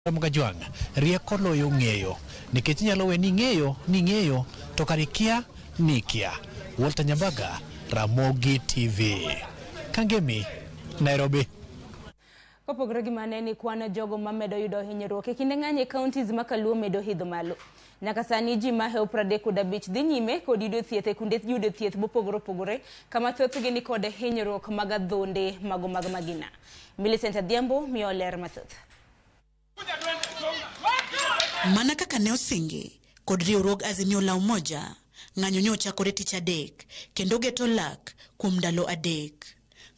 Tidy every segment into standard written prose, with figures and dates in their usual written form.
Kajwang', rieko loyo ng'eyo nikech inyalo we ni ng'eyo ni ng'eyo to kare ikia ni ikia. Walter Nyambaga, Ramogi TV. Kangemi, Nairobi. Kopogore gi mano ni kwan jogo mamedo yudo hinyruok e kinde ng'any e counties ma Kaluo medo hidho malo. Nyaka sani ji mahewo 35 dhi nyime kod yudo thieth e kuonde yudo thieth mopogore opogore kama thothgi ni kod hinyruok mag adhonde mago mag magina. Millicent Adhiambo miyo ler mathoth. Mana kaka ne osingi kod riwruog Azimio la Umoja, ng'anyo ne ochakore tich adek kendo geto lak kuom ndalo 3.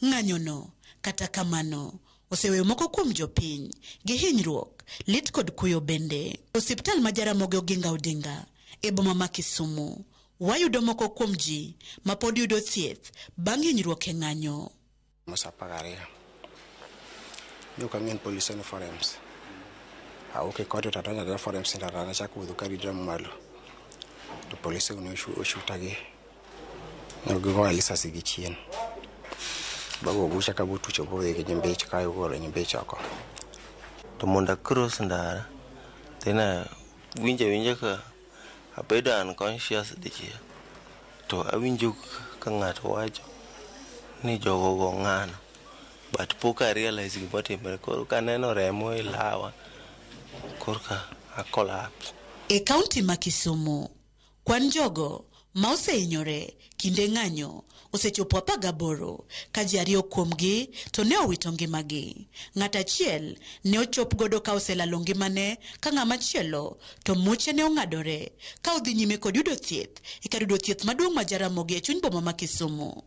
Ng'anyono, kata kamano, oseweyo moko kuom jopiny gi hinyruok, lit kod kuyo bende. Osiptal ma Jaramogi Oginga Odinga e boma ma Kisumu, wayudo moko kuom ji ma pod yudo thieth bang' hinyruok e ng'anyo. Saa 12. Yok ang'en polise ni forums. Awuok e kote to adonjo adonja forums to nachako wuotho karita malo. To polise ne oshuta gi ne gigoya lisasi gi chien. Bago bucha ka botucho bodhi gi nyimbich ka ogolo nyimbich oko. To mondo across ndara, then awinjo awinja ka abedo unconscious dichiel. To awinjo ka ng'ato wacho ni jogo go ng'ano. But pok a realize gimotimore. Koro kaneno remo e lawa, korka a collapse. E kaunti ma Kisumu, kwan jogo ma osehinyore kinde ng'anyo osechopo 18 ka ji 2 kuomgi to ne owito ngimagi. Ng'at achiel ne ochop godo ka oselalo ngimane ka ng'ama chielo to muche ne ong'adore ka odhi nyime kod yudo thieth e kar yudo thieth maduong' ma Jaramogi e chuny boma ma Kisumu.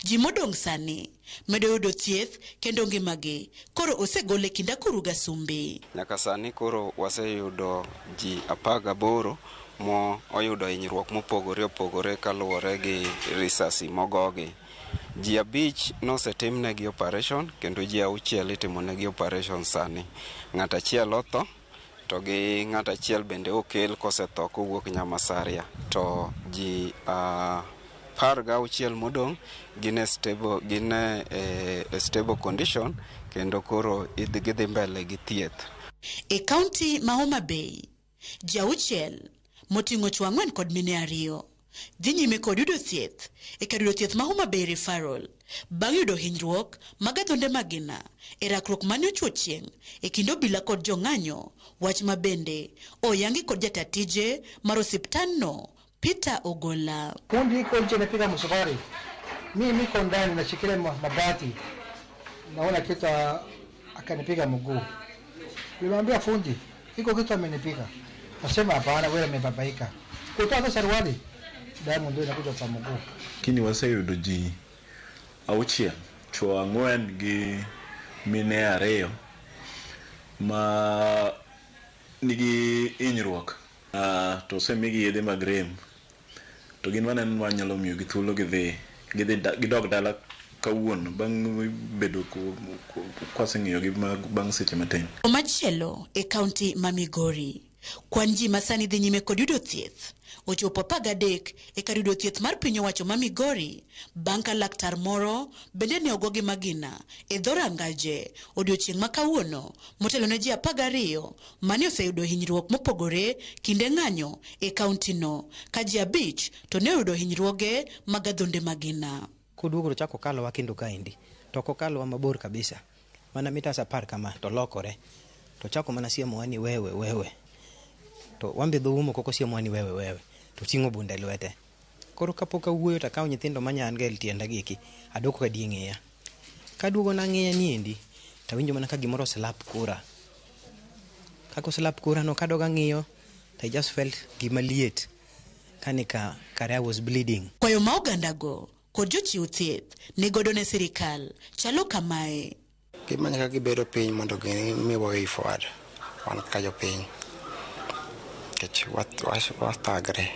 Ji modong' sani medo yudo thieth kendo ngimagi koro osegol e kind akuru gasumbi. Nyaka sani koro waseyudo ji 18 mo oyudo hinyruok mopogore opogore kaluwore gi risasi mogogi. Ji 5 nosetimnegi operation kendo ji 6 itimonegi operation sani. Ng'at achiel otho to gi ng'at achiel bende okel kosetho kowuok Nyamasaria. To ji 16 modong' gin e stable, gin e stable condition kendo koro gidhi mbele gi thieth. E kaunti ma Homa Bay, ji 6 moting'o chwo 4 kod mine 2 dhi nyime kod yudo thieth e kar yudo thieth ma Homa Bay Referral bang' yudo hinyruok mag adhonde magina e rakruok mane ochwo chieng' e kind obila kod jong'anyo, wach ma bende oyangi kod jata tije mar osiptandno Peter Ogola. Kundi iko nje inapiga msumari, mimi niko ndani nashikilia mabati, naona kitu akanipiga mguu. Nilimwambia fundi, iko kitu amenipiga. Nasema hapana, wewe umebabaika. Kutoa suruali, damu ndio inakuja kwa mguu. Kini waseyudo ji 6, chwo 4 gi mine 2 ma nigi hinyruok. To osemigi yedhe mag rem. To gin waneno wanyalo miyogi thuolo gidhi gidog dala kawuono bang' bedo kwaseng'iyogi bang' seche matin. Machielo e kaunti ma Migori, kwan ji ma sani dhi nyime kod yudo thieth ochopo 13 e kar yudo thieth mar piny owacho ma Migori bang' ka laktar moro bende ne ogo gi magina e dho rangaje odiochieng' ma kawuono motelo ne ji 12 mane oseyudo hinyruok mopogore kinde ng'anyo e kaunti no ka ji 5 to ne oyudo hinyruoge mag adhonde magina. Koduogo to chako kalowa kendo kaendi, to ok okalowa mabor kabisa, mana mitas 10 kama to lokore, to chako mana siemowa ni wewe wewe, to wan be dhowu moko kosiemowa ni wewe wewe, to ting'o bunde e lwete. Koro kapok awuoyo to akawo nyithindo manya an ga e tienda gi eki, adwoko ka die ng'eya. Kaduogo nang'iya niendi, to awinjo mana ka gimoro oslap kora. Kaka oslap kora no kadog ang'iyo, to I just felt gima liet, kani ka kare I was bleeding. Kwayo ma ogandago kod jochiw thieth ni godo ne sirikal chalo kamae. Gima nyaka gibedo piny mondo gimiwa way forward wan kaka jopiny. Nikech wathagre,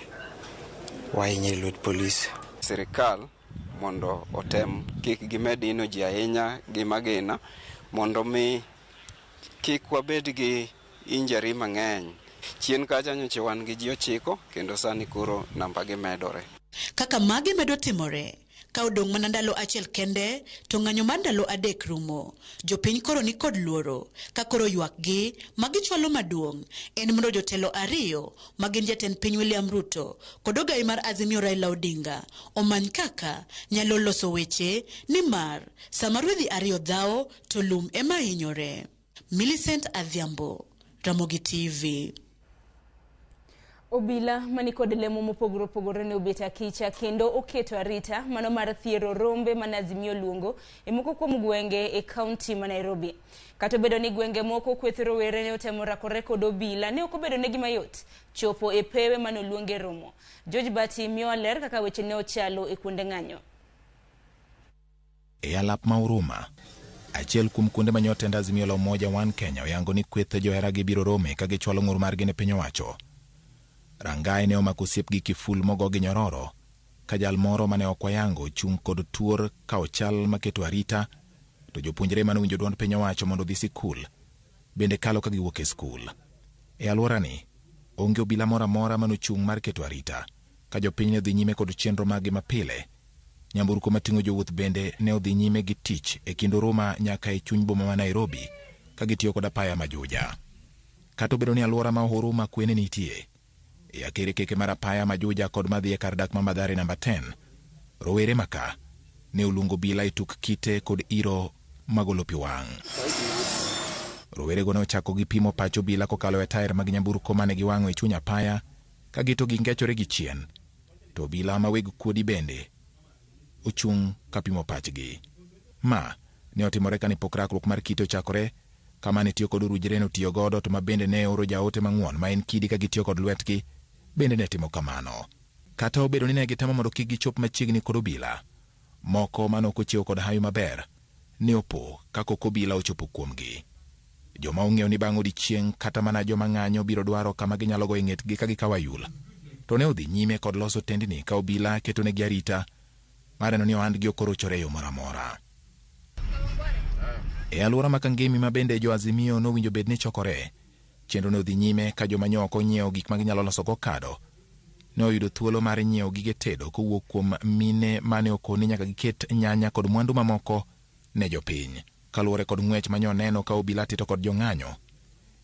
wahinyre e lwet polis. Sirikal mondo otem kik gimed hino ji ahinya gi magina mondo mi kik wabed gi injury mang'eny. Chien kacha nyocha wan gi ji 9 kendo sani koro namba gi medore. Kaka magi medo timore, Ka odong' mana ndalo achiel kende to ng'anyo mar ndalo 3 rumo. Jopiny koro ni kod luoro ka koro ywakgi ma gichwalo maduong' en mondo jotelo 2 ma gin jatend piny William Ruto kod ogai mar Azimio Raila Odinga omany kaka nyalo loso weche nimar sama rwedhi 2 dhawo to lum ema hinyore. Millicent Adhiambo, Ramogi TV. Obila mani kod lemo mopogore opogore ne obet akicha kendo oketo arita mano mar thiero rombe mane Azimio luongo e moko kuom gwenge e kaunti ma Nairobi. Kata obedo ni gwenge moko kweth rowere ne otemo rakore kod obila, ne ok obedo negi mayot chopo e pewe mane oluonge romo. George Bati miyo ler kaka weche ne ochalo e kuonde ng'anyo. E alap ma Huruma, achiel kuom kuonde ma jotend Azimio la Umoja One Kenya oyango ni kweth joheragi biro rome ka gichwalo ng'ur margi ne piny owacho. Rangai ne omako osiep gi kiful mogo gi nyororo ka jal moro mane ok wayango chung' kod tuor ka ochal maketo arita, to jopuonjre mane owinjo duond piny owacho mondo odhi sikul bende kalo ka giwuok e skul. E alworani, onge obila moro amora mane ochung' mar keto arita ka jopiny ne odhi nyime kod chenro maggi mapile. Nyamburko mating'o jowuoth bende ne odhi nyime gi tich e kind Huruma nyaka e chuny boma ma Nairobi ka gitiyo kod apaya ma Juja. Kata obedo ni alwora ma Huruma kwe ne nitie, e akere keke mar apaya ma Juja kod madhi e kar dak ma Mathare namba 10, rowere maka ne oluongo obila e tuk kite kod iro magolo pi wang'. Rowerego ne ochako gi pimo pach obila kokalo e tair mag nyamburko mane giwang'o e chuny apaya ka gito gingechore gi chien, to obila ma weg kuodi bende ochung' ka pimo pachgi. Ma ne otimore kane pok rakruok mar kite ochakore, kama ne tiyo kod orujre ne otiyo godo, to ma bende ne oro jaote mang'won ma en kidi ka gitiyo kod lwetgi bende ne timo kamano. Kata obedo ni ne gitemo mondo kik gichop machiegni kod obila, moko mane ok ochiewo kod hawi maber ne opo ka kok obila ochopo kuomgi. Joma ong'eyo ni bang' odiechieng' kata mana joma ng'anyo biro dwaro kama ginyalo goyo ng'etgi ka gikawo ayul, to ne odhi nyime kod loso tendni ka obila ketonegi arita mar neno ni ohandgi ok orochore e yo moro amora. E alwora ma Kangemi ma bende jo Azimio nowinjo bed ni chokore, chenro ne odhi nyime ka joma nyo ok onyiewo gik ma ginyalo loso go kado ne oyudo thuolo mar nyiewo gige tedo kowuok kuom mine mane okoni nyaka giket nyanya kod mwandu mamoko ne jopiny. Kaluwore kod ng'wech ma nyo neno ka obila tito kod jong'anyo,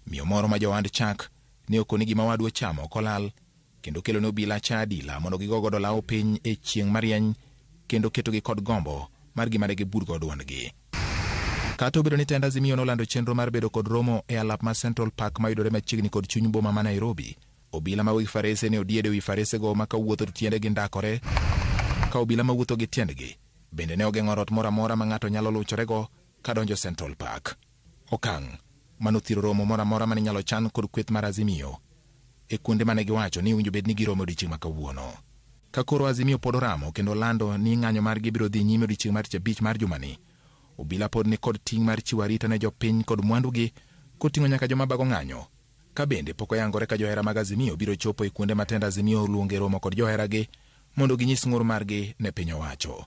miyo moro ma johand chak ne okoni gima wadu ochamo ok olal, kendo kelo ne obila cha adila mondo gigo godo law piny e chieng' marieny kendo ketogi kod gombo mar gima ne gibud go duondgi. Kata obedo ni tend Azimio nolando chenro mar bedo kod romo e alap ma Central Park mayudore machiegni kod chuny boma ma Nairobi, obila ma weg farese ne odiedo ewi faresego ma kawuotho to tiendegi ndakore, ka obila mawuotho gi tiendgi bende ne ogeng'o rot moro amora ma ng'ato nyalo luchorego kadonjo Central Park. Okang' manothiro romo moro amora mane inyalo chan kod kweth mar Azimio e kuonde mane giwacho ni owinjo bed ni giromo odiechieng' ma kawuono. Ka koro Azimio pod oramo kendo lando ni ng'anyo margi biro dhi nyime odiechieng' mar tich abich mar jumani, obila pod ni kod ting' mar chiwo arita ne jopiny kod mwandugi koting'o nyaka joma bago ng'anyo. Ka bende pok oyangore ka johera mag Azimio biro chopo e kuonde ma tend Azimio oluonge romo kod joheragi mondo ginyis ng'ur margi ne piny owacho.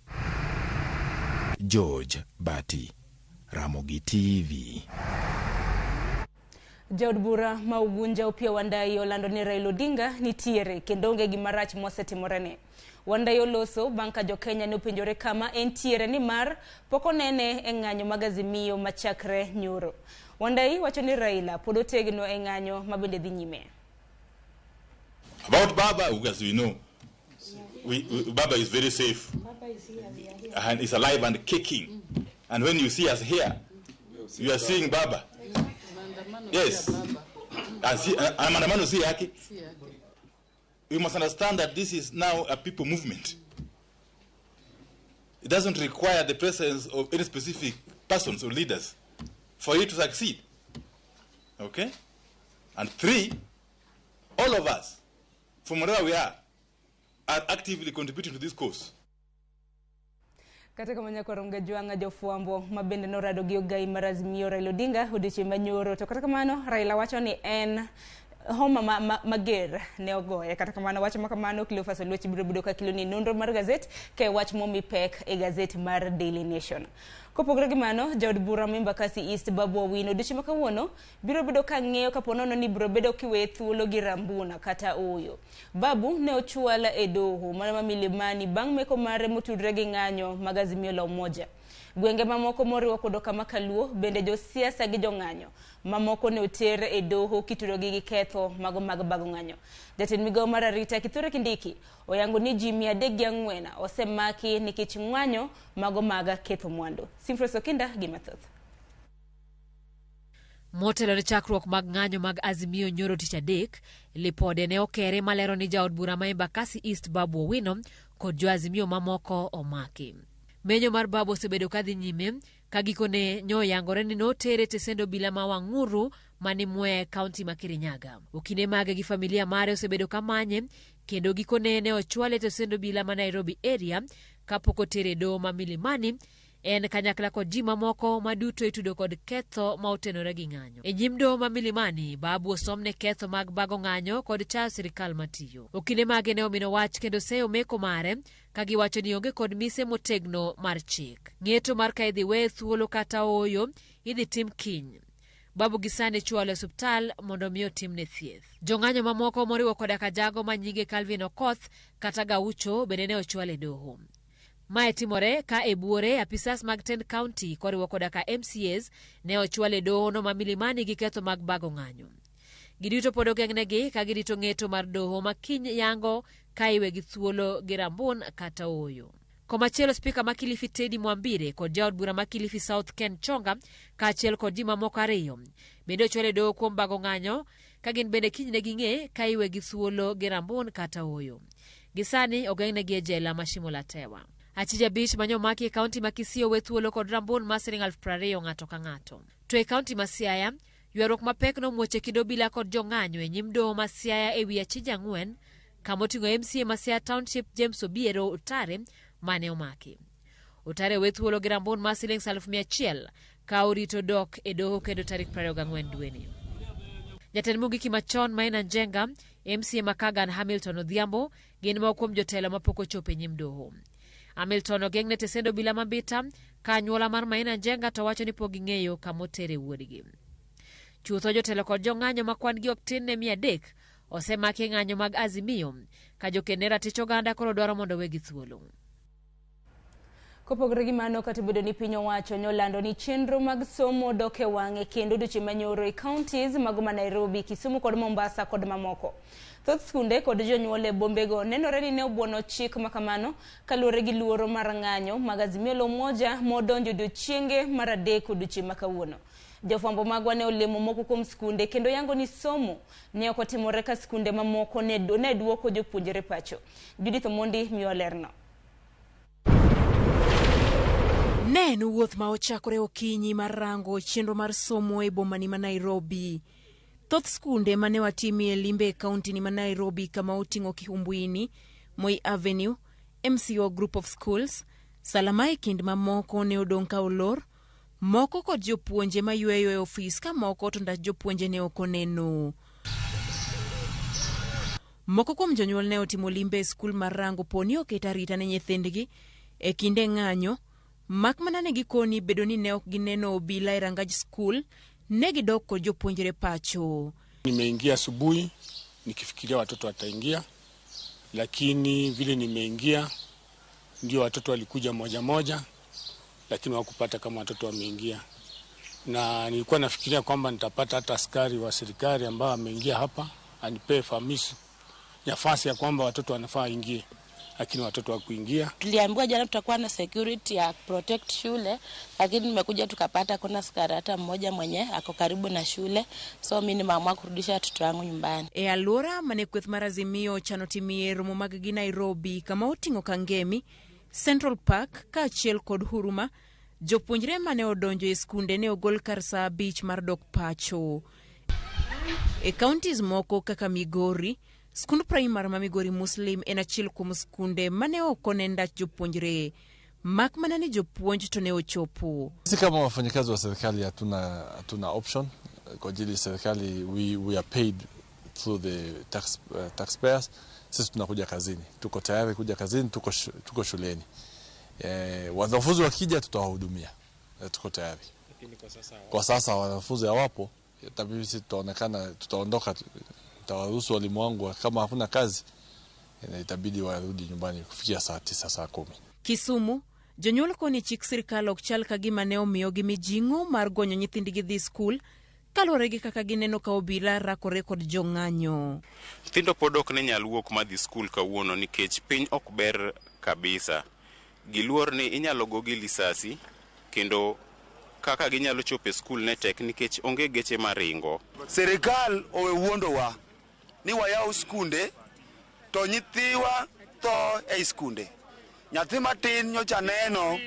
George Bati, Ramogi TV. Jaod bura ma Ugunja Opiyo Wandayi olando ni Raila Odinga nitiere kendo onge gima rach mosetimorene. Wandayi oloso bang' ka jokenya ne openjore kama entiere nimar pok onene e ng'anyo mag Azimio machakre nyoro. Wandayi wacho ni Raila pod otegno e ng'anyo ma bende dhi nyime. About Baba, as we know, Baba is very safe. And is alive and kicking. And when you see us here, you are seeing Baba. Yes. And see, maandamano si yake. We must understand that this is now a people movement. It doesn't require the presence of any specific persons or leaders for you to succeed. Okay? And three, all of us, from wherever we are actively contributing to this cause. Kata kamano Koronga Jwang'a jofwambo ma bende norado gi ogai mar Azimio Raila Odinga odiochieng' manyoro, to kata kamano Raila wacho ni en Homa mager ne ogoye. Kata kamano, wach ma kamano Cleophas Oluoch biro bedo ka keloni nonro mar gazet ka e wach momi pek e gazet mar Daily Nation. Kopogore gi mano, jaod bura ma Embakasi East Babu Owino odiochieng' ma kawuono biro bedo ka ng'eyo kapo nono ni biro bedo kiweye thuolo gi Rambuna kata ooyo. Babu ne ochwal e doho mana ma Milimani bang' meko mare motudre gi ng'anyo mag Azimio la Umoja. Gwenge mamoko moriwo koda kama Kaluo bende josiasa gi jong'anyo mamoko ne oter e doho kitudogi gi ketho mago mag bago ng'anyo. Jatend migawo mar arita Kithure Kindiki oyango ni ji 304 osemaki nikech ng'anyo mago mag ketho mwandu. Simfros Okinda gi mathoth. Motelo ne chakruok mag ng'anyo mag Azimio nyoro tich adek, lipode ne okere malero ni jaod bura ma Embakasi East Babu Owino kod jo Azimio mamoko omaki. Menyo mar Babu osebedo kadhi nyime ka gikone nyo oyangore ni notere e tesend obila ma Wang'uru mani Mwea e kaunti ma Kirinyaga. Okine mage gi familia mare osebedo kamanye kendo gikone ne ochwale e tesend obila ma Nairobi area kapok otere e doho ma Milimani en kanyakla kod ji mamoko ma duto itudo kod ketho ma otenore gi ng'anyo. E nyim doho ma Milimani, Babu osomne ketho mag bago ng'anyo kod chayo sirikal matiyo. Okinde mage ne omino wach kendo seyo meko mare ka giwacho ni onge kod mise motegno mar chik. Ng'eto mar ka idhi weye thuolo kata ooyo idhi tim kiny. Babu gi sani ichwalo e osuptal mondo mi otimne thieth. Jong'anyo mamoko moriwo koda ka jago ma nyinge Calvin Okoth kata Gaucho bende ne ochwal e doho. Mae timore ka e buore apisas mag tend county koriwo koda ka MCAs ne ochwal e doho no ma Milimani gi ketho mag bago ng'anyo. Giduto pod ogeng'negi ka girito ng'eto mar doho ma kiny yango ka iwegi thuolo gi rambun kata ooyo. Komachielo, spika ma Kilifi Teddy Mwambire kod jaod bura ma Kilifi South Ken Chonga kaachiel kod ji mamoko ariyo bende ochwal e doho kuom bago ng'anyo ka gin bende kiny ne ging'e ka iwegi thuolo gi rambun kata ooyo. Gisani ogeng'negi e jela ma Shimo la Tewa. Achije abich ma nyomaki e kaunti ma Kisii owe thuolo kod rambun ma siling 20,000 ng'ato ka ng'ato. To e kaunti ma Siaya, ywaruok mapek nomuoch e kind obila kod jong'anyo e nyim doho ma Siaya e wi achije ang'wen kamoting'o MCA ma Siaya Township James Obiero Otare mane omaki. Otare owe thuolo gi rambun ma siling 100,000 ka orito dok e doho kendo tarik 24 dweni. Jatend Mungiki machon Maina Njenga, MCA ma Kagan Hamilton Odhiambo gin moko kuom jotelo mapok ochopo e nyim doho. Hamilton ogeng'ne tesend obila ma Mbita ka anyuola mar Maina Njenga to wacho ni pok ging'eyo kama otere wuodgi. Chutho jotelo kod jong'anyo ma kwan gi ok tin ne 300 osemaki e ng'anyo mag Azimio ka joked ne ratich oganda koro dwaro mondo wegi thuolo. Kopogore gi mano, kata obedo ni piny owacho nyolando ni chenro mag somo dok e wang'e kendo odiochieng' manyoro e counties mago ma Nairobi, Kisumu kod Mombasa kod mamoko. Thoth skunde kod jonyuol e bombego nenore ni ne obuono chik ma kamano kaluwore gi luoro mar ng'anyo mag Azimio la Umoja modonjo odiochienge mar adek odiochieng' ma kawuono. Jofwambo magwa ne olemo moko kuom skunde kendo yango ni somo ne ok otimore ka skunde mamoko ne duoko jopuonjre pacho. Judith Omondi miyo lerno. Ne en wuoth ma ochakore okinyi mar rango chenro mar somo e bomani ma Nairobi. Thoth skunde mane watimie limbe e kaunti ni ma Nairobi kama oting'o Kihumbuini, Moi Avenue, MCO Group of Schools, Salama e kind mamoko ne odong' ka olor, moko kod jopuonje mayweyo e ofis ka moko to ndach jopuonje ne ok oneno. Moko kuom jonyuol ne otimo limbe e skul mar rango po ni oket arita ne nyithindgi e kinde ng'anyo, mak mana ne gikoni bedo ni ne ok gineno obila e rangaj skul, ne gidok kod jopuonjre pacho. Nimeingia asubuhi nikifikiria watoto wataingia, lakini vile nimeingia ndio watoto walikuja moja moja, lakini hawakupata kama watoto wameingia. Na nilikuwa nafikiria kwamba nitapata hata askari wa serikali ambao ameingia hapa anipee famisi nafasi ya kwamba watoto wanafaa waingie, lakini watoto hawakuingia. Tuliambiwa jana tutakuwa na security ya protect shule, lakini nimekuja tukapata kuna askari hata mmoja mwenye ako karibu na shule, so mimi nimeamua kurudisha watoto wangu nyumbani. E alwora mane kweth mar Azimio ochano timie romo mag gi Nairobi kama oting'o Kangemi, Central Park kaachiel kod Huruma, jopuonjre mane odonjo e skunde ne ogol kar saa 5 mar dok pacho. E counties moko kaka Migori, skund primar ma Migori Muslim en achiel kuom skunde mane ok one ndach jopuonjre, mak mana ni jopuonj to ne ochopo. Sisi kama wafanyakazi wa serikali hatuna option kwa ajili serikali we are paid through the taxpayers. Sisi tunakuja kazini, tuko tayari kuja kazini, tuko shuleni. Wanafunzi wakija tutawahudumia, tuko tayari. Kwa sasa wanafunzi hawapo, itabidi sisi tutaonekana, tutaondoka, tutawaruhusu walimu wangu kama hakuna kazi, itabidi warudi nyumbani kufikia saa 9 saa 10. Kisumu, jonyuol koni chik sirkal ok chal ka gima ne omiyogi mijing'o mar gonyo nyithindgi dhi skul kaluwore gi kaka gineno ka obila rakore kod jong'anyo. Nyithindo pod ok ne nyal wuok madhi skul kawuono nikech piny ok ber kabisa. Giluor ni inyalo gogi lisasi kendo kaka ginyalo chopo e skul ne tek nikech onge geche maringo. Sirikal owe wuondowa ni wayaw skunde to nyithiwa tho ei skunde. Nyathi matin nyocha neno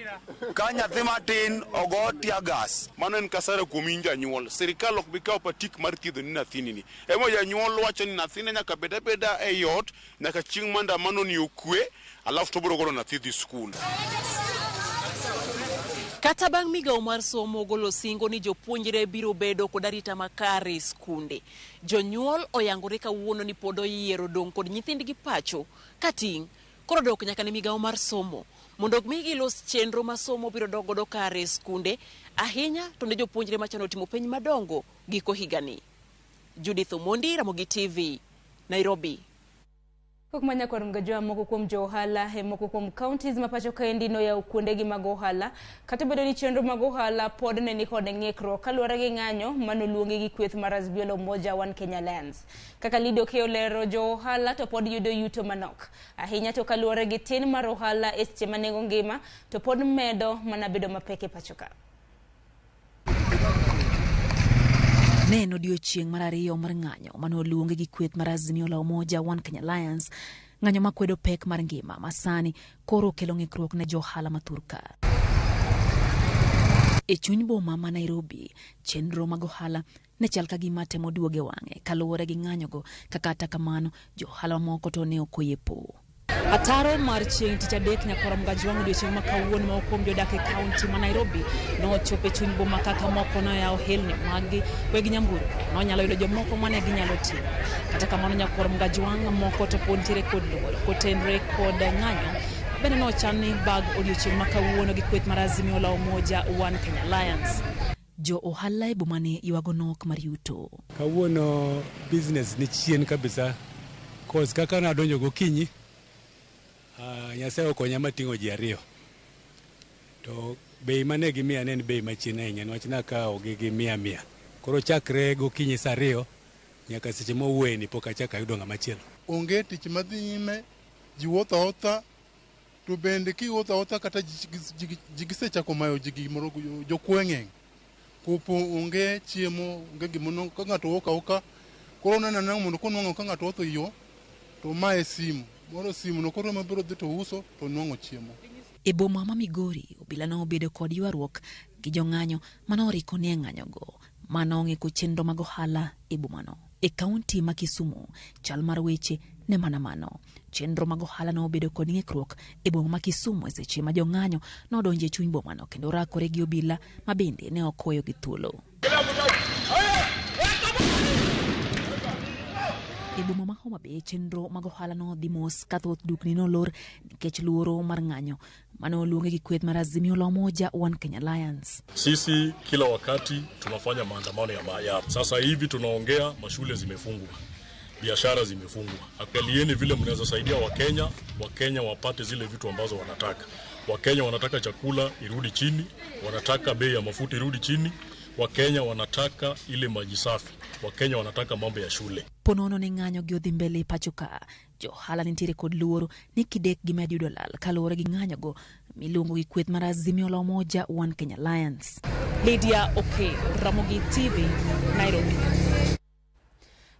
ka nyathi matin ogo tear gas. Mano en kasara kuom in janyuol. Sirikal ok bi kawo patik mar thiedho ni nyathini ni. Emo janyuol wacho ni nyathine nyaka bed abeda ei ot nyaka chieng' maandamano ni okwe, alafu to obiro golo nyathi dhi skul. Kata bang' migawo mar somo golo singo ni jopuonjre biro bedo kod arita makare e skunde, jonyuol oyangore kawuono ni pod oyiero dong' kod nyithindgi pacho ka ting' koro dok nyaka ne migawo mar somo mondo mi gilos chenro ma somo biro dok godo kare e skunde, ahinya to ne jopuonjre machano timo penj madongo giko higani. Judith Omondi, Ramogi TV, Nairobi. Kok manya kod mgajwa moko kuom jo ohala e moko kuom counties ma pacho kaendi noyawo kuondegi mag ohala kata obedo ni chenro mag ohala pod ne ni kod ng'ikruok kaluwore gi ng'anyo manoluongi gi kweth mar Azimio la Umoja One Kenya Alliance. Kaka Lido Okeyo lero, jo ohala to pod yudo yuto manok ahinya to kaluwore gi tin mar ohala e seche ma nengo ngima to pod medo mana bedo mapek e pacho ka. Ne en odiochieng' mar ariyo mar ng'anyo mane oluongi gi kweth mar Azimio la Umoja One Kenya Alliance, ng'anyo makwedo pek mar ngima ma sani koro kelo ng'ikruok ne jo ohala ma thurka. E chuny boma ma Nairobi, chenro mag ohala ne chal ka gima temo duogo e wang'e kaluwore gi ng'anyogo, kata kamano jo ohala mamoko to ne ok oyie po. Ataro mar chieng' tich adek nyakora Mgajwang' odiochieng' ma kawuono moko kuom jodak e kaunti ma Nairobi nochopo e chuny boma kaka moko noyawo helni maggi weg nyamburko nonyalo yudo jomoko mane ginyalo ting'o. Kata kamano nyakwar Mgajwang' moko to pod nitiere kod luoro kotenre kod ng'anyo bende nochan ni bag odiochieng' ma kawuono gi kweth mar Azimio la Umoja One Kenya Alliance. Jo ohala e bomani ywago nok mar yuto. Kawuono business ni chien kabisa cause kaka nadonjo gokinyi Nyasaye okonya mating'o ji ariyo to bei mane gimiya ne en bei machien ahinya niwach nakawo gi 100. Koro chakre gokinyi saa 2 nyaka seche mowuoye ni pok achako ayudo ng'ama chielo. Onge tich madhi nyime, ji wuotho awuotha, to bende kiwuotho awuotha kata ji gisechako mayo ji gimoro, jokuoe ng'eny. Kopo onge chiemo, onge gimono, ka ng'ato wuok awuoka, koro oneno anena mondo konwang'o ka ng'ato wuotho e yo to maye simu. Moro simu no koro mabiro dhi to uso to nwang'o chiemo. E boma ma Migori, obila nobedo kod ywaruok gi jong'anyo manoriko ni e ng'anyogo mano ong'iko chenro mag ohala e bomano. E kaunti ma Kisumu, chal mar weche ne mana mano. Chenro mag ohala nobedo kod ng'ikruok e boma ma Kisumu e seche ma jong'anyo nodonjo e chuny bomano kendo rakore gi obila ma bende ne ok oweyogi thuolo. E boma ma Homa Bay, chenro mag ohala nodhi mos ka thoth dukni nolor nikech luoro mar ng'anyo mane oluongi gi kweth mar Azimio la Umoja One Kenya Alliance. Sisi kila wakati tunafanya maandamano ya sasa hivi tunaongea, mashule zimefungwa, biashara zimefungwa. Angalieni vile mnaweza saidia Wakenya, Wakenya wapate zile vitu ambazo wanataka. Wakenya wanataka chakula irudi chini, wanataka bei ya mafuta irudi chini, Wakenya wanataka ile maji safi, Wakenya wanataka mambo ya shule. Ponono ne ng'anyo gi odhi mbele e pacho ka. Jo ohala nitiere kod luoro ni kidek gimed yudo lal kaluwore gi ng'anyogo miluongo gi kweth mar Azimio la Umoja One Kenya Alliance. Lydia Okeyo, Ramogi TV, Nairobi.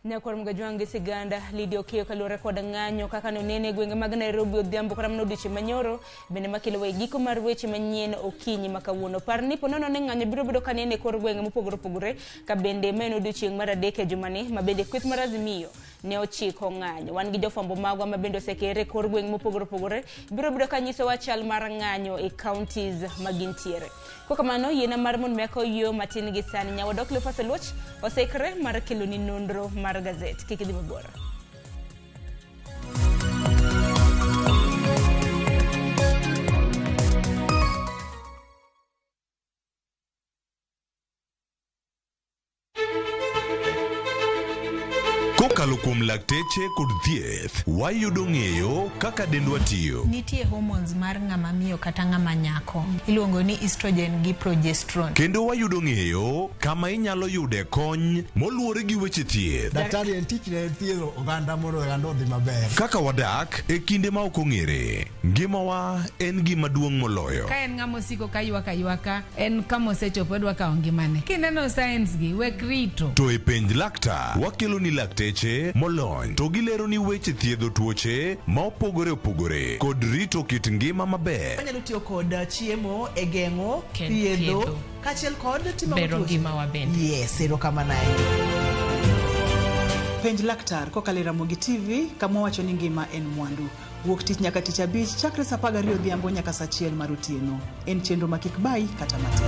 Nyakwar Mgajwang' gi siganda Lydia Okeyo kaluwore kod ng'anyo kaka nonene e gwenge mag Nairobi odhiambo kata mana odiochieng' manyoro bende makelo e giko mar weche manyien okinyi ma kawuono. Par ni ponono ne ng'anyo biro bedo kanene e kor gwenge mopogore opogore ka bende ma en odiochieng' mar adek e jumani ma bende kweth mar Azimio ne ochiko ng'anyo. Wan gi jofwambo magwa ma bende osekere e kor gweng' mopogore opogore biro bedo ka nyisowa chal mar ng'anyo e counties ma gintiere. Kokamano, yiena mar mondo mi akaw matin gi sani. Nyawadok Cleophas Oluoch oseikre mar keloni nonro mar gazet. Kik idhi mabor. Kokalo kuom lakteche kod thieth, wayudo ng'eyo kaka dendwa tiyo. Nitie hormones mar ng'ama miyo kata ng'ama nyako iluongo ni estrogen gi progesterone. Kendo wayudo ng'eyo kama inyalo yude kony moluwore gi weche thieth. Daktari en tichne en thiedho oganda mondo oganda odhi maber. Kaka wadak e kinde ma ok ong'ere, ngimawa en gima duong' moloyo. Ka en ng'ama osiko ka ywak aywaka, en kama osechopo odwa kawo ngimane. Kineno signs gi, wek rito. To e penj laktar, wakelo ni lakteche molony to gilero ni weche thiedho tuoche ma opogore opogore kod rito kit ngima maber. Wanyalo tiyo kod chiemo e geng'o, thiedho, thiedho kaachiel kod timo bero tuoche. ngimawa bende. Yes, erokamano ahinya. Penj laktar kokalo e Ramogi TV kama wawacho ni ngima en mwandu. Wuok tich nyaka tich abich chakre saa 12 odhiambo nyaka saa 1 mar otieno. En chenro ma kik bayi kata matin.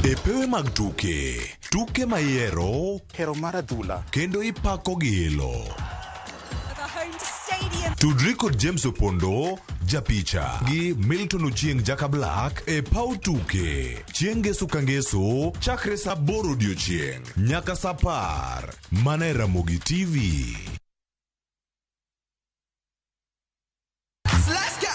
E pewe mag tuke, tuke ma ihero, hero mar adhula, kendo ipako gi ilo. Tudri kod James Opondo, japicha, gi Milton Ochieng Jaka Black e paw tuke. Chieng' ngeso ka ngeso, chakre saa 8 odiochieng' nyaka saa 10. Mana e Ramogi TV. Let's go.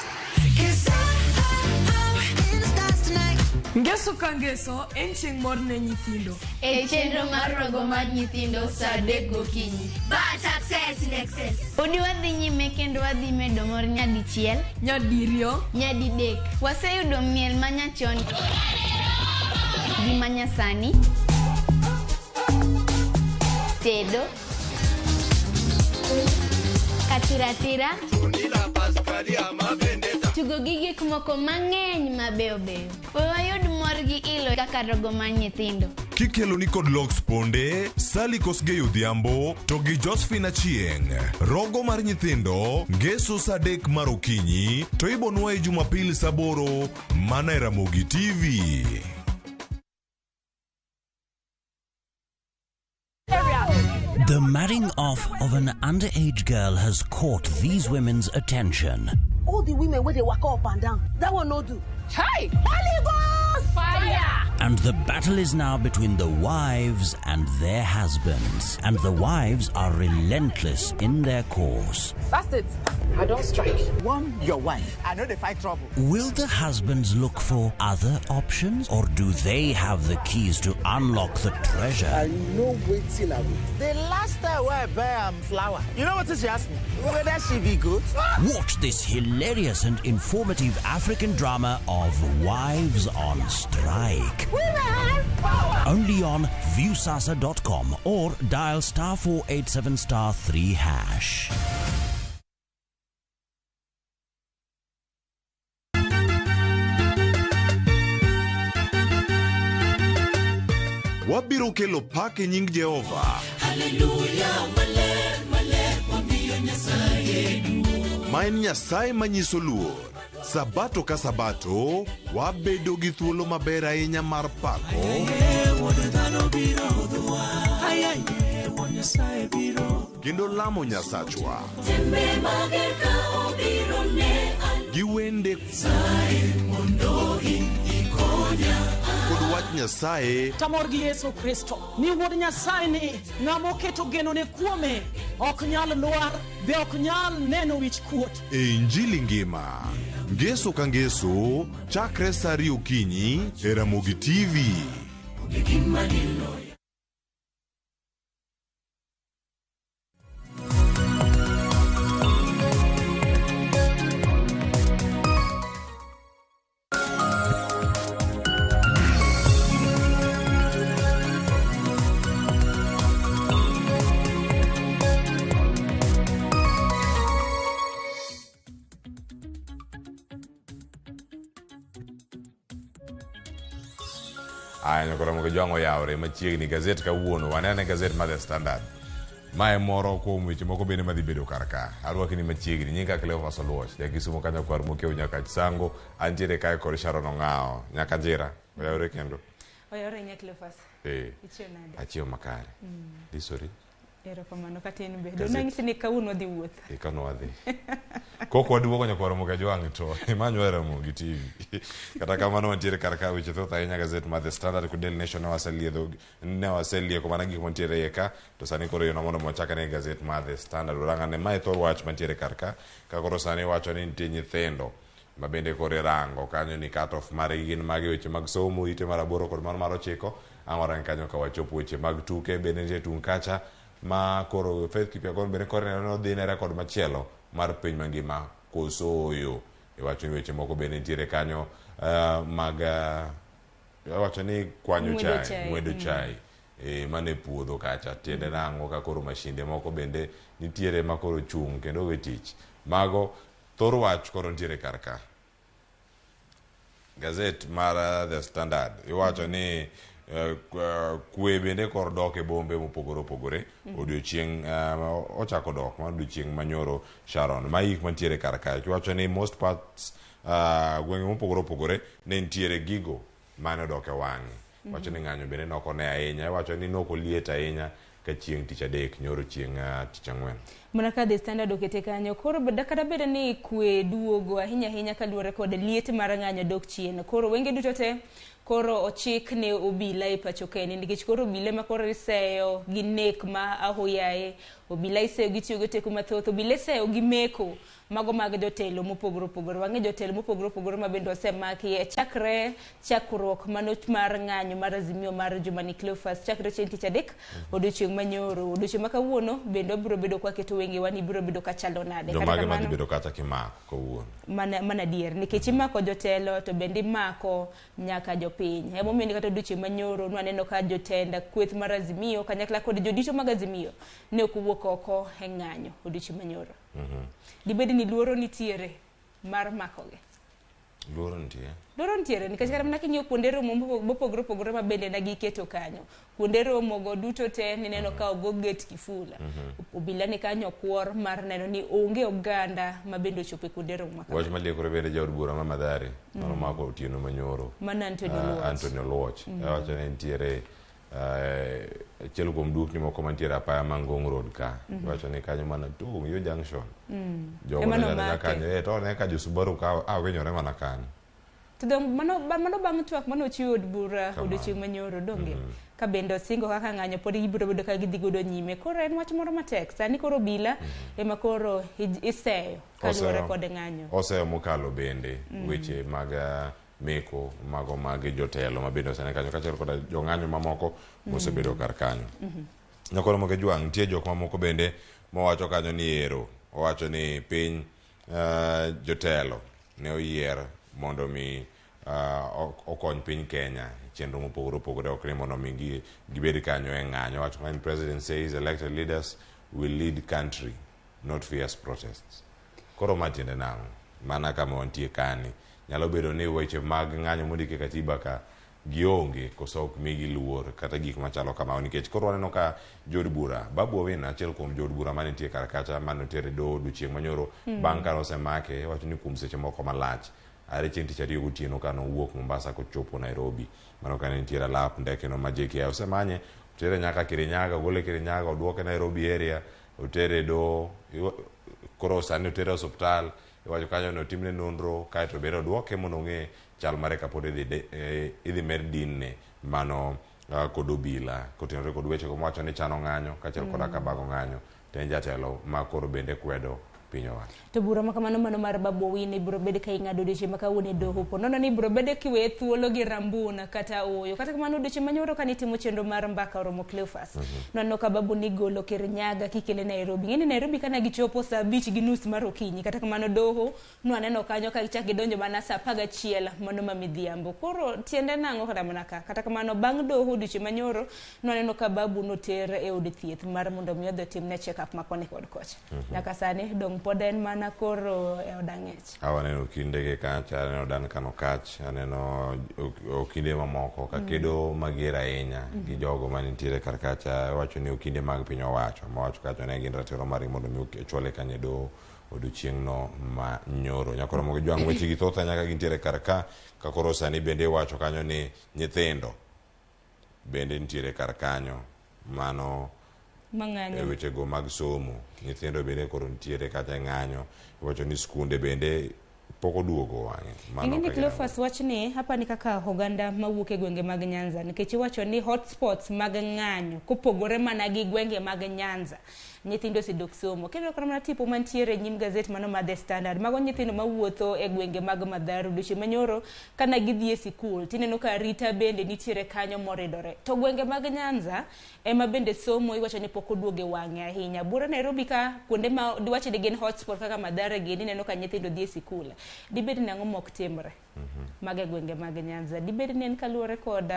Ngeso ka ngeso en chieng' mor ne nyithindo. E chenro mar rogo mar nyithindo saa 3 gokinyi. But success in excess. Podi wadhi nyime kendo wadhi medo mor nyadichiel, nyadiriyo, nyadidek. Waseyudo miel manyachon gi manyasani, tedo, katiratira, tugo gi gik moko mang'eny mabeyo beyo. We wayud mor gi ilo kaka rogo mar nyithindo. Kikelo ni kod Lox Ponde, Sally Kosgei Odhiambo to gi Josephine Achieng'. Rogo mar nyithindo, ngeso saa 3 mar okinyi to ibonwa e Jumapil saa 8 mana e Ramogi TV. The marrying off of an underage girl has caught these women's attention. All the women where they walk up and down, that one no do. Hey! Holy Ghost! Fire! And the battle is now between the wives and their husbands. And the wives are relentless in their course. That's it. I don't strike. One, your wife. I know they fight trouble. Will the husbands look for other options, or do they have the keys to unlock the treasure? I know waiting I will. The last time where I buy flour, you know what she asked me? Whether she be good? Watch this hilarious and informative African drama of Wives on Strike. Women power! Only on viewsasa.com or dial *487*3#. Wabiro kelo pak e nying Jehova. Haleluya, maler, maler, wamiyo Nyasaye duong'. Ma en Nyasaye manyiso luor. Sabato ka sabato, wabedo gi thuolo maber ahinya mar pako Wuod dhano biro hudhwa. Ayaye, Wuod Nyasaye biro. kendo lamo Nyasachwa Tembe mager ka obiro ne gi wende Nyasaye mondo in ikonya. kod wach Nyasaye Tamor gi Yesu Kristo ni wuod Nyasaye ni ng'ama oketo genone kuome ok nyal lwar be ok nyal neno wich kuot. e Injili ngima. Ngeso ka ngeso, chakre saa 2 okinyi e Ramogi TV. Gima diloya. Aya, nyakora mogo jwang' oyawre machiegni gazet kawuono. Wanene gazet mar The Standard. Mae moro kuom weche moko bende madhi bedo kar ka. Arwaki ni machiegni. Nyinga Cleophas Oluoch. Jakisumo kanyo kwar mokiewo nyaka Sango. Antiere kae kod Sharon Ong'awo. Nyaka Njira. Oyawre kendo. Oyawre nya Cleophas. Eh. Ichiew nade? Achiew makare. Disori. Erokamano kata in be. Gazet. Donang'isi ni kawuono wadhi wuoth. Eka nwadhi. Kok waduogo nyakwar Ramogi Ajwang' to imanywa e Ramogi TV. Kata kamano wantiere kar ka weche thoth ahinya gazet mar The Standard kod Daily Nation ne waseliedho ne waselieko mana gik mantiere iye ka to sani koro yona mondo wachak ane gazet mar The Standard warang ane mae thor wach mantiere kar ka ka koro sani wacho ni nitie nyithindo ma bende koro irango kanyo ni cut off margi gin mage weche mag somo ite mar aboro kod mar 9 ang' warang kanyo ka wachopo weche mag tuke bende nitie tung' kacha ma koro Faith Kipyegon bende koro ineno ni odhi ne rekod machielo mar piny mangima kosoyo iwacho ni weche moko bende nitiere kanyo mag iwacho ni kwanyo Ng'wedo chai chai, ng'wedo chai mane puodho kacha tiende nang'o ka koro mashinde moko bende nitiere ma koro chung' kendo owe tich mago thor wach koro nitiere kar ka gazet mar The Standard iwacho ni kwe bende koro dok e bombe mopogore opogore odiochieng' ochako dok mar odiochieng' manyoro Sharon ma gik mantiere kar kae iwacho ni most parts gwenge mopogore opogore ne nitiere gigo mane odok e wang'e wacho ni ng'anyo bende nok one ahinya iwacho ni nok oliet ahinya ka chieng' tich adek nyoro chieng' tich ang'wen Mana ka The Standard okete kanyo koro kata bed ni kwe duogo ahinya ahinya kaluwore kod liet mar ng'anyo dok chien koro wenge duto te koro ochik ne obila e pacho kaeni nikech koro obila ma koro iseyo gi nek ma ahoyaye obila iseyo gi tiyo gi teko mathoth obila iseyo gi meko mago mag jotelo mopogore opogore wang'e jotelo mopogore opogore ma bende osemaki e chakre chakruok mano mar ng'anyo mar Azimio mar Jumani Cleophas chakre chieng' tich adek odiochieng' manyoro odiochieng' ma kawuono bende wabiro bedo kwaketo wengewa ni biro bedo kachalo nade Kata jomage madhi kamano, bedo kata kimako kawuono mana adier nikech imako jotelo to bende imako nyaka jopiny emomiyo ni kata odiochieng' manyoro nwaneno ka jotend kweth mar Azimio kanyakla kod jodito mag Azimio ne ok owuok oko e ng'anyo odiochieng' manyoro dibed ni luoro nitiere mar makogi luoro nitie luoro nitiere nikech kata mana king'iyo kuonde romo mopogore opogore ma bende ne giketo kanyo kuonde romo go duto te nineno ka ogo gate kifula obila ni kanyo okuor mar neno ni onge oganda ma bende ochopo e kuonde romo ma wach kamago. maliekore bende jaod bura ma Mathare mano mako otieno manyoro Mano Anthony Oluoch. Anthony Oluoch wacho ni nitiere achiel kuom dukni moko mantiere apaya ma Ngong Road ka iwacho ni kanyo mana tung' yo junction jogo Ema donjo nomake. kanyo to ne ka jo Subaru ka winyore mana kanyo To dong mano bang' twak mane ochiwo od bura Kamano. odiochieng' manyoro donge ka bende osingo kaka ng'anyo pod gibiro bedo ka gidhi godo nyime koro en wach moro matek sani koro obila ema koro iseyo kaluwore kod ng'anyo oseyo mokalo bende weche mag meko mago mag jotelo ma bende osene kanyo kaachiel koda jong'anyo mamoko mosebedo kar kanyo Nyakoro Moke Jwang' nitie jok mamoko bende mowacho kanyo ni ero owacho ni piny jotelo ne oyier mondo mi okony piny Kenya chenro mopogore opogore ok ni mondo mi gibed kanyo e ng'anyo owacho ni president says elected leaders will lead country not fierce protests koro ma tiende nang'o mana kama wantie kani nyalo bedo ni weche mag ng'anyo mondik e katiba ka gionge koso ok migi luor kata gik machalo kamago nikech koro waneno ka jood bura Babu Owino achiel kuom jood bura manitie kar kacha mane oter e doho odiochieng' manyoro bang' kane osemake wacho ni kuom seche moko malach are chieng' tich ariyo gotieno kane owuok Mombasa kochopo Nairobi mano kane nitiere alap ndeke no ma JKIA osemanye otere nyaka Kirinyaga ogole Kirinyaga oduoke Nairobi area otere e doho koro sani otere e osuptal iwacho kanyo ni otimne nonro kaeto bende oduoke mondo ong'e chal mare kapod idhi med dinne mano kod obila kotenore kod weche go mowacho ni chano ng'anyo kaachiel koda ka bago ng'anyo to en jatelo ma koro bende kwedo piny owacho. To bura ma kamano mano mar Babu Owino ibiro bed ka ing'ado odiochieng' ma kawuono e doho po nono ni ibiro bed kiweye thuolo gi rambuna kata ooyo kata kamano odiochieng' manyoro kane itimo chenro mar mbaka oromo Cleophas nwaneno ka Babu nigolo Kirinyaga kikele Nairobi ng'eni Nairobi kane gichopo saa 5:30 mar okinyi kata kamano doho nwaneno kanyo ka gichak gidonjo mana saa 11 mano ma midhiambo koro tiende nang'o kata mana ka kata kamano bang' doho odiochieng' manyoro nwaneno ka Babu noter e od thieth mar mondo mi odhi otimne check up ma koni kod kocha nyaka sani dong' Dong' pod en mana koro e od ang'ech. Awa aneno okinde gi kacha, aneno Duncan Okatch, aneno okinde mamoko ka kedo mager ahinya gi jogo manitiere kar kacha. Iwacho ni okinde mag piny owacho mawacho kacha ne gin ratiro margi mondo mi ochwale kanyo e doho odiochieng'no ma nyoro. Nyakoro mogi jwang' weche gi thoth ahinya ka gintiere kar ka, ka koro sani bende iwacho kanyo ni nyithindo bende nitiere kar kanyo mano Mang'anyo. e wechego mag somo. Nyithindo bende koro nitiere kata e ng'anyo. Iwacho ni skunde bende pok oduogo wang'e. Mano Ing'e ni kaka Cleophas wachni hapa ni kaka oganda mawuok e gwenge mag Nyanza nikech iwacho ni hotspots mag ng'anyo kopogore mana gi gwenge mag Nyanza nyithindo osedok somo. Kineno kata mana tipo mantiere e nyim gazet mano mar The Standard, mago nyithindo mawuotho e gwenge mag Mathare odiochieng' manyoro kana gidhi e sikul tineno ka arita bende nitiere kanyo moridore. To gwenge mag Nyanza ema bende somo iwacho ni pok oduogo e wang'e ahinya. Buore Nairobi ka kuonde ma diwacho ni gin hotspot kaka Mathare gini ineno ka nyithindo dhi e sikul. Dibed ni ang'o mok timre mag e gwenge mag Nyanza? Dibed ni en kaluwore kod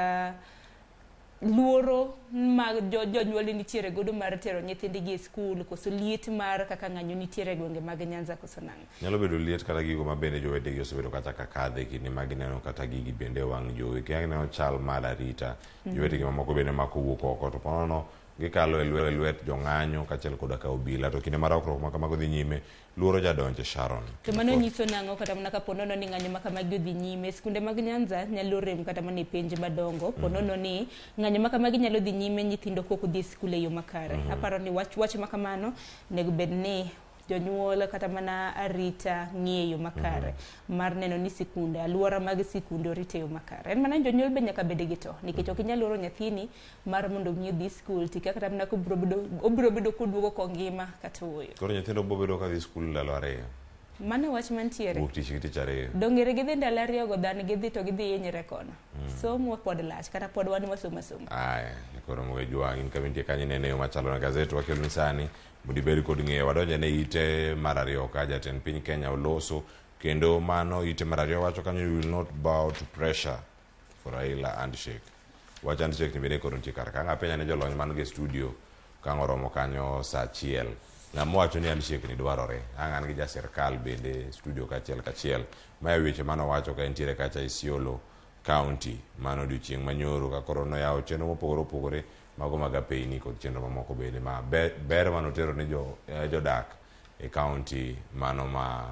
luoro ma jonyuol nitiere godo mar tero nyithindgi e skul koso liet mar kaka ng'anyo nitiere e gwenge mag Nyanza koso nang'o? Nyalo bedo liet kata gigo ma bende jowetegi osebedo kata ka kadhe kinde ma gineno kata gigi bende e wang' jowi. Kendo gineno chal mar arita. Jowetegi mamoko bende ma kowuok oko to ponono gikalo e lwet jong'anyo kaachiel koda ka obila. To kinde ma rakruok ma kamago dhi nyime, luoro jadonje Sharon. To mano nyiso nang'o kata mana kapo nono ni ng'anyo ma kamagi odhi nyime, skunde mag Nyanza nyalo rem kata mana e penj madongo, po nono ni ng'anyo ma kamagi nyalo dhi nyime nyithindo kok odhi e skul e yo makare. Aparo ni wach wach ma kamano onego bed ni jonyuol kata mana arita ng'iyo e yo makare mar neno ni sikunde, alwora mag sikunde orit e yo makare. En mana ni jonyuol be nyaka bed gi to, nikech ok inyal oro nyathini mar mondo mi odhi skul tikia kata mana kobiro bedo obiro bedo koduogo kongima kata ooyo. Koro nyithindo biro bedo kadhi skul ndalo ariyo. Mano wach mantiere. Wuok tich gi tich ariyo. Dongere gidhi ndalo ariyo go dhani gidhi to gidhi hinyre kono. Somo pod lach kata pod wan wasomo asoma. Aya, koro moge jwang' in kama intie kanyo inene yo machalo na gazet wakelo ni sani mondo ibed kod ng'eyo. Wadonjo ne ite mar ariyo ka jatend piny Kenya oloso kendo mano ite mar ariyo wacho kanyo you will not bow to pressure for Raila handshake. Wach handshake ni bende koro nitie kar ka. Ang' apenja ne jolony man go e studio ka ang' oromo kanyo saa achiel. Ng'ama wacho ni handshake ni dwarore. Ang' an gi ja sirkal bende e studio kachiel kachiel. Mae weche manowacho ka entiere kacha Isiolo County mano odiochieng' manyoro ka koro noyawo chenro mopogore opogore mago mag apeyni kod chenro mamoko bende ma ber manotero ne jodak e county mano ma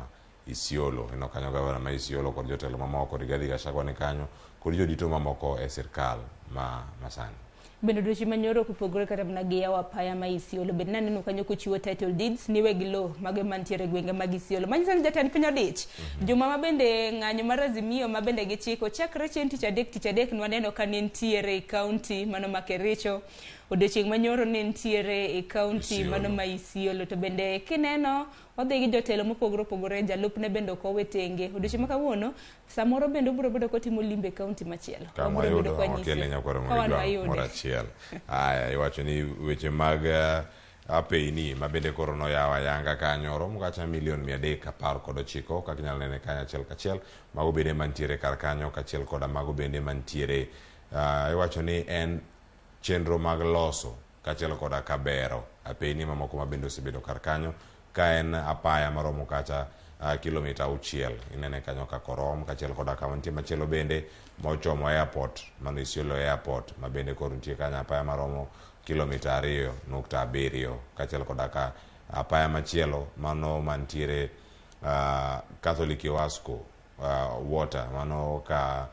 Isiolo. Ineno kanyo gavana ma Isiolo kod jotelo mamoko, Rigathi Gachagua ni kanyo kod jodito mamoko e sirkal ma masani. Bende odiochieng' manyoro kopogore kata mana gi yawo apaya ma Isiolo, bende naneno kanyo kochiwo title deeds ni weg lowo mago mantiere e gwenge mag Isiolo. Manyiso ni jatend piny odich. Juma ma bende ng'anyo mar Azimio ma bende gichiko chakre chieng' tich adek tich adek nwaneno ka ne nitiere e county mano ma Kericho. Odiochieng' manyoro ne nitiere e county mano ma Isiolo. To bende kineno odhi gi jotelo mopogore opogore, jalupne bende ok owe tenge. Odiochieng' ma kawuono samoro bende obiro bedo kotimo limbe e county machielo. Kama Wabiro bedo wayudo kwanyisi. wakele nyakwaro Ka wan mondo wayude. moro achiel. Aya, iwacho ni weche mag apeyni ma bende koro noyaw ayanga kanyo romo kacha milion 319 kaka inyalo nene kanyo achiel kachiel. Mago bende mantiere kar kanyo kachiel koda mago bende mantiere iwacho ni en chenro mag loso kachiel koda kabero apeyni mamoko ma bende osebedo kar kanyo ka en apaya maromo kacha kilomita 6 inene kanyo kaka orom kachiel koda kama nitie machielo bende mochomo airport mano Isiolo airport ma bende koro nitie kanyo apaya maromo kilomita 2.7 kachiel koda ka apaya machielo mano mantiere Catholic Owasco water mano ka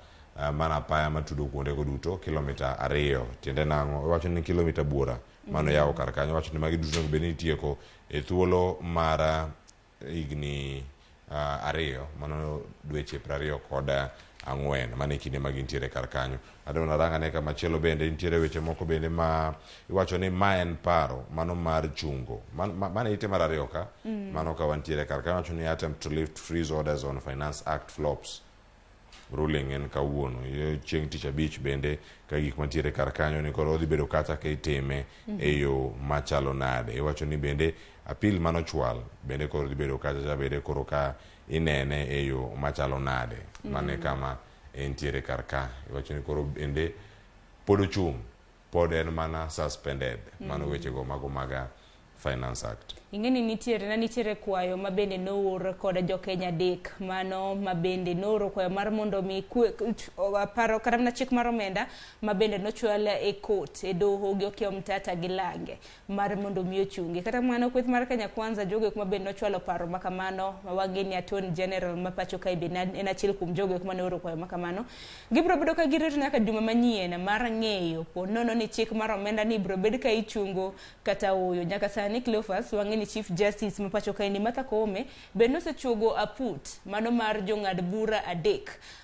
mana apaya matudo kuondego duto kilomita 2 tiende nang'o iwacho ni kilomita buora mano yawo kar kanyo iwacho ni magi duto onego bed ni itieko e thuolo mar higni 2 mano dweche 24 mano e kinde ma gintiere kar kanyo. Adwa narang ane kamachielo bende nitiere weche moko bende ma iwacho ni ma en paro mano mar chungo mano ite mar ariyo ka mano ka wantiere kar kanyo iwacho ni attempt to lift freeze orders on Finance Act flops ruling en kawuono chieng' tich abich bende ka gik mantiere kar kanyo ni koro odhi bedo kata ka itime e yo machalo nade. Iwacho ni bende appeal manochwal bende koro dhi bedo kacha cha bende koro ka inene e yo machalo nade. Mano e kama entiere kar ka. Iwacho ni koro bende pod ochung', pod en mana suspended. Mano wechego mago maga Finance Act. Ing'e ni nitiere na nitiere kwayo ma bende noor kod jokenya 3 mano ma bende nooro kwayo mar mondo mi kwe, paro kata mana chik mar omenda ma bende nochwal e kot e doho gi Okiya Omtata gi Lange mar mondo mi ochungi. Kata kamano kweth mar Kenya Kwanza jogo eko ma bende nochwalo paro ma kamano wang'e ni Attorney General ma pacho kae bende en achiel kuom jogo eko mane ooro kwayo ma kamano. Gibiro bedo ka girito nyaka juma manyien mar ng'eyo po nono ni chik mar omenda ni ibiro bed ka ichungo kata ooyo. Nyaka sani Cleophas wang'e ni Chief Justice ma pacho kae ni Martha Koome bende nosechuogo aput mano mar jong'ad bura 3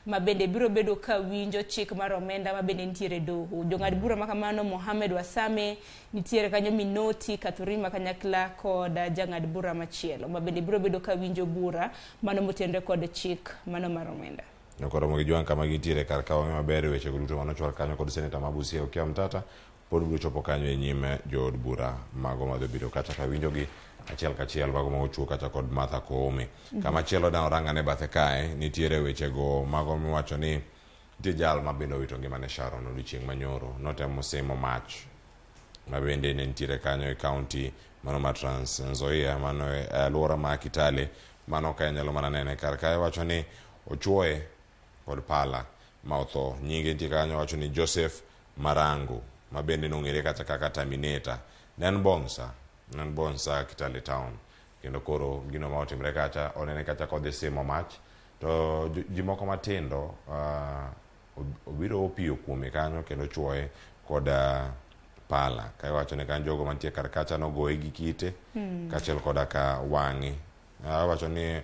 ma bende biro bedo ka winjo chik mar omenda ma bende nitiere doho. Jong'ad bura ma kamano Mohamed Wasame nitiere kanyo, Minoti Kathurima kanyakla kod jang'ad bura machielo ma bende biro bedo ka winjo bura mano motenore kod chik mano mar omenda. Nyakoromo gi Jwang' kama gintiere kar ka wang'e maber weche go duto manochwal kanyo kod seneta ma Busia Okiya Omtata pod biro chopo kanyo e nyim jood bura mago madhi biro kata ka winjogi achiel kachiel mago ma ochuo kata kod Martha Koome. Kama chielo da orangane bathe kae nitiere wechego mago miwacho ni nitie jal ma bende owito ngimane Sharon odiochieng' manyoro notemo simo mach ma bende ne nitiere kanyo e kaunti mano ma Trans Nzoia mano e alwora ma Kitale mano ka inyalo mana nene kar kae wacho ni ochuoye kod pala ma otho. Nyinge nitie kanyo wacho ni Joseph Marango ma bende nong'ere kata kaka Terminator. Ne en Bonsa, ne en Bonsa Kitale town. Kendo koro gino ma otimre kacha onene kacha kodhi simo mach to ji moko matindo obiro opiyo kuome kanyo kendo chuoye kod pala. Ka iwacho ni kanyo jogo mantie kar kacha nogoye gi kite kaachiel koda ka wang'e. Awacho ni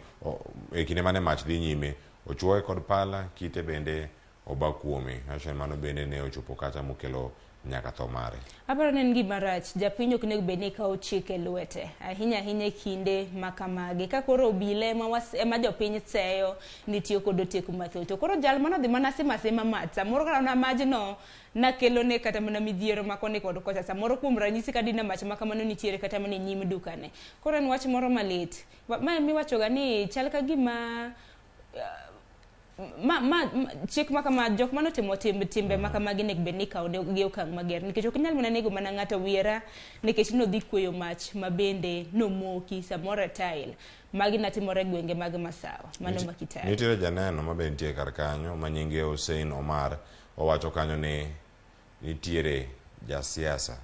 e kinde mane mach dhi nyime ochuoye kod pala, kite bende oba kuome. Awacho ni mano bende ne ochopo kacha mokelo nyaka tho mare. Aparo ni en gima rach, japiny ok onego bed ni kawo chik e lwete ahinya ahinya e kinde ma kamagi. Ka koro obila ema jopiny seyo ni tiyo kod oteku mathoth. To koro jal mano dhi mana sima asima mach, samoro kata mana majno nakelone kata mana midhiero ma koni kod kocha. Samoro kuom ranyisi ka dine mach ma kamano nitiere kata mana e nyim dukane. Koro en wach moro malit. Ma miwachoga ni chal ka gima ma chik ma kama jok manotimo timbe ma kamagi onego bed ni ikawo gi okang' mager nikech ok inyal mana nego mana ng'ato wiera nikech nodhi kweyo mach ma bende nomoki samoro e tile. Magi natimore e gwenge mag Masawa mano ma Kitale. Nitiere janeno ma be nitie kar kanyo ma nyinge Hussein Omar owacho kanyo ni nitiere jasiasa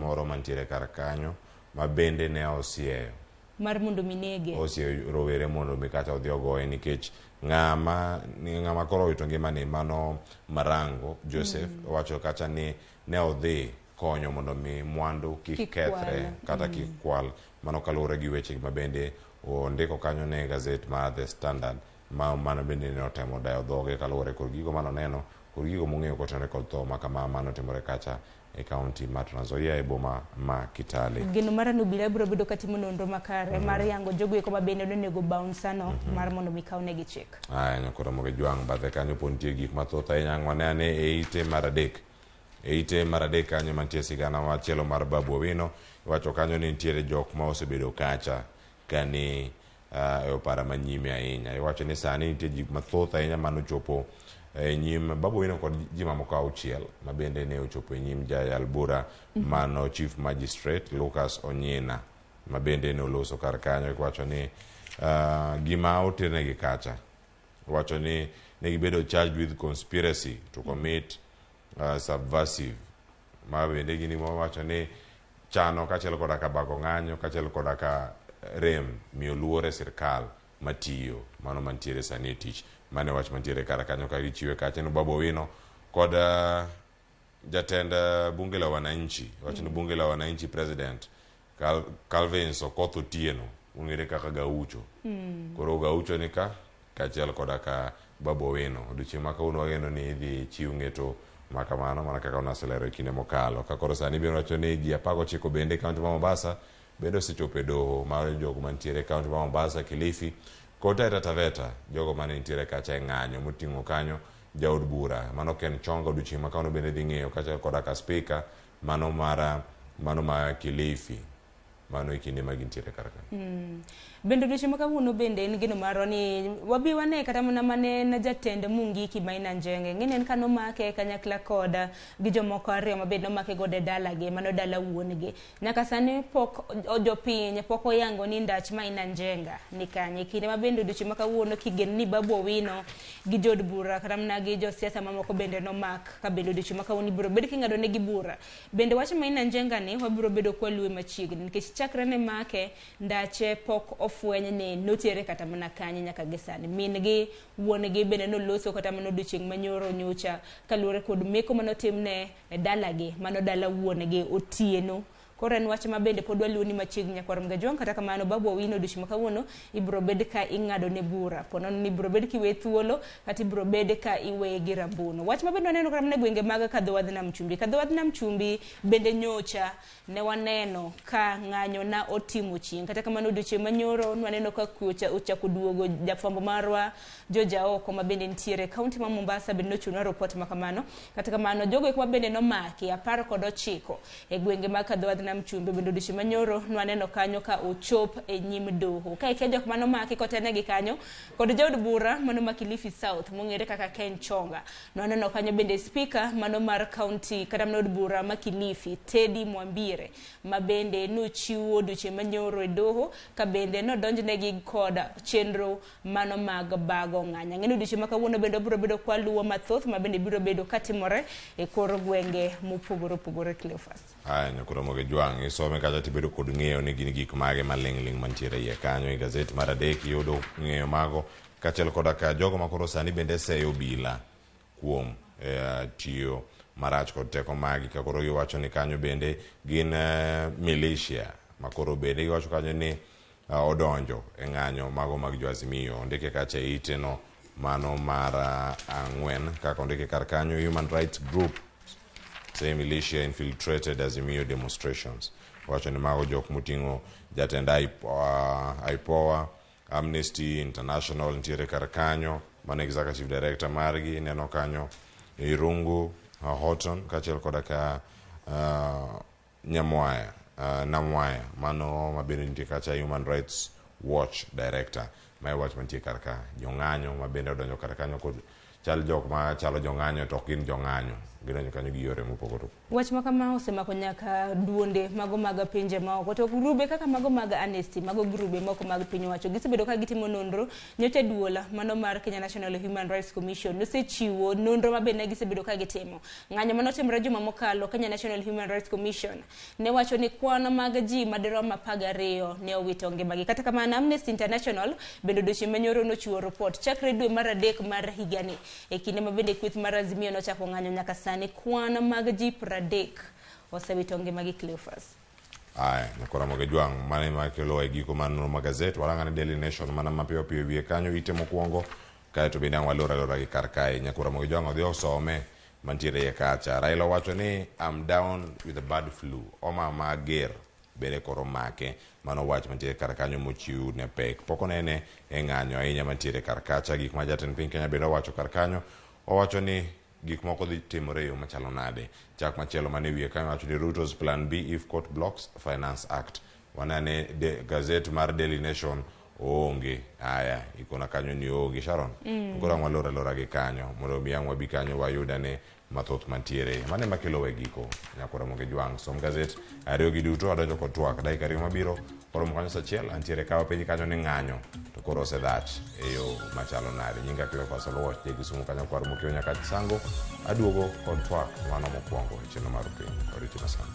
moro mantiere kar kanyo ma bende ne osieyo mar mondo mi nege. Osieyo rowere mondo mi kata odhi ogoye nikech ng'ama koro owito ngimane mano Marango Joseph owacho kacha ni ne odhi konyo mondo mi mwandu kik kethre kata kik kwal. Mano kaluwore gi weche ma bende ondiko kanyo ne gazet mar The Standard ma mano bende ne otemo dayo dhoge kaluwore kod gigo manoneno kod gigo mong'eyo kotenore kod tho ma kama manotimore kacha e kaunti ma Trans Nzoia e boma ma Kitale. Geno mara ni obila biro bedo katimo nonro makare mar yango jogo eko ma bende onego bouncer no mar mondo mi kawnegi chik. Aya nyakoro moge jwang' bathe kanyo pod nitie gik mathoth ahinya. Ang' wane ane e ite mar 3. E ite mar 3 kanyo mantie sigana machielo mar Babu Owino iwacho kanyo ni nitiere jok ma osebedo kacha kani e opara manyime ahinya. Iwacho ni sani nitie ji mathoth ahinya manochopo e nyim Babu Owino kod ji mamoko 6 ma bende ne ochopo e nyim jayal bura mano Chief Magistrate Lucas Onyina ma bende ne oloso kar kanyo. Iwacho ni gima oternegi kacha, iwacho ni ne gibedo charged with conspiracy to commit subversive ma bende gini wacho ni chano kaachiel koda ka bago ng'anyo kaachiel koda ka rem miyo luor e sirkal matiyo mano mantiere sani e tich. Mane wach mantiere kar kanyo ka gichiwe kacha ni Babu Owino kod jatend bunge la wananchi, wacho ni bunge la wananchi president Calvin Okoth Otieno ong'ere kaka Gaucho. Koro Gaucho ni ka kaachiel koda ka Babu Owino. Odiochieng' ma kawuono wageno ni idhi chiw ng'eto ma kamano mana kaka naselero e kinde mokalo. Ka koro sani biro wacho ni ji 19 bende e kaunti ma Mombasa bende osechopo e doho mar jogo mantiere e kaunti ma Mombasa, Kilifi kod Taita Taveta, jogo mane nitiere kacha e ng'anyo moting'o kanyo jaod bura mano Ken Chonga. Odiochieng' ma kawuono bende dhi ng'eyo kaachiel koda ka spika mano ma Kilifi. Mano e kinde ma gintiere kar ka. Bende odiochieng' ma kawuono bende en geno marwa ni wabi wane kata mana mane en jatend Mungiki Maina Njenge. Ng'eni en kanomake kanyakla kod gi jomoko ariyo ma bende nomake godo e dalagi, mano dala wuon gi. Nyaka sani pok jopiny pok oyango ni ndach Maina Njenga ni kanye. Kinde ma bende odiochieng' ma kawuono kigen ni Babu Owino gi jood bura kata mana gi josiasa mamoko bende nomak ka bende odiochieng' ma kawuono ibiro bed king'ado negi bura. Bende wach Maina Njenga ni wabiro bedo kwaluwe machiegni nikech chakre ne make ndache pok ofweny ni notere kata mana kanye nyaka gi sani. Min gi wuon gi bende noloso kata mana odiochieng' manyoro nyocha kaluwore kod meko manotimne e dalagi, mano dala wuon gi Otieno. Koro en wach ma bende pod waluwo ni machiegni nyakwar Mgajwang'. Kata kamano Babu Owino odiochieng' ma kawuono ibiro bed ka ing'ado ne bura. Po nono ni ibiro bed kiweye thuolo kata ibiro bed ka iweye gi rambuno. Wach ma bende waneno kata mana e gwenge mag Kadhowadh Nam Chumbi. Kadhowadh Nam Chumbi bende nyocha ne waneno ka ng'anyo na otimo chieng'. Kata kamano odiochieng' manyoro nwaneno ka kwe ochako duogo. Jafwambo marwa Jojaoko ma bende nitiere e kaunti ma Mombasa bende nochiwonwa ripot ma kamano. Kata kamano jogo eko ma bende nomaki 19 e gwenge mag Kadhowadh Nam Chumbi bende odiochieng' manyoro nwaneno kanyo ka ochop e nyim doho. Ka ikia jok manomaki kotenegi kanyo kod jaod bura mano ma Kilifi South mong'ere kaka Ken Chonga. Nwaneno kanyo bende speaker mano mar county kata mana od bura ma Kilifi Teddy Mwambire ma bende nochiwo odiochieng' manyoro e doho ka bende nodonjnegi kod chenro mano mag bago ng'anyo. Ang'e ni odiochieng' ma kawuono bende wabiro bedo kwaluwo mathoth ma bende biro bedo katimore e kor gwenge mopogore opogore. Cleophas. Aya, nyakoro Moge Jwang', isome kacha tibedo kod ng'eyo ni gin gik mage maling' ling' mantiere iye kanyo. E gazet mar adek iyudo ng'eyo mago kaachiel koda ka jogo makoro sani bende seyo obila kuom tiyo marach kod teko magi, ka koro giwacho ni kanyo bende gin militia makoro bende giwacho kanyo ni odonjo e ng'anyo mago mag jo Azimio. Ondike kacha e ite no mano mar 4 kaka ondike kar kanyo, Human Rights Group say militia infiltrated Azimio demonstrations. Wacho ni mago jok moting'o jatend IPOA, Amnesty International nitiere kar kanyo, mano executive director margi ineno kanyo Irungu Houghton kaachiel koda ka Nyamwaya, Namwaya mano mabende nitie kacha Human Rights Watch director. Mae wach mantie kar ka, jong'anyo mabende odonjo kar kanyo kod chal jok ma chalo jong'anyo to ok gin jong'anyo, gidonjo kanyo gi yore mopogore. Wach ma kama osemako nyaka duonde mago mag pinje maoko, to grube kaka mago mag Amnesty, mago grube moko mag piny owacho gisebedo ka gitimo nonro. Nyocha duol mano mar Kenya National Human Rights Commission nosechiwo nonro ma bende gisebedo ka gitimo. Ng'anyo manotimore juma mokalo, Kenya National Human Rights Commission ne wacho ni kwan mag ji madirom 12 ne owito ngimagi. Kata kamano Amnesty International bende odiochieng' manyoro nochiwo ripot chakre dwe mar 3 mar higani, e kinde ma bende kweth mar Azimio nochako ng'anyo nyaka sani kwan mag ji 30 osewito ngimagi. Cleophas. Aya, nyakora Moge Jwang', mano ema kelo e giko mar nonro mag gazet. Warang'ane Daily Nation mana mapiyo piyo wiye kanyo ite mokwongo, kaeto bende ang' walor alora gi kar kae. Nyakora Moge Jwang' odhi osome mantiere iye kacha. Raila owacho ni I'm down with the bad flu, homa mager bende koro make. Mano wach mantiere kar kanyo mochiw ne pek. Pok onene e ng'anyo ahinya mantiere kar kacha. Gik ma jatend piny Kenya bende owacho kar kanyo, owacho ni gik moko dhi timore e yo machalo nade. Chak machielo mane wiye kanyo wacho ni Ruto's plan B if court blocks Finance Act. Wanane gazet mar Daily Nation oonge. Aya, ikona kanyo ni oonge. Sharon, koro ang' walor alora gi kanyo mondo mi ang' wabi kanyo wayudane mathoth mantiere. Mano ema kelo we giko. Nyakora Moge Jwang', som gazet ariyo gi duto adonjo kod twak. Dakika 2 mabiro koromo kanyo saa 1 antiere kawa piny kanyo ni ng'anyo to koro osedhach e yo machalo nade. Nyinga Cleophas Oluoch, ja Kisumu kanyo kwar mokiewo nyaka Sango. Aduogo kod twak mano mokwongo e chenro mar piny. Oriti masani.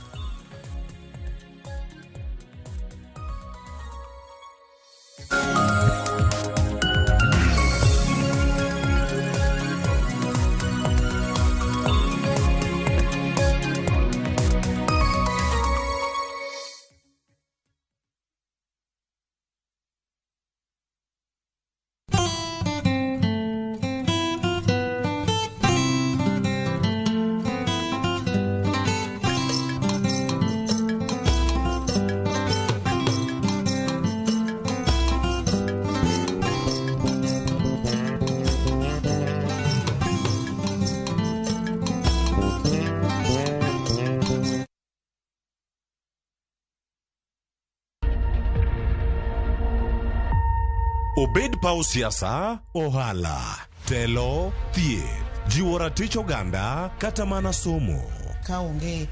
Obed paw siasa, ohala, telo, thieth, jiwo ratich oganda kata mana somo. Ka onge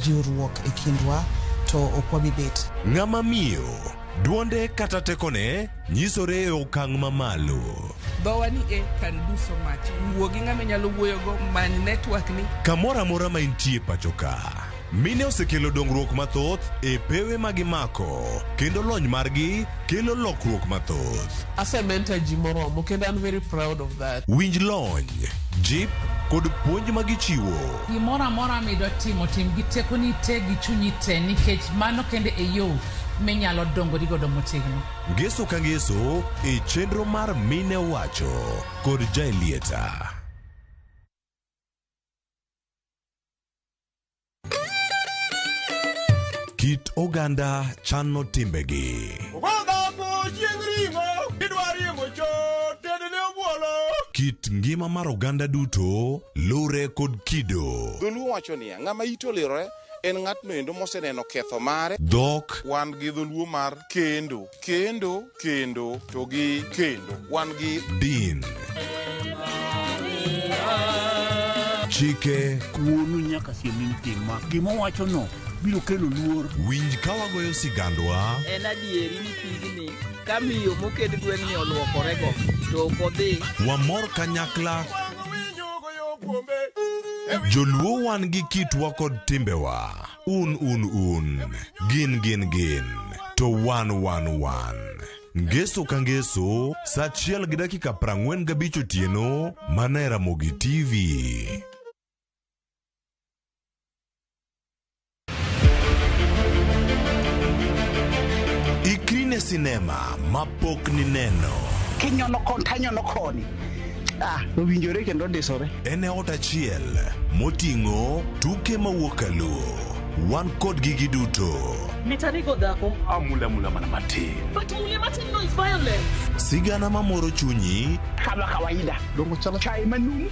jiwruok e kindwa to ok wabi bet. Ng'ama miyo, duonde kata tekone nyisore e okang' mamalo. Dhowa ni e can do so much. Wuo gi ng'ama inyalo wuoyogo, many network ni. Kamoro amora ma intie pacho ka, mine osekelo dongruok mathoth e pewe ma gimako kendo lony margi kelo lokruok mathoth. Ase mentor ji moromo kendo an very proud of that. Winj lony, jip kod puonj ma gichiwo. Gimoro amora midwa timo, tim gi tekoni te gi chunyi te nikech mano kende e yo minyalo dongori godo motegno. Ngeso ka ngeso e chenro mar Mine Owacho kod Jaelieta. Kit oganda chano timbegi. Kit ngima mar oganda duto lure kod kido. Dholuo wacho niya, ng'ama ite olirore en ng'atno endo moseneno ketho mare. Dhok. Wan gi dholuo mar kendo, kendo, kendo to gi kendo. Wan gi Din. Chike. Wuonu nyaka siem ni tim ma. Gima owachono biro kelo luor. Winj ka wagoyo sigandwa. En adieri ni pigni ka miyo mokend gweng'ni oluokorego to ok odhi. Wamor kanyakla. Joluo wan gi kitwa kod timbewa. Un un un. Gin gin gin. To wan wan wan. Ngeso ka ngeso, sa achiel gi dakika 45 otieno, mana e Ramogi TV. Ikri ne sinema mapok nineno. Kinyono koni tanyono koni. Ah, owinjore kendo ondisore. En e ot achiel moting'o tuke mawuok kaluo. Wan kodgi giduto. Mitanigo dhako. Amula mula mana matin. But mule matin no is violence. Sigana mamoro chunyi. Kama kawaida. Dongo chalo chai manumu.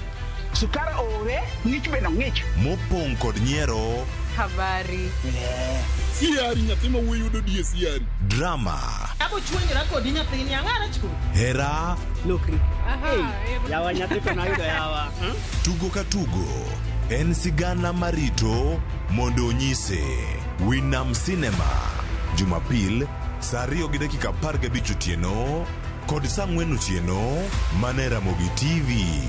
Sukari ore, ng'ich bende ong'ich. Mopong' kod nyiero. Habari. Siari nyathi ma wuoyi yudo die siari. Drama. Abo chuonyra kodi nyathini ang'ara chu. Hera. Lokri. Yawa nyathi to nayudo yawa. Tugo ka tugo en sigana marito mondo onyise. Winam Cinema. Jumapil saa 2:15 otieno kod saa 4 otieno mana e Ramogi TV.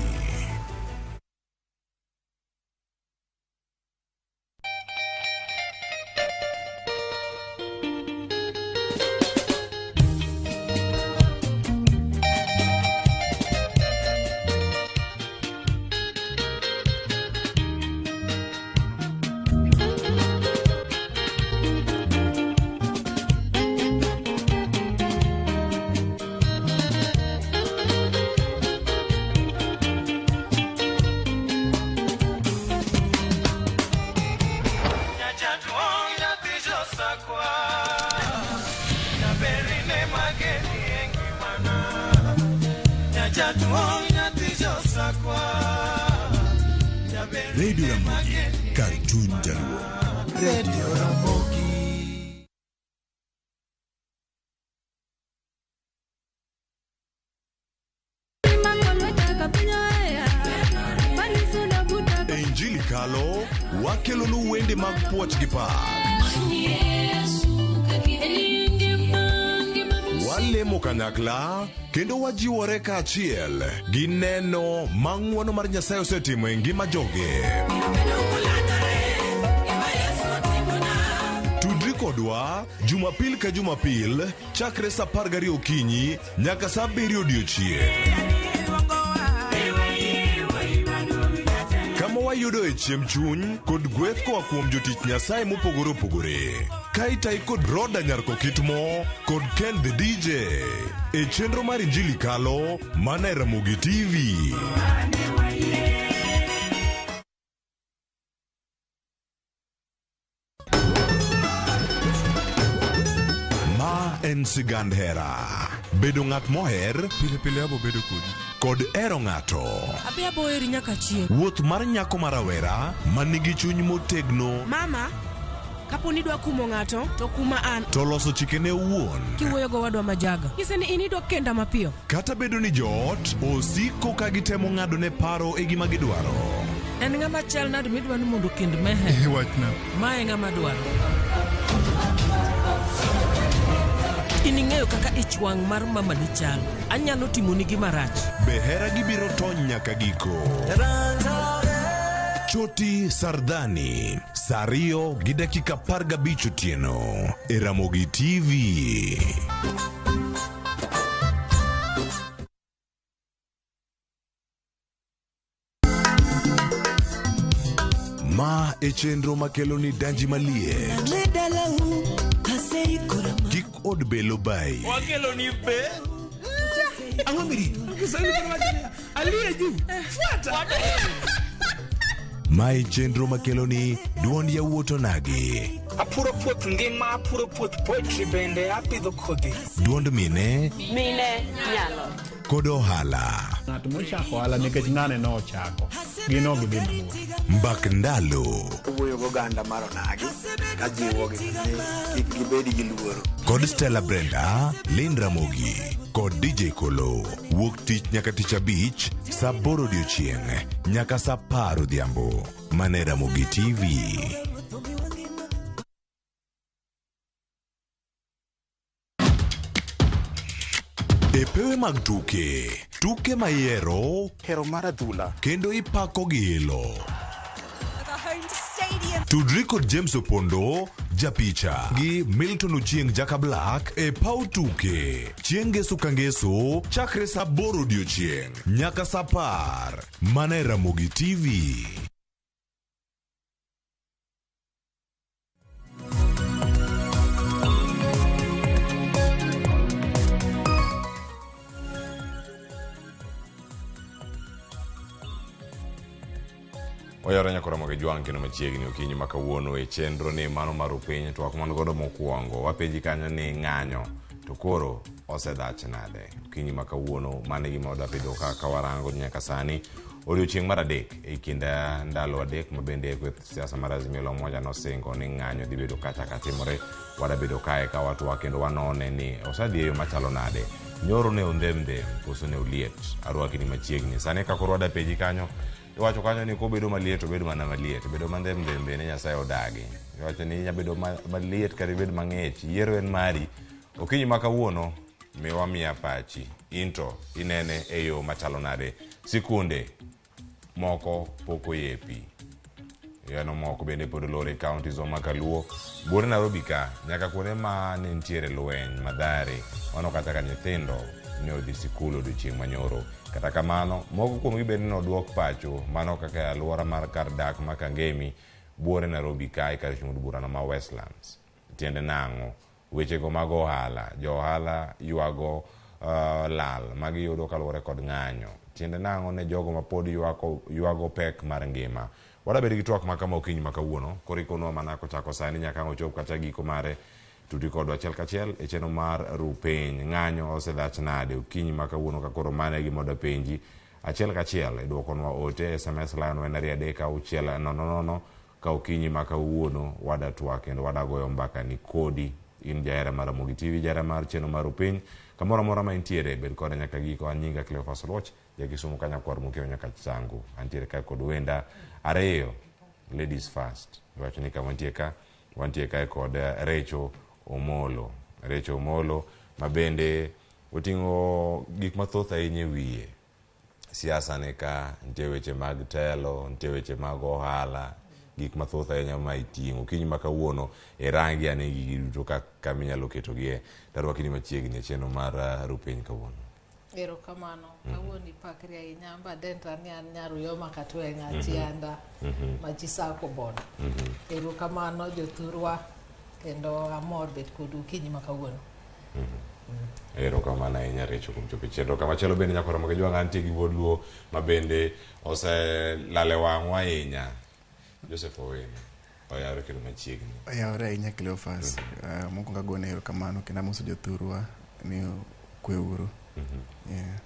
Radio Ramogi, kar chuny jaluo. Radio Ramogi. E Injili kalo, wakelonu wende mag puoch gi pak. Walemo kanyakla kendo wajiwore kaachiel gi neno ma ng'wono mar Nyasaye osetimo e ngima joge. Tudri kodwa Jumapil ka Jumapil chakre saa 12 okinyi nyaka saa 7 odiochieng'. Kama wayudoe chiemb chuny kod gweth koa kuom jotich Nyasaye mopogore opogore. Ka itayi kod Roda Nyarkokitmo kod Ken the DJ e chenro mar Injili Kalo mana e Ramogi TV. Ma en sigand hera. Bedo ng'at moher pile pile abo bedo kodi kod hero ng'ato. Abi abo heri nyaka chieng'. Wuoth mar nyako ma rawera ma nigi chuny motegno Mama, Kapo ni idwa kumo ng'ato, to kuma an. To loso chikene owuon. Kiwuoyo gowadwa majaga. Nyise ni in idwa kenda mapiyo. Kata bedo ni joot osiko ka gitemo ng'adone paro e gima gidwaro. En ng'ama chal nade midwa ni mondo okend Meher? Wachna. Ma e ng'ama dwaro. In ing'eyo kaka ich wang' mar mamani chal. Anyalo timoni gima rach. Be heragi biro tony nyaka giko? Choti Sardhani, saa 2 gi dakika 15 otieno e Ramogi TV. Ma e chenro makelo ni danji maliet. Kik od belo bayi. Wakelo ni be. Ang'o mirito? Kiswahili koro wacho niya, aliye juu, fuata. Ma e chenro makelo ni duond yawuot onagi. Apuro puoth ngima, apuro puoth poetry bende apidho kodhi. Duond mine Mine nyalo. kod ohala. Ng'at mochako ohala nikech ng'ane nochako, gin ok gidhi mabor. Mbak ndalo Owuoyo goganda mar onagi kajiwogi ni kik gibed gi luoro. kod Stella Brenda, Lynn Ramogi kod DJ Kolo. Wuok tich nyaka tich abich saa 8 odiochieng' nyaka saa 10 odhiambo. Mane Ramogi TV. E pewe mag tuke, tuke ma ihero hero mar adhula kendo ipako gi ilo. Tudri kod James Opondo, japicha gi Milton Ochieng Jaka Black e paw tuke chieng' ngeso ka ngeso chakre saa 8 odiochieng' nyaka saa 10 mana e Ramogi TV. Oyawore nyakora mag Jwang' kendo machiegni okinyi ma kawuono e chenro ni mano mar upiny twak man godo mokwongo wapenji kanyo ni ng'anyo to koro osedhach nade okinyi ma kawuono mano e gima wadwa pidho ka ka warango nyaka sani odiochieng' mar adek e kind ndalo adek ma bende kweth siasa mar Azimio la Umoja nosingo ni ng'anyo dhi bedo kacha katimore wadabedo kae ka watwak kendo wanone ni osedhi e yo machalo nade nyoro ne ondhemdhem koso ne oliet arwaki ni machiegni sani ka koro wadapenji kanyo iwacho kanyo ni kobedo maliet to bedo mana maliet bedo mandhemdhem bende Nyasaye odagi iwacho ni inya bedo maliet kata ibed mang'ich yiero en mari okinyi ma kawuono miwa miya pachi into inene e yo machalo nade sikunde moko pok oyepi yano moko bende pod olor e counties wa ma kaluo buore Nairobi ka nyaka kuonde ma ne nitiere lweny Mathare mano kata ka nyithindo ne odhi sikul odiochieng' manyoro kata kamano moko kuomgi bende noduok pacho mano kaka e alwora mar kar dak ma Kangemi buore Nairobi ka e kar chung' od burano ma Westlands tiende nang'o wechego mag ohala jo ohala ywago lal magiyudo kaluwore kod ng'anyo tiende nang'o ne jogo ma pod ywago pek mar ngima wadabedo gi twak ma kama okinyi ma kawuono koro ikonwa mana kochako sani nyaka ang' ochop kata giko mare tudi kodwa achiel kachiel e chenro mar ru piny ng'anyo osedhach nade okinyi ma kawuono ka koro mano e gima wadwa penji achiel kachiel idwokonwa ote sms line en 2 3 6 0 0 ka okinyi ma kawuono wada twak kendo wada goyo mbaka ni kodi in jahera mar Ramogi TV jahera mar chenro mar Rupiny kamoro amora ma intiere bed koda nyaka giko an nyinga Cleophas Oluoch jakisumu ka nyakwar Mokeo nyaka Changu antiere kae kod wenda ariyo ladies first iwacho ni kama wantie ka wantie kae kod Recho Omolo Recho Omolo ma bende oting'o gik mathoth ahinya e wiye siasa ni ka nitie weche mag telo nitie weche mag ohala gik mathoth ahinya ma iting'o okinyi ma kawuono irangi ane gigi duto kama inyalo ketogie tarwaki ni machiegni e chenro mar Rupiny kawuono Erokamano. Kawuono ipakri ahinya amba dendra ni an nyar Uyoma Katweng'a Chianda Machisako Bondo. Erokamano jothurwa kendo amor bet kodu okinyi ma kawuono. Erokamano ahinya Recho kuom chopo e chenro. Kamachielo bende nyakora mag Jwang' antie gi wuod Luo ma bende oselal e wang'wa ahinya. Joseph Owino oyawore kendo machiegni. Oyawore ahinya Cleophas. Mokwongo agone erokamano kendo amoso jothurwa ni kwe uru. Yeah.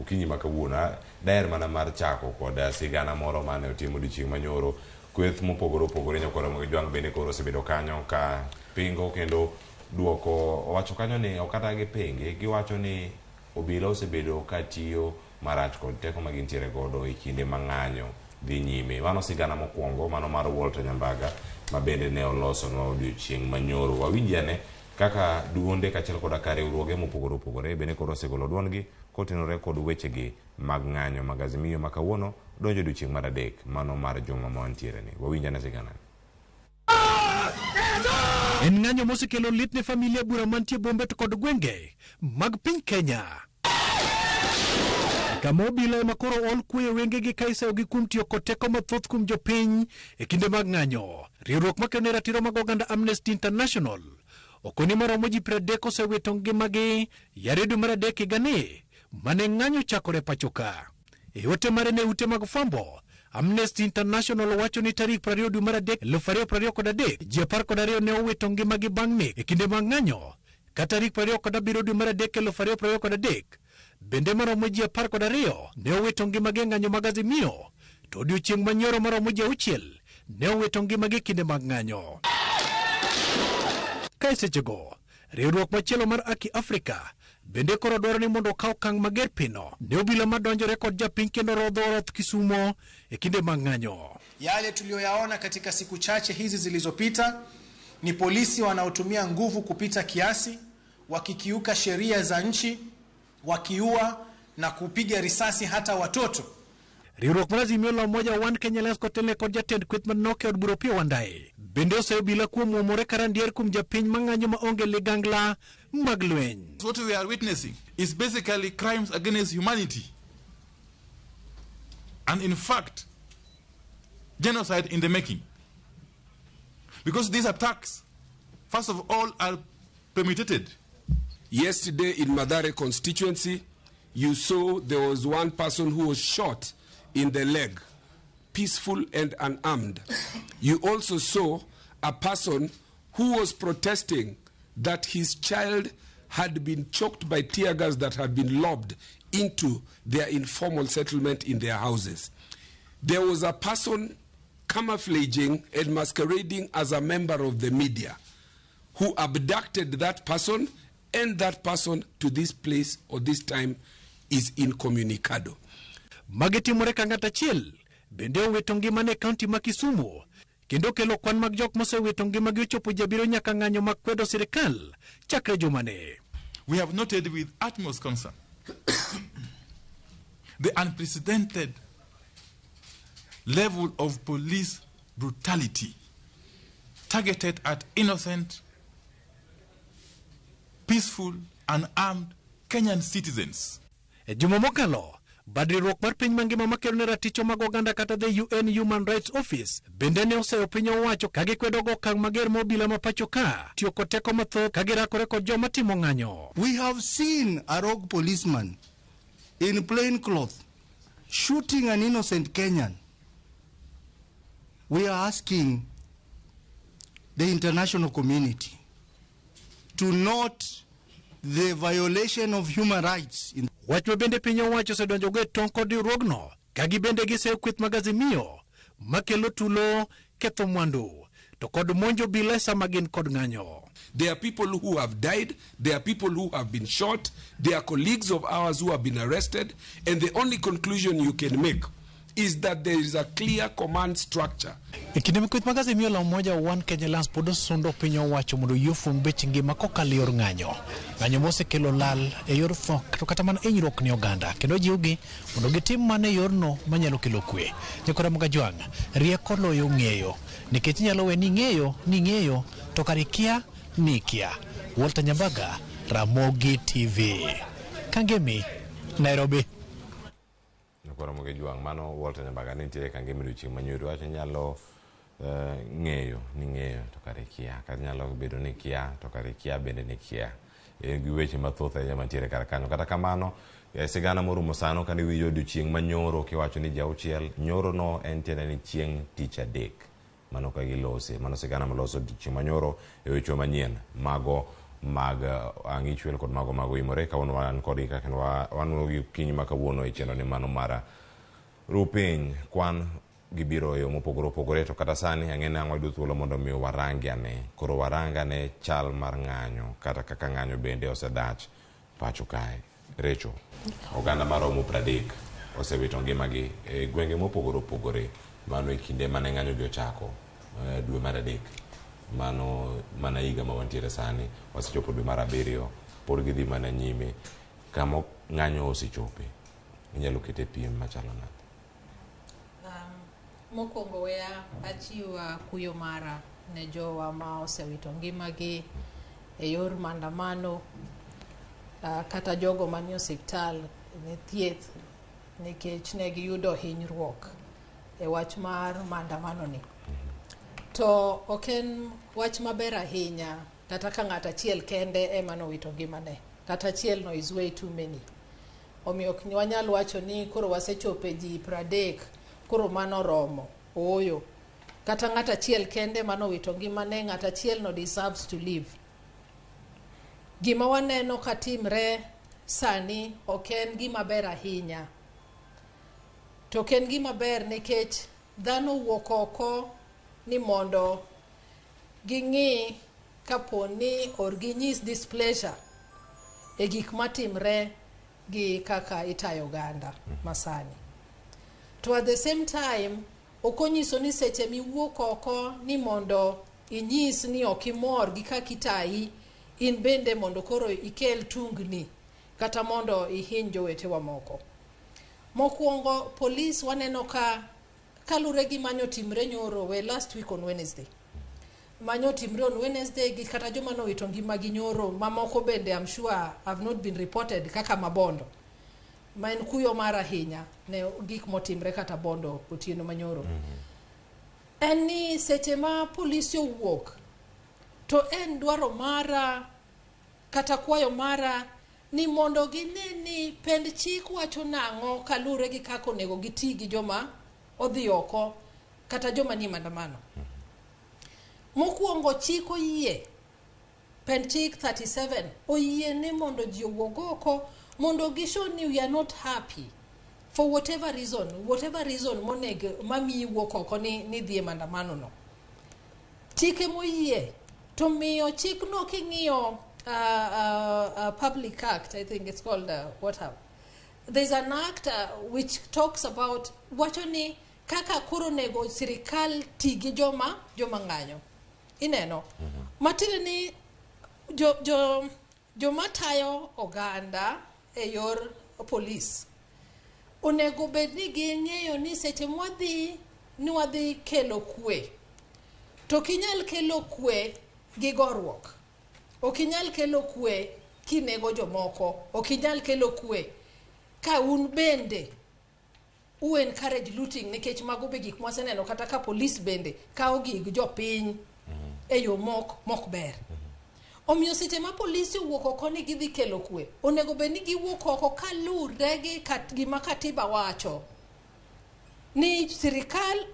Okinyi ma kawuono daher mana mar chako kod sigana moro mane otim odiochieng' manyoro. Kweth mopogore opogore nyakwar Ramogi Jwang' bende koro osebedo kanyo ka pingo kendo duoko owacho kanyo ni ok kata gipingi giwacho ni obila osebedo ka tiyo marach kod teko ma gintiere godo e kinde ma ng'anyo dhi nyime. Mano sigana mokwongo mano mar Walter Nyambaga ma bende ne olosonwa odiochieng' manyoro. Wawinji ane kaka duonde kaachiel koda ka riwruoge mopogore opogore bende koro osegolo duondgi kotenore kod wechegi mag ng'anyo mag Azimio ma kawuono donjo odiochieng' mar adek mano mar juma ma wantiere ni. Wawinj ane sigana ni. En ng'anyo mosekelo lit ne familia bura mantie bombe to kod gwenge mag piny Kenya. Kama obila ema koro ol kweyo wengegi ka iseyogi kuom tiyo kod teko mathoth kuom jopiny e kinde mag ng'anyo. Riwruok makedo ne ratiro mag oganda Amnesty International okoni maromo ji 30 osewito ngimagi yare dwe mar adek higani mane ng'anyo ochakore pachoka. E ote mare ne ute mag fwambo, Amnesty International wacho ni tarik 20 dwe mar adek 2023 ji 12 ne owito ngimagi bang' nek e kinde mag ng'anyo ka tarik 27 dwe mar adek 2023 bende maromo ji 12 ne owito ngimagi e ng'anyo mag Azimio to odiochieng' manyoro maromo ji 6 ne owito ngimagi e kinde mag ng'anyo. Ka e sechego, riwruok machielo mar Aki Africa bende koro dwaro ni mondo okaw okang' mager pino ne obila madonjore kod japiny kendo rodho roth Kisumo e kinde mag ng'anyo. Yale tuliyoyaona katika siku chache hizi zilizopita ni polisi wanaotumia nguvu kupita kiasi, wakikiuka sheria za nchi, wakiua na kupiga risasi hata watoto. Riwruok mar Azimio la Umoja One Kenya Alliance kotelne kod jatend kweth manok e od bura Opiyo Wandayi bende oseyo obila kuom muomore karandier kuom japiny mang'anyo maonge ligangla mag lweny. What we are witnessing is basically crimes against humanity. And in fact, genocide in the making. Because these attacks, first of all, are premeditated. Yesterday in Mathare constituency, you saw there was one person who was shot in the leg, peaceful and unarmed. You also saw a person who was protesting that his child had been choked by tear gas that had been lobbed into their informal settlement in their houses. There was a person camouflaging and masquerading as a member of the media who abducted that person, and that person to this place or this time is incommunicado. Magi timore ka ng'at achiel bende owito ngimane e kaunti ma Kisumu kendo kelo kwan mag jok mosewito ngimagi ochopo jabiro nyaka ng'anyo mag kwedo sirikal chakre jumani. We have noted with utmost concern the unprecedented level of police brutality targeted at innocent, peaceful, unarmed Kenyan citizens. E juma mokalo, bad riwruok mar piny mangima makedo ne raticho mag oganda kata the UN Human Rights Office bende ne oseyo piny owacho ka gikwedo go okang' mager ma obila ma pacho ka tiyo kod teko mathoth ka girakore kod joma timo ng'anyo. We have seen a rogue policeman in plain clothes shooting an innocent Kenyan. We are asking the international community to note the violation of human rights in Wach ma bende piny owacho osedonjogo e tong' kod riwruogno ka gibende giseyo kweth mag Azimio makelo tulo, ketho mwandu to kod monjo obila e sama gin kod ng'anyo. There are people who have died, there are people who have been shot, there are colleagues of ours who have been arrested, and the only conclusion you can make is that there is a clear command structure. E kinde ma kweth mag Azimio la Umoja One Kenya Alliance pod osundo piny owacho mondo oyie ofung bech ngima kokalo e yor ng'anyo. Ng'anyo mosekelo lal e yor tho to kata mana hinyruok ne oganda kendo jiwgi mondo gitim mana e yorno manyalo kelo kwe. Nyakora Mgajwang', rieko loyo ng'eyo nikech inyalo we ni ing'eyo ni ing'eyo to kare ikia ni ikia. Walter Nyambaga, Ramogi TV. Kangemi, Nairobi. Nyakora Mgajwang', mano Walter Nyambaga ne nitiere Kangemi odiochieng' manyoro wacho nyalo ng'eyo ni ng'eyo to kare ikia, kata nyalo bedo ni ikia to kare ikia bende ni ikia. En gi weche mathoth ahinya mantiere kar kanyo. Kata kamano, sigana morumo sano kane iwinjo odiochieng' manyoro kiwacho ni ji auchiel, nyoro no en tiende ni chieng' tich adek. Mano ka gilose, mano sigana moloso odiochieng' manyoro e weche manyien mago mag ang'ichwel kod mago mag oimore. Kawuono wan kodgi kaka wanuoyo gi okinyi ma kawuono e chenro ni mano mar Rupiny. Kwan gibiro e yo mopogore opogore, to kata sani ang'e ni ang' wayudo thuolo mondo mi warangi ane. Koro warang ane chal mar ng'anyo kata kaka ng'anyo bende osedhach pacho kae. Recho, oganda maromo 30 osewito ngimagi e gwenge mopogore opogore, mano e kinde mane ng'anyo gi ochako dwe mar 3, mano mana higa ma wantiere sani. Wasechopo dwe mar 7, pod gidhi mana nyime. Kama ng'anyo osechope, inyalo kete piem machalo nade? Mokwongo weya achiw kuyo mara ne jowa ma osewito ngimagi e yor maandamano, kata jogo manie osiptal ne thieth nikech ne giyudo hinyruok e wach mar maandamano ni. To ok en wach maber ahinya kata ka ng'ato achiel kende ema nowito ngimane, kata achiel no is way too many. Omiyo ok wanyal wacho ni koro wasechopo e ji 30, koro mano romo. Ooyo. Kata ng'ato achiel kende manowito ngimane, ng'ato achiel no deserves to live. Gima waneno katimre sani ok en gima ber ahinya. To ok en gima ber nikech dhano owuok oko ni mondo ging'i kapo ni or ginyis displeasure e gik matimre gi kaka itayo oganda masani. To at the same time, ok onyiso ni seche miwuok oko ni mondo inyis ni ok imor gi kaka itayi, in bende mondo koro ikel tungni kata mondo ihiny jowetewa moko. Mokwongo, polis waneno ka kalure gi manyo timre nyoro, we last week on Wednesday. Manyo timre on Wednesday gi kata joma nowito ngimagi nyoro, mamoko bende I'm sure have not been reported kaka Mabondo. Ma en kuyo mar ahinya ne gik motimre kata Bondo otieno manyoro. En ni seche ma polisi owuok, to en dwaro mara kata kwayo mara ni mondo gine ni pend chik wacho nang'o kalure gi kaka onego giti gi joma odhi oko kata joma nie maandamano. Mokwongo chik oyie, pend chik 37 oyie ni mondo ji owuog oko mondo gishow ni we are not happy for whatever reason, whatever reason monego mamiyi wuok oko ni dhi e maandamano no. Chike moyie to miyo chikno king'iyo Public Act, I think it's called, what have. There's an act which talks about wacho ni kaka koro onego sirikal ti gi joma ng'anyo. Ineno? Matiende ni joma tayo oganda e yor polis onego bed ni ging'eyo ni seche mwadhi ni wadhi kelo kwe, to ok inyal kelo kwe gi goruok, ok inyal kelo kwe kinego jomoko, ok inyal kelo kwe ka un bende u encourage looting, nikech mago be gik mwaseneno kata ka polis bende kawo gig jopiny e yo mok ber. Omiyo seche ma polisi owuok oko ni gidhi kelo kwe, onego bed ni giwuok oko kalure gi gima katiba wacho ni sirikal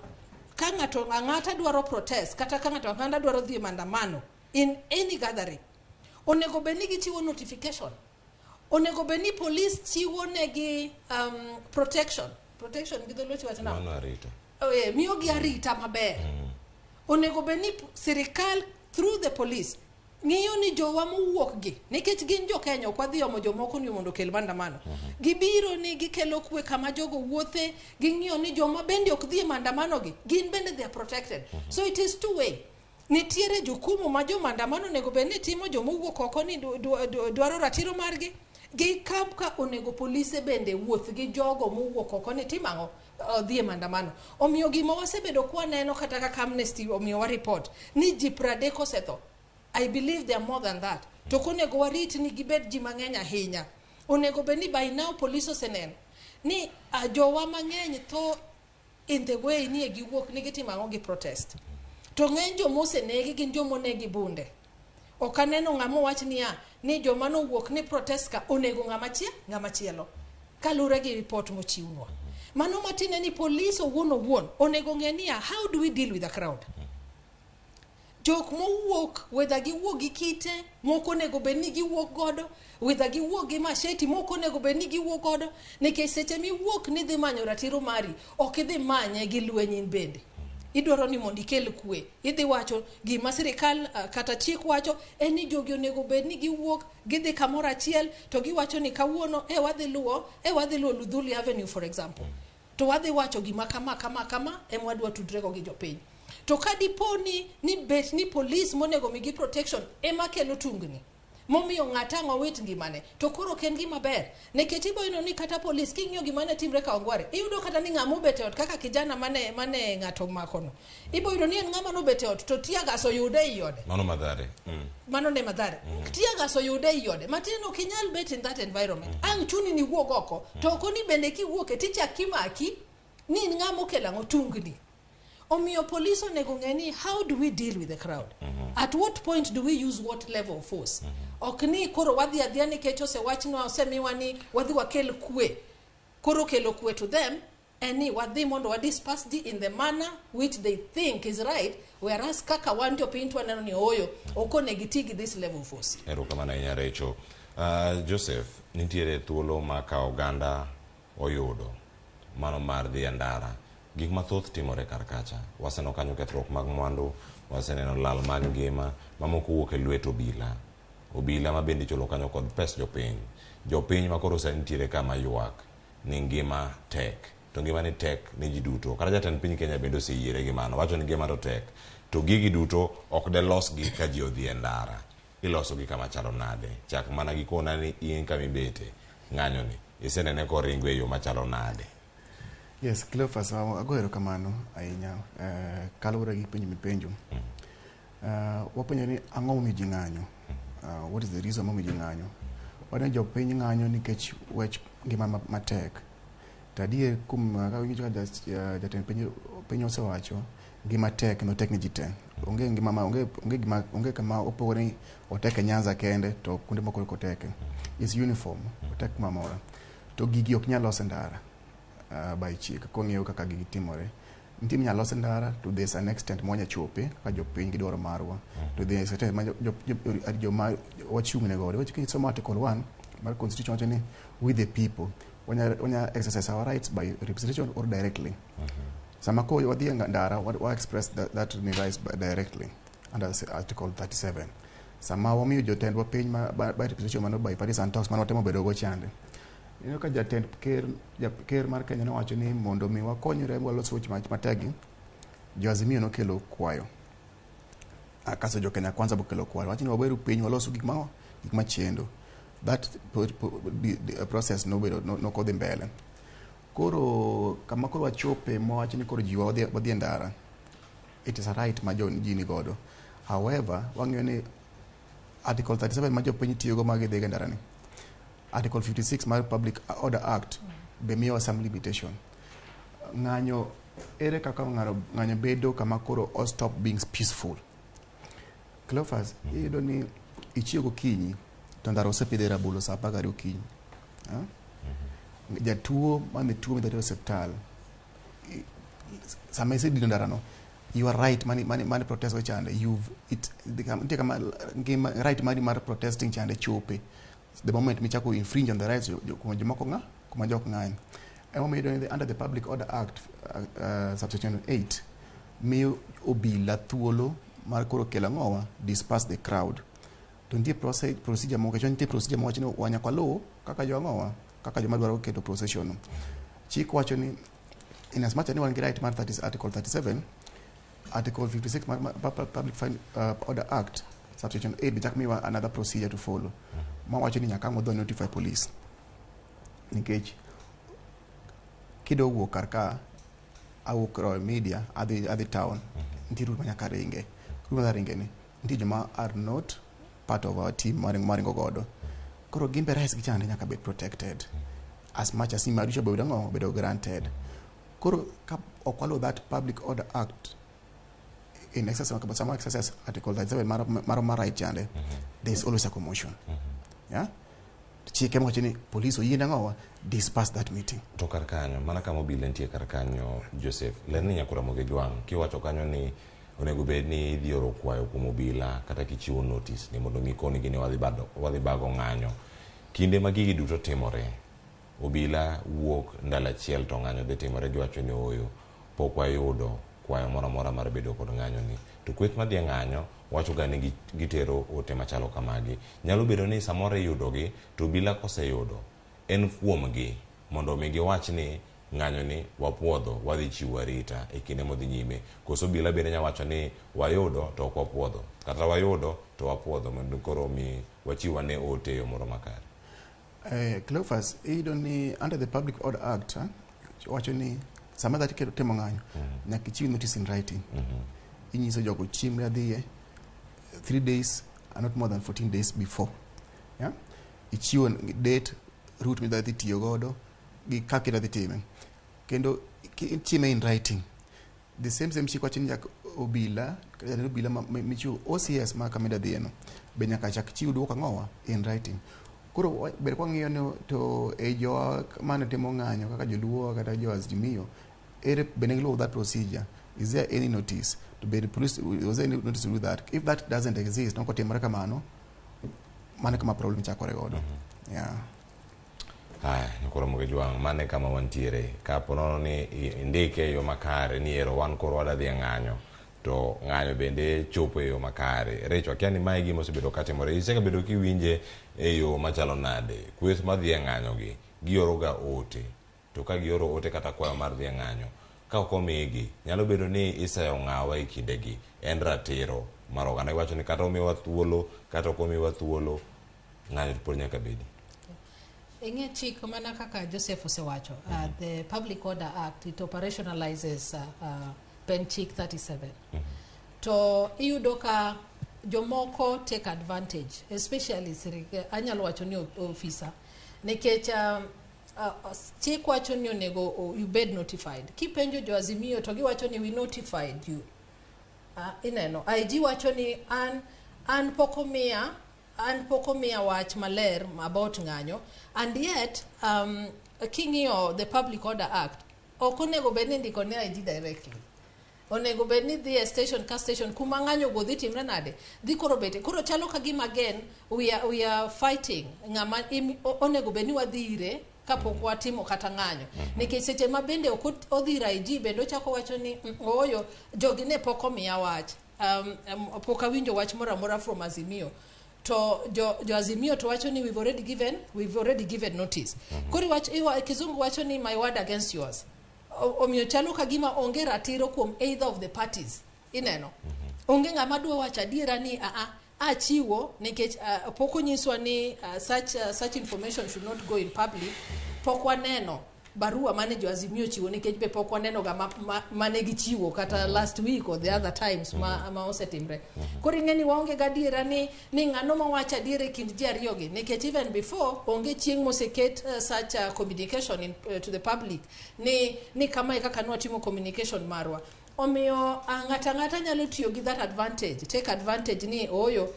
ka ng'ato ang'ata dwaro protest kata ka ng'ato ang'ata dwaro dhi e maandamano in any gathering, onego bed ni gichiwo notification, onego bed ni police chiwo negi protection. Protection gi dholuo wacho nang'o? Mano arita. Miyo gi arita maber. Onego bed ni sirikal through the police ng'iyo ni jowa mowuok gi, nikech gin jo Kenya, ok wadhi omo jomoko ni mondo okel maandamano. Gibiro ni gikelo kwe kama jogo wuothe, ging'iyo ni joma bende ok dhi e maandamano gi, gin bende they are protected. So it is two way. Nitiere jukumu ma jo maandamano onego bed ni timo, joma owuok oko ni dwaro ratiro margi, gi kaka onego polise bende wuoth gi jogo mowuok oko ni timo ang'o, dhi e maandamano. Omiyo gima wasebedo kwaneno kata kaka Amnesty omiyowa report ni ji 30 osetho. I believe they are more than that. To konego warit ni gibed ji mang'eny ahinya. Onego bed ni by now police oseneno ni jowa mang'eny tho in the way ni e giwuok ni gitimo ang'o, gi protest. To ng'eny joma osenegi gin joma onegi bunde. Ok aneno ng'ama owach niya ni joma nowuok ni protest ka onego ng'ama chielo. Kaluwore gi report mochiwnwa. Mano matiende ni police owuon owuon onego ng'e niya how do we deal with the crowd. Jok mowuok, whether giwuok gi kite moko onego bed ni giwuok godo, whether giwuok gi machete moko onego bed ni giwuok godo, nikech seche miwuok ni dhi manyo ratiro mari, ok idhi manye gi lweny in bende. Idwaro ni mondo ikel kwe. Idhi wacho gima sirikal kata chik wacho en ni jogi onego bed ni giwuok gidhi kamoro achiel to giwacho ni kawuono e wadhi luwo e wadhi luwo Luthuli Avenue, for example, to wadhi wacho gima kama kama kama ema wadwa tudrego gi jopiny. To ka dipo ni bet ni police monego migi protection ema kelo tungni momiyo ng'ato ang' owit ngimane, to koro ok en gima ber, nikech ibo yudo ni kata polis king'iyo gima ne timre Kawangware, iyudo kata ni ng'ama obet e ot kaka kijana mane ng'ato omakono, ibo yudo ni en ng'ama nobet e ot to tear gas oyude ei ode. Mano Mathare. Mano ne Mathare. Tear gas oyude ei ode matiende ok inyal bet in that environment. Ang' chuni ni wuog oko to ok ni bende kiwuok e tichak imaki ni in ng'ama okelo ang'o tungni. Omiyo police onego ng'e ni how do we deal with the crowd? At what point do we use what level of force? Ok ni koro wadhi adhiya nikech osewachnwa, osemiwa ni wadhi wakel kwe. Koro kelo kwe to them en ni wadhi mondo wa disperse ji in the manner which they think is right, whereas kaka wan jopiny to waneno ni ooyo, ok onego iti gi this level of force. Erokamano ahinya, Rachel. Joseph, nitiere thuolo ma ka oganda oyudo mano mar dhi e ndara, gik mathoth timore kar kacha. Waseneno kanyo kethruok mag mwandu, waseneno lal mag ngima, mamoko wuok e lwet obila. Obila ma bende ichulo kanyo kod pes jopiny. Jopiny ma koro sani nitiere kama ywak ni ngima tek. To ngima ni tek ni ji duto. Kata jatend piny Kenya bende oseyiere gi mano. Wacho ni ngima to tek. To gigi duto ok de losgi ka ji odhi e ndara. Ilosogi kama chalo nade? Chak mana gi kona ni in kama ibete. Ng'anyo ni. Isenene koringo e yo machalo nade? Yes, Cleophas, ago erokamano ahinya kaluwore gi penjo mipenjo. Wapenjo ni ang'o momiyo ji ng'anyo? What is the reason momiyo ji ng'anyo? Waneno jopiny ng'anyo nikech wech ngima matek. To adier kuom kaka winjo ka jatend piny osewacho, ngima tek kendo tek ne ji te. Onge ngima ma onge onge gima onge kama opogore ni otek e Nyanza kende to kuonde moko ok oteke. Is uniform, otek kumoro amora. To gigi ok nyal los e ndara by chik kwang'iyo kaka gigi timore. Nitie minyalo los e ndara to there's an extent mwanya chope kaka jopiny gi dwaro marwa. To there's extent ma joma wachung' ne godo. Kisomo Article 1 mar Constitution wacho ni we the people wanya exercise our rights by representation or directly. Sama ko wadhi e ndara wa express that ni rights directly under Article 37. Sama wamiyo jotendwa piny ma by representation mano by partisan talks mano watemo bedo go chande. Ineno ka jatend ker, ker mar Kenya nowacho ni mondo mi wakonyre walos weche mategi, jo Azimio nokelo kwayo. Kaso jo Kenya Kwanza bokelo kwayo. Wacho ni waberu piny walos gik ma gik machendo. That process nobedo nokodhi mbele. Koro kama koro wachope mwawacho ni koro ji wadhi e ndara. It is a right ma jo ji ni godo. However, wang'eyo ni Article 37 ma jopiny tiyogo ma gidhi e ndara ni. Article 56 mar Public Order Act be miyowa some limitation. Ng'anyo ere kaka ng'anyo bedo kama koro o stop being peaceful. Cleophas, iyudo ni ichiew gokinyi to ndara osepidhe rabolo saa 12 okinyi. Jatuo mane tuo midhi tero e osiptal, sama isedino ndarano, you are right mani protest go chande, you've it nitie kama ngima right mari mar protesting chande chope. The moment michako infringe on the rights kuom jomoko ng'a kuma jok ng'any. Emomiyo iyudo ni under the Public Order Act subsection 8 miyo obila thuolo mar koro kelo ang'owa disperse the crowd. To nitie procedure moko, nitie procedure mawacho ni wanyaka waluw kaka jo ang'owa, kaka joma dwaro keto procession no. Chik wacho ni in as much as ni wan gi right mar 30, Article 37, Article 56 mar Public Order Act subsection 8 be chak miwa another procedure to follow. Ma wacho ni nyaka ang' wadhi notify police. Nikech kidwa wuok kar ka, awuok Royal Media, adhi town, nitie route ma nyaka ringe. Route ma ringe ni, nitie joma are not part of our team maringo godo. Koro gin be rights gi chande nyaka bed protected. As much as ni bedo ang'o, bedo granted. Koro ka ok waluwo that Public Order Act in excess of sama exercise Article 37 mar right chande, there is always a commotion. Yeah? Chike mawacho ni police oyiene ang'owa disperse that meeting. To kar kanyo, mana kama obila nitie kar kanyo, Joseph, ler ni nyakura Ramogi Jwang', kiwacho kanyo ni Onego bed ni idhi oro kwayo kuom obila kata kichiwo notice ni mondo mi konigi ni wadhi bago ng'anyo. Kinde ma gigi duto timore, obila wuok ndalo achiel to ng'anyo dhi timore giwacho ni ooyo pok wayudo kwayo moro amora mar bedo kod ng'anyo ni. To kweth madhi e ng'anyo wacho ga ni gitero ote machalo kamagi. Nyalo bedo ni samoro iyudogi to obila koseyudo en kuomgi mondo mi giwach ni ng'anyo ni wapuodho wadhi chiwo arita e kinde modhi nyime. Koso obila bende nyalo wacho ni wayudo to ok wapuodho. Kata wayudo to wapuodho mondo koro mi wachiw ane ote e yo moro makare. Cleophas, iyudo ni under the Public Order Act wacho ni sama dhati keto timo ng'anyo nyaka ichiw notice in writing. Inyiso jogo chieng' midhiye 3 days and not more than 14 days before. Yeah? Ichiwo date, route midhi tiyo godo gi kaka idhi time. Kendo itime in writing. The same chik wacho ni nyaka obila, jatend obila michiwo OCS ma kama idhi dhiye no be nyaka chak chiw duoko ang'owa in writing. Koro ber kwang'iyo ni to e jowa mane timo ng'anyo kaka joluo kata jo Azimio, ere bende giluwo that procedure? Is there any notice? To be the police, was there any notice to do that? If that doesn't exist, no kotimore kamano, mano kama problem chakore godo. Yeah. Haya, nyakoro Jwang', mano e kama wantiere. Kapo nono ni indike e yo makare ni ero wan koro wadwa dhi e ng'anyo, to ng'anyo bende chopo e yo makare. Recho, akia ni mae gima osebedo katimore. Isegabedo kiwinje e yo machalo nade? Kweth madhi e ng'anyo gi, gioro ga ote. To ka gioro ote kata kwayo mar dhi e ng'anyo, ka ok omigi, nyalo bedo ni iseyo ng'awa e kindegi. En ratiro mar oganda. Iwacho ni kata omiwa thuolo, kata ok omiwa thuolo, ng'anyo to pod nyaka bedi. Ing'e chik mana kaka Joseph osewacho, the Public Order Act, it operationalizes Pen Chik 37. To iyudo ka jomoko take advantage, especially anyalo wacho ni officer, nikech chik wacho ni onego you bed notified. Kipenjo jo Azimio to giwacho ni we notified you. Ineno, IG wacho ni an pok omiya wach maler about ng'anyo, and yet king'iyo the Public Order Act ok onego bed ni indiko ne IG directly. Onego bed ni dhi e station ka station kuma ng'anyo go dhi timre nade, dhi koro bete. Koro chalo ka gima again we are fighting ng'ama onego bed ni wadhi ire kapok watimo kata ng'anyo. Nikech seche ma bende ok odhi ir IG bende ochako wacho ni ooyo jogi ne pok omiya wach, pok awinjo wach moro amora from Azimio. To jo Azimio to wacho ni we've already given notice. Koro kizungu wacho ni my word against yours. Omiyo chalo ka gima onge ratiro kuom either of the parties. Ineno. Onge ng'ama dwa wacho adiera ni achiwo nikech pok onyiswa ni such information should not go in public. Pok waneno barua mane jo Azimio chiwo nikech be pok waneno ga mane gichiwo kata last week or the other times ma osetimre. Koro ing'e ni waonge gadiera ni ng'ano mawacho adiera e kind ji ariyogi nikech even before onge chieng' moseket such communication to the public ni kamae kaka nwatimo communication marwa. Omiyo ng'ata ng'ata nyalo tiyo gi that advantage, take advantage ni ooyo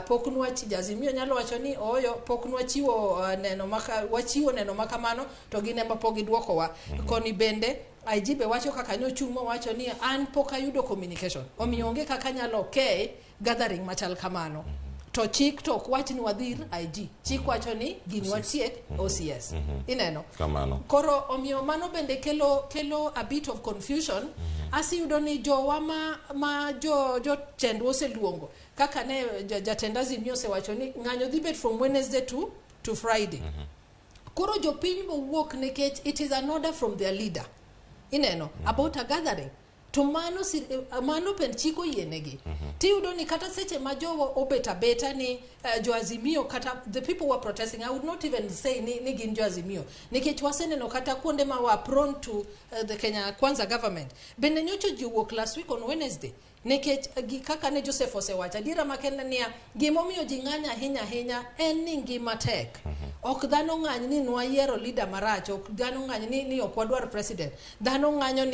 pok nwachiwo, Azimio nyalo wacho ni ooyo pok nwachiwo neno wachiwo neno makamano to gin ema pok gidwokowa. Koni bende IG be wacho kaka nochung' mowacho ni an pok ayudo communication, omiyo onge kaka anyalo okay gathering machal kamano. To chik to ok wach ni wadhi ir IG, chik wacho ni gini watiek OCS. Ineno. Kamano. Koro omiyo mano bende kelo a bit of confusion. Asiyudo ni jowa ma jotendwa oseluongo kaka ne jatend Azimio osewacho ni ng'anyo dhi bet from Wednesday to Friday. Koro jopiny bowuok nikech it is an order from their leader. Ineno, about a gathering. To mano pen chik oyienegi. Tiyudo ni kata seche ma jowo obet abeta ni jo Azimio kata the people who are protesting, I would not even say ni gin jo Azimio. Nikech waseneno kata kuonde ma were prone to the Kenya Kwanza government. Bende nyocha ji owuok last week on Wednesday. Nikech kaka ne Joseph osewacho, adiera makende niya, gimomiyo ji ng'anyo ahinya ahinya en ni ngima tek. Ok dhano ng'any ni nwayiero leader marach, ok dhano ng'any ni ok wadwar president. Dhano ng'anyo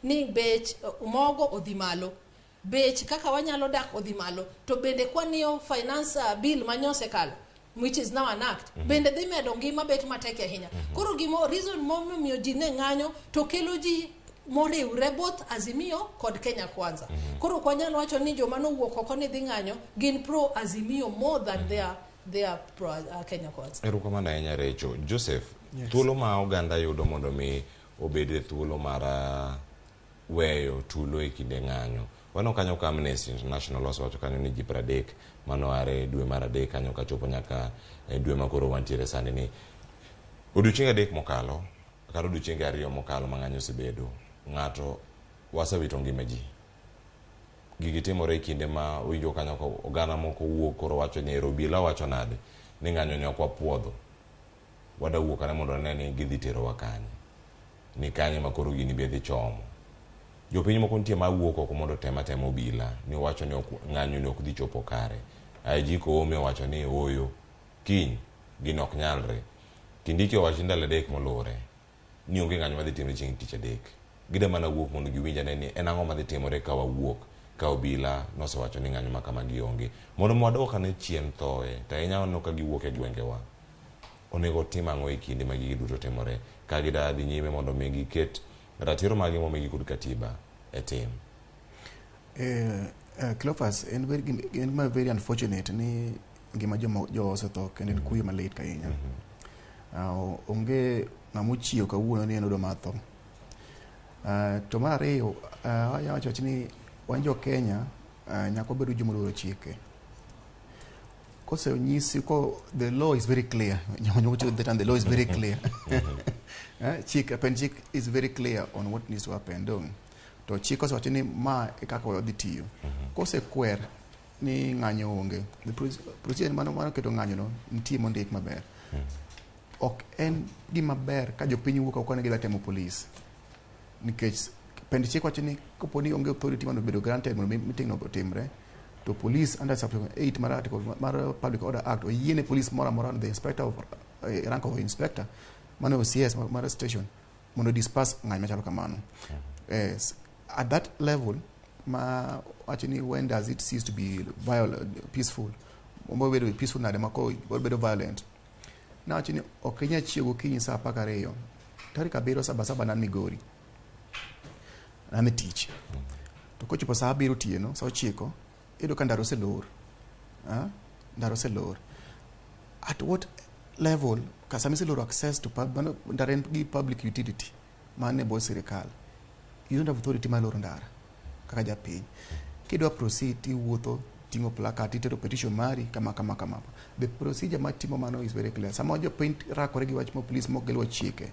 ni bech mogo odhi malo. Bech kaka wanyalo dak odhi malo. To bende kwaniyo finance bill manyosekalo, which is now an act, bende dhi medo ngima bet matek ahinya. Koro gimo reason momiyo ji ne ng'anyo to kelo ji moriwre both Azimio kod Kenya Kwanza. Koro ok wanyal wacho ni joma nowuok oko ni dhi ng'anyo gin pro Azimio more than they are pro Kenya Kwanza. Erokamano ahinya, Recho. Joseph, Yes. thuolo ma oganda yudo mondo mi obed e thuolo mar weyo tulo e kinde ng'anyo. Waneno kanyo ka Amnesty International osewacho kanyo ni ji 30 mano are dwe mar adek kanyo kachopo nyaka e dwe ma koro wantiere sani ni. Odiochienge 3 mokalo, kata odiochienge 2 mokalo ma ng'anyo osebedo, ng'ato wasewito ngima ji. Gigi timore e kinde ma winjo kanyo ka oganda moko wuok koro wacho ni ero obila wacho nade ni ng'anyo ni ok wapuodho. Wada wuok ane mondo wane ni gidhi terowa kanye. Ni kanye ma koro gini be dhi chomo. Jopiny moko nitie mawuok oko mondo tem atema obila ni wacho ni ng'anyo ni ok dhi chopo kare. IG Koome owacho ni ooyo kiny gino ok nyalre. Kindiki owacho ni ndalo 3 moluwore ni onge ng'anyo madhi timore chieng' tich adek. Gida mana wuok mondo giwinj ane ni en ang'o madhi timore ka wawuok ka obila nosewacho ni ng'anyo ma kamagi onge. Mondo mi wadwok ane chien thoe, to ahinya waneno ka giwuok e gwengewa. Onego tim ang'o e kinde ma gigi duto timore ka gida dhi nyime mondo mi giket ratiro margi momigi kod katiba e tim? Cleophas, en gima very unfortunate ni ngima joma jo osetho kendo en kuyo malit ahinya. Onge ng'ama ochiew kawuono ni en odwa mar tho. To mar ariyo, anyalo wacho ni wan jo Kenya nyaka wabedo joma oluoro chike. Kosenyisi ko the law is very clear. The law is very clear. Chik, pen chik is very clear on what needs to happen. Dong. To chik osewacho ni ma e kaka wadhi tiyo. Kosekwer ni ng'anyo onge, the procedure mano keto ng'anyo no nitie mondik maber. Ok en gima ber ka jopiny wuok oko ni gidwa temo polis. Nikech pend chik wacho ni kapo ni onge authority mondo obedo granted mondo meeting no otimre, to police under section 8 mar article mar Public Order Act oyiene police moro amora, the inspector of rank of inspector mano OCS mar station mondo disperse ng'anyo machalo kamano. Yes. At that level ma wacho ni when does it cease to be violent, peaceful, obedo peaceful nade ma koro obedo violent. Nawacho ni ok inyal chiew gokinyi saa 12 tarik 7 saba saba nan Migori an e tich to kochopo saa 7 otieno saa 9 iyudo ka ndara oselor. Ndara oselor at what level ka sama iseloro access to mano ndara en gi public utility man e bwo sirikal, you don't have authority mar loro ndara kaka japiny. Kidwa proceed tiwuotho ting'o placard itero petition mari kama kama kama. The procedure mar timo mano is very clear. Sama jopiny rakore gi wach ma police mok giluwo chike,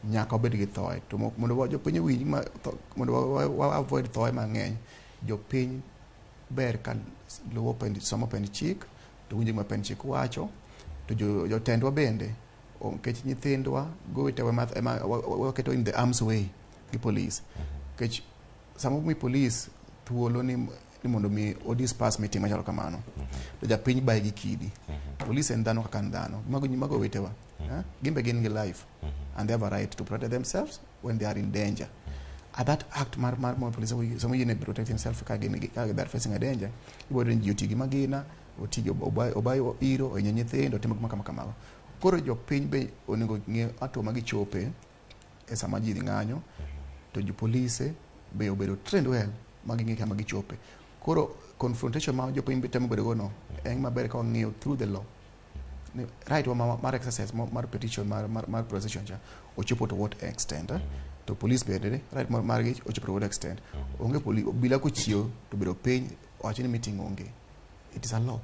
nyaka wabed gi thoe. To mondo jopiny owinj mondo wa avoid thoe mang'eny, jopiny ber ka luwo pend, somo pend chik to winjo gima pend chik wacho, to jotendwa bende nikech nyithindwa gowetewa ema waketo in the arms way gi police. Nikech sama omi police thuolo ni mondo mi o disperse meeting machalo kamano, to japiny baye gi kidi. Police en dhano kaka en dhano, mago wetewa, gin be gin gi life and they have a right to protect themselves when they are in danger. At that act mar police sama oyiene protect himself ka gin ka they are facing a danger, ibiro yudo ni ji oti gi magina, oti gi obayo iro, ohinyo nyithindo, otimo gik kama kamago. Koro jopiny be onego ng'e hatua ma gichope e sama ji dhi ng'anyo, to jopolise be obedo trained well ma ging'e kama gichope. Koro confrontation ma jopiny temo bedo go no en maber ka wang'iyo through the law. Ni right wa mar exercise mar petition mar procession cha ochopo to what extent, To police bende right margi ochopo to what extent. Onge obila kochiew to bedo piny owacho ni meeting onge. It is a law.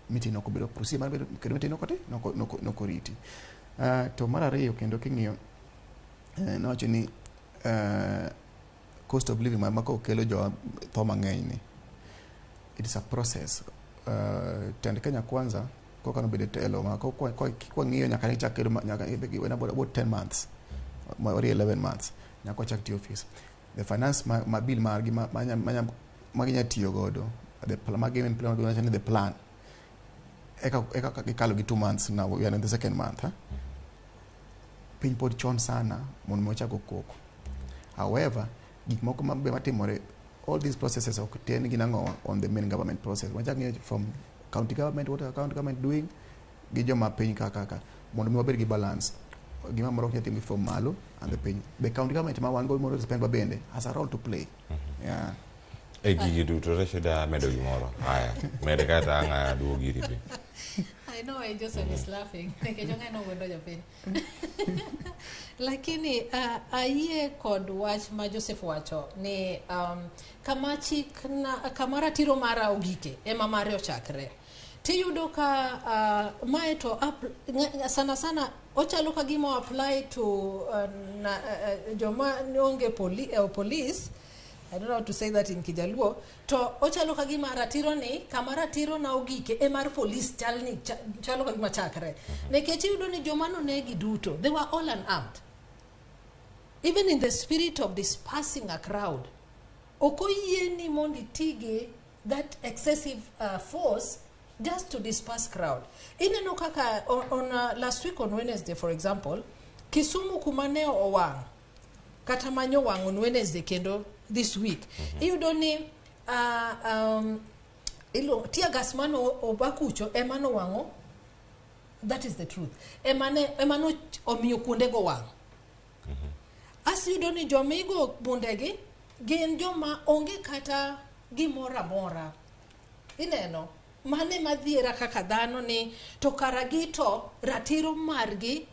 Meeting ok obedo procedure mar bedo kendo meeting ok oriti. To mar ariyo kendo king'iyo nowacho ni cost of living ma kelo jo tho mang'eny ni it is a process. Tend Kenya Kwanza koka nobedo e telo ma kwang'iyo nyaka ne chak kedo nyaka about 10 months or 11 months nyaka wachak tiyo office. The finance ma bill margi ma ginya tiyo godo the ma gin plan ni the plan eka gikalo gi 2 months now we are in the second month. Piny pod chon sana mondo mi wachak koko. However, gik moko mabe matimore, all these processes ok ten gi nang'o on the main government process. Wachak ng'iyo from county government, what are county government doing gi joma piny ka mondo mi wabed gi balance. Gima moro ok nyal timi from malo and the piny. The county government ma wan go moro spend bende has a role to play. Yeah. E gigi duto Rachel da medo gimoro. Haya, med kata ang' aduog iri piny. I know why Joseph is laughing. Nikech ong'eno wuondo jopiny. Lakini ayie kod wach ma Joseph wacho ni kama chik na, kama ratiro mara ogike ema mare ochakre. Tiyudo ka mae to sana sana ochalo ka gima apply to joma onge police. I don't know how to say that in Kijaluo. To ochalo ka gima ratiro ni kama ratiro na ogike e mar police chal ni chalo ka gima chakre. Nikech iyudo ni joma nonegi duto, they were all unarmed. Even in the spirit of dispersing a crowd, ok oyieni mondo iti gi that excessive force just to disperse crowd. Ineno kaka on last week on Wednesday, for example, Kisumu kuma ne owang', kata manyo wang' on Wednesday kendo this week. Iyudo ni tear gas mano oba kucho ema nowang'o. That is the truth. Ema no omiyo kuondego wang'. Asiyudo ni jomigo bundegi gin joma onge kata gimoro amora. Ineno, mane madhiera kaka dhano ni to kara gi to ratiro margi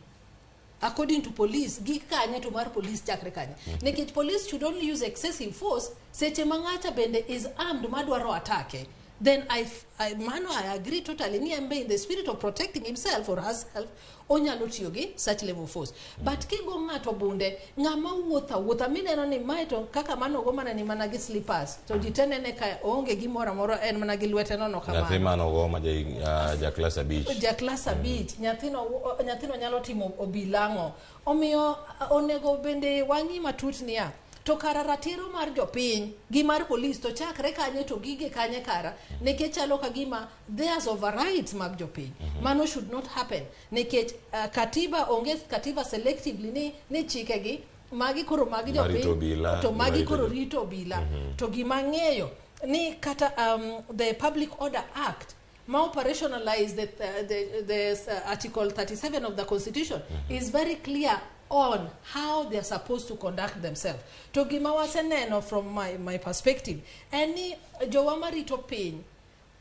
according to police gi kanye to mar police chakre kanye. Nikech police should only use excessive force seche ma ng'ato bende is armed madwaro atake. Then I mano I agree totally ni embe in the spirit of protecting himself or herself onyalo tiyo gi such level of force. But kigo ng'ato bunde, ng'ama wuotho awuotha mineno ni mae to kaka mano go mana ni mana gi slippers to ji te nene ka oonge gimoro amora, en mana gi lwete nono Nyathi kamano. manogo ma ja klas 5. Ja klas 5, nyathino nyalo timo obilang'o. Omiyo onego bende wang'i matut niya, to kara ratiro mar jopiny gi mar polis to chakre kanye to gige kanye kara, nikech chalo ka gima there's overrides mag jopiny. Mano should not happen nikech katiba onge katiba selectively ni chikegi magi koro mag Marito jopiny obila, to magi marito koro rito obila. To gima ng'eyo ni kata the Public Order Act ma operationalize the Article 37 of the Constitution is very clear on how they are supposed to conduct themselves. To gima waseneno from my perspective, en ni jowa marito piny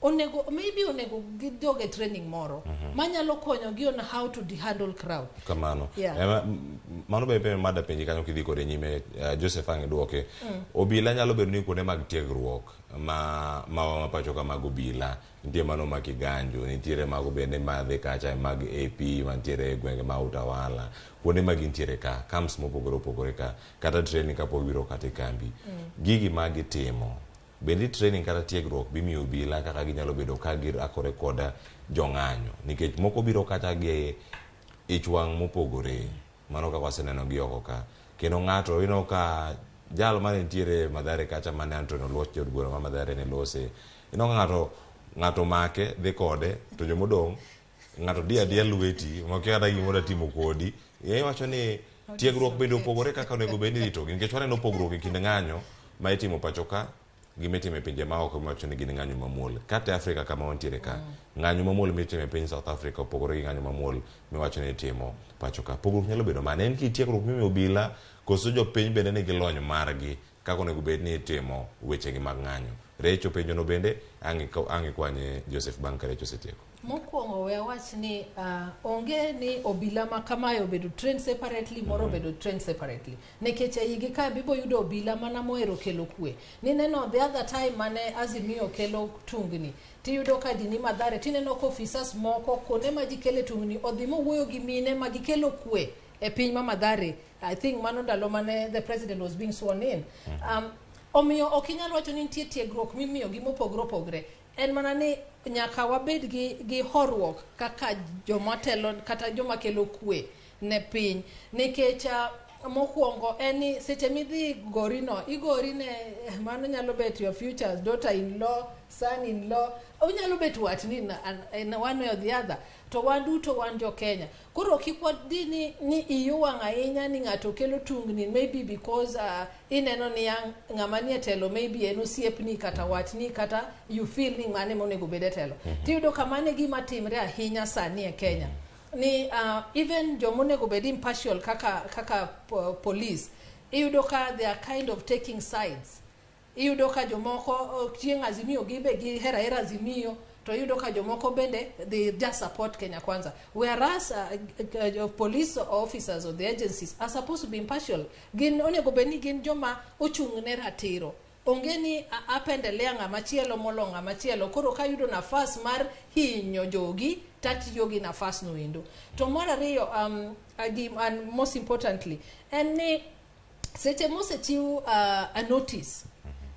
onego maybe onego gidog e training moro manyalo konyogi on how to handle crowd. Kamano. Yeah. Mano be penjo mada penji kanyo kidhi kode nyime, Joseph ang' idwoke. Obila nyalo bedo ni kuonde mag tiegruok ma pacho ka mag obila nitie mano ma Kiganjo, nitiere mago bende madhi kacha mag AP mantiere e gwenge ma Utawala, kuonde ma gintiere ka, camps mopogore opogore ka, kata training kapok biro kata e kambi. Gigi ma gitimo, bende training kata tiegruok bimiyo obila kaka ginyalo bedo ka girakore koda jong'anyo, nikech moko biro kata gi ich wang' mopogore, mano kaka waseneno gi oko ka. Kendo ng'ato ineno ka jal mane nitiere Mathare kacha mane Anthony Oluoch jaod bura ma Mathare ne lose, ineno ka ng'ato make dhi kode to jomodong' ng'ato diyo adiya lweti makia kata gima odwa timo kodi. Iwacho ni tiegruok bende opogore kaka onego bed ni iritogi, nikech waneno pogruok e kind ng'anyo ma itimo pacho ka gi mitimo e pinje maoko miwacho ni gin ng'anyo mamuol. Kata e Afrika kama wantiere ka, ng'anyo mamuol mitimo e piny South Africa opogore gi ng'anyo mamuol miwacho ni itimo pacho ka. Pogruok nyalo bedo mane? En kitiegruok mimiyo obila koso jopiny bende nigi lony margi kaka onego bed ni itimo wechegi mag ng'anyo. Recho penjono bende ang' ikwanye Joseph bang' ka Recho osetieko. Mokwongo we awach ni onge ni obila ma kamae obedo trained separately, moro obedo trained separately. Nikech e igi ka bibo yudo obila mana mohero kelo kwe. Nineno the other time mane Azimio kelo tungni, tiyudo ka ji ni Mathare, tineno ka officers moko kuonde ma ji kele tungni odhi mowuoyo gi mine ma gikelo kwe e piny ma Mathare. I think mano ndalo mane the president was being sworn in. Omiyo ok inyal wacho ni nitie tiegruok mimiyo gi mopogore opogore. En mana ni nyaka wabed gi horuok kaka joma telo kata joma kelo kwe ne piny. Nikech mokwongo en ni seche midhi gori no, igori ne mano nyalo bet your future daughter in law, son in law, onyalo bet watni in one way or the other. To wan duto wan jo Kenya. Koro kik wadhi ni iyi wang' ahinya ni ng'ato kelo tungni maybe because ineno ni ng'ama nie telo maybe en osiepni kata watni kata you feel ni mane monego bed e telo. Tiyudo ka mano e gima timre ahinya sani e Kenya. ni even jomonego bed impartial kaka police, iyudo ka they are kind of taking sides. Iyudo ka jomoko chieng' Azimio gibe gihero ahera Azimio, to iyudo ka jomoko bende they just support Kenya Kwanza, whereas police officers or the agencies are supposed to be impartial. Gin onego bed ni gin joma ochung' ne ratiro. Onge ni apendelea ng'ama chielo molo ng'ama chielo. Koro kayudo nafas mar hinyo jogi, tatiyo gi nafas no endo. To mar ariyo, and most importantly, en ni seche mosechiw a notice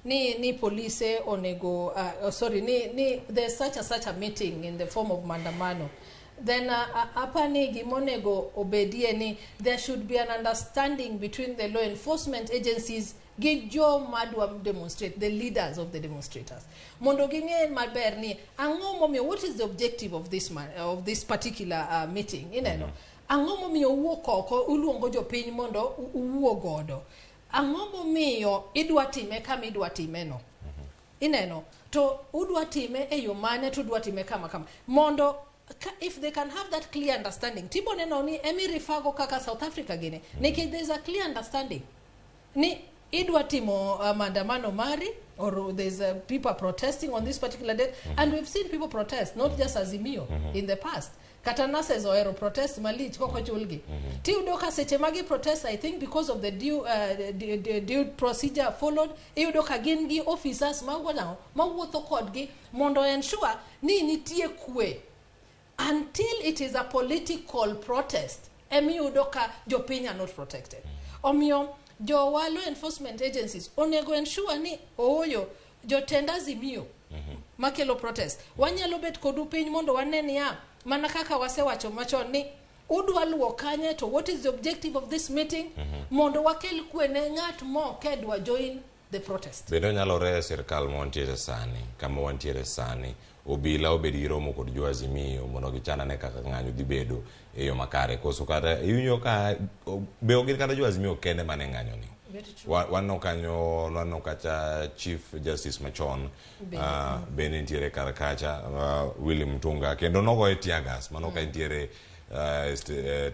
ni polise onego, sorry, ni there's such a meeting in the form of maandamano, then apani gimonego obedie ni there should be an understanding between the law enforcement agencies gi joma dwa demonstrate, the leaders of the demonstrators, mondo ging'e maber ni ang'o momiyo, what is the objective of this particular meeting. Ineno, ang'o momiyo uwuok oko, uluongo jopiny mondo uwuo godo, ang'o momiyo idwa time kama idwa time no, ineno, to udwa time e yo mane, to udwa time kama kama, mondo if they can have that clear understanding, tibo neno ni emi rifago kaka South Africa gini, nikech there's a clear understanding ni idwa timo maandamano mari, or there's people protesting on this particular date, and we've seen people protest, not just Azimio, in the past. Kata nurses ohero protest malich kok ochulgi. Tiyudo ka seche magi protest, I think because of the due procedure followed, iyudo ka gin gi officers mawuotho kodgi mondo ensure ni nitie kwe. Until it is a political protest, emiyudo ka jopiny are not protected. Omiyo jowa law enforcement agencies onego ensure ni ooyo, jotend Azimio makelo protest, wanyalo bet kodu piny mondo wane niya, mana kaka wasewacho machon ni udwa luwo kanye, to what is the objective of this meeting, mondo wakel kwe ne ng'at mokedwa join the protest. Bende onyalore e sirikal ma wantiere sani, kama wantiere sani, obila obed gi romo kod jo Azimio mondo gichan ane kaka ng'anyo dhi bedo e yo makare, koso kata iwinjo ka be ok gin kata jo Azimio kende mane ng'anyo ni? Waneno kanyo, waneno kacha Chief Justice machon bende nitiere kar kacha, Willy Mutunga, kendo nogoye tear gas mano ka nitiere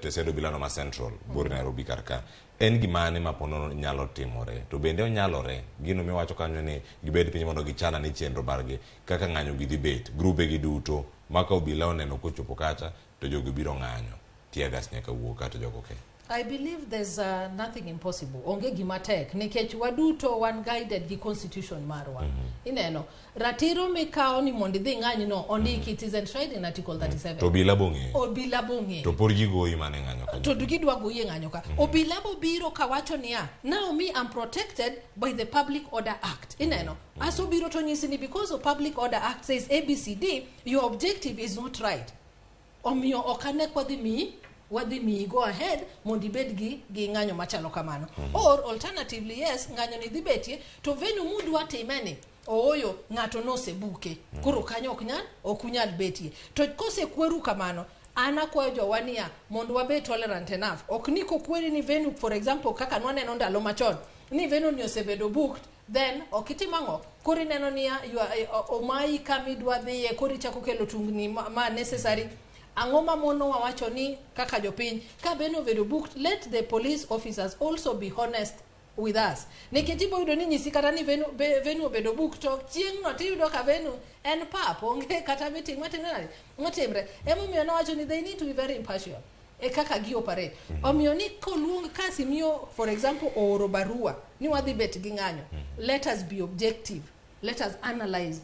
tesend obilano ma Central buore Nairobi kar ka. En gimane ma ponono nyalo timore, to bende onyalore gino miwacho kanyo ni gibed piny mondo gichan ane chenro margi kaka ng'anyo gi dhi bet grube gi duto ma ka obila oneno kochopo kacha to jogi biro ng'anyo, tear gas nyaka wuog ka to jogo ke? I believe there's nothing impossible. Onge gima tek nikech waduto wan guided gi constitution marwa. Ineno, ratiro mikawo ni mondo idhi ng'any no ondiki, it is enshrined in Article 37. To obila bong'eyo. Obila bong'eyo. To pod gigoyi mane ng'anyo kanyo. To gidwa goyi e ng'anyo ka. Obila bobiro kawacho niya, now me I'm protected by the Public Order Act. Ineno, aso biro to nyisi ni because of Public Order Act says ABCD, your objective is not right. Omiyo ok ane kwadhi miyi, wadhi miyi go ahead mondo ibed gi ng'anyo machalo kamano. Or alternatively, yes, ng'anyo ni dhi betie, to venue mudwa time ni, ooyo, ng'ato nosebuke. Koro kanyo ok unyal betie. To kosekweru kamano, an akwayo jowa niya, mondo wabed tolerant enough. Ok ni kokweri ni venue, for example, kaka nwaneno ndalo machon, ni venue ni osebedo booked, then ok itim ang'o? Koro ineno niya, omayi kama idwa dhiye, koro ichako kelo tungni ma necessary. Ang'o ma mono wawacho ni kaka jopiny, ka venue obedo booked, let the police officers also be honest with us. Nikech ibo yudo ni nyisi kata ni venue obedo booked, to chieng' no tiyudo ka venue en pap, onge kata meeting matimre nade, matimre. Emomiyo nawacho ni they need to be very impartial e kaka gi operate. Omiyo ni koluong ka Azimio, for example, ooro barua ni wadhi bet gi ng'anyo, let us be objective, let us analyze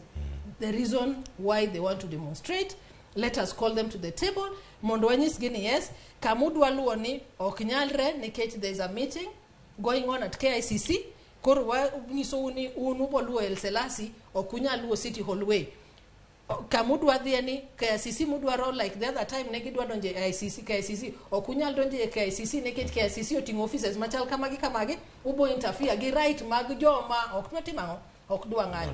the reason why they want to demonstrate. Let us call them to the table mondo wanyisgi ni yes, kama udwa luwo ni ok nyalre nikech there is a meeting going on at KICC. Koro wanyisou ni un ubo luwo El Selasi, ok unyal luwo City Hall Way. Kama udwa dhiye ni KICC mudwaro, like the other time ne gidwa donjo e ICC, KICC, ok unyal donjo e KICC nikech KICC oting'o offices machal kamagi kamagi, ubo interfere gi right mag joma ok dwa timo ang'o, ok dwa ng'anyo.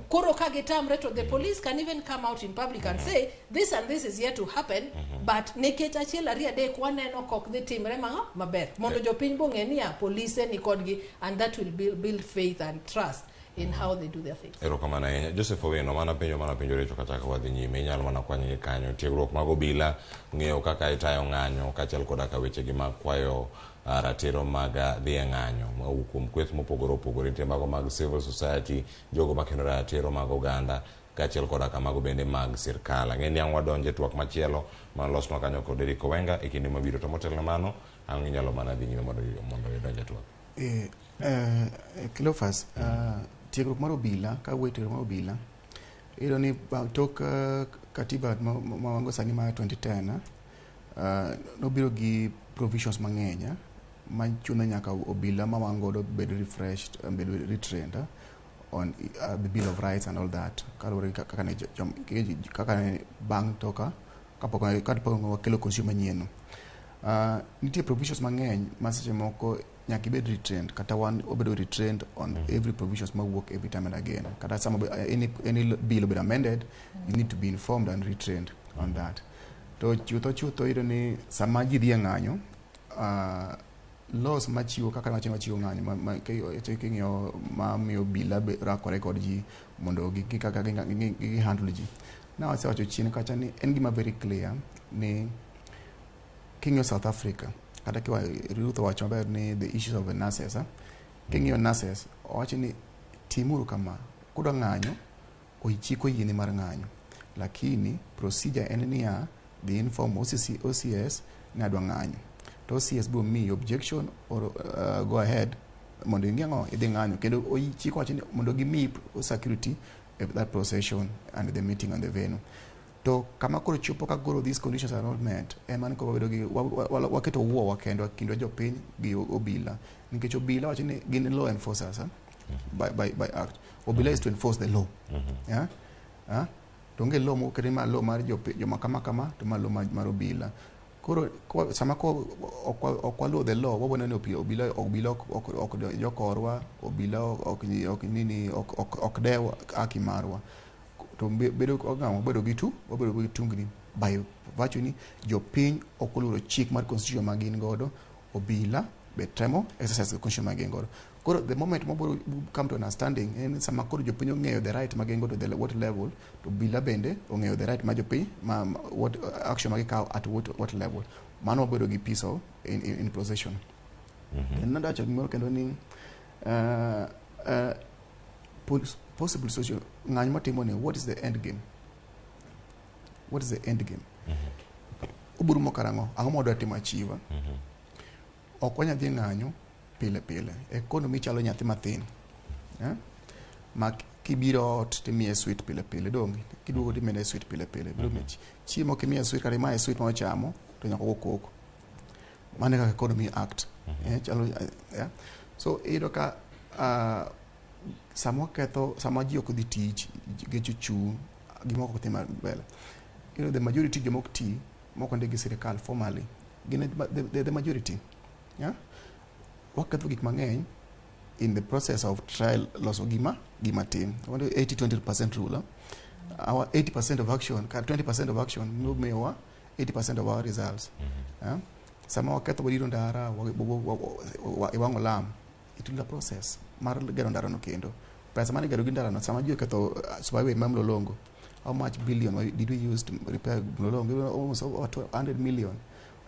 Koro ka gitamre to the police can even come out in public and say this and this is yet to happen, but nikech achiel ariyo adek waneno kok dhi timre mang'o maber, mondo jopiny bong'e niya polise ni kodgi, and that will build faith and trust in how they do their things. Erokamano ahinya. Joseph Owino, mana penjo mana penjo richo kachako wadhi nyime, inyalo mana kwanyo gi kanyo. Tiegruok mag obila, ng'eyo kaka itayo ng'anyo, kaachiel koda ka wechegi mag kwayo ratiro mag dhi e ng'anyo mawuok kuom kweth mopogore opogore. Nitie mago mag civil society, jogo makendo ratiro mag oganda, kaachiel koda ka mago bende mag sirkal. Ang'e ni ang' wadonje e twak machielo manolosnwa kanyo kod Eric Owenga e kinde mabiro. To motelo ne mano, ang' inyalo mana dhi nyime mondo idonj e twak. Cleophas, tiegruok mar obila, ka wuoyo tiegruok mar obila, iyudo ni tok katiba ma wango sani mar 2010 nobiro gi provisions mang'eny machuno nyaka obila ma wan godo bed refreshed, bed retrained on the Bill of Rights and all that. Kaluwore gi kaka ne kaka ne bang' toka kapok wakelo constitution manyien no. Nitie provisions mang'eny ma seche moko nyaka ibed retrained, kata wan obedo retrained on every provisions mawuok every time and again. Kata sama any bill obedo amended, you need to be informed and retrained on that. To chutho iyudo ni sama ji dhi e ng'anyo, laws machiwo kaka machiwo ng'anyo king'iyo mamiyo obila rakore kod ji mondo gi kaka gi handle ji. Nawasewacho chien kacha ni en gima very clear ni king'iyo South Africa, kata kiwa Ruth owacho maber ni the issues of the nurses, king'iyo nurses, owacho ni timuru kama, kudwa ng'anyo, chik oyieni mar ng'anyo. Lakini procedure en niya, dhi inform OCS ni adwa ng'anyo. To OCS biro miyi objection or go ahead mondo ing'i ang'o idhi ng'anyo. Kendo chik wacho ni mondo gimiyi security at that procession and the meeting and the venue. To kama koro chopo ka koro these conditions are not met, en mano koro wabedo gi waketo war kendwa kindwa jopiny gi obila. Nikech obila wacho ni gin law enforcers by act. Obila is to enforce the law. Yeah? To onge law mokete ma law mar joma kama kama to ma law mar obila. Koro sama ko ok waluwo the law, waboneno ni obila ok jokorwa, obila ok nini ok dew haki marwa. To bedo wabedo gi wabedo gi tungni by virtue ni jopiny ok oluoro chik mar constitution ma gin godo, obila be temo exercise the constitution ma gin godo. Koro the moment mabiro come to understanding en sama koro jopiny ong'eyo the right ma gin godo the what level, to obila bende ong'eyo the right ma jopiny ma what action ma gikawo at what level. Mano wabedo gi peace of in procession. Kendo nadawacho gimoro kendo ni possible social ng'anyo matimo ni what is the end game? What is the end game? Oburumo karang'o? Ang'o ma wadwa timo achieve? Ok wanyal dhi ng'anyo pile pile. Economy chalo nyathi mathin. Ma kibiro ot timiye sweet pile pile donge? Kiduogo timede sweet pile pile. Biro miyi chiemo kimiye sweet kata imaye sweet ma ochamo to nyaka ogo koko. Mano e kaka economy act. Chalo, yeah. So iyudo ka sama waketho, sama ji ok dhi tich, geche chung', gimoko ok dhi mbele. You know, the majority joma ok ti, mok ondik gi sirikal formally, gin the majority. Yeah? Waketho gik mang'eny in the process of trial loso gima tin. 80-20% rule. Our 80% of action, 20% of action miyowa 80% of our results. Yeah? Sama waketho wadiro ndara, iwang'o lam, it will a process mar gero ndara no kendo. Pesa mane gero gi ndara no, sama ji oketho superhighway ma Mlolongo, how much billion did we use to repair Mlolongo? Almost over 200 million.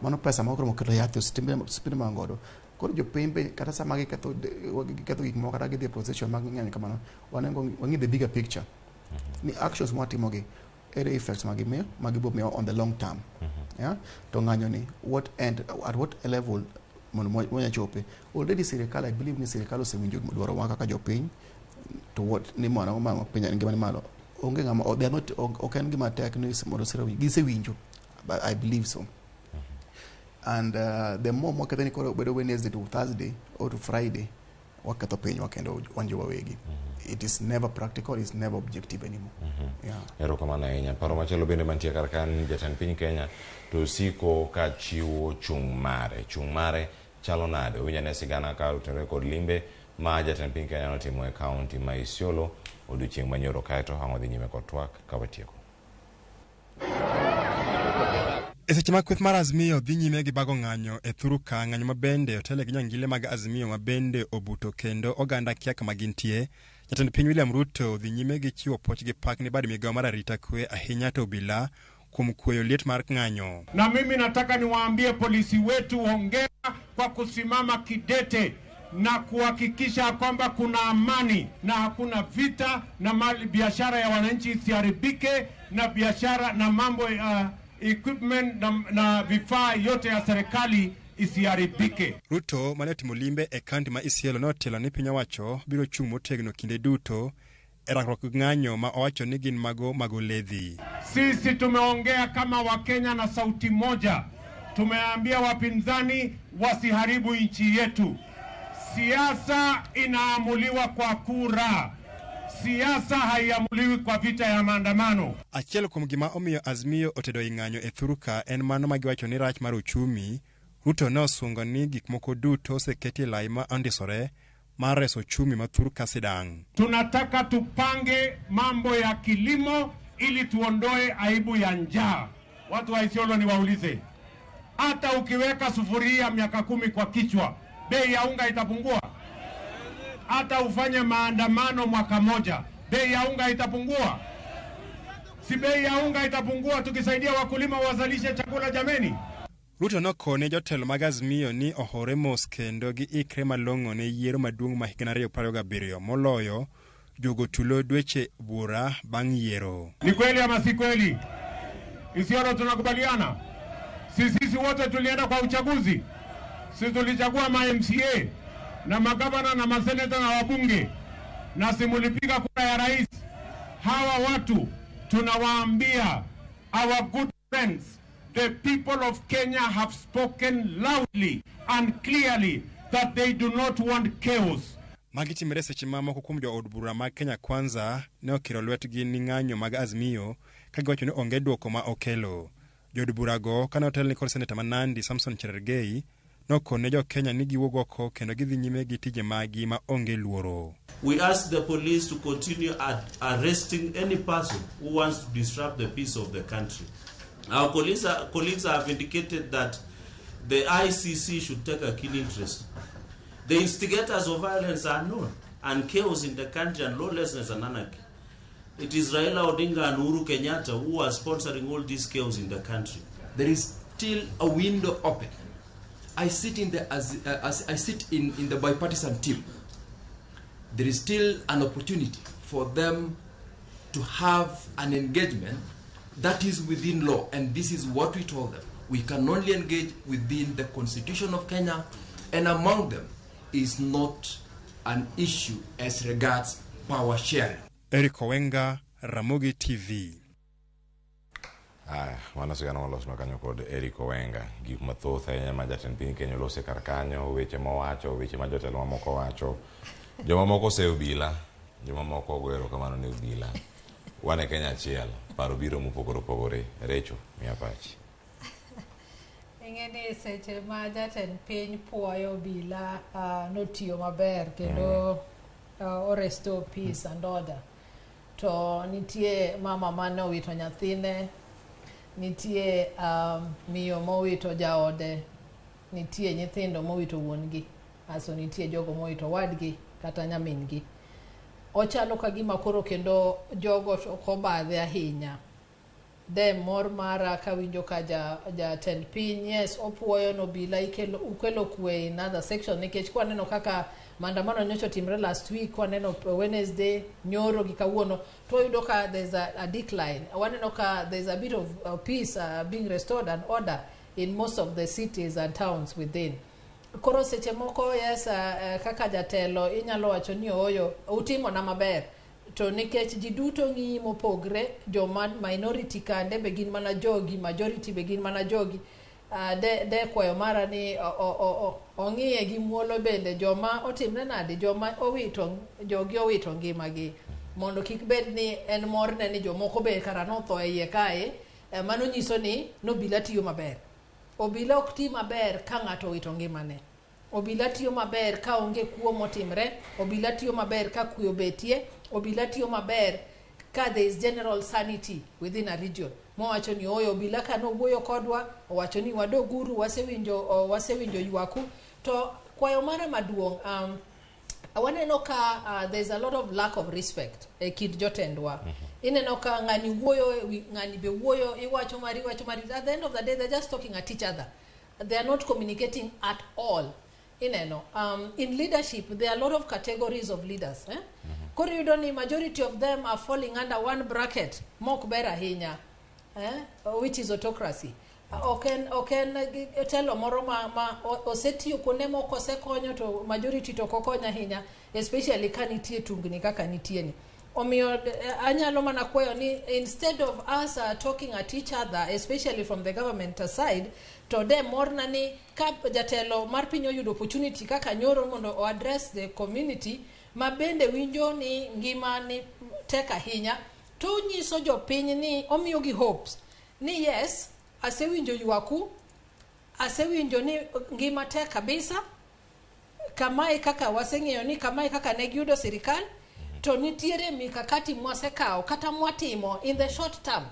Mano pesa ma ok oromo keto yath e osiptende ma wan godo. Koro jopiny be kata sama giketho gik moko kata gidhi e procession mag ng'eny kamano, wang'i the bigger picture. Ni actions mwatimo gi, ere effects magimiyo, magibo miyo on the long term. Yeah? To ng'anyo ni, what end, at what level mondo mwanya chope. Already sirikal, I believe ni sirikal osewinjo dwaro wa kaka jopiny, to what ni mondo ma piny ngima ni malo. Onge ng'ama, they are not, ok en gima tek ni mondo sirikal owinj. Gisewinjo, but I believe so. And the more mwaketho ni koro bedo Wednesday to Thursday or to Friday, waketho pinywa kendo wan jo wawegi. It is never practical, it's never objective anymore. Yeah. Erokamano ahinya. Paro machielo bende mantie kar ka ni jatend piny Kenya to siko ka chiwo chung' mare. Chung' mare chalo nade? Winj ane sigana ka otenore kod limbe ma jatend piny Kenya notimo e kaunti ma Isiolo odiochieng' manyoro kaeto ang' wadhi nyime kod twak ka watieko. E seche ma kweth mar Azimio dhi nyime gi bago ng'anyo e thuru ka, ng'anyo ma bende otele gi nyangile mag Azimio ma bende obuto kendo oganda kia kama gintie. Jatend piny William Ruto dhi nyime gi chiwo puoch gi pak ne bad migao mar arita kwe ahinya to obila kuom kweyo liet mar ng'anyo. Na mimi nataka niwaambie polisi wetu hongera kwa kusimama kidete na kuhakikisha kwamba kuna amani na hakuna vita na mali biashara ya wananchi isiharibike na biashara na mambo ya equipment na vifaa yote ya serikali isiharibike. Ruto mane otimo limbe e kaunti ma Isiolo notelo ni piny owacho biro chung' motegno kinde duto e rakruok gi ng'anyo ma owacho ni gin mago mag oledhi. Sisi tumeongea kama Wakenya na sauti moja. Tumeambia wapinzani wasiharibu nchi yetu. Siasa inaamuliwa kwa kura. Siasa haiamuliwi kwa vita ya maandamano. Achiel kuom gima omiyo Azimio otedo i ng'anyo e thurka en mano ma giwacho ni rach mar uchumi. Ruto ne osungo ni gik moko duto oseketi e lai ma ondisore mar reso uchumi ma thurka sidang'. Tunataka tupange mambo ya kilimo ili tuondoe aibu ya njaa. Watu wa Isiolo niwaulize, hata ukiweka sufuria miaka 10 kwa kichwa, bei ya unga itapungua? Hata ufanye maandamano mwaka moja, bei ya unga itapungua? Si bei ya unga itapungua tukisaidia wakulima wazalishe chakula jameni? Ruto nokone jotelo mag Azimio ni ohore mos kendo giikre malong'o ne yiero maduong' ma higa 2027 moloyo juogo tulo dweche buora bang' yiero. Ni kweli ama si kweli? Isiolo tunakubaliana? Sisi wote tulienda kwa uchaguzi. Sisi tulichagua ma MCA na magavana na maseneta na wabunge, na simulipiga kura ya rais. Hawa watu tunawaambia, our good friends, the people of Kenya have spoken loudly and clearly that they do not want chaos. Magi timore seche ma moko kuom jood bura mag Kenya Kwanza ne okiro lwetgi ni ng'anyo mag Azimio ka giwacho ni onge dwoko ma okelo. Jood burago kane otelni kod seneta ma Nandi Samson Cherargei nokone jo Kenya ni giwuog oko kendo gidhi nyime gi tije maggi ma onge luoro. We ask the police to continue arresting any person who wants to disrupt the peace of the country. Our colleagues have indicated that the ICC should take a keen interest. The instigators of violence are known, and chaos in the country and lawlessness and anarchy. It is Raila Odinga and Uhuru Kenyatta who are sponsoring all this chaos in the country. There is still a window open. I sit in the as I sit in the bipartisan team. There is still an opportunity for them to have an engagement that is within law, and this is what we told them. We can only engage within the Constitution of Kenya, and among them is not an issue as regards power sharing. Eric Owenga, Ramogi TV. Aya, mano sigana molosnwa kanyo kod Eric Owenga. Gik mathoth ahinya ma jatend piny Kenya olose kar kanyo, weche mowacho, weche ma jotelo mamoko wacho. Jomamoko oseyo obila, jomamoko ogo erokamano ne obila. Wan e Kenya achiel, paro biro mopogore opogore. Recho, miya pachi. Ing'e ni seche ma jatend piny puoyo obila notiyo maber kendo o restore peace and order. To nitie mama mane owito nyathine, nitie miyo mowito jaode, nitie nyithindo mowito wuon-gi, aso nitie jogo mowito wadgi kata nyamin-gi. Ochalo ka gima koro kendo jogo to ok obadhe ahinya. De mor mara kawinjo ka jatend piny, yes, opuoyo nobila ukelo kwe in other section, nikech kwaneno kaka maandamano nyocha otimre last week, kwaneno Wednesday, nyoro gi kawuono, to wayudo ka there's a decline. Waneno ka there's a bit of peace being restored and order in most of the cities and towns within. Koro seche moko, yes, kaka jatelo inyalo wacho ni ooyo, utimo na maber. To nikech ji duto ng'iyi mopogre, joma minority kande be gin mana jogi, majority be gin mana jogi. De kwayo mara ni ong'iye gi muolo bende joma otimre nade, joma owito, jogi owito ngimagi, mondo kik bed ni en morne ni jomoko be kara notho e iye kae. Mano nyiso ni nobila tiyo maber. Obila ok ti maber ka ng'ato owito ngimane. Obila tiyo maber ka onge kuo motimre, obila tiyo maber ka kwe obetie, obila tiyo maber ka there is general sanity within a region. Mowacho ni oyo obila ka nowuoyo kodwa, owacho ni wadoguru, wasewinjo ywaku. To kwayo mara maduong', Waneno ka there's a lot of lack of respect e kind jotendwa. Ineno ka ng'ani wuoyo, ng'ani be wuoyo, iwacho mari, iwacho mari. At the end of the day, they're just talking at each other. They are not communicating at all. Ineno, in leadership, there are a lot of categories of leaders. Eh? Koro iyudo ni majority of them are falling under one bracket mok ber ahinya, eh? Which is autocracy. Ok en telo moro ma osetiyo kuonde moko, osekonyo, to majority to ok okony ahinya, especially ka nitie tungni kaka nitie ni. Omiyo anyalo mana kwayo ni instead of us talking at each other, especially from the government side, to de morna ni ka jatelo mar piny oyudo opportunity kaka nyoro mondo o address the community ma bende winjo ni ngima ni tek ahinya, to onyiso jopiny ni omiyogi hopes ni yes, asewinjo ywaku, asewinjo ni ngima tek kabisa, kamae kaka waseng'eyo ni kamae kaka ne giyudo sirikal, to nitiere mikakati mwasekawo kata mwatimo in the short term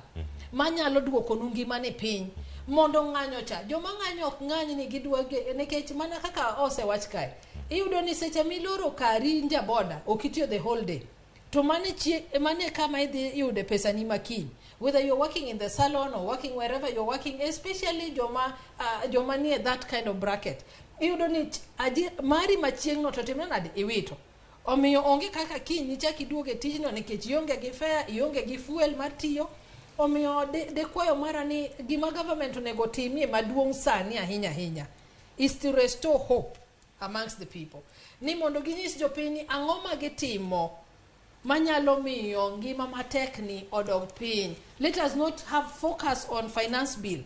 manyalo duokonu ngima ni piny mondo ng'anyo cha. Joma ng'anyo ok ng'any ni gidwa nikech mana kaka osewach kae, iyudo ni seche miloro kari nja boda ok itiyo the whole day, to mane kama idhi yude pesani makiny, whether you're working in the salon or working wherever you're working, especially joma nie that kind of bracket, iyudo ni mari machieng'no to timre nade, iwito. Omiyo onge kaka kiny nichak iduog e tijno nikech ionge gi fare, ionge gi fuel mar tiyo. Omiyo de kwayo mara ni gima government onego timie maduong' sani ahinya ahinya is to restore hope amongst the people, ni mondo ginyis jopiny ni ang'o ma gitimo manyalo miyo ngima matek ni odog piny. Let us not have focus on finance bill,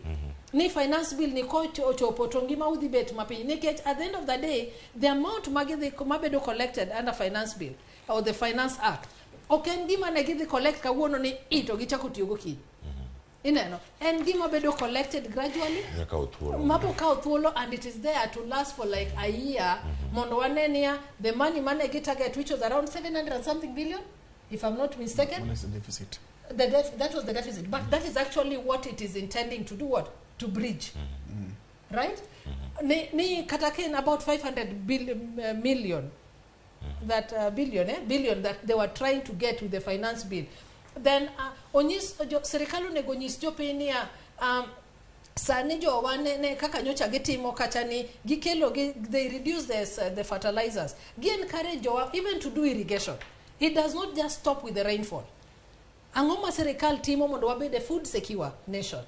ni finance bill ni kochopo to ngima udhi bet mapiny, nikech at the end of the day, the amount magidhi mabedo collected under finance bill or the Finance Act ok en gima ne gidhi collect kawuono ni i to gichako tiyogo kiny. Ineno, en gima bedo collected gradually. Nyakawo thuolo. Mabo kawo thuolo, and it is there to last for like a year, mondo wane niya the money mane gi target, which was around 700 and something billion, if I'm not mistaken. What is the deficit? That was the deficit, but that is actually what it is intending to do, what to bridge, right? Ni kata ka en about 500 million that billion, billion that they were trying to get with the finance bill. Then onyis jo, sirikal onego nyis jopiny niya, sani jowa ne kaka nyocha gitimo kacha ni gikelo gi, they reduce the fertilizers, gi encourage jowa even to do irrigation. It does not just stop with the rainfall. Ang'o ma sirikal timo mondo wabed a food secure nation?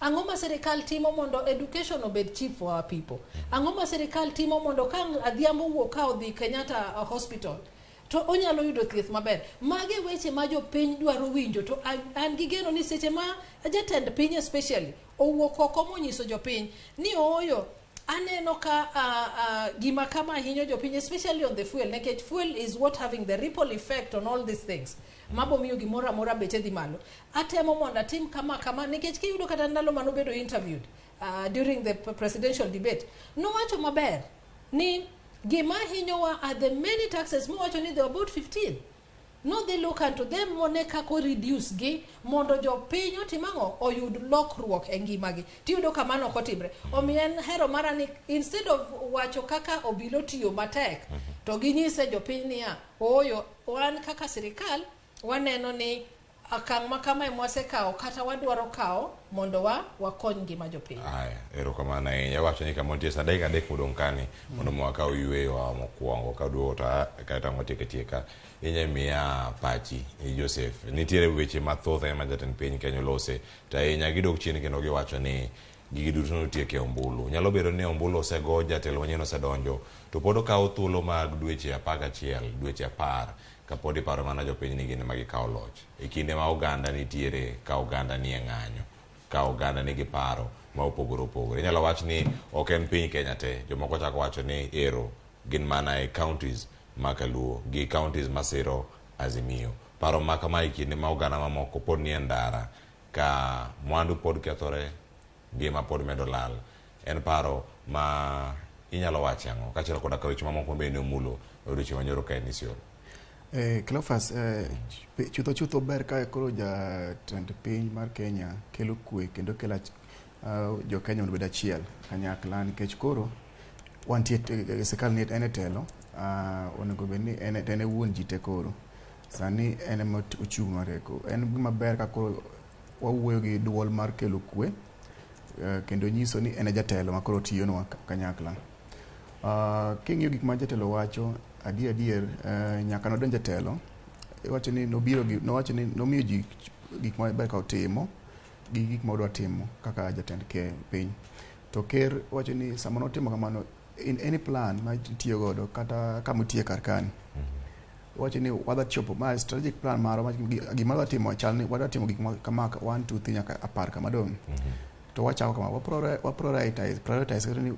Ang'o ma sirikal timo mondo education obed cheap for our people? Ang'o ma sirikal timo mondo ka adhiambo wuok ka odhi Kenyatta Hospital to onyalo yudo thieth maber? Mage weche ma jopiny dwaro winjo, to an gi geno ni seche ma jatend piny especially owuok oko monyiso jopiny ni ooyo, aneno ka gima kama hinyo jopiny, especially on the fuel, nikech fuel is what having the ripple effect on all these things mabo miyo gimoro amora beche dhi malo. Atemo mondo atim kama kama, nikech kiyudo kata ndalo manobedo interviewed during the presidential debate, nowacho maber ni gima hinyowa are the many taxes, mowacho ni there were about 15. Nodhi look unto them mone kako reduce gi mondo jopiny otim ang'o, oyud lokruok e ngimagi. Tiyudo ka mano ok otimre. Omiyo en hero mara ni instead of wacho kaka obilo tiyo matek, to ginyise jopiny niya, ooyo, wan kaka sirikal waneno ni okang' ma kamae mwasekawo kata wadwaro kawo mondo wa wakony ngima jopiny. Aya, erokamano ahinya. Wacho ni kama nitie sa dakika 3 modong' kani mondo mi wakaw yueyo wa mokwongo kaduogo to kaeto ang' watieko atieka. Inya miya pachi, Joseph. Nitiere weche mathoth ahinya ma jatend piny Kenya olose, to ahinya gidok chien kendo giwacho ni gigi duto notiek e ombulu. Nyalo bedo ni ombulu osego, jatelo manyien osedonjo, to pod okawo thuolo mag dweche 11, dweche 10 kapod iparo mana jopiny ni gin ema gikawo loch. E kinde ma oganda nitiere, ka oganda nie ng'anyo, ka oganda nigi paro ma opogore opogore. Inyalo wach ni ok en piny Kenya te, jomoko chako wacho ni ero gin mana e counties ma kaluo gi counties masiro Azimio. Paro ma kama e kinde ma oganda mamoko pod nie ndara, ka mwandu pod kethore, ngima pod medo lal. En paro ma inyalo wacho ang'o? Kaachiel koda ka weche mamoko bende omulo e odiochieng' manyoro ka en Isiolo. Cleophas, chutho chutho ber ka koro jatend piny mar Kenya kelo kwe kendo kelo jo Kenya mondo obed achiel kanyakla, nikech koro wantie, sirkal ni en e telo. Onego bed ni en en e wuon ji te koro. Sani en ema ochung' mareko. En gima ber ka koro wawuoyo gi duol mar kelo kwe kendo nyiso ni en e jatelo ma koro tiyonwa kanyakla. King'iyo gik ma jatelo wacho, adier adier nyaka nodonj e telo, iwacho ni nobiro gi nowacho ni nomiyo ji gik maber ka otimo gi gik ma odwa timo kaka jatend piny. To ker wacho ni sama notimo kamano, in any plan ma itiyo godo kata kama itiye kar kani, wacho ni wadwa chopo ma strategic plan marwa, gima wadwa timo chal ni wadwa timo gik ma kama 1 2 3 nyaka 10 kama dong'. To wachako kama, wa prioritize kata ni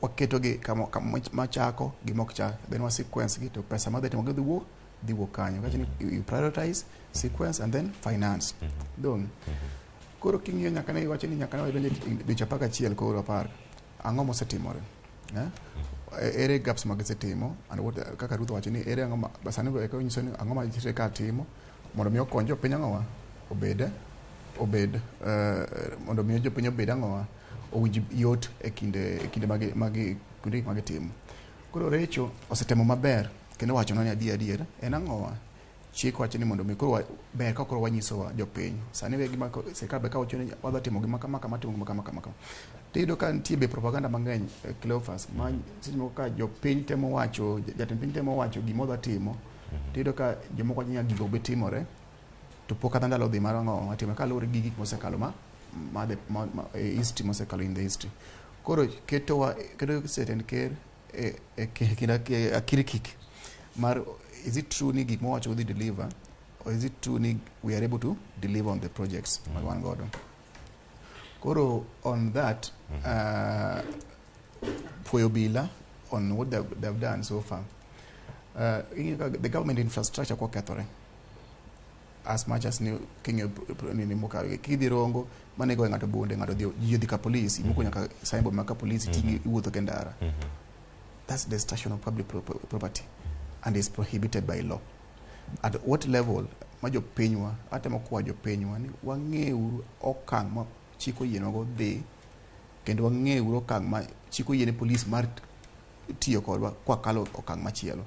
waketo gi kama machako gi mok chak, then wa sequence gi, to pesa madhi timo gi dhi wuok kanyo. Wacho ni you prioritize, sequence and then finance. Dong' koro king'iyo nyaka ne iwacho ni nyaka ne wadonjo e dweche 11 koro 10, ang'o mosetimore? Eh? Ere gaps ma gisetimo and what, kaka Ruth owacho ni ere ang'o ma sani eka nyiso ni ang'o ma sirikal timo mondo mi okony jopiny ang'owa obed mondo mi jopiny obed ang'owa owinj yot e kinde magi kuonde gik magitimo. Koro Recho osetemo maber kendo wachonwa ni adier adier en ang'owa chik wacho ni mondo mi koro ber ka koro wanyisowa jopiny sani we gima sirikal be kawacho ni wadwa timo gima kama kama, timo gima kama kama kama, tiyudo ka nitie be propaganda mang'eny, Cleophas, ma seche moko ka jopiny temo wacho, jatend piny temo wacho gima odwa timo, tiyudo ka jomoko wacho ni gigo be timore to pok kata ndalo dhi mar ang'o matimo kaluwore gi gik mosekalo ma e history mosekalo, in the history. Koro ketowa keto jatend ker e kind akirikik mar is it true ni gik mowacho odhi deliver or is it true ni we are able to deliver on the projects mag wan godo. Koro on that, puoyo obila on what they've done so far, ing'eyo ka the government infrastructure kokethore as much as ni king'iyo nini mokalo kidhi Rongo mane goyo ng'ato bunde, ng'ato dhi, ji odhi ka police, imoko nyaka signboard mag ka police, ting'i iwuotho go e ndara. That's destruction of public property and is prohibited by law. At what level ma jopinywa, atemo kwayo jopinywa ni wang'euru okang' ma chik oyienwago dhi kendo wang'euru okang' ma chik oyiene police mar tiyo kodwa kwakalo okang' machielo.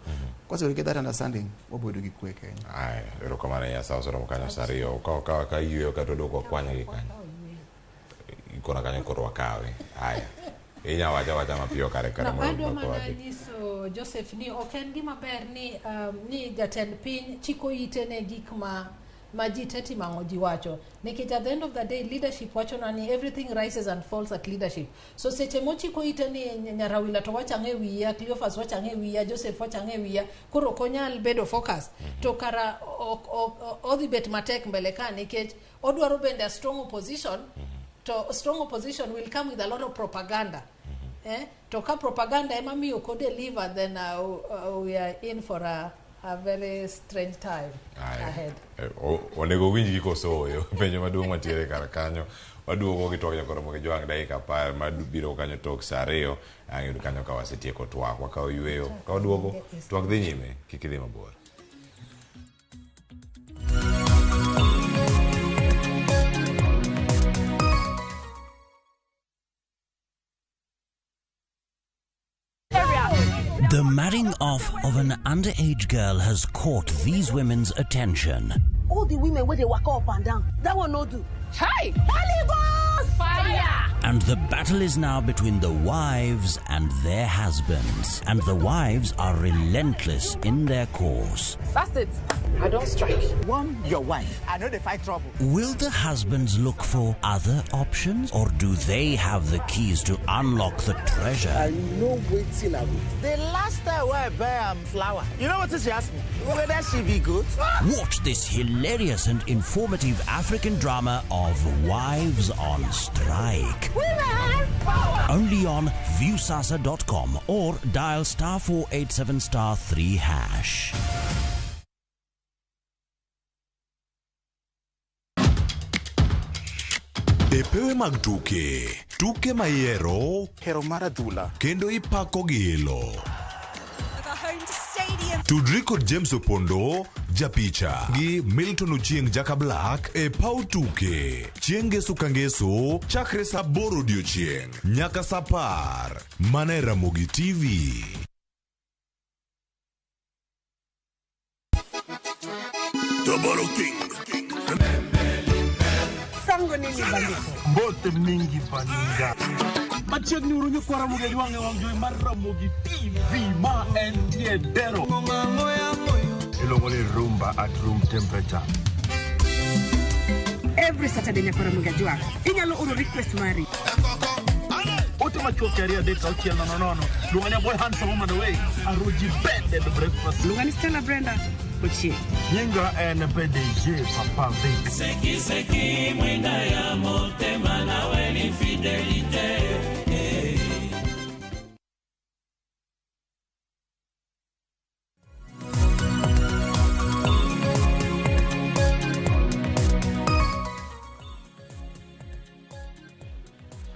Kwasebedo gi that understanding, wabedo gi kwe e Kenya. Aya, erokamano ahinya. Sa oseromo kanyo sa 2. Ka yweyo kata odok wakwanya gi kanyo. Ikona kanyo koro wakawe. Aya. Inya wacha wacha mapiyo kare No, mondo adwa mana wadhi. nyiso Joseph ni ok en gima ber ni jatend piny chiko ite ne gik ma ji te timang'o ji wacho, nikech at the end of the day leadership wachona ni everything rises and falls at leadership. So seche mochiko ite ni Nyarawila to wacho ang'e wiya, Cleophas wacho ang'e wiya, Joseph wacho ang'e wiya, koro ok onyal bedo focus, to kara odhi bet matek mbele ka, nikech odwaro bende a strong opposition, to strong opposition will come with a lot of propaganda. Eh? To ka propaganda ema miyo ok deliver, then we are in for a very strange time Aya. ahead. Onego winj gi koso oyo penjo maduong' mantiere kar kanyo. Waduogo gi twak nyakoro mogi jwang' dakika 10 mabiro kanyo tok sa 2 ang' yud kanyo ka wasetieko twak. Wakawo yweyo ka waduogo, twak dhi nyime, kik idhi mabor. The marrying off of an underage girl has caught these women's attention. All the women wey dey waka up and down, that one no do. Hi, Holy Ghost fire. And the battle is now between the wives and their husbands. And the wives are relentless in their course. That's it. I don strike. Warn your wife. I no dey find trouble. Will the husbands look for other options, or do they have the keys to unlock the treasure? I know wetin I go do. The last time wey I buy am flower, you know wetin she ask me? Whether she be goat? Watch this hilarious and informative African drama of Wives on Strike. Women power. Only on viewsasa.com or dial *487 *3#. E pewe mag tuke, tuke mayiero hero mar adhula kendo ipako gi ilo. Tudri kod James Opondo japicha gi Milton Ochieng Jaka Black e paw tuke chieng' ngeso ka ngeso chakre sa 8 odiochieng' nyaka sa 10 mana e Ramogi TV. Tabaro King. Sango nini bandiko? Mbote mingi baninga. Machiegni uru nyikwa Ramogi Ajwang' e wang' jowi mar Ramogi TV ma entie Dero. Iluongo ni rumba at room temperature. Every Saturday nyakwa Ramogi Ajwang'. Inyalo oro request mari. Ote machuok 2 3 6 0 0. Luonga ni boy handsome woman away. Aruji bed and breakfast. Luonga ni Stella Brenda Ochieng. Nyinga en PDG Papa Vic. Seki seki mwinda ya motema nawe ni fidelite.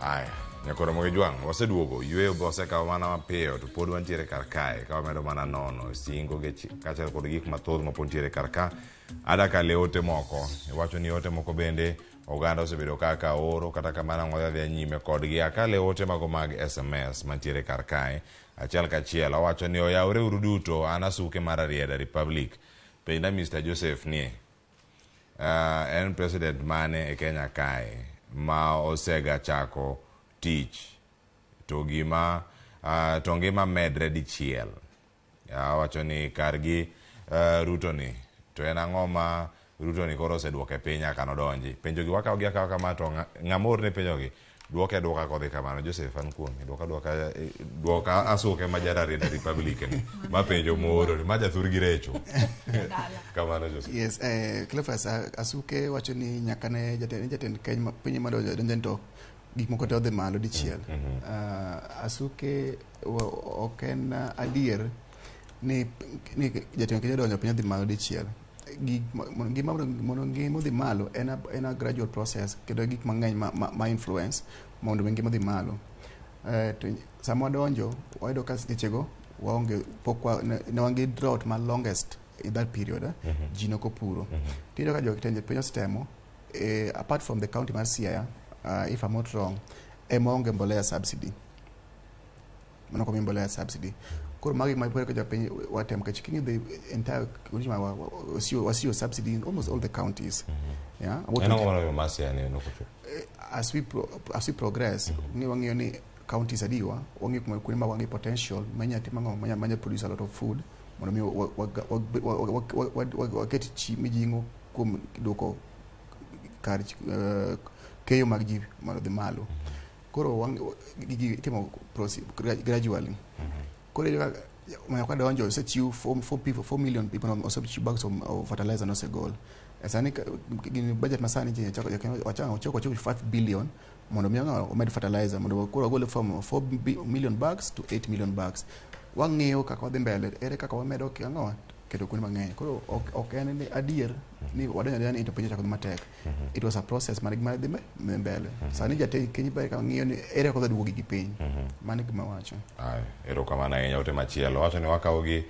Aya, nyakoro Ramogi Jwang', waseduogo, yweyo be osekawo mana mapiyo to pod wantiere kar kae ka wamedo mana nono singo gi kaachiel kod gik mathoth mapod ntiere kar ka. Ada kale ote moko, iwacho ni ote moko bende oganda osebedo kaka oro, kata kamano ang' wadhi adhiya nyime kodgi. Akale ote mago mag SMS mantiere kar kae, achiel kachiel, owacho ni oyawre uru duto, an asuke mar Rarieda Republic. Penjna Mr. Joseph ni, en president mane e Kenya kae ma osega chako tich to gima to ngima medre dichiel. Awacho ni kargi Ruto ni to en ang'o ma Ruto ni koro oseduoke piny nyaka nodonji. Penjogi wakawo gi akawa kama to ng'ama orne penjogi duoke aduoka kodhi kamano. Joseph an kuomi, duoka aduoka, duoka asuke ma jar Rarieda Republic ni ma penjo mooro ni ma jathur gi recho. Kamano Joseph. Yes, Cleophas, Asuke wacho ni nyaka ne jatend Kenya piny ma donjo to gik moko te odhi malo dichiel. Asuke ok en adier ni jatend Kenya donjo piny odhi malo dichiel. Mondo ngima odhi malo en a gradual process kendo gik mang'eny ma influence mondo ngima odhi malo. To sama wadonjo wayudo ka sechego waonge pok ne wan gi drought ma longest in that period. Ji nok opuro. Tiyudo ka jotend piny osetemo, apart from the county mar Siaya, if I'm not wrong, ema onge mbolea subsidy. Mano komi mbolea subsidy. Koro magi ma ka jopiny watemo nikech king'iyo the entire wasiyo subsidy in almost all the counties. Yeah. En ang'o mano mar Siaya ni nok ochopo? As we progress, wang'iyo ni counties adiwa, wang'iyo kuonde ma wan gi potential manya timo ang'o, manya produce a lot of food mondo mi waket mijing'o kuom duoko kar keyo mag ji mondo odhi malo. Koro gigi itimo gradually. Koro iyudo ka kadonjo osechiw 4 million people osechiw bags of fertilizer nosegol. Sani budget masani ochako 5 billion mondo mi omed fertilizer mondo koro wagole from 4 million bags to 8 million bags. Wang'iyo kaka wadhi mbele, ere kaka wamedo ang'o keto kuonde mang'eny. Koro ok en ni adier ni wadonjo adonja ni to piny ochako dhi matek. It was a process mar gima dhi mbele. Sani jatend Kenya ber ka ng'iyo ni ere kaka odhi duogo gigi piny. Mano e gima awacho. Erokamano ahinya. Ote machielo wacho ni wakawo gi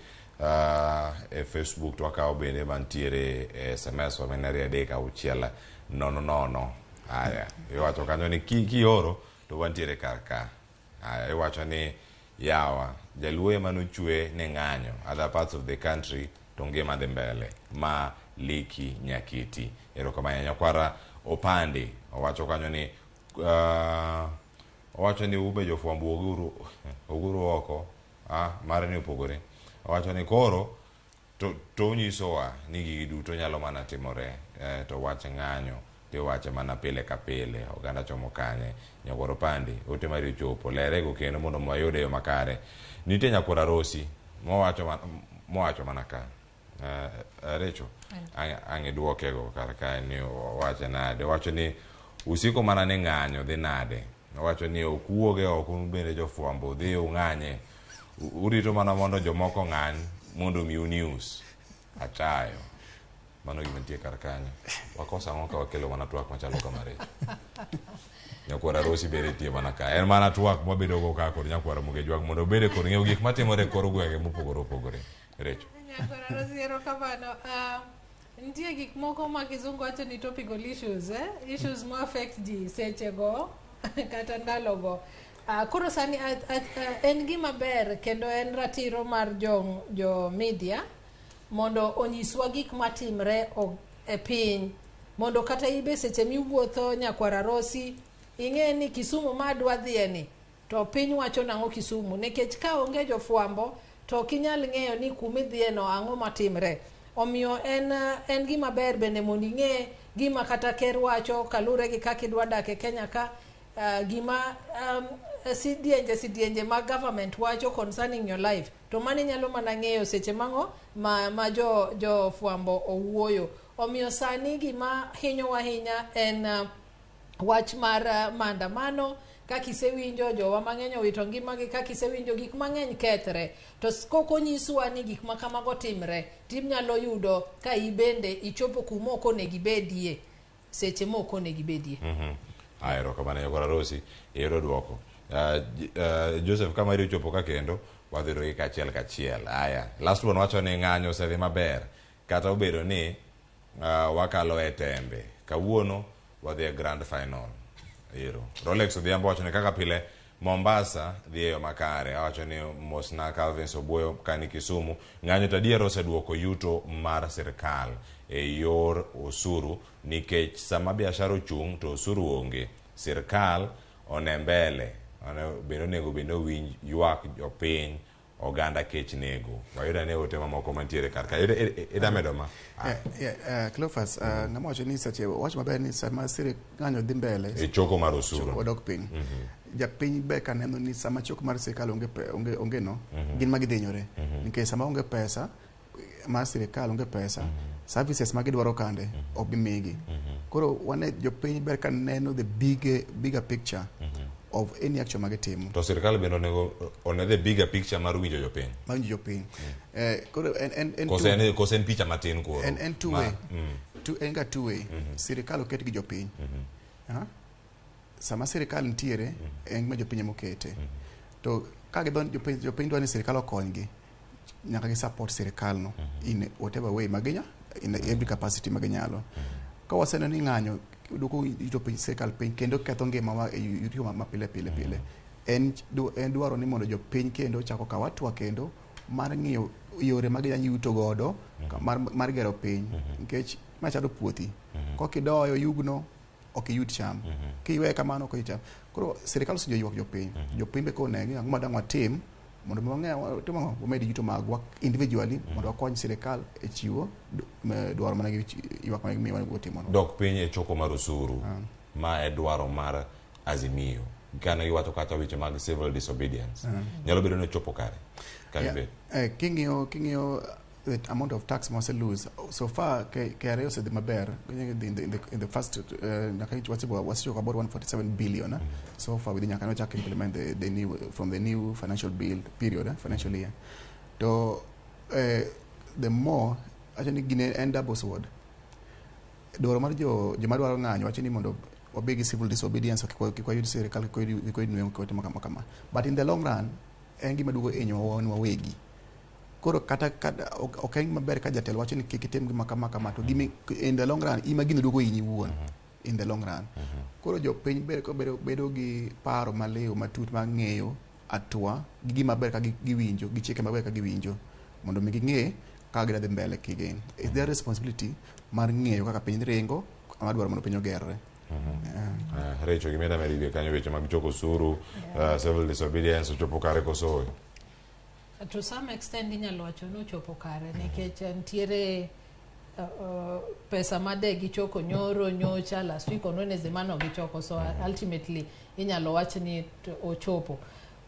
e Facebook to wakawo bende mantiere e SMS wa 2 3 6 0 0. Aya, iwacho kanyo ni kioro to wantiere kar ka. Aya, iwacho ni yawa jaluo ema nochwe ne ng'anyo other parts of the country to ngima dhi mbele ma Liki Nyakiti. Erokamano nyakwara Opande owacho kanyo ni owacho ni ube jofwambo oguru oko mare ni opogore. Owacho ni koro to onyisowa ni gigi duto nyalo mana timore to wach ng'anyo tiwache mana pile ka pile. Oganda chomo kanye. Nyakwar Opande ote mari ochopo lerego kendo mondo wayude e yo makare. Nitie nyakwar Rosi mowacho mana ka Recho ang' iduokego kar kae ni owache nade. Owacho ni usiko mana ni ng'anyo dhi nade. Owacho ni ok uwuoge oko un bende jofwambo dhi ung'anye. Urito mana mondo jomoko ng'any mondo omiu news. Achayo. Mano gima nitie kar kanyo. Wakoso ang'o ka wakelo mana twak machalo kama Recho? Nyakwar Rosi bende nitie mana ka. En mana twak mwabedo go ka kod nyakwar Ramogi Ajwang' mondo obede kod ng'eyo gik matimore e kor gwenge mopogore opogore. Recho. Nyakwar Rosi, erokamano. Nitie gik moko ma kizungu wacho ni topical issues, issues ma affect ji sechego kata ndalogo. Koro sani en gima ber kendo en ratiro mar jo media mondo onyiswa gik matimre e piny mondo kata ibe seche miwuotho nyakwara Rosi ing'e ni Kisumu ma adwa dhiye ni to piny wacho nang'o Kisumu nikech ka onge jofwambo to ok inyal ng'eyo ni kumidhiye no ang'o matimre. Omiyo en gima ber bende mondo ing'e gima kata ker wacho kalure gi kaka idwa dak e Kenya ka gima sidienje mag government wacho concerning your life to mano inyalo mana ng'eyo seche mang'o ma jofwambo owuoyo. Omiyo sani gima hinyowa ahinya en wach mar maandamano kaka isewinjo jowa mang'eny owito ngimagi kaka isewinjo gik mang'eny kethre to kok onyiswa ni gik ma kamago timre tinyalo yudo ka ibende ichopo kuma ok onego ibedie seche ma ok onego ibedie. Aya, erokamano nyakwara Rosi, iyudo duoko. Joseph kama iri ochopo ka kendo wadhi yudogi kachiel kachiel. Aya, last one wacho ni ng'anyo osedhi maber kata obedo ni wakalo e tembe. Kawuono wadhi e grand final. Ero. Rolex Odhiambo wacho ni kaka pile Mombasa dhi e yo makare. Awacho ni mosna Calvin Sobuoyo kani Kisumu. Ng'anyo to adier oseduoko yuto mar sirkal e yor osuru nikech sama biashara ochung' to osuru onge. Sirkal one mbele. Bende onego bed ni owinj ywak jopiny oganda kech nego. Wayudo ane ote mamoko mantiere kar ka. Ida medo ma? Cleophas, ng'ama wacho ni seche wacho maber ni sama ng'anyo dhi mbele e choko mar osuru odok piny. Japiny be ka neno ni sama choko mar sirkal onge no, gin ma gidhinyore. Nikech sama onge pesa mar sirkal onge pesa, services ma gidwaro kande ok bi migi. Koro wane jopiny ber ka neno the bigger picture of any action ma gitimo. To sirkal bende onego one the bigger picture mar winjo jopiny. Mar winjo jopiny. Koro en kose en picha matin koro. En two way. En ga two way. Sirkal oket gi jopiny. Sama sirkal nitiere, en gima jopiny emokete. To ka jopiny dwa ni sirkal okonygi, nyaka gi support sirkal no in whatever way maginya, in every capacity maginyalo. Ka waseneno ni ng'anyo duoko yuto piny sirkal piny kendo ketho ngimawa e yuto ma pile pile pile. En dwaro ni mondo jopiny kendo chako kaw hatua kendo mar ng'iyo yore ma ginyalo yuto godo mar gero piny. Nikech machalo puothi. Kokidoyo yugno ok iyud cham. Kiweye kamano ok iyud cham. Koro sirkal osejo ywak jopiny. Jopiny be konegi ang'o ma dang' watim mondo mi wang'e timo ang'o wamed yuto magwa individually mondo wakony sirkal e chiwo dwaro mana gi ywak mana gimiyo watimo. Dok piny e choko mar osuru ma e dwaro mar Azimio. Kane giwacho kata weche mag civil disobedience. Nyalo bedo ni ochopo kare. Kare be. King'iyo the amount of tax must lose so far KRA osedhi maber in the first nyaka about 147 billion so far within nyaka nochak implement the new from the new financial bill period financial year. To the more actually gine en double sword. Dwaro mar joma dwaro ng'anyo wacho ni mondo wabed gi civil disobedience kik wayud sirkal kik wayud nweng'o kik watimo kama kama. But in the long run en gima duogo hinyowa wan wawegi. Koro kata ok en maber ka jatelo wacho ni kik itim gima kama kama to gimi in the long run ima gino duogo hinyi wuon in the long run. Koro jopiny ber ka bedo gi paro maliw matut mar ng'eyo atua gi gima ber ka giwinjo gi chike maber ka giwinjo mondo mi ging'e kaka gidhi mbele kigin. It's their responsibility mar ng'eyo kaka piny ringo kama dwaro mondo piny ogerre. Recho gimeda medo kanyo weche mag choko osuru, civil disobedience ochopo kare koso? To some extent inyalo wacho ni ochopo kare nikech nitiere pesa made gichoko nyoro nyocha last week on Wednesday mano gichoko so ultimately inyalo wach ni ochopo.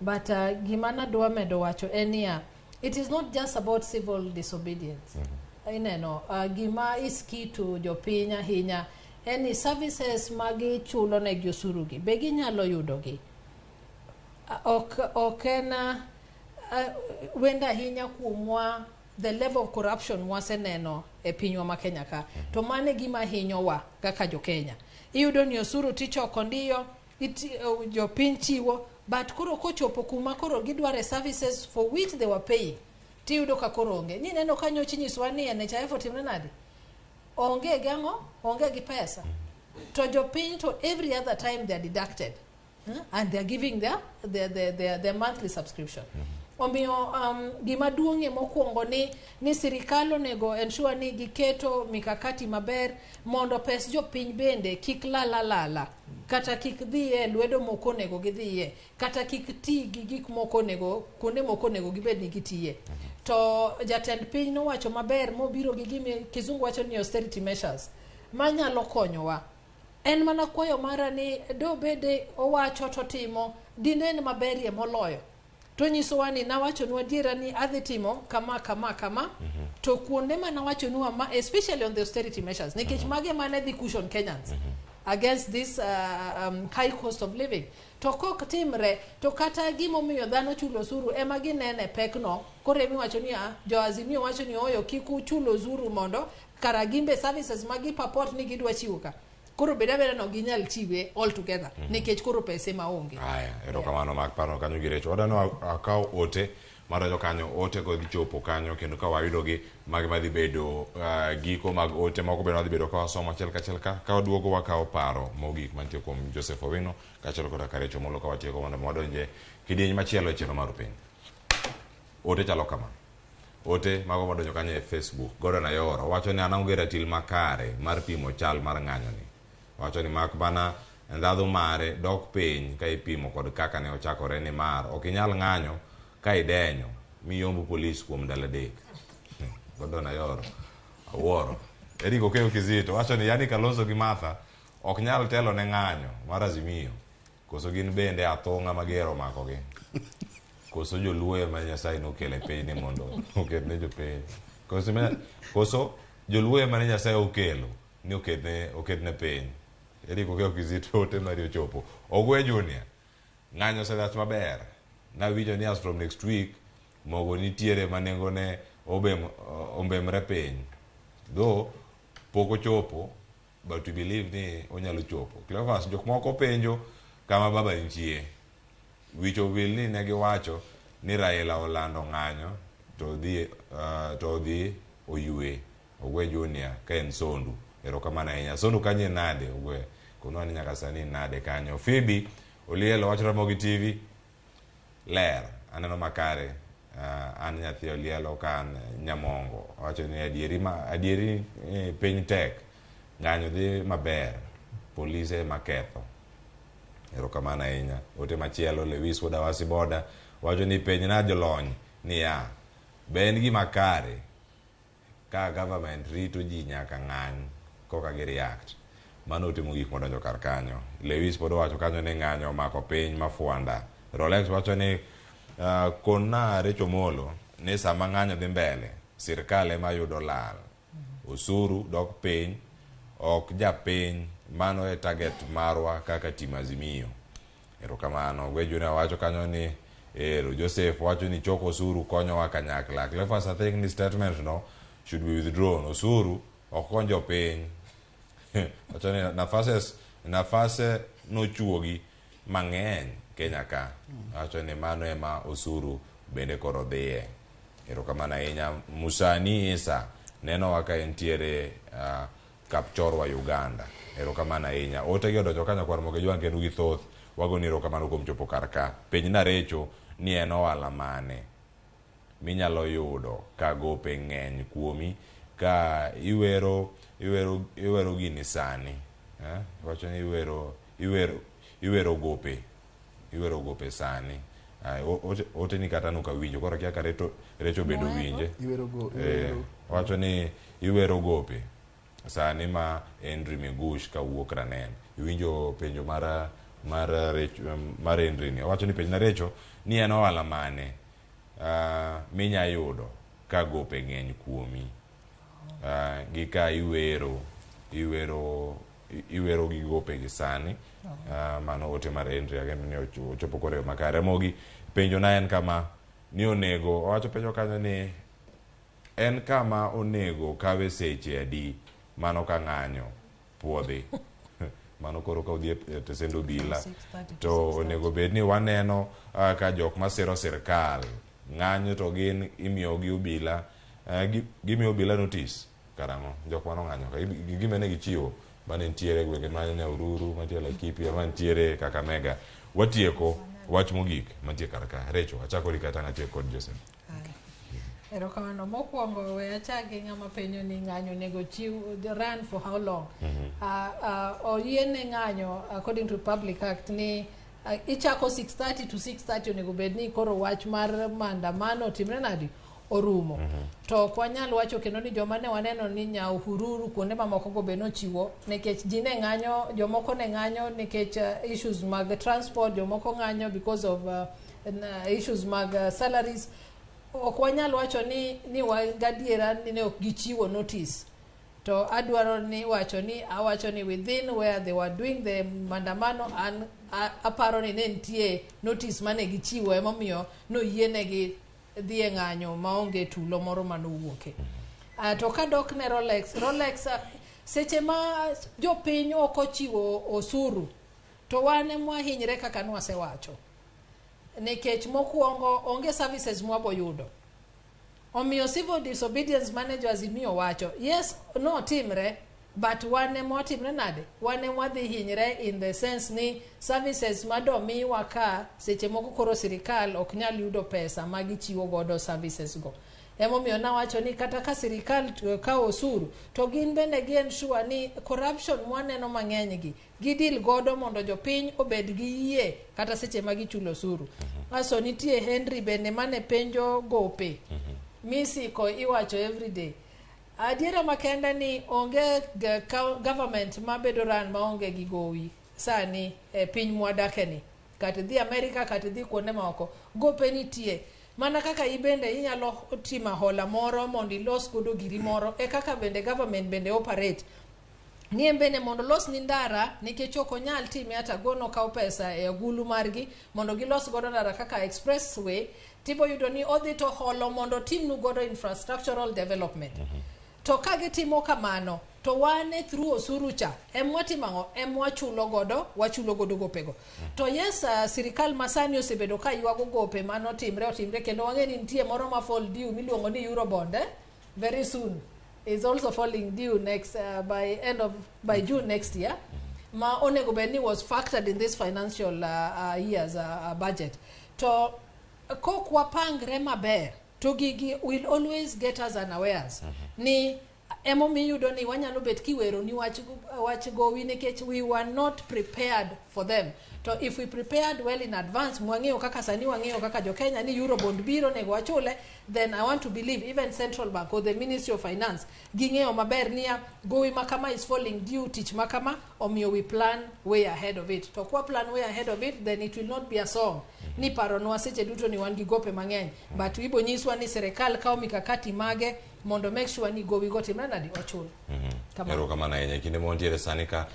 But gima nadwa medo wacho en niya, it is not just about civil disobedience. Ineno gima is key to jopiny ahinya en ni services magichulo negi osuru gi be ginyalo yudogi. Ok en wenda ahinya kuomwa the level of corruption waseneno e pinywa ma Kenya ka. To mano e gima hinyowa kaka jo Kenya. Iyudo ni osuru tichoko ndiyo, jopiny chiwo, but koro kochopo kuma koro gidware services for which they were paying, tiyudo ka koro onge. Nineno ka nyocha inyisowa ni NHIF otimre nade? Onge gi ang'o? Onge gi pesa. To jopiny to every other time they are deducted. And they are giving their monthly subscription. Omiyo gima duong'ie mokwongo ni sirikal onego ensure ni giketo mikakati maber mondo pes jopiny bende kik lala lala, kata kik dhiye lwedo moko onego gidhiye, kata kik ti gi gik moko onego kuonde moko onego gibed ni gitiye. To jatend piny nowacho maber mobiro gi gima kizungu wacho ni austerity measures manyalo konyowa. En mana kwayo mara ni dobede owacho to timo dinen maberie moloyo. To nyisowa ni nawachonu adiera ni adhi timo kama kama kama, to kuonde manawachonu ma especially on the austerity measures, nikech mage mane dhi cushion Kenyans against this high cost of living. To kok timre, to kata gimomiyo dhano chulo osuru ema ginene pekno, koro emiwacho ni jo Azimio wacho ni oyo kik uchul osuru mondo kara gimbe services magi purport ni gidwa chiwo ka. Koro beda beda no ginyal chiwe all together, nikech koro pese maonge. Aya, erokamano mak paro kanyo gi Recho. Wadwani akaw ote madonjo kanyo, ote go dhi chopo kanyo kendo ka wayudogi magi madhi bedo giko mag ote moko bende wadhi bedo ka wasomo achiel kachiel ka waduogo wakawo paro mogik mantie kuom Joseph Owino kaachiel koda ka Recho Molo ka watieko mondo wadonje kidieny machielo e chenro mar piny. Ote chalo kama. Ote mago madonjo kanyo e Facebook. Gordon Ayoro wacho ni an aonge ratil makare mar pimo chal mar ng'anyoni. Wacho ni mak mana ndhadhu mare dok piny ka ipimo kod kaka ne ochakore ni mar ok inyal ng'anyo ka idenyo miyomb polis kuom ndalo 3. Gordon Ayoro awuoro. Eric Okeyo Kizito wacho ni yani Kalonzo gi Martha ok nyal telo ne ng'anyo mar Azimio koso gin bende athung'a mager omakogi. Koso joluo ema Nyasaye nokelo e piny ni mondo oket ne jopiny. Koso joluo ema ne Nyasaye okelo ni oket ne piny. Eric Okeyo Kizito ote mari ochopo. Ogwe Junior, ng'anyo osedhach maber. Nawinjo ni as from next week mogo nitiere ma nengone ombemre piny. Though pok ochopo, but we believe ni onyalo chopo. Cleophas, jok moko penjo kama baba nitie. Wich owil ni ne giwacho ni Raila olando ng'anyo to odhi oywe. Ogwe Junior ka en Sondu. Erokamano ahinya. Sondu kanyo en nade Ogwe? Konwa ni nyaka sani nade kanyo. Phoebe Olielo wacho Ramogi TV ler. Aneno makare. An nyathi Olielo ka an Nyamongo. Owacho ni adieri piny tek. Ng'anyo dhi maber. Polise maketho. Erokamano ahinya. Ote machielo Lewis wuod Awasi Boda wacho ni penjna jolony niya, be en gima kare ka government rito ji nyaka ng'any koka gi react? Mano ote mogik modonjo kar kanyo. Lewis pod owacho kanyo ni ng'anyo omako piny mafuanda. Rolex wacho ni konna Recho Molo ni sama ng'anyo dhi mbele, sirkal ema yudo lal. Osuru dok piny, ok japiny, mano e target marwa kaka team Azimio. Erokamano. Gwejuna wacho kanyo ni ero Joseph wacho ni choko osuru konyowa kanyakla. Cleophas, I think ni statement no should be withdrawn. Osuru ok kony jopiny. Wacho ni nafase nochuogi mang'eny Kenya ka. Wacho ni mano ema osuru bende koro dhiye. Erokamano ahinya. Musani Isa nenowa ka entiere Kapchorwa Uganda. Erokamano ahinya. Ote gi odonjo kanyo kwar moke jwang' kendo gi thoth. Wagoni erokamano kuom chopo kar ka. Penj na Recho ni en ohala mane minyalo yudo ka gope ng'eny kuomi ka iwero gini sani. Wacho ni iwero gope. Iwero gope sani. Ote ni kata nuka winjo. Koro kia ka Recho bende winje. Wacho ni iwero gope sani ma Henry Migush kawuok Ranen. Iwinjo penjo mar Henry ni. Owacho ni penj na Recho ni en ohala mane minya yudo ka gope ng'eny kuomi gi ka iwero gi gope gi sani. Mano ote mar Henry ageno ni ochopo kore makare. Mogi penjo na en kama ni onego owacho penjo kanyo ni en kama onego kawe seche adi mano ka ng'anyo puodhi. Mano koro ka odhi e tesend obila to onego bed ni waneno ka jok masiro sirkal ng'anyo to gin imiyogi obila gimiyo obila notice karang'o jok mano ng'anyo ka gima ne gichiwo mane nitiere gwenge ma Nyahururu, mantiere Laikipia, mantiere Kakamega. Watieko Wach mogik mantie kar ka, Recho, achako kodi kata ng'achiel kod Joseph. Erokamano. Mokwongo we achak gi ng'ama penjo ni ng'anyo onego chiw run for how long. Oyiene ng'anyo according to Public Act ni ichako 6:30 to 6:30 onego bed ni koro wach mar maandamano otimre nadi orumo. To ok wanyal wacho kendo ni joma ne waneno ni Nyahururu kuonde mamoko go be nochiwo nikech ji ne ng'anyo, jomoko ne ng'anyo nikech issues mag transport, jomoko ng'anyo because of issues mag salaries. Ok wanyal wacho ni wan gadiera ni ne ok gichiwo notice. To adwaro ni wacho ni awacho ni within where they were doing the maandamano an aparo ni ne nitie notice mane gichiwo emomiyo noyienegi dhi e ng'anyo maonge tulo moro manowuoke. To kadok ne Rolex, seche ma jopiny ok ochiwo osuru to wan emwahinyre kaka nwasewacho. Nikech mokwongo onge services mwabo yudo. Omiyo civil disobedience mane jo Azimio wacho, yes, notimre, but wan ema watimre nade? Wan ema wadhi hinyre in the sense ni services madomiwa ka seche moko koro sirikal ok nyal yudo pesa ma gichiwo godo services go. Emomiyo nawacho ni kata ka sirikal kawo osuru to gin bende gi ensure ni corruption mwaneno mang'eny gi gidil godo mondo jopiny obed gi yie kata seche ma gichulo osuru. Aso nitie Henry bende mane penjo gope misiko iwacho everyday. Adiera makende ni onge government mabedo run maonge gi gowi sani e piny mwadake ni. Kata idhi America kata idhi kuonde moko, gope nitie. Mana kaka ibende inyalo timo hola moro mondo ilos godo giri moro, e kaka bende government bende operate. Ni en bende mondo olos ni ndara nikech ok onyal time atago nokaw pesa e agulu margi mondo gilos godo ndara kaka expressway tibo yudo ni odhi to holo mondo otimnu godo infrastructural development. To ka gitimo kamano to wan e through osuru cha emwatimo ang'o emwachulo godo wachulo godo gopego. To yes, sirikal masani osebedo ka ywago gope manotimre otimre kendo wang'e ni nitie moro ma fall due miluongo ni Eurobond, eh? Very soon is also falling due next by end of by June next year ma onego bed ni was factored in this financial year's budget. To kok wapangre maber to gigi will always get us unawares ni emomiyo iyudo ni wanyalo bet kiwero ni wach gowi nikech we were not prepared for them. To if we prepared well in advance mwang'eyo kaka sani wang'eyo kaka jo-Kenya ni Eurobond biro onego wachule, then I want to believe even Central Bank or the Ministry of Finance ging'eyo maber niya gowi makama is falling due tich makama omiyo we plan way ahead of it. To kwa plan way ahead of it, then it will not be a song ni paronwa seche duto ni wan gi gope mang'eny, but ibo nyiswa ni sirikal kawo mikakati mage mondo make sure ni gowi go timre nadi ochul. Kamano. Erokamano ahinya. Kinde ma wantiere sani ka,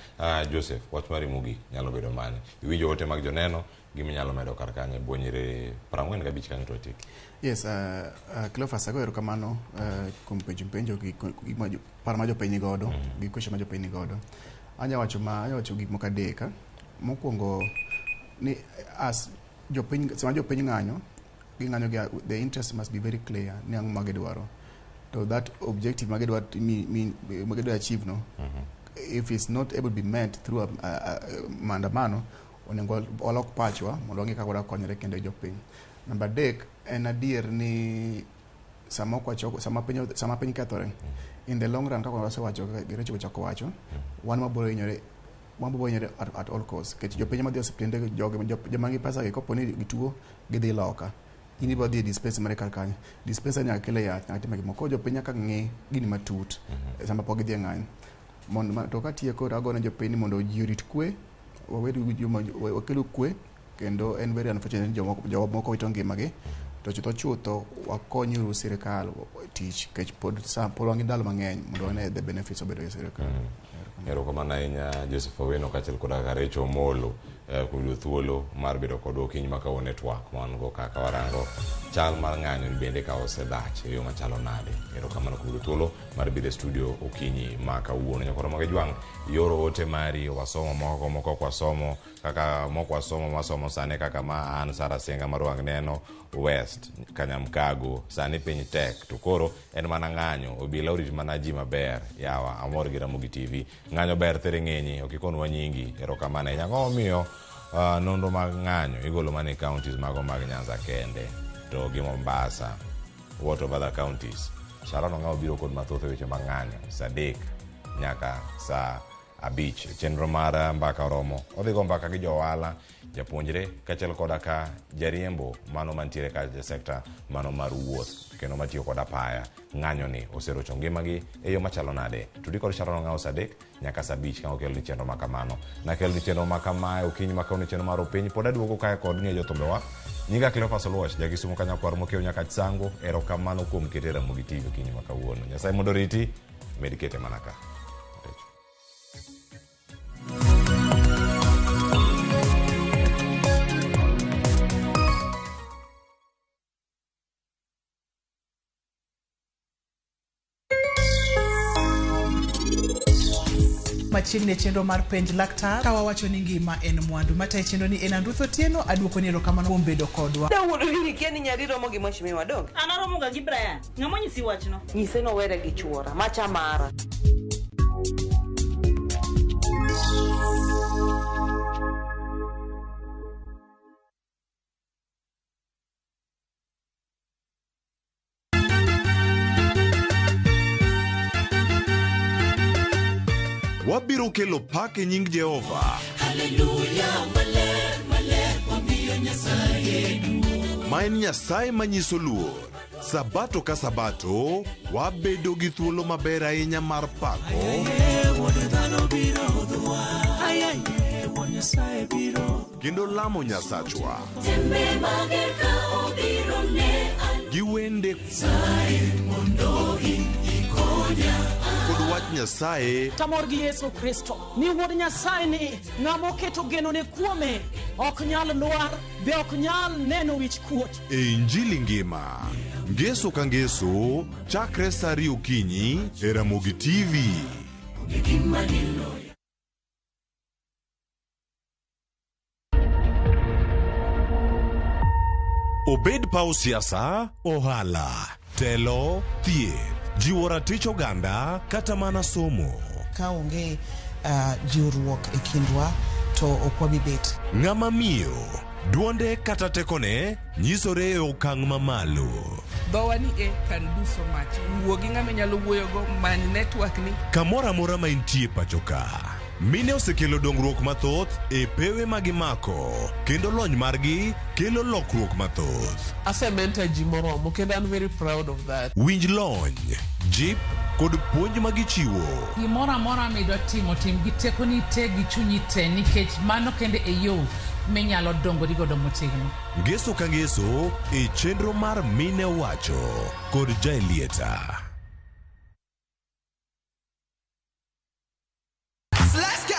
Joseph, wach mari mogik nyalo bedo mane? Iwinjo ote mag joneno, gima inyalo medo kar kanyo e bwo nyiriri 45 kanyo to watieki. Yes, Cleophas, ago erokamano kuom penjo gi paro ma jopiny ni godo gi question ma jopiny ni godo. Anya wacho gik moko adek. Mokwongo ni as jopiny sama jopiny ng'anyo ging'anyo gi the interest must be very clear ni ang'o ma gidwaro. To that objective ma gidwaro mi ma gidwaro achieve no, if it's not able to be met through a maandamano, onego walok pachwa mondo wang'e kaka wadwa kendo jopiny. Namba 3 en adier ni sama ok wachoko sama piny kethore in the long run, kaka wasewacho kaka Recho ochako wacho, wan wabiro hinyore, wan wabiro hinyore at all costs nikech jopiny madhi e osiptende, jogo joma nigi pesa gi, kapo ni gituo gidhi loka, in ibiro dhi e dispensary mare kar kanyo, dispensary nyaka kele yath, nyaka time gimoro. Koro jopiny nyaka ng'i gini matut sama pok gidhi e ng'anyo mondo to katieko to agone jopiny ni mondo ji orit kwe, wawed gi joma wakelo kwe. Kendo en very unfortunate ni jomoko wito ngimagi, to chutho chutho wakonyuru sirikal tich nikech pod sa pod wan gi ndalo mang'eny mondo wane the benefits obedo e sirikal. Erokamano ahinya Joseph Awino kaachiel koda kaka Recho Omolo kuom yudo thuolo mar bedo kodwa okinyi ma kawuono e twak ma wan go kaka warango chal mar ng'anyo bende ka osedhach e yo machalo nade. Erokamano kuom yudo thuolo mar biro e studio okinyi ma kawuono. Nyakoro mag Jwang' yoro ote mari wasomo moko, moko ok wasomo kaka moko wasomo wasomo sani kaka ma an Sara Senga mar wang' neno West Kanyamkago sani piny tek to koro en mana ng'anyo obila orit mana ji maber yawa amor gi Ramogi TV ng'anyo ber tere ng'enyi ok ikonwa nyingi. Erokamano ahinya. Ang'o momiyo Nonro mag ng'anyo igolo mana e counties mago mag Nyanza kende to gi Mombasa. What of other counties? Sharon Ong'awo biro kod mathoth e weche mag ng'anyo saa 3 nyaka saa 5. Chenro mar mbaka oromo. Odhi go mbaka gi jo ohala, japuonjre kaachiel koda ka jariembo mano mantiere ka e sekta mano mar wuoth kendo matiyo kod apaya. Ng'anyo ni oserocho ngimagi e yo machalo nade? Tudi kod Sharon Ong'awo saa 3 nyaka saa 5 ka okelni chenro ma kamano. Nakelni chenro ma kamae okinyi ma kawuono, chenro mar opiny pod aduogo kae kod ng'e jothumbewa. Nyinga Cleophas Oluoch, jakisumo kanyakwar mokiewo nyaka Sango. Erokamano kuom kete Ramogi TV okinyi ma kawuono. Nyasaye mondo oriti, med kete mana ka. Machiegni e chenro mar penj laktar ka wawacho ni ngima en mwandu matayo chenro ni en Andruth Otieno. Aduoko ni erokamano kuom bedo kodwa. Dawuono gini kia ni nyari romo gi mheshimiwa donge? An aromoga gi Brian. Ng'ama onyisi wachno? Nyise nowere gi chuora, macha mara. Wabiro kelo pak e nying Jehova. Haleluya, maler, maler, wamiyo Nyasaye duong'. Ma en Nyasaye manyiso luor. Sabato ka sabato, wabedo gi thuolo maber ahinya mar pako Wuod dhano biro hudhwa. Ayaye, Wuod Nyasaye biro. kendo lamo Nyasachwa Tembe mager ka obiro ne an. gi wende Nyasaye mondo in ikonya. kod wach Nyasaye. Tamor gi Yesu Kristo ni wuod Nyasaye ni ng'ama oketo genone kuome ok nyal lwar be ok nyal neno wich kuot. E Injili ngima ngeso ka ngeso chakre saa 2 okinyi e Ramogi TV. Gima niloyo. Obed paw siasa, ohala, telo, thieth, jiwo ratich oganda kata mana somo. Ka onge jiwruok e kindwa to ok wabi bet. Ng'ama miyo duonde kata tekone nyisore e okang' mamalo. Dhowa ni e can do so much. Wuo gi ng'ama inyalo wuoyogo, many network ni. Kamoro amora ma intie pacho ka, mine osekelo dongruok mathoth e pewe ma gimako kendo lony margi kelo lokruok mathoth. Asementor ji moromo kendo an very proud of that. Winj lony, jip kod puonj ma gichiwo. Gimoro amora midwa timo, tim gi tekoni te gi chunyi te nikech mano kende e yo minyalo dongori godo motegno. Ngeso ka ngeso e chenro mar Mine Owacho kod Jaelieta. Let's go.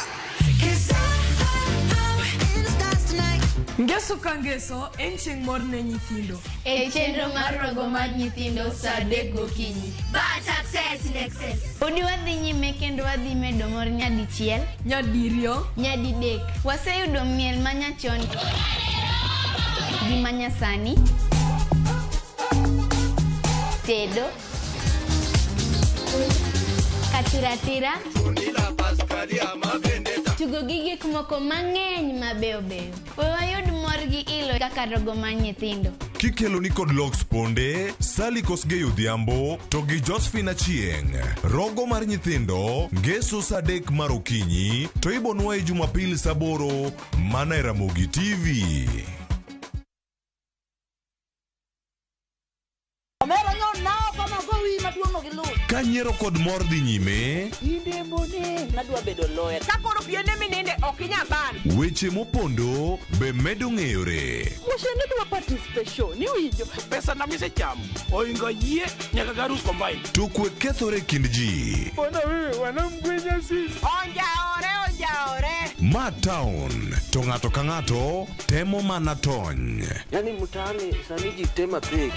Ngeso ka ngeso en chieng' mor ne nyithindo. E chenro mar rogo mar nyithindo saa 3 gokinyi. But success in excess. Podi wadhi nyime kendo wadhi medo mor nyadichiel, nyadiriyo, nyadidek. Waseyudo miel manyachon gi manyasani, tedo, katiratira, tugo gi gik moko mang'eny mabeyo beyo. We wayud mor gi ilo kaka rogo mar nyithindo. Kikelo ni kod Lox Ponde, Sally Kosgei Odhiambo to gi Josephine Achieng'. Rogo mar nyithindo ngeso saa 3 mar okinyi to ibonwa e Jumapil saa 8 mana e Ramogi TV. Omera nyo nao kama go wi maduong' no gi luth. Ka nyiero kod mor dhi nyime, Inde mone nadwa bedo lawyer. Ka koro piende mininde ok inyal ban. weche mopondo be medo ng'eyore. Moshe dwa participation iwinjo. Pesa na misechamo oingo yie nyaka garus combine. To kwe kethore e kind ji. Mbona wewe wanamgwenya sisi? Onjaore onjaore. Ma town to ng'ato ka ng'ato temo mana tony. Yaani mtaani sani ji tema pek.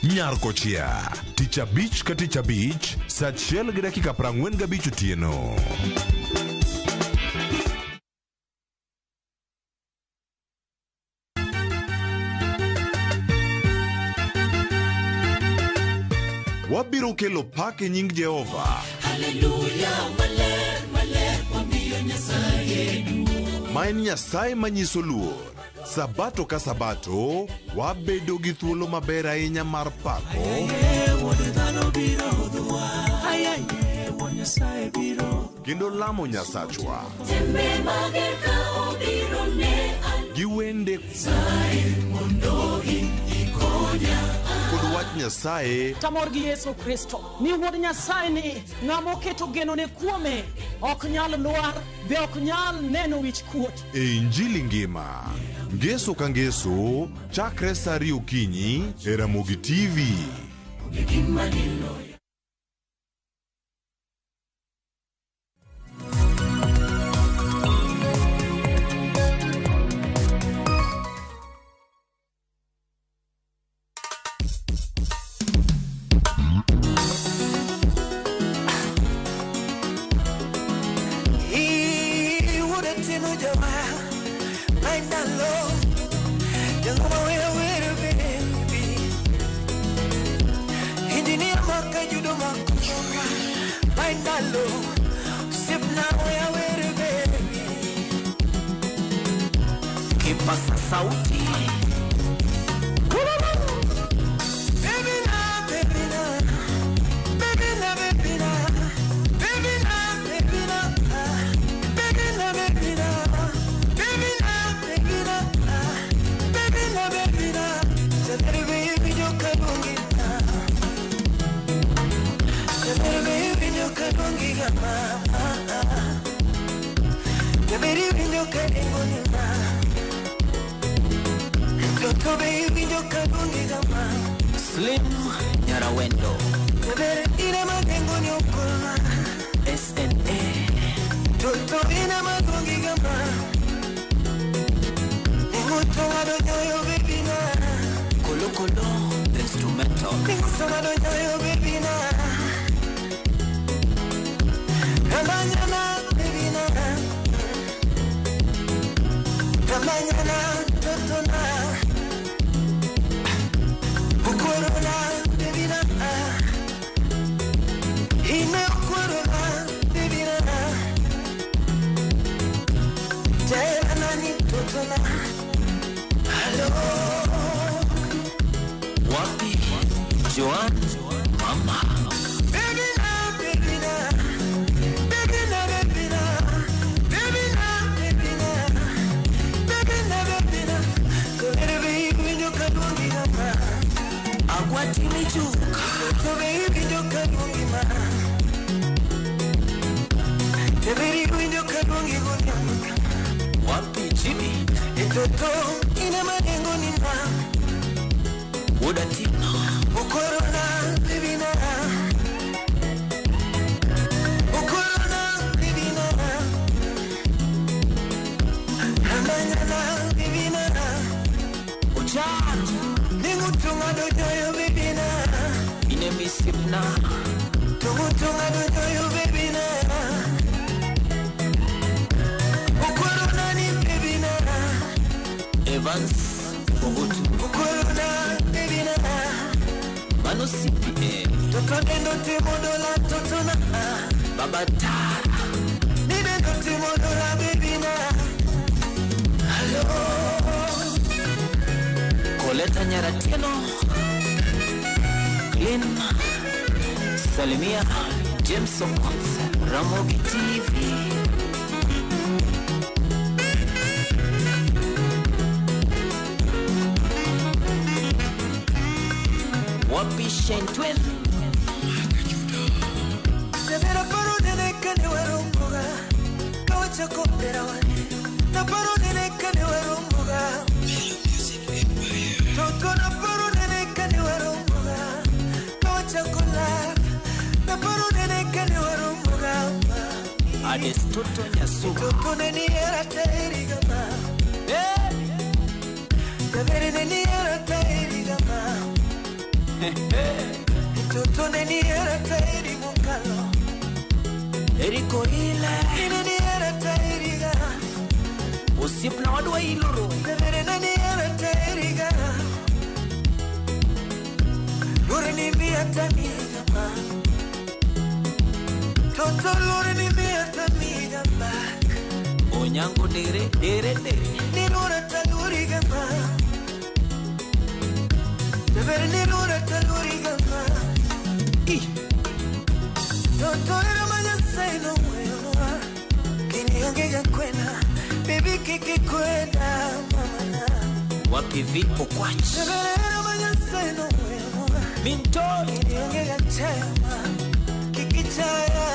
Nyar kochia tich abich ka tich abich saa 1:45 otieno. Wabiro kelo pak e nying Jehova. Haleluya, maler, maler, wamiyo Nyasaye duong'. Ma en Nyasaye manyiso luor. Sabato ka sabato, wabedo gi thuolo maber ahinya mar pako kendo lamo Nyasachwa gi wende kod wach Nyasaye Tamor gi Yesu Kristo ni wuod Nyasaye ni ng'ama oketo genone kuome ok nyal lwar be ok nyal neno wich kuot. E Injili ngima. Ngeso ka ngeso, chakre sa ariyo okinyi e Ramogi TV. Kipasa sauti. Baby na, baby na, baby na, baby na, baby na, baby na, baby na, baby na, baby na, baby na, baby na, baby na. Jadere baby nyoka dongi na, jadere baby nyoka dongi ga mama, jadere baby nyoka dongi na. Toto baby nyoka dongi ga mama. Slim Nyarawendo. Jadere ina magengo nyokona. SNA. Toto ina magongi ga mama. Ninguto madonyo baby na. Kolo kolo instrumental. Ninguto madonyo baby na. Ramanyana baby na. Ramanyana toto na. Ukorona baby na. Ine ukorona baby na. Jera nani toto na. Hello. Wapi Joan mama. Baby na, baby na, baby na, baby na, baby na, baby na, baby na, baby na. Tolere baby nyoka dongi mama. Agwati michuka. To baby nyoka dongi ma. Teberi nyoka dongi gonya. Wapi Jimmy. Etoto ina madengo ni ma. Wodatino. Ukorona baby na. Ukorona baby na. Amanyana baby na. Uchanjo. Ningutunga dojoyo baby na. Inemisipna. Tungutunga dojoyo baby na. Ukorona ni baby na. Evans Ogutu. Ukorona baby na. Mano CPA. Toto dendo timodola toto na. Baba Tara. Ni dendo timodola baby na. Hello. Koleta Nyaratieno. Clean. Salimia James Okoth. Ramogi TV. Wapi Shane Twin. Severa paro nene kane waromboga. Kawacha kopera wane. Na paro nene kane waromboga. Toto na paro nene kane waromboga. Kawacha kola. Na paro nene kane waromboga. Ades Toto Nyasuba. Toto neni era tairi gama. Severa neni era tairi gama. Toto neni era tairi mukalo. Eriko ile. Neni era tairi ga. Usipna wadwa iluro. Severa neni era tairi ga. Lore ni mia tamiga ma. Toto lore ni mia tamiga ma. Onyango dere dere dere. Nilura taluri gama. Jaber nilura taluri gama. I. Toto era manyasai no wewa. Kinionge gakwena. Baby kiki kwena mama na. Wapi vipo kwachi. Jaber era manyasai no wewa. Mintoli. Kinionge gachaya ma. Kiki chaya.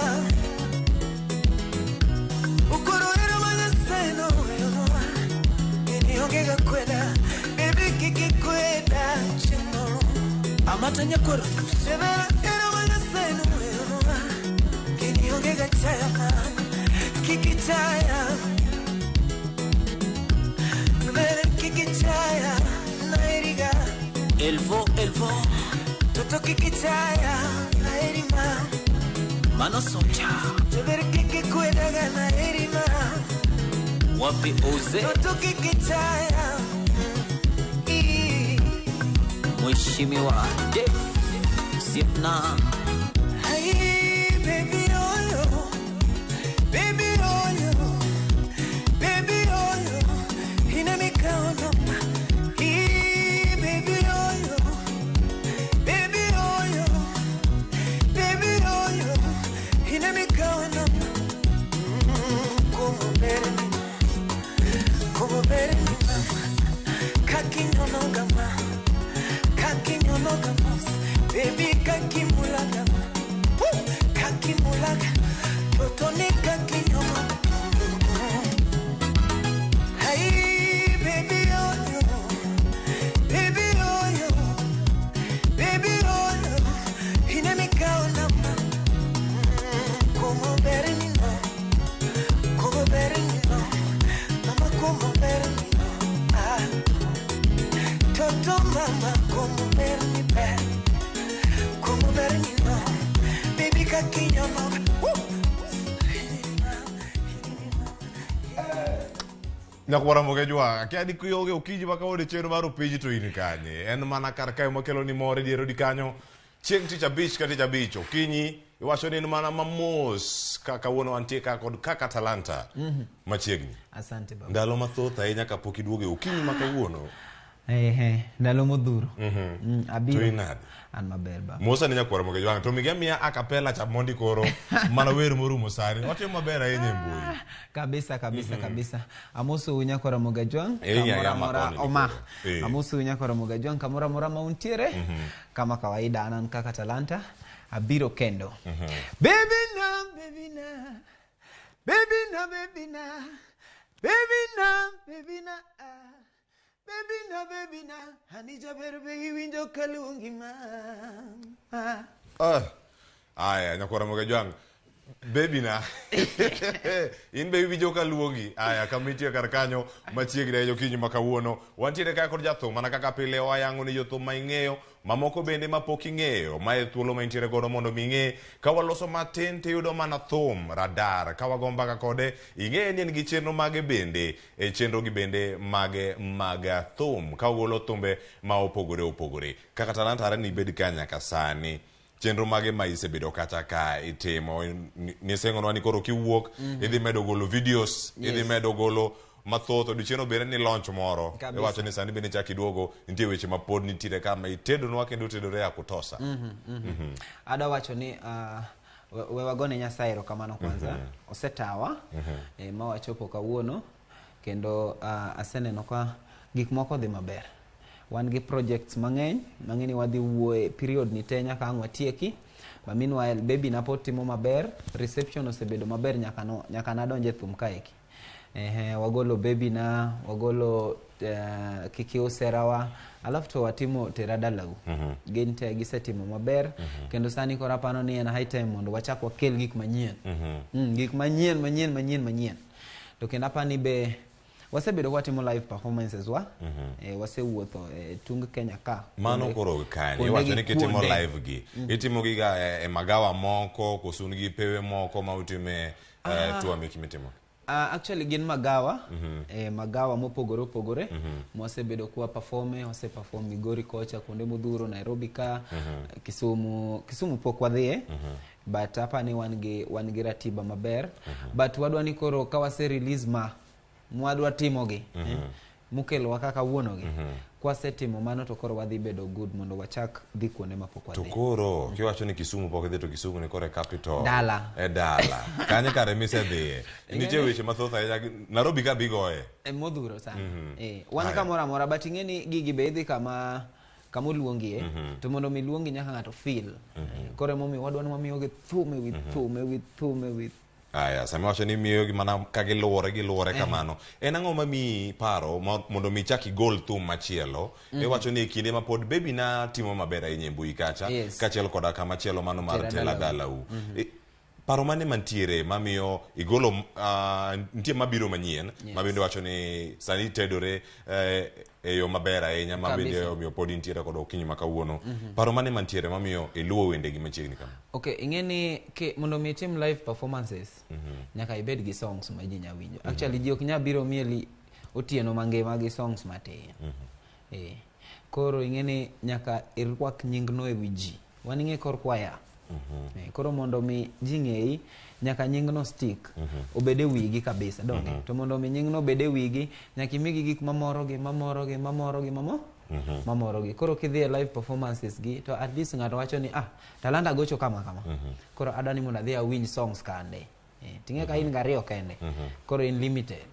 Ukoro era manyasai no wewa. Kinionge gakwena. Baby kiki kwena chino. Amata nyakwero. Jaber era manyasai no wewa. Kinionge gachaya ma. Kiki chaya. Kikichaya naeriga Elvo elvo. Toto kikichaya naerima. Mano socha. Jaber kikikwedaga naerima. Wapi oze. Toto kikichaya. Mheshimiwa Dave Sipna. Hey baby oyo. Baby oyo. Baby oyo. Inamikaona. Hey baby oyo. Baby oyo. Baby oyo. Inamikaona. Como vermi. Como vermi mama. Kakinyonogama. Kakinyonogama. Baby kakimulagama. Kakimulaga. Totoni kakinyonogama. Hey baby oyo. Baby oyo. Baby oyo. Inamikaona. Como vermi no. Como vermi no. Mama como vermi no. Ah. Toto mama como vermi be. Como vermi no. Baby kakinyonogama. Nyakwara Mogejwa, akia ni kuyoge okinyi ma kawuono chenro mar opiji to in kanye. En mana kar kae makelo ni mor e dier odi kanyo. Chieng' tich abich ka tich abich okinyi iwacho ni en mana mamos ka kawuono wantie ka kod kaka Talanta machiegni. Asante baba. Ndalo mathoth ahinya kapok iduogo e okinyi ma kawuono. Ehe, ndalo modhuro. Abiro. To in nade? An maber baba. Musa ni nyakwara Mogejwa to migi amiya acapella cha mondi koro mana wer morumo sani. Watimo maber ahinya e mbui. Kabisa kabisa kabisa. Amoso nyakwara Mogejwa. Kamora mora oma. Amoso nyakwara Mogejwa kamora mora mauntiere. Kama kawaida anan kaka Talanta abiro kendo. Baby na baby na. Baby na baby na. Baby na baby na. Baby na baby na. Anija berbe winjo kalungi ma. Aya nyakwara Mogejwa. Baby na. In be winjo kaluongi. Aya kamitie kar kanyo machiegni ahinya okinyi ma kawuono. Wantiere ka kod jathum mana kaka pile wayango ni jothum ma ing'eyo mamoko bende mapok ing'eyo. Mae thuolo ma intiere godo mondo mi ing'e. Ka waloso matin tiyudo mana thum radar. Ka wago mbaka kode ing'e ni en gi chenro mage bende. E chenro gi bende mage mag thum. Ka ogolo thumbe ma opogore opogore. Kaka Talanta are ni ibed ka nyaka sani. Chenro mage ma isebedo kata ka itimo nisengonwa ni koro kiwuok idhi medo golo videos idhi medo golo mathoth odiochieng' obere ni launch moro iwacho ni sani bende chak iduogo nitie weche ma pod nitiere ka ma itedonwa kendo otedore ya kutosa. Adwa wacho ni we wagone Nyasaye erokamano kwanza. Osetawa ma wachopo kawuono kendo aseneno ka gik moko dhi maber. Wan gi projects mang'eny mang'eni wadhi wuoye period ni te nyaka ang' watieki. But meanwhile baby na pod timo maber, reception osebedo maber nyaka nadonje thum kaeki. Wagolo baby na wagolo kiki userawa alafu to watimo tera dalau. Gin te gisetimo maber. Kendo sani koro apano ni en high time mondo wachak wakel gik manyien. Gik manyien manyien manyien manyien. To kendo apani be wasebedo watimo live performances wa wasewuotho tung Kenya ka. Mano koro kanye iwacho ni kitimo live gi itimo gi ga e magawa moko koso un gi pewe moko ma utime tour miki mitimo? Actually gin magawa magawa mopogore opogore mwasebedo kuwa performe, wase perform Migori kocha, kuonde modhuro, Nairobi ka, Kisumu, Kisumu pok wadhiye. But hapa ni wan gi ratiba maber. But wadwa ni koro ka wase release ma mwadwa timogi, mokelowa kaka wuonogi. Kwasetimo mano to koro wadhi bedo good mondo wachak dhi kuonde mapok To wadhi. koro kiwacho ni Kisumu pok idhi, to Kisumu ni koro e capital. Dala. E dala. Kanyo kare misedhiye. Nitie weche mathoth ahinya. Nairobi ka bigoye. E modhuro sana. Wan Haya. kamoro amora, but ing'e ni gigi be idhi kama oluongie, to mondo mi luongi nyaka ng'ato feel. Koro emomiyo wadwa ni wamiyogi thum ewi thum ewi thum ewi. Aya, sama iwacho ni miyogi mana ka giluwore giluwore kamano. En ang'o mamiyi paro mondo mi ichak igol thum machielo? Iwacho ni e kinde ma pod Baby na timo maber ahinya e mbui kacha, kaachiel koda kamachielo mano mar Tera Tela Dalau. Dalau. Paro mane mantiere mamiyo igolo, nitie mabiro manyien ma bende wacho ni sani tedore e yo maber ahinya ma bende omiyo pod intiere kod okinyi ma kawuono. Paro mane mantiere mamiyo iluwo wendegi machiegni kama? Okay, ing'e ni mondo mi itim live performances, nyaka ibed gi songs ma ji nya winjo. Actually ji ok nya biro mieli otieno mangima gi songs matin. Koro ing'e ni nyaka irwak nyingno e wi ji. Wan ing'e kor kwaya. Koro mondo mi ji ng'eyi, nyaka nyingno stick, obed e wigi kabisa, donge? To mondo mi nyingno obed e wigi, nyaka imigi gik mamorogi, mamorogi, mamorogi, mamorogi. Koro kidhi e live performances gi, to at least ng'ato wacho ni, ah, Talanta gocho kama kama. Koro adwa ni mondo adhi awinj songs kande. Ting'e ka in gariyo kende. Koro in limited.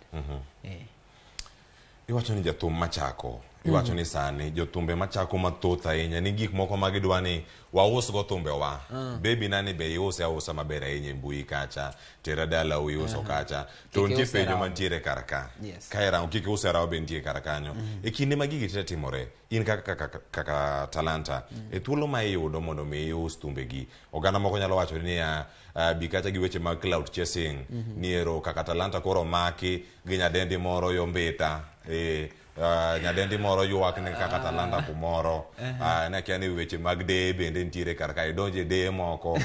Iwacho ni jathum machako, iwacho ni sani jothumbe machako mathoth ahinya ni gik moko ma gidwa ni wausgo thumbewa. Baby nani be iuse ausa maber ahinya e mbui kacha, Tera Dalau iuso kacha, to Kik nitie iuse penjo rawo. mantiere kar ka. Ka irango kik iuse rawo be nitie kar kanyo. E kinde ma gigi te timore, in kaka Talanta, e thuolo ma iyudo mondo mi ius thumbegi, oganda moko nyalo wacho niya, bi kacha gi weche mag clout chasing, ni ero kaka Talanta koro maki gi nyadendi moro yo Mbita, nyadendi moro ywak ne kaka Talanta kumoro, ne akia ni weche mag deye bende nitiere kar ka, idonje deye moko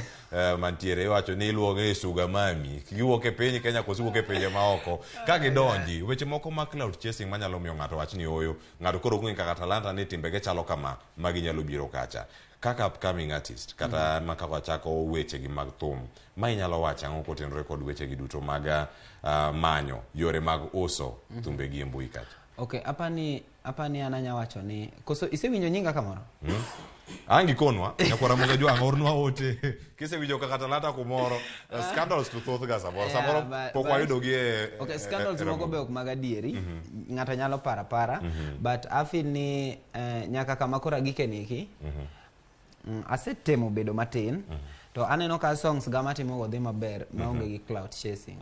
mantiere, iwacho ni iluonge ni sugar mami, giwuok e piny Kenya koso iwuok e pinje maoko, ka gidonji weche moko mag clout chasing manyalo miyo ng'ato wach ni oyo, ng'ato koro ok ng'e kaka Talanta ni timbege chalo kama, magi nyalo biro kacha. Kaka upcoming artist, kata ma kaka wachako wechegi mag thum, ma inyalo wacho ang'o kotenore kod wechegi duto mag manyo yore mag uso thumbegi e mbui kacha? Okay, hapa ni an anya wacho ni koso isewinjo nyinga kamoro? Ang' ikonwa, nyakwara Moga Jwang', ornwa ote. Kisewinjo kaka Talanta kumoro, scandals to thoth ga samoro. Samoro pok wayudogi e Okay, scandals e moko be Ramogi. ok mag adieri. Ng'ato nyalo paro apara, but I feel ni nyaka kama koro agike niki, asetemo bedo matin, to aneno ka songs ga matimogo dhi maber maonge gi clout chasing.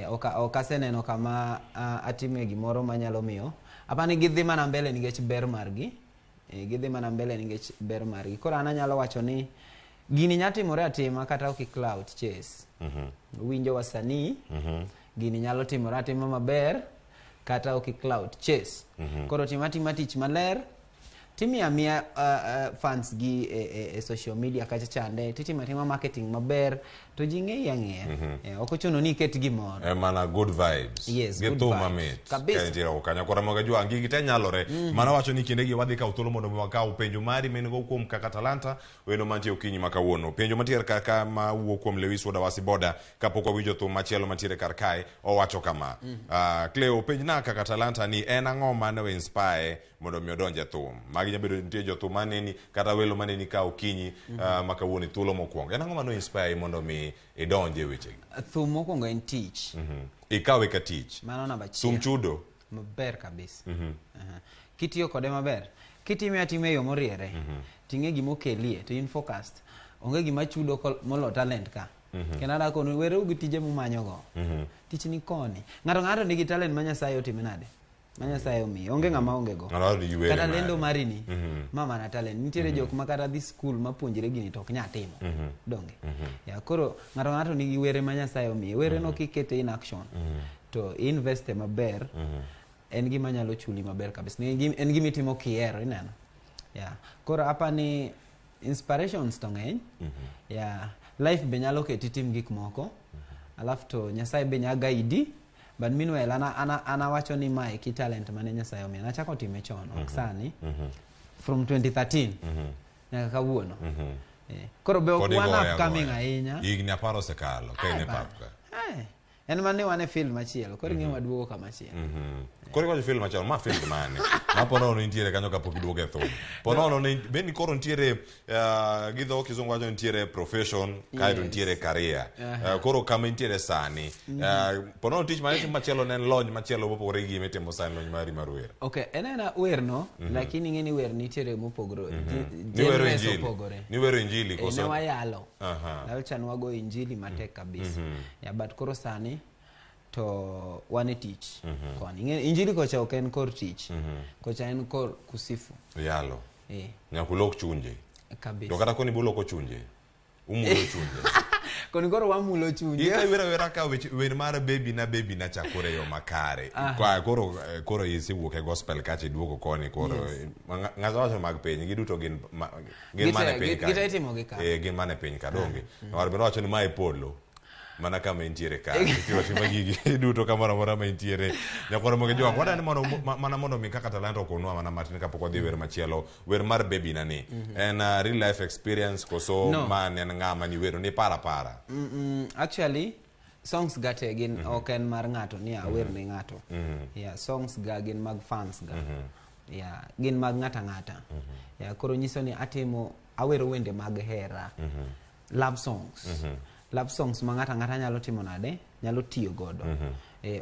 Ok aseneno kama atime gimoro manyalo miyo apani gidhi mana mbele nikech ber margi. Gidhi mana mbele nikech ber margi. Koro an anyalo wacho ni gini nya timore atima kata ok i clout chase. Winjo wasanii, gini nyalo timore atima maber kata ok i clout chase. Koro tim atima tich maler, timiyo amiya fans gi e social media kacha chande, titimo atima marketing maber to ji ng'eyi ang'eya. Ok ochuno ni iket gimoro. Mana good vibes. Yes, gi good thum vibes. mamit. Kabisa. Ka nitiere oko kanyo. Koro Ramogi Jwang', gigi te nyalore. Mano wacho ni kindegi wadhi kawo thuolo mondo mi wakaw penjo mari ma in go kuom kaka Talanta wendo mantie okinyi ma kawuono. Penjo mantiere kar ka ma wuok kuom Lewis Wuod Awasi Boda kapok wawinjo thum machielo mantiere kar kae owacho kama. Cleo, penjna kaka Talanta ni en ang'o mane o inspire mondo mi odonj e thum. Magi nyalo bedo nitie jothum maneni kata welo maneni ka okinyi ma kawuono e thuolo mokwongo. En ang'o mane o inspire mondo mi idonj e wechegi? Thum mokwongo en tich. Ikawe ka tich. Mano namba achiel. Thum chudo. Maber kabisa. Kitiyo kode maber, kitime atima e yo moriere, ting'e gima okelie, to in focused. Onge gima chudo molo talent ka. Kendo adakonu, wereuru gi tije mumanyogo. Tich ni koni. Ng'ato ng'ato nigi talent ma Nyasaye otime nade? Ma Nyasaye omiye. Onge ng'ama onge go. Ng'ato nigi were Kata lendo mare. mari ni, ma mana talent. Nitiere jok ma kata dhi school ma puonjre gini to ok nya timo. Donge? Ya, koro ng'ato ng'ato nigi were ma Nyasaye omiye. Were no kikete in action, to investe maber, en gima nyalo chuli maber kabisa. En gima itimo kihero, ineno? Ya. Koro apa ni inspirations to ng'eny. Ya, life be nyalo keti tim gik moko. Alafu to Nyasaye be nya guide. But meanwhile, ana wacho ni mae ki talent mane Nyasaye omiya. Nachako time chon, ok sani. From 2013 nyaka kawuono. Koro be ok Pod wan igoye upcoming agoya. ahinya. Higni 10 osekalo ka in e Ah, pap ka. En mana ni wan e field machielo, koro ing'e waduogo kamachielo. Koro iwacho field machielo, ma field mane? Ma po nono nitiere kanyo kapok iduogo e thum. Po nono ni be ni koro nitiere gi dho kizungu wacho nitiere profession kaeto Yes. nitiere career. Aha. Koro kama intiere sani. Po nono tich mane itimo machielo ne en lony machielo mopogore gi gima itimo sani lony mari mar wer. Okay, en aena wer no, lakini ing'e ni wer nitiere mopogore. Niwero Genres injili. opogore. Niwero injili Eh, koso? ne wayalo. Aha. Ndalo cha ne wago injili matek kabisa. Yeah, but koro sani to wan e tich. Koni. Ing'e injili kocha ok en kor tich. Kocha en kor kusifu. Yalo. Eh, Nyaka ulok chunje. kabisa. To kata koni buloko chunje. Umulo chunje. Koni koro wamulo chunje. Ika iwero awera ka weche wer mar baby na baby na chakore e yo makare. Aha. Kwa koro koro isewuok e gospel kacha iduogo koni koro Yes. ng'ato wacho mag piny giduto gin gin Gite- mana e piny ka. gite itimo gi ka. Eh, gin mana e piny ka donge. War bende wacho ni mae polo. Mana kama intiere ka itimo atima gigi duto kamoro amora ma intiere nyakwaro moge jwang wadani mondo mana mondo mi kaka talanta okonwa mana matin kapok wadhi e wer machielo wer mar baby na ni en real life experience koso No. ma ne en ng'ama ni wero ni para para. Actually, songs ga te gin ok en mar ng'ato ni awer ne ng'ato. Yeah, songs ga gin mag fans ga. Yeah, gin mag ng'ata ng'ata. Yeah, koro nyiso ni atimo awero wende mag hera. Love songs. Love songs ma ng'ata ng'ata nyalo timo nade? Nyalo tiyo godo.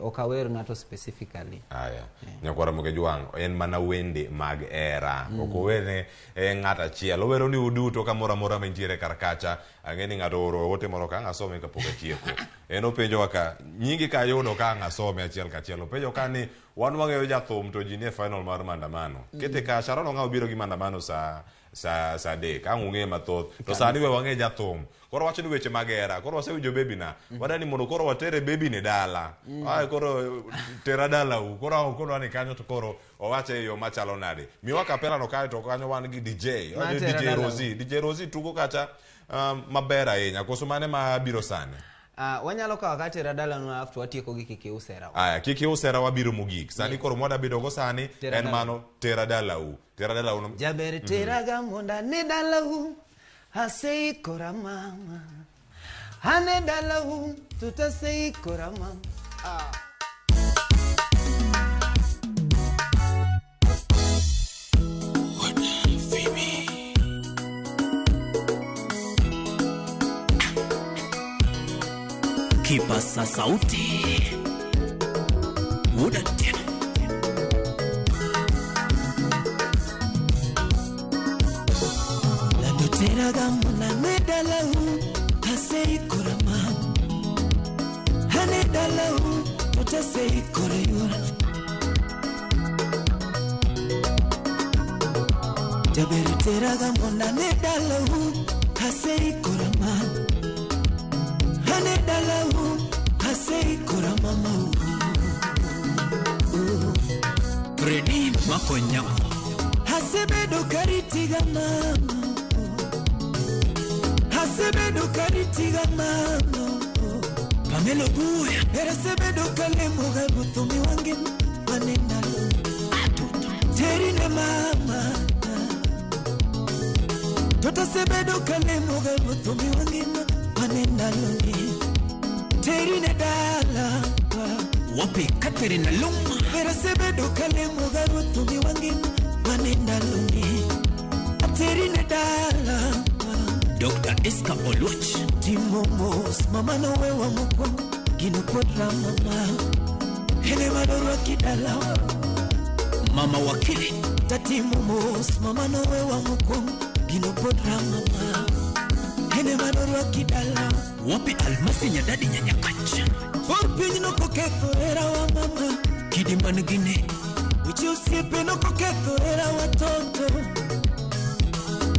Ok awer ng'ato specifically. Aya. Nyakwara moge jwang' en mana wende mag hera. Ok owerne ng'at achiel. Owero ni uduto kamoro amora ma intiere kar kacha. Ang'e ni ng'ato ooro ote moro ka ang' asome kapok atieko. En openjowa ka nyingi ka ayudo ka ang' asome achiel kachiel. Openjo ka ni wan wang'eyo jathum to ji nie final mar maandamano. Kete ka Sharon Ong'awo biro gi maandamano sa 3 ang' ung'e mathoth. To sani we wang'e jathum. Koro wacho ni weche mag hera. Koro wasewinjo baby na. Wadani mondo koro watere baby ni dala. Ay koro tera dalau. Koro ang' okonwa ni kanyo to koro owache e yo machalo nade. Miwa kapela no kae to kanyo wan gi DJ. Ma Wan gi tera DJ dalau. Rosie. DJ Rosie tugo kacha maber ahinya. Koso mane ma biro sani? Wanyalo kawo ka tera dalano alafu to watieko gi kik ius hera. Aya, kik ius hera wabiro mogik. Sani koro mwada bedo go sani Tera en dalau. mano tera dalau. Tera dalau no. Jaber teraga mondo ane dalau, aseikora mama. Ane dalau, tutaseikora mama. Kipasa sauti muda tena Lando teraga mondo ane dalau, aseikora mama. Ane dalau, tutaseikora yora. Jaber teraga mondo ane dalau, aseikora mama. Ane dalau, aseikora mama. Fredi Makonyango Asebedo karitiga mama. Asebedo karitiga mama. Pamelo Buya Erasebedo kalemoga ruoth miwange mane ndalo. Terine mama. Toto asebedo kalemoga ruoth miwange mane ndalo ni. Terine dala. Wapi Catherine Luma Erasebedo kalemoga ruoth miwange mane ndalo ni. Terine dala. Dr. Eska Oluoch Timo mos mama nowewa mokwongo gino pod rama ene madorwaki dalawa Mama Wakili tatimo mos mama nowewa mokwongo gino pod rama ene madorwaki dalawa Wapi Almasi Nyadadi Nyanyakach bor piny nokoketho herawa mama Kidi man gine weche osiepe nokoketho herawa toto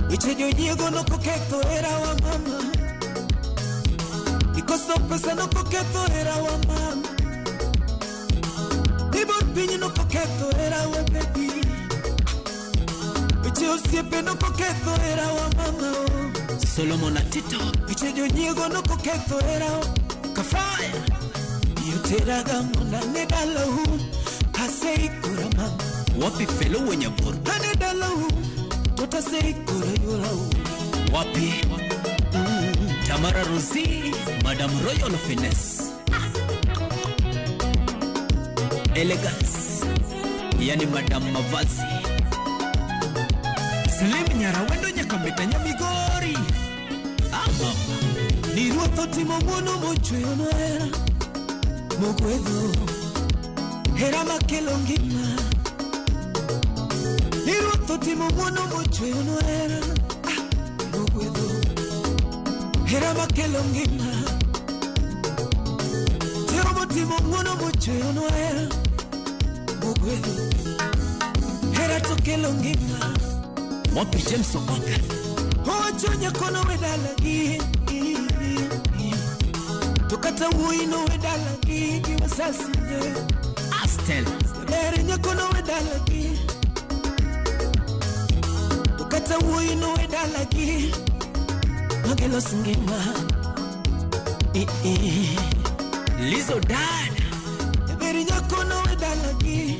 weche jonyiego nokoketho herawa mama ikoso pesa nokoketho herawa mama ni bor piny nokoketho herawa bebi weche osiepe nokoketho herawa mama o Solomon Atito weche jonyiego nokoketho herawa Kafaya iyo teraga mondo ane dalau aseikora mama Wapi Felo Wenyabur ane dalau totaseikora yorau Wapi Tamara Rosi, Madam Royal Finesse. Elegance, yani Madam Mavazi. Slim Nyarawendo Nyakamita Nyamigori. Ama Ni ruoth otimo ng'wono mochweyo hera mogwedho hera makelo ngima. Ni ruoth otimo ng'wono mochweyo hera mogwedho hera makelo ngima. Jehova otimo ng'wono mochweyo hera mogwedho hera to kelo ngima. Wapi James Okwaka. Owacho nyakono we dalagi to kata wuoyi no we dalagi gi wasasine. Astel Ber nyakono we dalagi to kata wuoyi no we dalagi magelos ngima. Lizo Dad. Ber nyakono we dalagi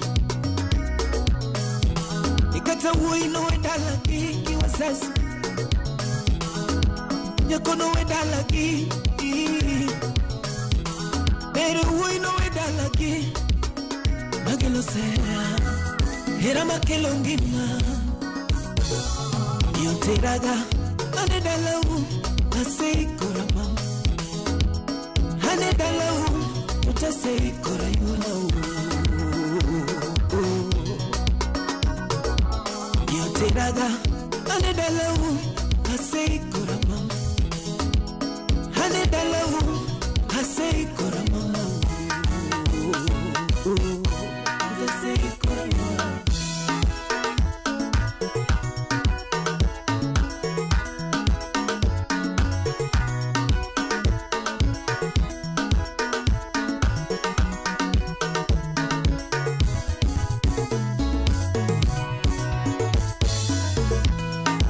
kata wuoyi no we dalagi gi wasasi. Nyakono we dalagi ber wuoyi no we dalagi makelo sera hera makelo ngima. Yoteraga ane dalau aseikora mama ane dalau utaseikora yulau. Yoteraga ane dalau aseikora mama ane dalau aseikora mama utaseikora mama.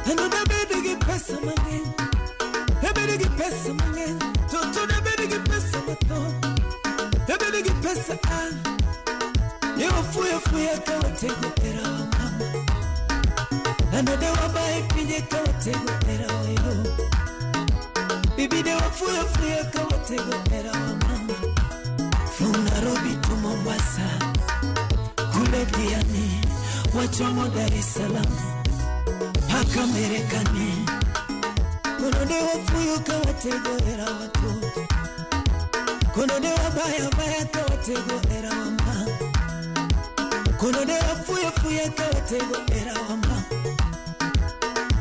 Ano da bedo gi pesa mang'eny, da bedo gi pesa mang'eny, toto da bedo gi pesa mathoth, da bedo gi pesa ne wafuyo fuya ka watego hera wa mama. Ano de wabaye pinje ka watego hera wa yo. Bibi de wafuyo fuya ka watego hera wa mama. From Nairobi to Mombasa, kule Diani, wachomo Dar es Salaam paka Marekani. Kono de wafuyo ka watego hera watoto, kono de wabaya baya ka watego hera wa mama, kono de wafuyo fuya ka watego hera wa mama,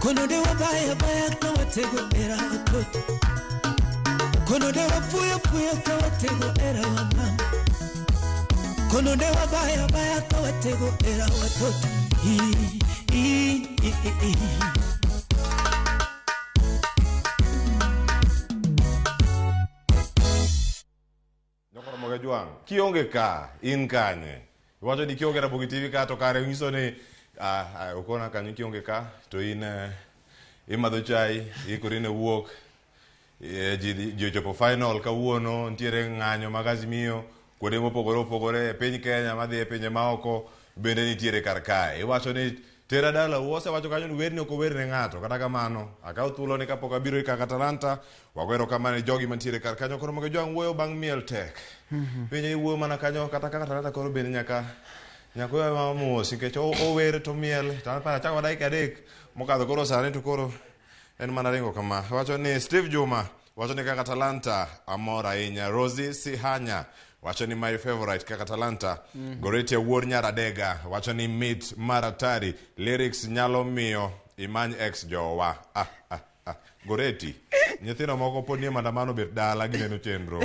kono de wabaya baya ka watego hera watoto, kono de wafuyo fuya ka watego hera wa mama, kono de wabaya baya ka watego hera watoto. I I I Nyokoro Mogajwang', kionge ka in kanye? Iwacho ni kionge Ramogi TV ka to kare nyiso ni okona kanyo kionge ka to in imadho chai, iikori ne wuok. Ji ochopo final kawuono, nitiere ng'anyo mag Azimio kuonde mopogore opogore e piny Kenya madhi e pinje maoko bende nitiere kar kae. Iwacho ni tera dala osewacho kanyo ni werni ok ower ne ng'ato. Kata kamano akaw thuolo ni kapok abiro e kaka Talanta wago erokamano ne jogi mantiere kar kanyo. Koro Mogajwang' wuoyo bang' miel tek. Penjo iwuoyo mana kanyo kata kaka Talanta koro bende nyaka wewe mama mos nikech ower to miel. To an achako dakika 3 mokadho koro sani to koro en mana ringo kama. Wacho ni Steve Juma wacho ni kaka Talanta amor ahinya. Rosie Sihanya wacho ni my favorite kaka Talanta. Goretia wuod Nyaradega wacho ni mit maratari lyrics nyalo miyo imany ex jowa. Goreti nyithindo moko pod nie maandamano bet dala gineno chenro.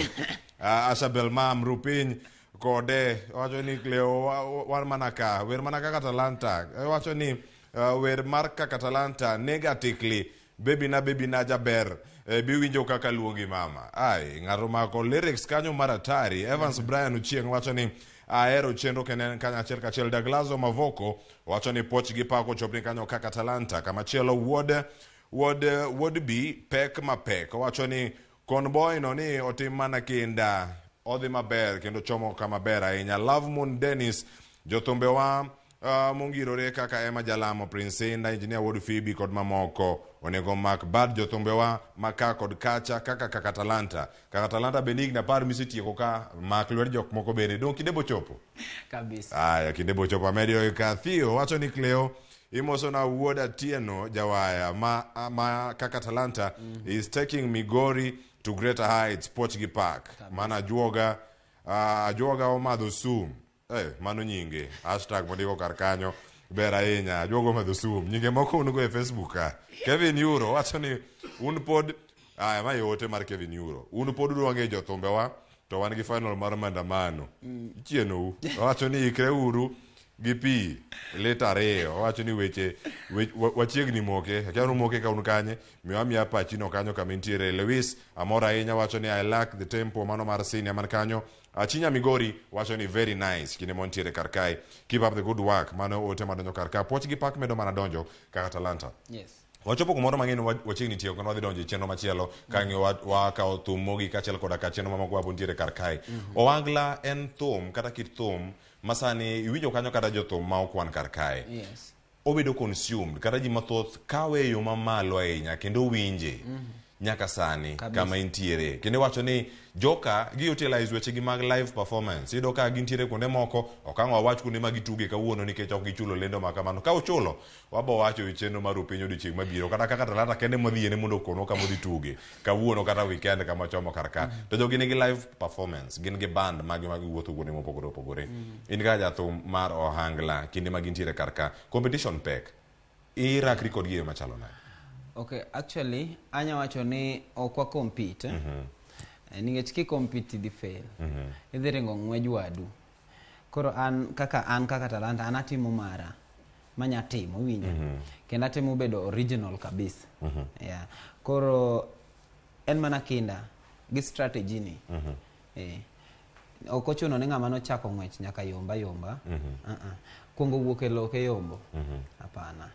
Ashabel Mam Rupiny kode wacho ni Cleo wan mana ka wer mana kaka Talanta. Wacho ni wer mar kaka Talanta negatikli baby na jaber biwinjo kaka luongi mama. Ai ng'ato mako lyrics kanyo maratari. Evans Brian Ochieng wacho ni ahero chenro kendo kanyo achiel kachiel. Douglas Mavoko wacho ni poch gi pako chopni kanyo kaka Talanta. Kamachielo wuod B pek mapek wacho ni conboy no ni otim mana kinda odhi maber kendo chomo kama ber ahinya. Love Moon Dennis jothumbe wa Mongirore kaka Emma Jalamo, Prince Inda, Engineer Wuod Phoebe kod mamoko onego mak bad jothumbewa maka kod kacha kaka kaka Talanta. Kaka Talanta bende higni 10 misetieko ka mak lwet jok moko bende dong kinde bochopo. Kabisa. Aya, kinde bochopo. Amedio ka Theo wacho ni Cleo imoso na wuod Atieno Jawaya ma kaka Talanta is taking Migori to greater heights, Puoch gi Park. Mana ajuoga omadho sum. Mano nyinge. Hashtag mondiko kar kanyo. Ber ahinya. Ajuoga omadho sum. Nyinge moko un go e Facebook ka. Kevin Euro wacho ni un pod aya ma ote mar Kevin Euro. Un pod udwa ng'eyo jothumbewa to wan gi final mar maandamano. Ichienou. Owacho ni ikre uru gi pi lita 2. Owacho ni weche wachiegni moke. Akia ni umoke ka un kanye. Miwa miya pachino kanyo kama intiere. Lewis amor ahinya wacho ni I like the tempo mano mar senior man kanyo. Achinya Migori wacho ni very nice kinde montiere kar kae. Keep up the good work. Mano ote madonjo kar ka. Puoch gi pak medo mana donjo kaka Talanta. Yes. Wachopo kumoro mang'eny wachiegni tieko kendo wadhi donjo e chenro machielo ka ng'iyo wakawo thum mogik kaachiel koda ka chenro mamoko wapo nitiere kar kae. Ohangla en thum kata kit thum ma sani iwinjo kanyo kata jothum ma ok wan kar kae. Yes. Obedo consumed kata ji mathoth kawe e yo mamalo ahinya kendo winje. Nyaka sani kama intiere kendo iwacho ni joka gi utilize wechegi mag live performance. Iyudo ka gintiere kuonde moko ok ang' wawach kuonde ma gituge kawuono nikech ok gichulo lendo ma kamano. Ka uchulo wabo wacho e chenro mar upiny odiochieng' mabiro kata kaka Talanta kende modhi ene mondo okonwa kama odhi tuge kawuono kata weekend kama chomo kar ka. To jogi nigi live performance, gin gi band magi ma giwuotho kuonde mopogore opogore. In kaka jathum mar ohangla kinde ma gintiere kar ka competition pek irakri kodgi e yo machalo nade? Okay, actually anya wacho ni ok wa compete. Nikech ki compete idhi fail. Idhi ringo ng'wej wadu. Koro an kaka Talanta an atimo mara manya timo iwinjo. Kendo atimo bedo original kabisa. Yeah. Koro en mana kinda gi strategy ni. Ok ochuno ni ng'ama nochako ng'wech nyaka yomba yomba. Kuongo wuok e loke yombo. Hapana.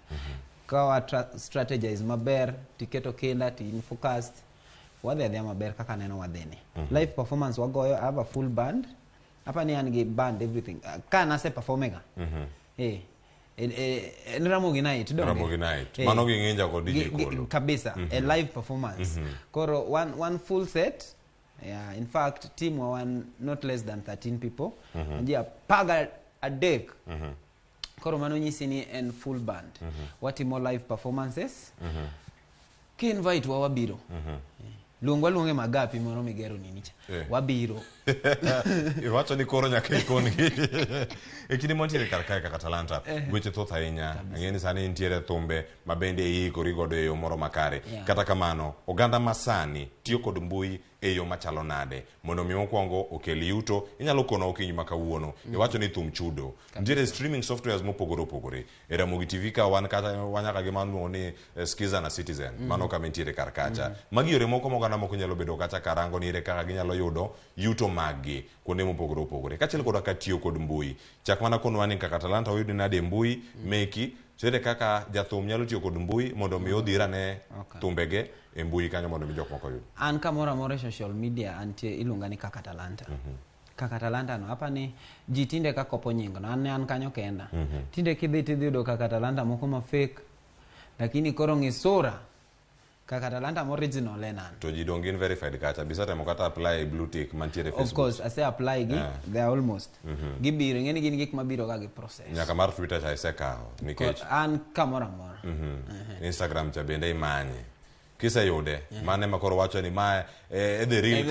Ka wa strategize maber, tiketo kinda, ti in focused, wadhi adhiya maber kaka neno wadhini. Live performance wagoyo, I have a full band. Hapa ni an gi band everything. Ka nase performega. En Ramogi Night, donge? Ramogi Night. Mano gi ng'inja kod DJ Kolo. Kabisa, a live performance. Koro one full set. Yeah, in fact, team wa wan not less than 13 people. Ji 13. Koro mano nyisi ni en full band. Watimo live performances. Ki invite wa wabiro. Luongwa luonge magapi moro migero nini cha. Wabiro. Iwacho ni koro nyaka ikon-gi. E kinde mantiere kar kae kaka Talanta, weche thoth ahinya. Ang'eyo ni sani nitiere thumbe ma bende iikori godo e yo moro makare. Kata kamano, oganda masani tiyo kod mbui e yo machalo nade mondo mi mokwongo okel yuto. Inyalo kono okinyi ma kawuono. Iwacho ni thum chudo. Nitiere streaming softwares mopogore opogore. E Ramogi TV ka wan kata wanyaka gi mano ni Skiza na Citizen. Mano kama intiere kar kacha. Magi yore moko ma oganda moko nyalo bedo kacha karango ni ere kaka ginyalo yudo yuto maggi kuonde mopogore opogore. Kaachiel koda ka tiyo kod mbui. Chak mana konwa ni kaka Talanta oyudi nade e mbui meki. To ere kaka jathum nyalo tiyo kod mbui mondo mi odhir ane thumbege e mbui kanyo mondo mi jok moko oyud. An kamoro amora e social media antie iluonga ni kaka Talanta. Kaka Talanta no apa ni ji tinde ka kopo nying no an ne an kanyo kenda. Tinde kidhi tidhi yudo kaka Talanta moko ma fake. Lakini koro ng'i sura kaka Talanta ma original en an. To ji dong gin verified kacha. Bisa temo kata apply blue tick mantiere e Facebook. Of course, ase apply gi, they are almost. Gibiro, ing'e ni gin gik mabiro ga gi process. Nyaka mar Twitter cha isekawo nikech an kamoro amora. Instagram cha bende imanye. Kiseyude, mane ma koro wacho ni ma e the real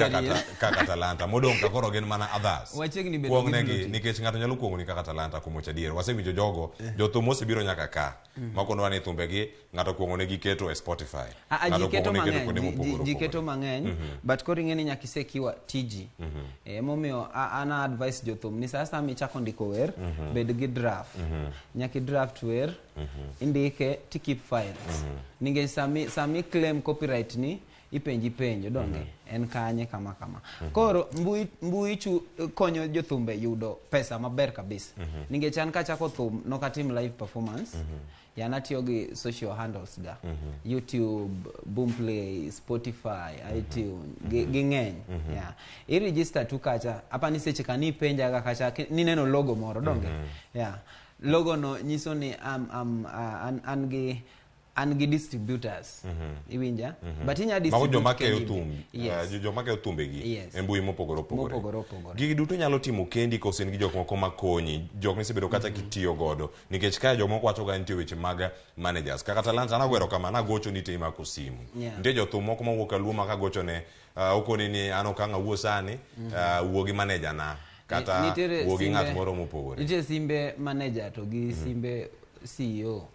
kaka Talanta. Modong' ka koro gin mana others. Wachiegni bedo gi Kuong'negi blue tick. nikech ng'ato nyalo kuong'oni kaka Talanta kuom wacho adier. Wasewinjo jogo, jothum osebiro nyaka ka. Makonwa ni thumbegi ng'ato kuong'onegi keto e Spotify. Ng'ato Ji keto kuong'one keto mang'eny, kuonde mopogore ji opogore. keto mang'eny, but koro ing'e ni nyaka isekiwa tiji. Emomiyo an advice jothum ni sa asaya michako ndiko wer, bed gi draft. Nyaka i draft wer, indike ti keep files. Nikech sami claim copyright ni, ipenji penjo donge en kanye kama kama. Koro mbui chu konyo jothumbe yudo pesa maber kabisa. Nikech an kachako thum nokatim live performance. Yana atiyo gi social handles ga. YouTube, Boomplay, Spotify, iTunes, gi ng'eny. Yeah. I register tu kacha, apa ni seche ka ni penja ga kacha, nineno logo moro donge. Yeah. Logo no nyiso ni an gi distributors. Iwinja? But inya Mago distribute joma keyo kendi. thum, Yes. joma keyo thumbegi e mbui mopogore opogore. Mopogore opogore. Gigi duto nyalo timo kendi koso in gi jok moko makonyi, jok misebedo kata kitiyo godo. Nikech kae jok moko wacho ga nitie weche mag managers. Kaka Talanta nagwero kama nagocho ni to imako simu. Nitie jothum moko mawuok Aluo ma kagocho ne okoni ni an ok ang' awuo sani, wuo gi manager na kata Nitiere wuo gi ng'at moro mopogore. Nitie simbe manager to gi simbe CEO.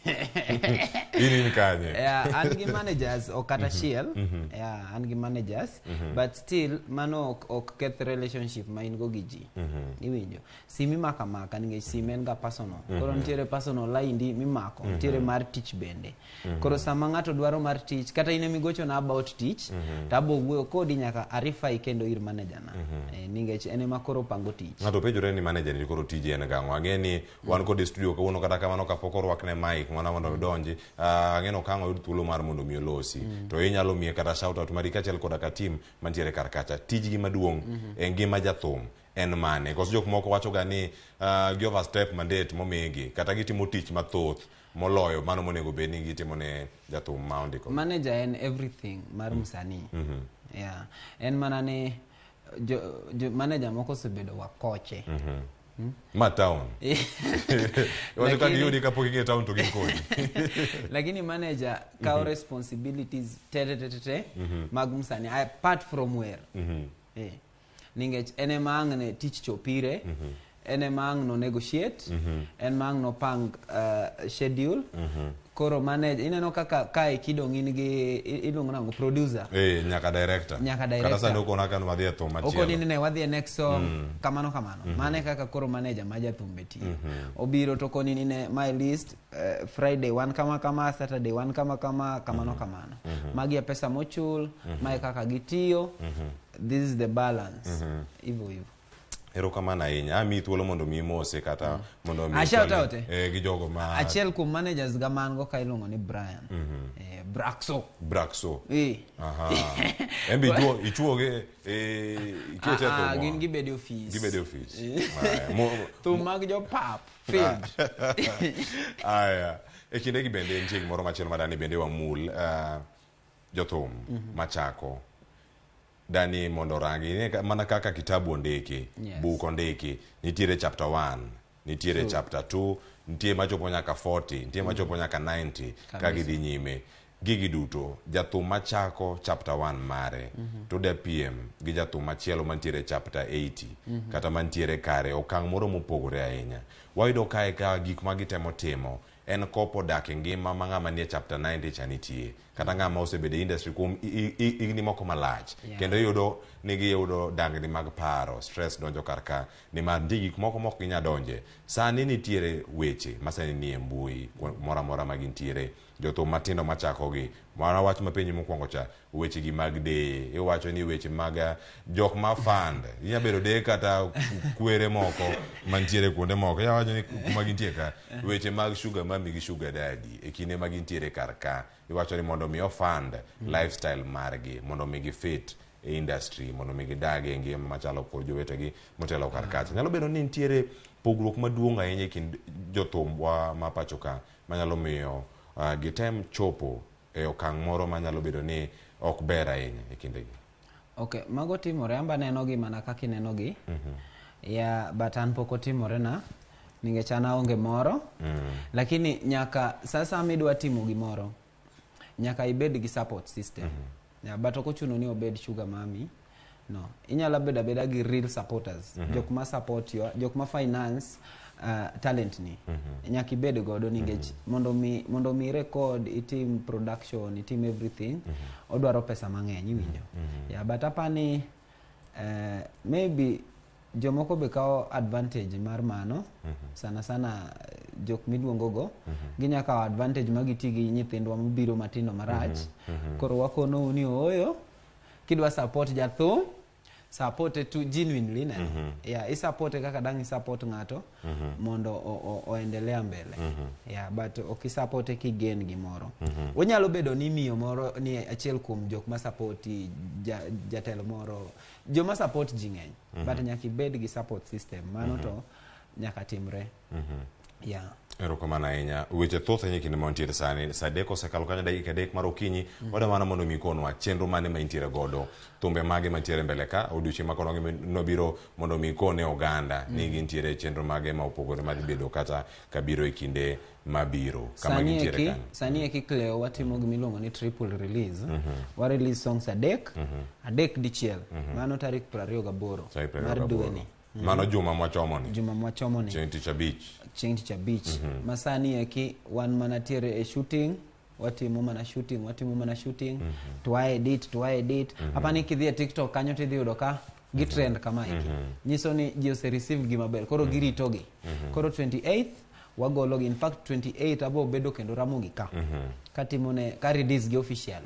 In kanye? Yeah, an gi managers ok kata achiel. Yeah, an gi managers but still mano ok keth relationship ma in go gi ji. Iwinjo? Sim imako amaka nikech sim en ga personal. Koro nitiere personal line di mimako, nitiere mar tich bende. Koro sama ng'ato dwaro mar tich, kata in emigochona about tich, to abo wuoyo kodi nyaka arifai kendo ir manager na. Nikech en ema koro opango tich. Ng'ato penjore ni manager ni koro tije en gang'o. Ang'e ni wan kode e studio kawuono kata kamano kapok orwakne mic mana mondo odonji. Ang'e ni ok ang' oyud thuolo mar mondo mi olosi. To inyalo miye kata shout out mari kaachiel koda ka team mantiere kar kacha. Tijgi maduong' e ngima jathum en mane? Koso jok moko wacho ga ni gi overstep mandate momigi kata gitimo tich mathoth moloyo mano monego bed ni gitimo ne jathum ma ondiko. Manager en everything mar msanii. Yeah. En mana ni jo manager moko osebedo wakoche. Ma town. Iwacho ka giyudi kapok ing'e town to gin kodi. Lakini manager kawo responsibilities te te te te te mag msanii apart from wer. Nikech en ema ang' ne tich chopire, en ema ang' no negotiate, en ema ang' no pang schedule. Koro manager ineno kaka kae kidong' in gi iluongo nang'o producer. Nyaka director. Nyaka Kata director. sani okona ka wadhi e thum machielo. Okoni ni ne wadhi e next song, kamano kamano. Mano e kaka koro manager ma jathum be tiyo. Obiro to koni ni ne my list, Friday wan kama kama, Saturday wan kama kama, kamano kamano. Magi e pesa mochul, mae kaka gitiyo. This is the balance. Hivyo hivyo. Erokamano ahinya. Amiyi thuolo mondo mi imose kata mondo mi A shout chwal- out, eh? gi jogo ma Achiel kuom managers ga man go ka iluongo ni Brian. Braxo. Braxo. Aha. En be ichuoge ikete Ah, thum. gin gibedo e ofis. Gibedo e ofis. Aya, Thum mag jopap. Field. Aya. E kindegi bende nitie gimoro machielo ma dani bende wamul jothum machako dani mondo orangi mana kaka kitabu ondiki, buk ondiki, nitiere chapter 1, nitiere chapter 2, nitie machopo nyaka 40, nitie machopo nyaka 90 ka gidhi nyime. Gigi duto, jathum machako chapter 1 mare to da piem gi jathum machielo mantiere chapter 80 kata mantiere kare okang' moro mopogore ahinya. Wayudo kae ka gik ma gitemo timo en kopo dak e ngima ma ng'ama nie chapter 90 cha nitie kata ng'ama osebedo e industry kuom higni moko malach. Kendo iyudo ni giyudo dangni mag paro, stress donjo kar ka, nimar nitie gik moko mok ginyal donje. Sani nitiere weche ma sani nie mbui moro amora ma gintiere, jothum matindo machakogi. Mana wach mapenji mokwongo cha, weche gi mag deye, iwacho ni weche mag jok ma fund, inya bedo deye kata kwere moko mantiere kuonde moko, inya wacho ni kuma gintie ka, weche mag sugar mummy gi sugar daddy e kinde ma gintiere kar ka, iwacho ni mondo mi o fund lifestyle margi, mondo mi gi fit e industry, mondo mi gidag e ngima machalo kod jowetegi motelo kar kacha. Nyalo bedo ni nitiere pogruok maduong' ahinya e kind jothumwa ma pacho ka manyalo miyo gitem chopo e okang' moro manyalo bedo ni ok ber ahinya e kindegi. Okay, mago timore, amba neno gi mana kaka ineno gi. Yeah, but an pok otimore na nikech an aonge moro. Lakini nyaka sasa midwa timo gimoro, nyaka ibed gi support system. Yeah, but ok ochuno ni obed sugar mummy. No, inyalo bedo abeda gi real supporters. Jok ma support yo, jok ma finance talent ni. Nyaka ibed godo nikech mondo mi record, itim production, itim everything, odwaro pesa mang'eny, iwinjo. Yeah, but apani maybe jomoko be kawo advantage mar mano. Sana sana jok miluongo go, ginya kawo advantage ma giti gi nyithindwa mobiro matindo marach. Koro wakonou ni ooyo, kidwa support jathum, support tu genuinely neno. Yeah, i support kaka dang' i support ng'ato mondo oendelea mbele. Yeah, but ok i support kigen gimoro. Onyalo bedo ni miyo moro ni achiel kuom jok ma support jatelo moro, joma support ji ng'eny, but nyaka ibed gi support system. Mano to nyaka timre. Yeah. Erokamano ahinya. Weche thoth ahinya e kinde ma wantiere sani. Sa adek osekalo kanyo dakika adek mar okinyi. Wadwa mana mondo mi ikonwa chenro mane ma intiere godo. Thumbe mage mantiere mbele ka. Odiochieng' ma kono nobiro mondo mi ikone oganda ni gintiere e chenro mage ma opogore madhi bedo kata kabiro e kinde mabiro. Kama Sani gintiere eki, kanyo. sani eki Cleo watimo gima iluongo ni triple release. Wa release songs adek, adek dichiel. Mano tarik 28 Tarik mar 28. dweni. Mano juma mwachomoni. Juma mwachomoni. Chieng' tich abich. Chieng' tich abich. Ma sani eki wan mana tiere e shooting, watimo mana shooting, watimo mana shooting, to wa edit, to wa edit. Apani kidhi e TikTok kanyo tidhi yudo ka gi trend kama eki. Nyiso ni ji ose receive gi maber, koro giritogi. Koro 28th wagologi, in fact 28 abo bedo kendo Ramogi ka. Katimone, ka release gi official.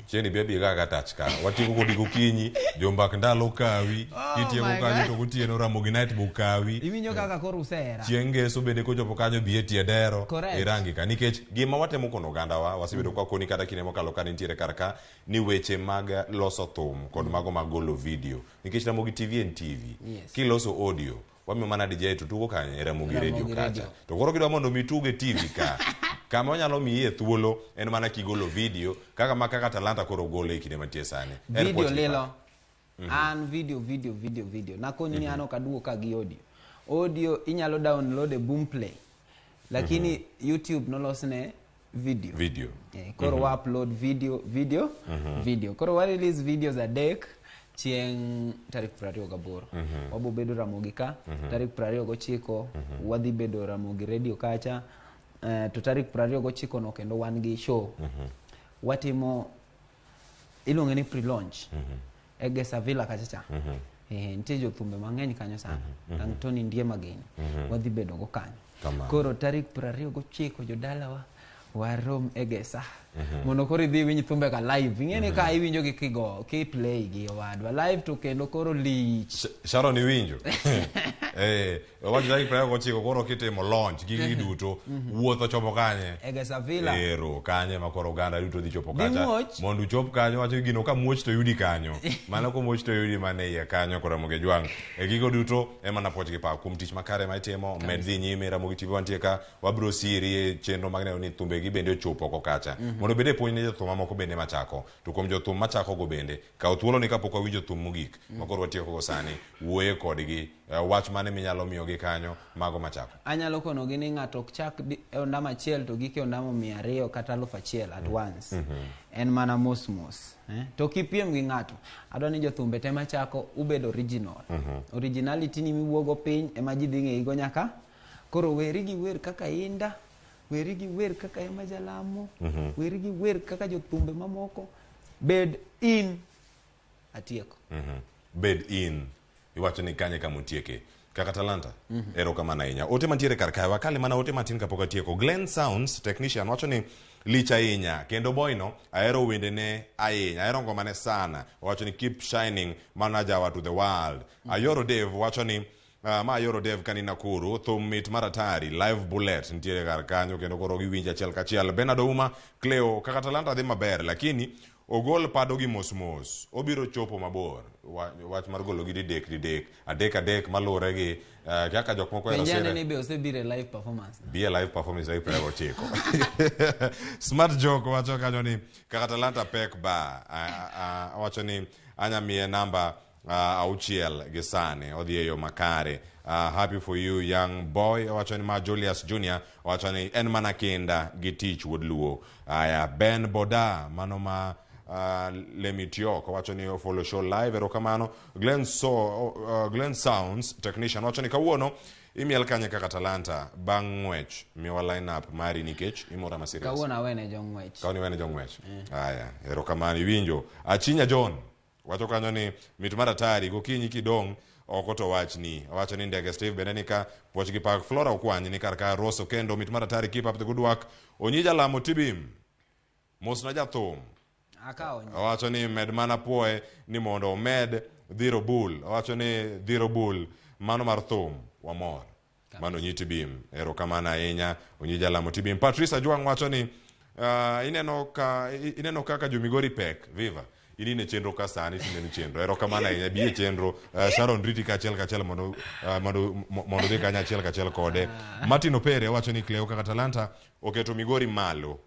Chieng' bi abi kaka tach ka. Watieko kodi gokinyi, jombak ndalo kawi, kitieko my kanyo God. to gotieno Ramogi night bo kawi. Iwinjo kaka koro usehera. Chieng' ngeso bende kochopo kanyo bi e tie dero Correct. irangi ka nikech gima watemo kono ogandawa wasebedo kwa koni kata kinde mokalo ka nitiere kar ka ni weche mag loso thum kod mago mag golo video nikech Ramogi TV en TV. Yes. Kiloso audio wamiyo mana DJ to tugo kanye e Ramogi Ramogi Radio kacha. Radio. To koro kidwa mondo mi tug e TV ka kama onyalo miye thuolo en mana kigolo video kaka ma kaka Talanta koro golo e kinde mantie sani. En Video puoch gi lilo. pak. An video video video video. Nakoni ni an ok aduogo ka gi audio. Audio inyalo download e Boomplay. Lakini YouTube nolosne video. Video. Koro wa upload video video video. Koro wa release videos adek chieng' tarik 28. Wabo bedo Ramogi ka, tarik 29 wadhi bedo Ramogi Radio kacha. To tarik 29 no kendo wan gi show. Watimo iluonge ni pre-launch. E Gesa Villa kacha cha. Nitie jothumbe mang'eny kanyo sana. Ang' Tony Ndiema gini. Wadhi bedo go kanyo. Kamano. Koro tarik 29 jodalawa warom e Gesa. Mondo koro idhi iwinj thumbe ka live. Ing'e ni ka iwinjo gi kigo, ki play gi owadwa live to kendo koro lich. Sharon iwinjo? Owacho tarik 29 koro kitimo launch gigi duto wuoth ochomo kanye? E Gesa Villa. Ero kanye ma koro oganda duto dhi chopo Dhi kacha. muoch. Mondo uchop kanyo wacho gino ka muoch to yudi kanyo. Mano komuoch to yudi mana e iye kanyo koro Ramogi Jwang'. E gigo duto ema napuoch gi pak kuom tich makare ma itimo. Med dhi nyime Ramogi TV wantie ka wabiro siri e chenro mag neno ni thumbe gi bende ochopo oko kacha. Mondo obed e puonj ne jothum mamoko bende machako. To kuom jothum machako go bende, kaw thuolo ni kapok wawinjo thum mogik ma koro watieko go sani, wuoye kodgi, wach mane minyalo miyogi kanyo mago machako. Anyalo konogi ni ng'ato ok chak e ondamo achiel to gike ondamo 200 kata 1000 at once. En mana mos mos. To kipiem gi ng'ato, adwa ni jothumbe te machako ubed original. Originality ni miwuogo piny ema ji dhi ng'eyigo nyaka. Koro weri gi wer kaka Inda, weri gi wer kaka Emma Jalamo, weri gi wer kaka jothumbe mamoko. Bed in. Atieko. Bed in. Iwacho ni kanye kama otieke. Kaka Talanta, erokamano ahinya. Ote mantiere kar kae, wakale mana ote matin kapok atieko. Glenn Sounds, technician, wacho ni lich ahinya, kendo boyno ahero wendene ahinya, ahero ngomane sana. Owacho ni keep shining manager to the world. Ayoro Dave wacho ni ma Ayoro Dave kani Nakuru, thum mit mar atari, live bullet nitiere kar kanyo kendo koro giwinjo achiel kachiel. Bernard Ouma, Cleo, kaka Talanta dhi maber, lakini ogol pado gi mos mos, obiro chopo mabor. Wach mar golo gi didek didek, adek adek maluwore gi kaka jok moko ohero Penjane sire. ni be osebiro e live performance. Bi e live performance tarik 29. Smart Joke wacho kanyo ni kaka Talanta pek ba, wacho ni anya miye namba 6 gi sani, odhi e yo makare. Happy for you young boy, owacho ni ma Julius Junior, owacho ni en mana kinda gi tich wuod Luo. Aya, Ben Boda, mano ma Lemitiok, owacho ni follow show live, erokamano. Glenn Sounds technician wacho ni kawuono imiel kanye kaka Talanta bang' ng'wech, miwa line up mari nikech imora ma serious. Kawuono awene jong'wech. Kawuono iwene jong'wech. Aya, erokamano iwinjo. Achinya John wacho kanyo ni mit mar atari gokinyi kidong' oko to wachni. Owacho ni ndege Steve bende ni ka puoch gi pak Flora Okwany ni kar ka Rosso kendo mit mar atari keep up the good work. Onyija lamo tibim. Mosna jathum. Akawo. Owacho ni med mana puoye ni mondo omed dhiro bul. Owacho ni dhiro bul mano mar thum wamor. Mano Onyi Tibim. Erokamano ahinya Onyija lamo Tibim. Patrice Ajwang' wacho ni ineno kaka jo Migori pek viva. inine chenro ka sani tineno chenro. Erokamano ahinya, bi e chenro. Sharon riti kaachiel kachiel mondo mondo dhi kanyo achiel kachiel kode. Martin Opere wacho ni Cleo kaka Talanta oketo Migori malo.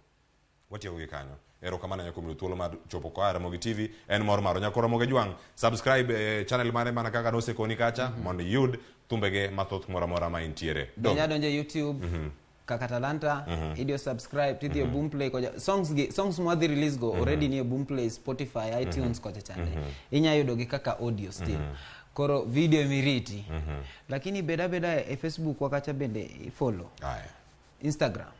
Watieko gi kanyo. Erokamano ahinya kuom yudo thuolo mar chopo koa Ramogi TV. En mor marwa. Nyakor Ramogi Jwang', subscribe channel mare mana kaka nosekoni kacha mondo iyud thumbege mathoth kumoro amora ma intiere. Dong. Donja donje YouTube. Kaka Talanta, idio subscribe, tidhi e Boomplay kocha. Songs gi, songs mwadhi release go already nie Boomplay, Spotify, iTunes kocha chande. Inya yudo gi kaka audio still. Koro video emiriti. Lakini beda beda e Facebook wakacha bende i follow. Aya. Instagram.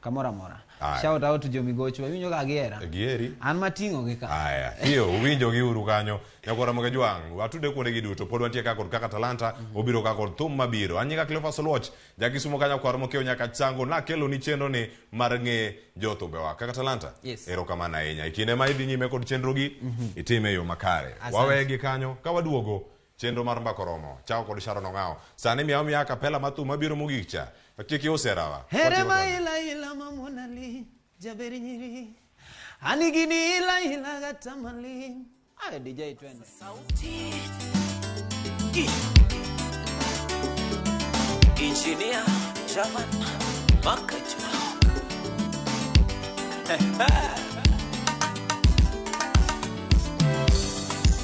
Kamoro amora. Aya. Shout out to Jomigocho. Iwinjo ka gihera. Gieri. An mating'o gi ka. Aya, hiyo uwinjo gi uru kanyo. Nyakwar Ramogi Jwang', watude kuonde gi duto. Pod wantie ka kod kaka Talanta, obiro ka kod thum mabiro. An nyinga Cleophas Oluoch, jakisumo kanyo kwar mokiewo nyaka chango nakelo ni chenro ni mar ng'e jothumbewa. Kaka Talanta, Yes. erokamano ahinya. E kinde ma idhi nyime kod chenro gi, itime e yo makare. Asante. Wawegi kanyo, ka waduogo, chenro mar mbaka oromo. Chako kod Sharon Ong'awo. Sani miyawo miya kapela ma thum mabiro mogik cha. Kik iuse rawa. Here Watieko ma kanyo. ila ila mamonali jaberi nyiri anigini ila ila gatamali. Aya DJ twende. Engineer Javan Makajua.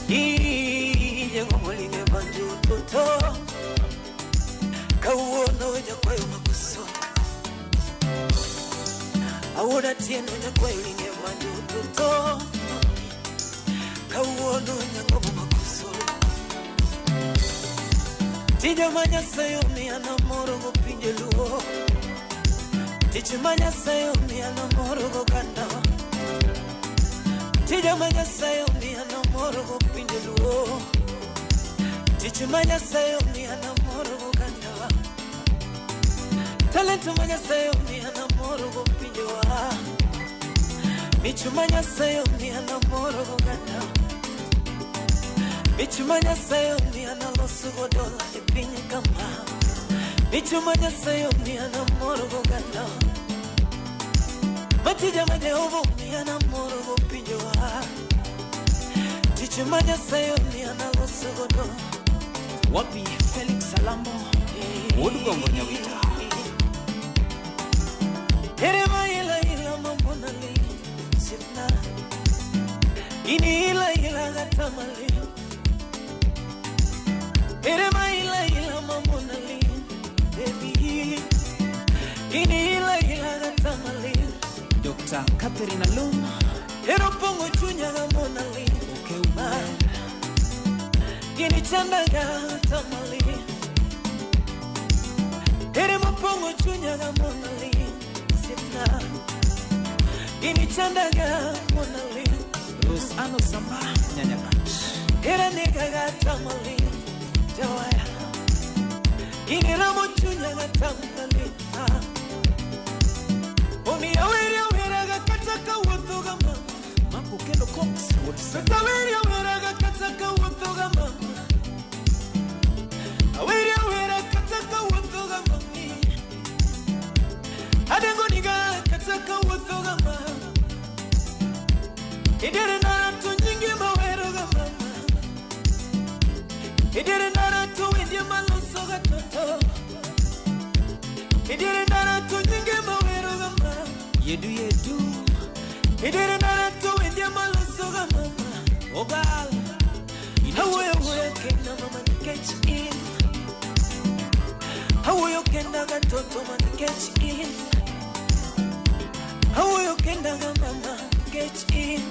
Iye banjo toto kawuono jakwayo makoso awuoda tieno jakwayo linge banjo toto kawuono nyangomo makoso Tija ma Nyasaye omiya namoro go pinje luo. Tich ma Nyasaye omiya namoro go oganda. Tija ma Nyasaye omiya namoro go pinje luo. Tich ma Nyasaye omiya namoro go oganda. Talent ma Nyasaye omiya namoro go pinje wa. Mich ma Nyasaye omiya namoro go oganda. Mich ma Nyasaye omiya naloso go dola e piny kama. Mich ma Nyasaye omiya namoro go oganda. Matija ma Jehova omiya namoro go pinje wa. Tich ma Nyasaye omiya naloso go dola. Wapi Felix Alambo, Wuod Gombo Nyawita. Ere ma ila ila mamonali sipna. Ini ila ila gatamali. Ere ma ila ila mamonali baby. Ini ila ila gatamali. Dr. Catherine Alum. Ero pongo chunya gamonali. Okeuma. Gini chanda gatamali. Ere mopongo chunya gamonali sipna. Gini chanda gamonali. Rose Ano Samba Nyanyakach. Ere nega gatamali. Jawaya. Gini ramo chunya gatamali. Omiya weri wera gakata kawuotho ga mama. Mako Kelo Cox. Kata weri wera gakata kawuotho ga mama. Aweri wera kata kawuotho ga mami. Adengo niga kata kawuotho ga mama. Idere nara to nyinge mawero ga mama. Idere nara to wendie maloso ga toto. Idere nara to nyinge mawero ga mama. Yedu yedu. Idere nara to wendie maloso ga mama. Ogal. Awuoyo wuoyo kenda mama nikech in. Awuoyo kenda ga toto ma nikech in. Awuoyo kenda ga mama nikech in.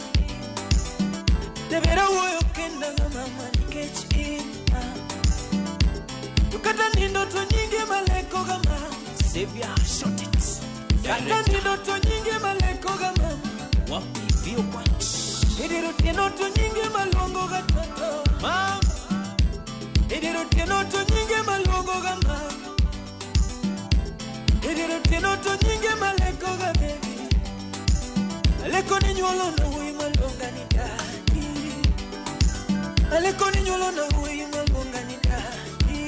Debera wuoyo kenda ga mama nikech in. To kata nindo to nyinge maleko ga mama. Savior shot it. Kata nindo to nyinge maleko ga mama. Wapi Vio Quanch. Idiro tieno to nyinge maluongo ga toto. Mama. Idiro tieno to nyinge maluongo ga mama. Idiro tieno to nyinge maleko ga baby. Aleko ni nyuolo na wuoyi maluonga ni daddy. Aleko ni nyuolo na wuoyi maluonga ni daddy.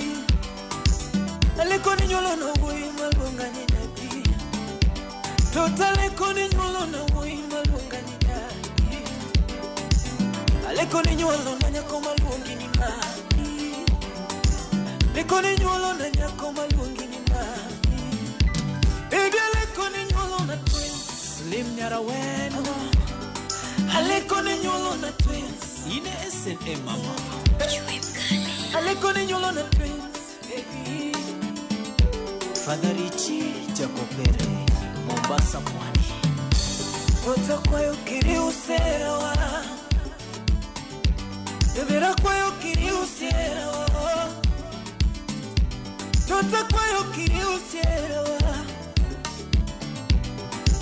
Aleko ni nyuolo na wuoyi maluonga ni daddy. Tota aleko ni nyuolo na wuoyi maluonga ni daddy. Aleko ni nyuolo na nyako maluongi ni ma. Leko ni nyuolo na nyako maluongi ni ma. Baby aleko ni nyuolo na twins. Slim Nyaraweno. Aleko ni nyuolo na twins. Ine SNA mama. Aleko ni nyuolo na twins. Baby. Father Richie Jakopere, Mombasa Pwani. Tota kwayo kiri usewa. Debera kwayo kiri usewa. Tota kwayo kiri usewa.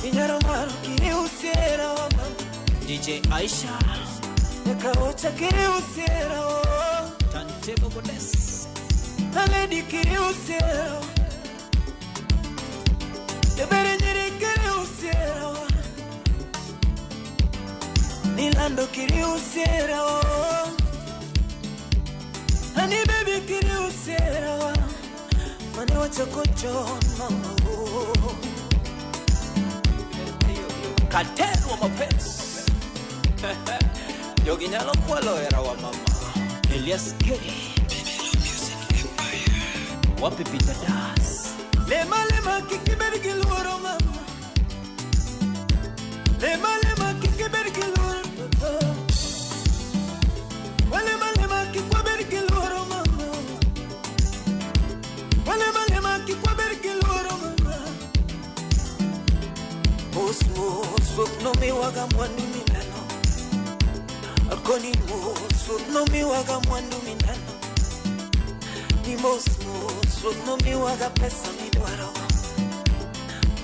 Inyaro maro kiri usewa. DJ Aisha. Nekaocha kiri usewa. Tantebo Goddess. Na lady kiri usewa. Debere nyiri kiri usewa. Nilando kiri usewa. Honey baby kiri usewa. Mane wachokocho mama. Cartel wa mapenzi. Jogi nyalo kwalo era wa mama. Elias Keri. Wapi Peter Das. Lema lema kikiberi giluoro mama. Lema lema kikiberi giluoro toto. Lema lema kikwaberi giluoro mama. Lema lema kikwaberi giluoro mama. Mos mos no mi waga mwandu minano. Akoni mos no mi waga mwandu minano. Ni mos mos no mi waga pesa midwaro.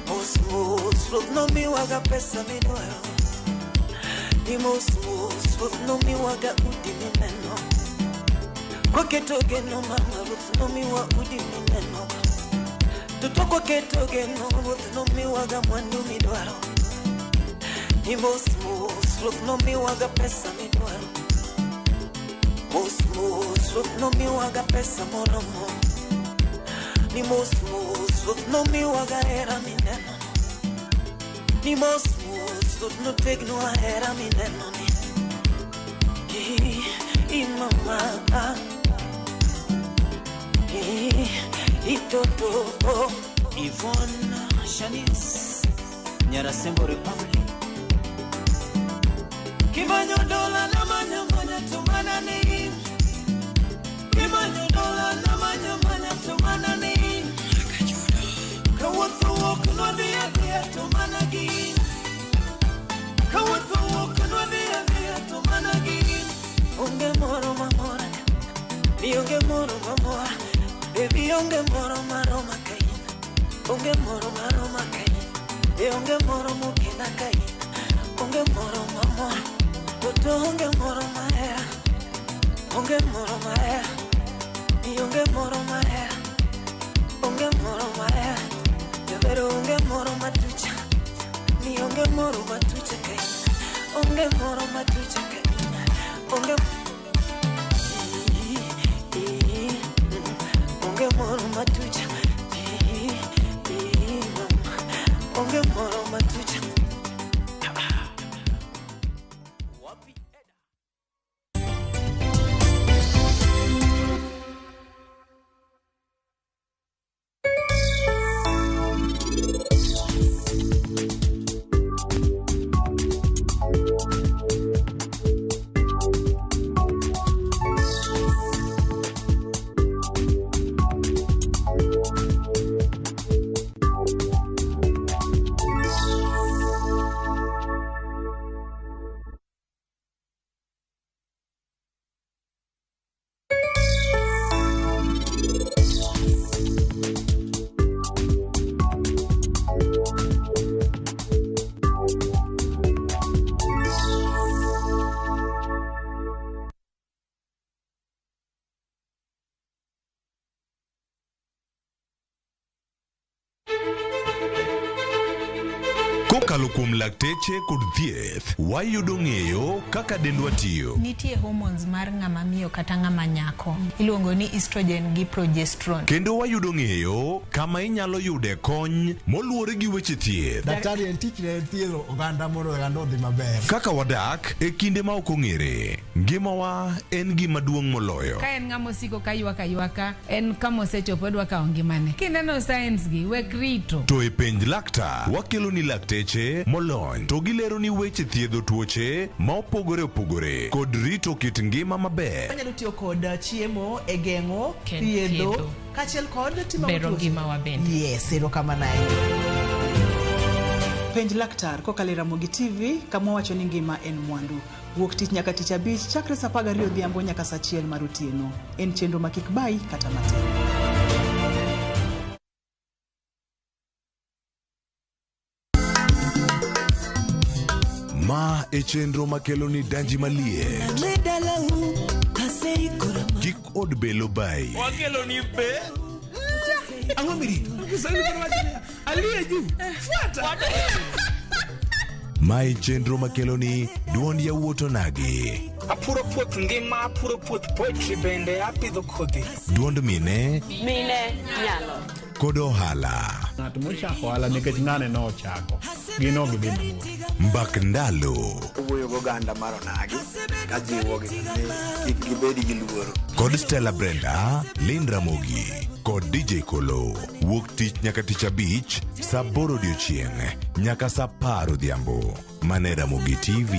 Mos mos no mi waga pesa midwaro. Ni mos mos no mi waga udi mineno. Kwaketo geno mama ruth no mi wa udi mineno. Tutoko keto geno ruth no mi waga mwandu midwaro. Ni mos mos ruth no mi waga pesa midwaro. Mos mos ruth no mi waga pesa moromo. Ni mos mos ruth no mi waga era mineno. Ni mos mos ruth no tegno era mineno ni. I mama I toto. Yvonne Shanice, Nyarasembo Republic. Kimanyo dola na manya manya tumana ni. Kimanyo dola na manya manya tumana ni. Kawatho wok no dia dia tumana gi. Kawatho wok no dia dia tumana gi. Onge moro mamora. Ni onge moro mamora. Baby onge moro maroma kai. Onge moro maroma kai. E onge moro mukina kai. Onge moro mamora. Toto onge moro mahera. Onge moro mahera. Ni onge moro mahera. Onge moro mahera. Pero onge moro matucha. Ni onge moro matucha kai. Onge moro matucha kai. Onge onge moro matucha. Onge moro matucha. Kokalo kuom lakteche kod thieth, wayudo ng'eyo kaka dendwa tiyo. Nitie hormones mar ng'ama miyo kata ng'ama nyako iluongo ni estrogen gi progesterone. Kendo wayudo ng'eyo kama inyalo yude kony moluwore gi weche thieth. Daktari en tich ne thiedho oganda mondo oganda odhi maber. Kaka wadak e kinde ma ok ong'ere, ngimawa en gima duong' moloyo. Ka en ng'ama osiko ka ywak aywaka, en kama osechopo odwa kawo ngimane. Kineno signs gi, wek rito. To e penj laktar, wakelo ni lakteche molony to gilero ni weche thiedho tuoche ma opogore opogore kod rito kit ngima maber. Wanyalo tiyo kod chiemo e geng'o, Ken thiedho, thiedho. kaachiel kod timo Bero tuoche. ngimawa bende. Yes, erokamano ahinya. Penj laktar kokalo e Ramogi TV kama wacho ni ngima en mwandu. Wuok tich nyaka tich abich chakre saa 12 odhiambo nyaka saa 1 mar otieno. En chenro ma kik bayi kata matin. Ma e chenro makelo ni danji maliet. Kik od belo bayi. Wakelo ni be. Ang'o mirito? Kiswahili bado wacho niya, aliye juu fuata. Ma e chenro makelo ni duond yawuot onagi. Apuro puoth ngima, apuro puoth poetry bende apidho kodhi. Duond mine Mine nyalo. kod ohala. Ng'at mochako ohala nikech ng'ane nochako, gin ok gidhi mabor. Mbak ndalo. Owuoyo goganda mar onagi kajiwogi ni kik gibed gi luoro. Kod Stella Brenda, Lynn Ramogi kod DJ Kolo. Wuok tich nyaka tich abich saa aboro odiochieng' nyaka saa apar odhiambo. Mane Ramogi TV.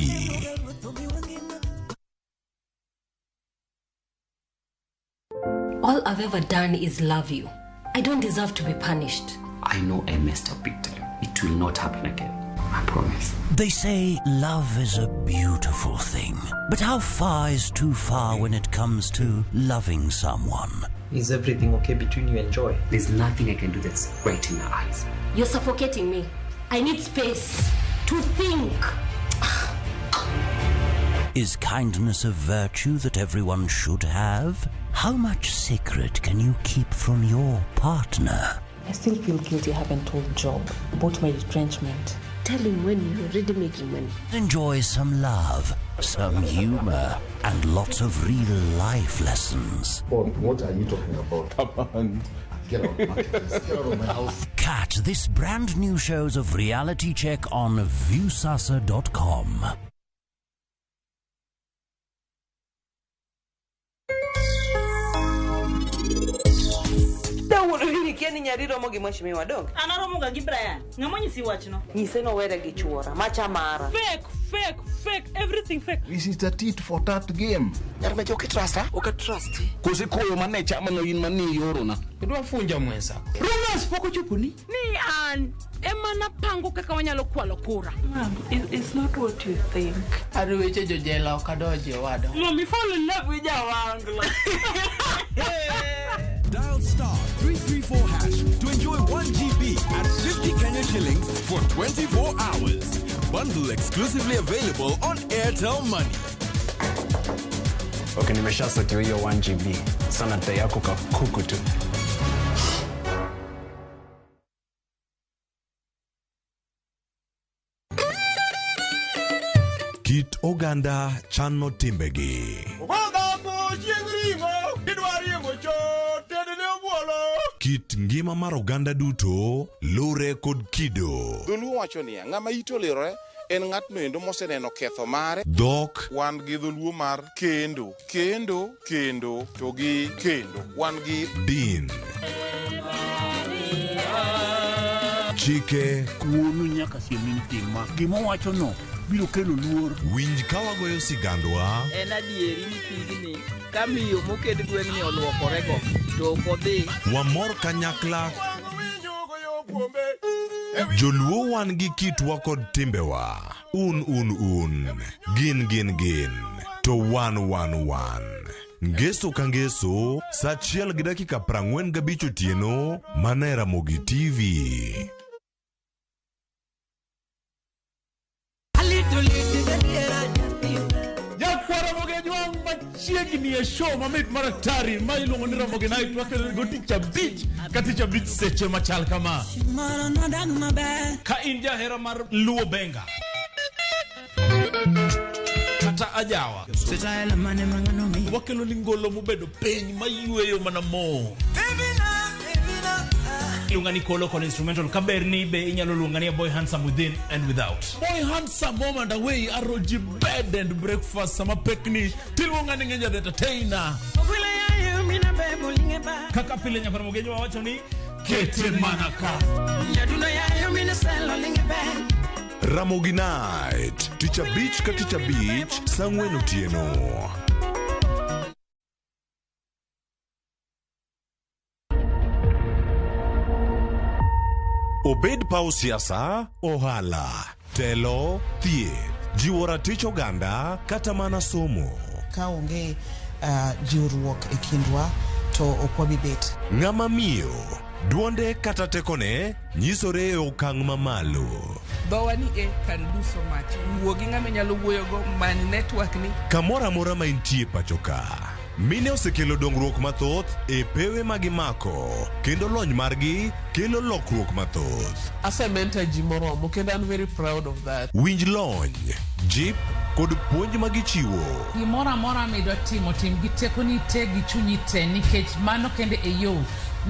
All I've ever done is love you. I don't deserve to be punished. I know I messed up big time. It will not happen again. I promise. They say love is a beautiful thing, but how far is too far when it comes to loving someone? Is everything okay between you and Joy? There's nothing I can do that's right in her eyes. You're suffocating me. I need space to think. Is kindness a virtue that everyone should have? How much secret can you keep from your partner? I still feel guilty I haven't told Job about my retrenchment. Tell him when you're already making money. Enjoy some love, some humor, and lots of real life lessons. What are you talking about? Come on. Get out, Get out of my house. Catch this brand new shows of Reality Check on Viewsasa.com. Dawuoro ikia ni nyari romo gi mheshimiwa dong. An aromoga gi Brian. Ng'ama onyisi wachno? Nyise nowere gi chuora, macha mara. Fake, fake, fake, everything fake. This is a tit for tat game. Nyar mejo ok itrasta? Ok atrust. Kose koyo mane chamano in mane iorona. Idwa funja mwenza. Rumors pok ochoponi ni an ema napango kaka wanyalo kwalo kura. Mom, it's not what you think. An weche jojela ok adonje owadwa. Mom, you fall in love with Jawangla. Dial star 334 hash to enjoy 1 GB at 50 Kenya shillings for 24 hours. Bundle exclusively available on Airtel Money. Okay, nimeshasetiwa hiyo 1 GB. Sana dai yako kakuku tu. Kit oganda chano timbegi. Kit ngima mar oganda duto lure kod kido. Dholuo wacho niya, ng'ama ite olirore en ng'atno endo moseneno ketho mare. Dhok. Wan gi dholuo mar kendo, kendo, kendo, to gi kendo. Wan gi din. Chike. Wuonu nyaka siem ni tim ma. Gima owachono biro kelo luor. Winj ka wagoyo sigandwa. En adieri ni pigni ka miyo moked gweng'ni oluokorego to ok odhi. Wamor kanyakla. Joluo wan gi kitwa kod timbewa. Un un un. Gin gin gin. To wan wan wan. Ngeso ka ngeso, saa 1:45 otieno, mana e Ramogi TV. Jakwara Mogejwang' Machiegni e show mamit mar atari ma iluongo ni Ramogi Night wakelo go tich abich ka tich abich seche machal kama. Ka in jahera mar Luo Benga kata ajawa, wakelo ni ngolo mobedo piny mayweyo mana mo. Iluonga ni Kolo kod instrumental kaber ni be inyalo luonga ni a boy handsome within and without. Boy handsome home and away aroji bed and breakfast sama pekni tiluonga ni ng'enya the entertainer. Kaka pile nyaka Ramogi wawacho ni kete mana ka. Ramogi Night, tich abich ka tich abich, saa ang'wen otieno. Obed paw siasa, ohala, telo, thieth, jiwo ratich oganda kata mana somo. Ka onge jiwruok e kindwa to ok wabi bet. Ng'ama miyo, duonde kata tekone nyisore e okang' mamalo. Dhowa ni e can do so much. Wuo gi ng'ama inyalo wuoyogo, many network ni. Kamoro amora ma intie pacho ka. Mine osekelo dongruok mathoth e pewe ma gimako kendo lony margi kelo lokruok mathoth. Asementor ji moromo kendo an very proud of that. Winj lony, jip kod puonj ma gichiwo. Gimoro amora midwa timo, tim gi tekoni te gi chunyi te nikech mano kende e yo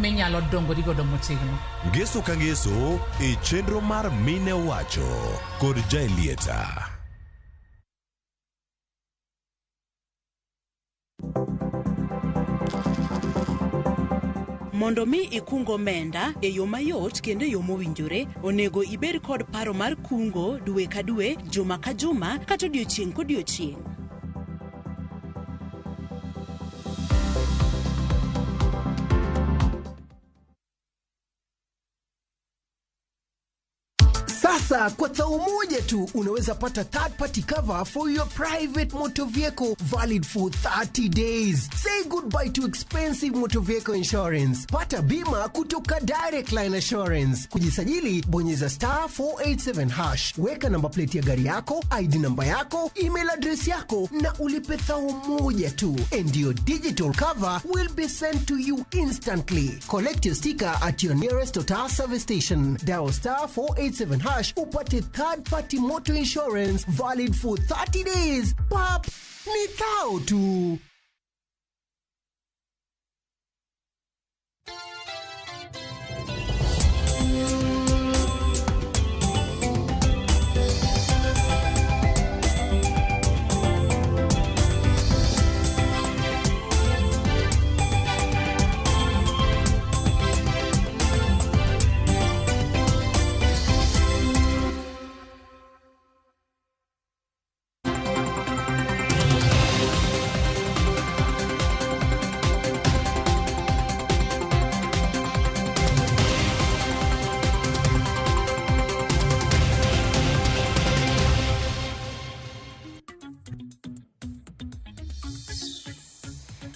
minyalo dongori godo motegno. Ngeso ka ngeso e chenro mar Mine Owacho kod Jaelieta. Mondo mi ikung omenda e yo mayot kendo e yo mowinjore, onego ibed kod paro mar kungo dwe ka dwe, juma ka juma, kata odiochieng' kodiochieng'. Sasa kwa thao moja tu unaweza pata third party cover for your private motor vehicle valid for 30 days. Say goodbye to expensive motor vehicle insurance. Pata bima kutoka Direct Line Assurance. Kujisajili, bonyeza star 487 hash. Weka namba plate ya gari yako, ID namba yako, email address yako na ulipe thao moja tu. And your digital cover will be sent to you instantly. Collect your sticker at your nearest Total service station. Dial star 487 hash upate third party motor insurance valid for 30 days. Pap, ni thao tu.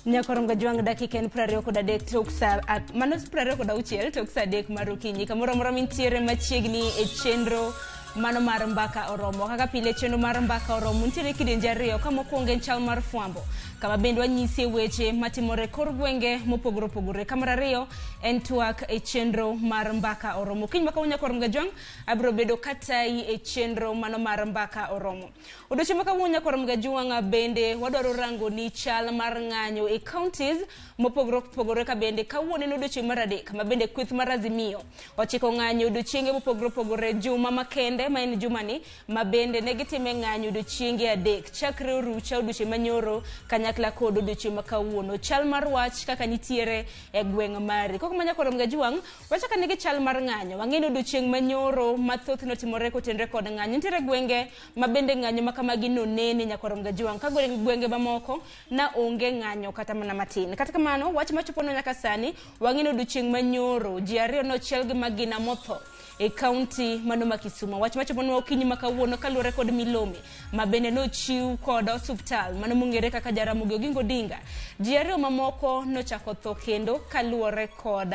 Nyakorongo juang dakika en 23 tok sa mano 26 tok sa 3 mar okinyi kamoro amora mintiere machiegni e chenro mano mar Mbaka Oromo. Kaka pile chenro mar Mbaka Oromo nitiere kidienje ariyo, ka mokwongo en chal mar fwambo kama bende wanyisie weche matimore kor gwenge mopogore opogore. Ka mar ariyo en twak e chenro mar Mbaka Oromo. Kiny ma kawuono Nyakorongo Jwang' abiro bedo katayi e chenro mano mar Mbaka Oromo. Odiochieng' ma kawuono Nyakorongo Jwang' bende wadwaro rango ni chal mar ng'anyo e counties mopogore opogore, ka bende kawuono en odiochieng' mar adek ma bende kweth mar Azimio ochiko ng'anyo odiochienge mopogore opogore juma makende ma en jumani ma bende ne gitime ng'anyo odiochienge adek chakre orucha odiochieng' manyoro kanyakla kod odiochieng' ma kawuono. Chal mar wach kaka nitiere e gweng' mari. Kok ma Nyakorongo Jwang' wachaka nigi chal mar ng'anyo. Wang'e ni odiochieng' manyoro mathoth notimore kotenore kod ng'anyo. Nitiere gwenge ma bende ng'anyo ma kamagi nonene Nyakorongo Jwang' ka gwenge mamoko na onge ng'anyo kata mana matin. Kata kamano wach machopono nyaka sani wang'e ni odiochieng' manyoro ji ariyo nochiel gi magina motho e kaunti mano ma Kisumu. Wach machoponwa okinyi ma kawuono kaluwore kod milome ma bende nochiw kod osuptal mano mong'ere kaka Jaramogi Oginga Odinga. Ji ariyo mamoko nochako tho kendo kaluwore kod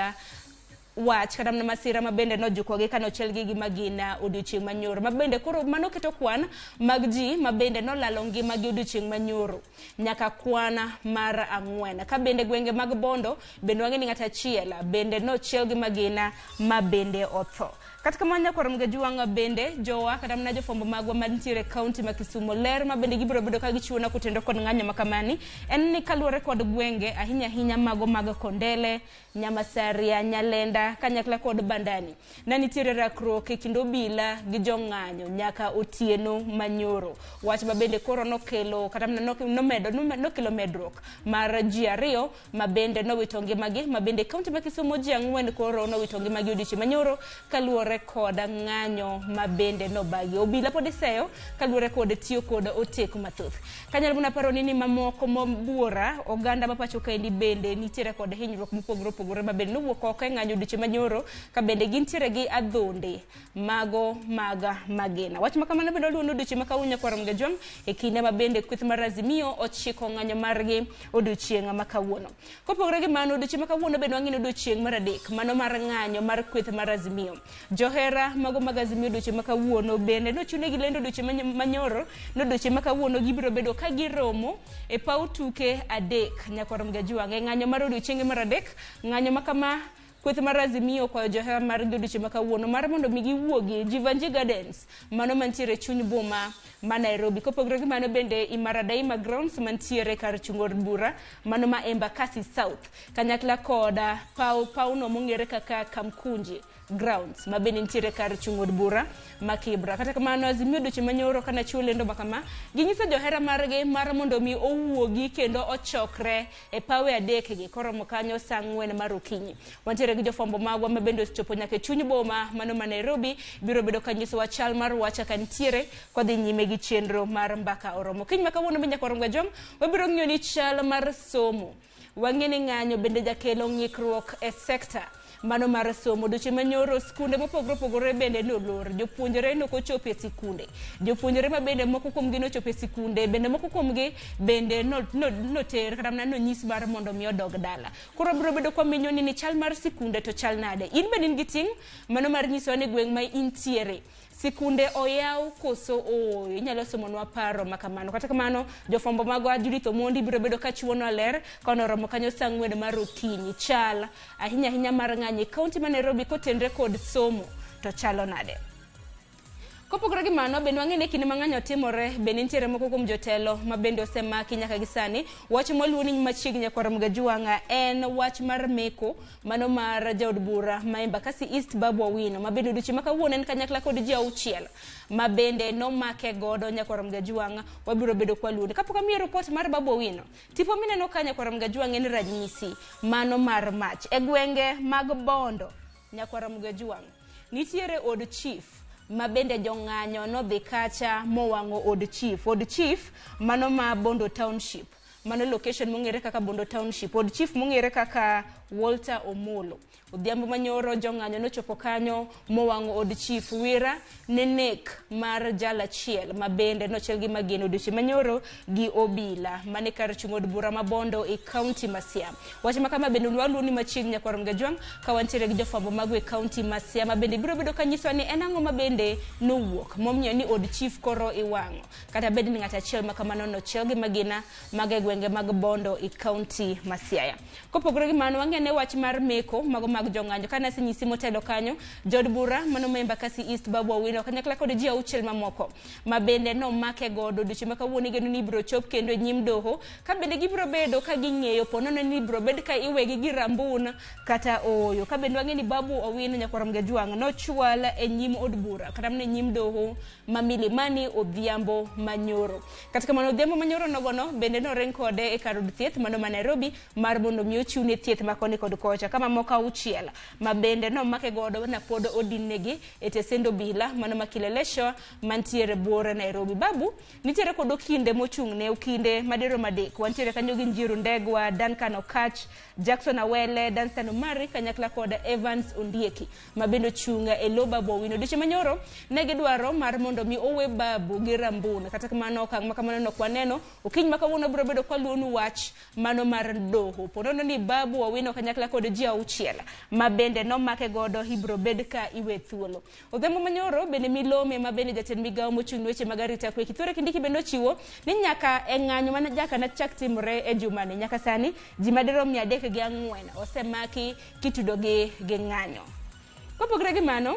wach kata mana masira ma bende nojukogi kane ochielgi gi magina odiochieng' manyoro, ma bende koro mano keto kwan mag ji ma bende nolalo ngimagi odiochieng' manyoro nyaka kwan mar 4. Ka bende gwenge mag Bondo bende wang'e ni ng'at achiel bende nochiel gi magina ma bende otho. Kata kamano nyakwar Mgajuang' bende jowa kata mana jofwambo magwa mantiere e kaunti ma Kisumu, ler ma bende gibiro bedo ka gichiwona kotendo kod ng'anyo ma kamani en ni kaluwore kod gwenge ahinya ahinya mago mag Kondele, Nyamasaria, Nyalenda kanyakla kod Bandani, ne nitiere rakruok e kind obila gi jong'anyo nyaka otieno manyoro. Wach ma bende koro nokelo kata mana nomedo nokelo medruok mar ji 2 ma bende nowito ngimagi, ma bende kaunti ma Kisumu ji 4 koro nowito ngimagi odiochieng' manyoro kaluwore kod ng'anyo ma bende nobagi. Obila pod iseyo kaluwore kod tiyo kod oteku mathoth. Kanyalo mana paro ni mamoko mobuora oganda ma pacho kaendi bende nitiere kod hinyruok mopogore opogore ma bende nowuok oko e ng'anyo odiochieng' manyoro, ka bende gintiere gi adhonde mago mag magina. Wach ma kamano bende oluwo odiochieng' ma kawuono nyakwar Mgajuang' e kinde ma bende kweth mar Azimio ochiko ng'anyo margi odiochieng' ma kawuono. Kopogore gi mano, odiochieng' ma kawuono bende wang'e ni odiochieng' mar 3 mano mar ng'anyo mar kweth mar Azimio. Johera mago mag Azimio odiochieng' ma kawuono bende nochunegi lendo odiochieng' manyoro no odiochieng' ma kawuono gibiro bedo ka giromo e paw tuke 3 nyakwar Mgajuang' e ng'anyo mar odiochienge mar 3. Ng'anyo ma kama kweth mar Azimio okwayo johera margi odiochieng' ma kawuono mar mondo mi giwuogi Jivanjee Gardens mano mantiere e chuny boma ma Nairobi. Kopogore gi mano bende Imara Daima Grounds mantiere kar chung' od bura mano ma Embakasi South kanyakla kod pawno mong'ere kaka Kamkunji Grounds ma bende nitiere kar chung' od bura ma Kibra. Kata kamano Azimio odiochieng' manyoro kana chiwo lendo ma kama, ginyiso johera margi mar mondo mi owuogi kendo ochokre e pawe 3 gi koromo kanyo saa 4 mar okinyi. Wantiere gi jofwambo magwa ma bende osechopo nyaka e chuny boma mano ma Nairobi, biro bedo ka nyisowa chal mar wach kaka nitiere kodhi nyime gi chenro mar Mbaka Oromo. Kiny ma kawuono be nyakwar Mgajuang' wabiro ng'iyo ni chal mar somo. Wang'e ni ng'anyo bende jakelo ng'ikruok e sekta mano mar somo. Odiochieng' manyoro skunde mopogore opogore bende nolor, jopuonjre nokochopo e sikunde, jopuonjre ma bende moko kuomgi nochopo e sikunde, bende moko kuomgi bende noter kata mana nonyis mar mondo mi odog dala. Koro biro bedo kwa minyo ni chal mar sikunde to chal nade. In bende in gi ting' mano mar nyisowa ni gweng' ma intiere sikunde oyaw koso ooyo. Inyalo somonwa paro ma kamano. Kata kamano jofwambo magwa Judith Omondi biro bedo ka chiwonwa ler kanoromo kanyo saa 4 mar okinyi. Chal ahinya ahinya mar ng'anyo e kaunti ma Nairobi kotenre kod somo to chalo nade. Kopogore gi mano, bende wang'e ni kinde ma ng'anyo timore, bende nitiere moko kuom jotelo ma bende osemaki nyaka gi sani. Wach mwaluwo ni machiegni nyakwar Mgajuang' en wach mar meko mano mar jaod bura ma Embakasi East Babu Owino, ma bende odiochieng' ma kawuono en kanyakla kod ji 6 ma bende nomake godo nyakwar Mgajuang'. Wabiro bedo kwaluwo. Kapok amiyo ripot mar Babu Owino, tipo mineno ka nyakwar Mgajuang' en ranyisi mano mar mach e gwenge mag Bondo. Nyakwar Mgajuang' nitiere od chief ma bende jong'anyo nodhi kacha mowang'o od chief. Od chief mano ma Bondo Township, mano location mong'ere kaka Bondo Township, od chief mong'ere kaka Walter Omolo. Odhiambo manyoro jong'anyo nochopo kanyo mowang'o od chief Wira ne nek mar jal achiel ma bende nochiel gi magina odiochieng' manyoro gi obila mane kar chung' od bura ma Bondo e kaunti ma Siaya. Wach ma kama bende waluwo ni machiegni nyakwar Mgajuang' ka wantiere gi jofwambo mago e kaunti ma Siaya ma bende biro bedo ka nyisowa ni en ang'o ma bende nowuok momiyo ni od chief koro iwang'o, kata bed ni ng'at achiel ma kamano nochiel gi magina mag e gwenge mag Bondo e kaunti ma Siaya. Kopogore gi mano, wang'e ne wach mar meko mago mag jong'anyo. Kane asenyisi motelo kanyo, jaod bura mano ma Embakasi East Babu Owino kanyakla kod ji 6 mamoko ma bende nomake godo odiochieng' ma kawuono igeno ni ibiro chop kendo e nyim doho, ka bende gibiro bedo ka ging'eyo ponono ni ibiro bed ka iwegi gi rambun kata ooyo. Ka bende wang'e ni Babu Owino nyakwar Mgajuang' nochwal e nyim od bura kata mana e nyim doho ma Milimani odhiambo manyoro. Kata kamano odhiambo manyoro nogono bende noreng kode e kar od thieth mano ma Nairobi mar mondo mi ochiwne thieth ma koni kod kocha, kama moko 6 ma bende nomake godo na pod odinnegi e tesend obila mano ma Kileleshwa mantiere buore Nairobi. Babu nitiere kod okinde mochung'ne, okinde madirom 3. Wantiere kanyo gi Njiru Ndegwa, Duncan Okach, Jackson Awele, Danstan Omari kanyakla kod Evans Ondieki ma bende ochung' e lo Babu Owino. Odiochieng' manyoro ne gidwaro mar mondo mi owe Babu gi rambun, kata kamano okang' ma kamano nok waneno. Okinyi ma kawuono biro bedo kwaluwonu wach mano mar doho. Ponono ni Babu Owino kanyakla kod ji 6 ma bende nomake godo ibiro bed ka iwe thuolo. Odhiambo manyoro bende milome ma bende jatend migawo mochung' ne weche mag arita kwe Kithure Kindiki bende ochiwo ni nyaka e ng'anyo mana jaka ne chak timore e jumani nyaka sani ji madirom 304 osemaki kitudo gi ng'anyo. Kopogore gi mano,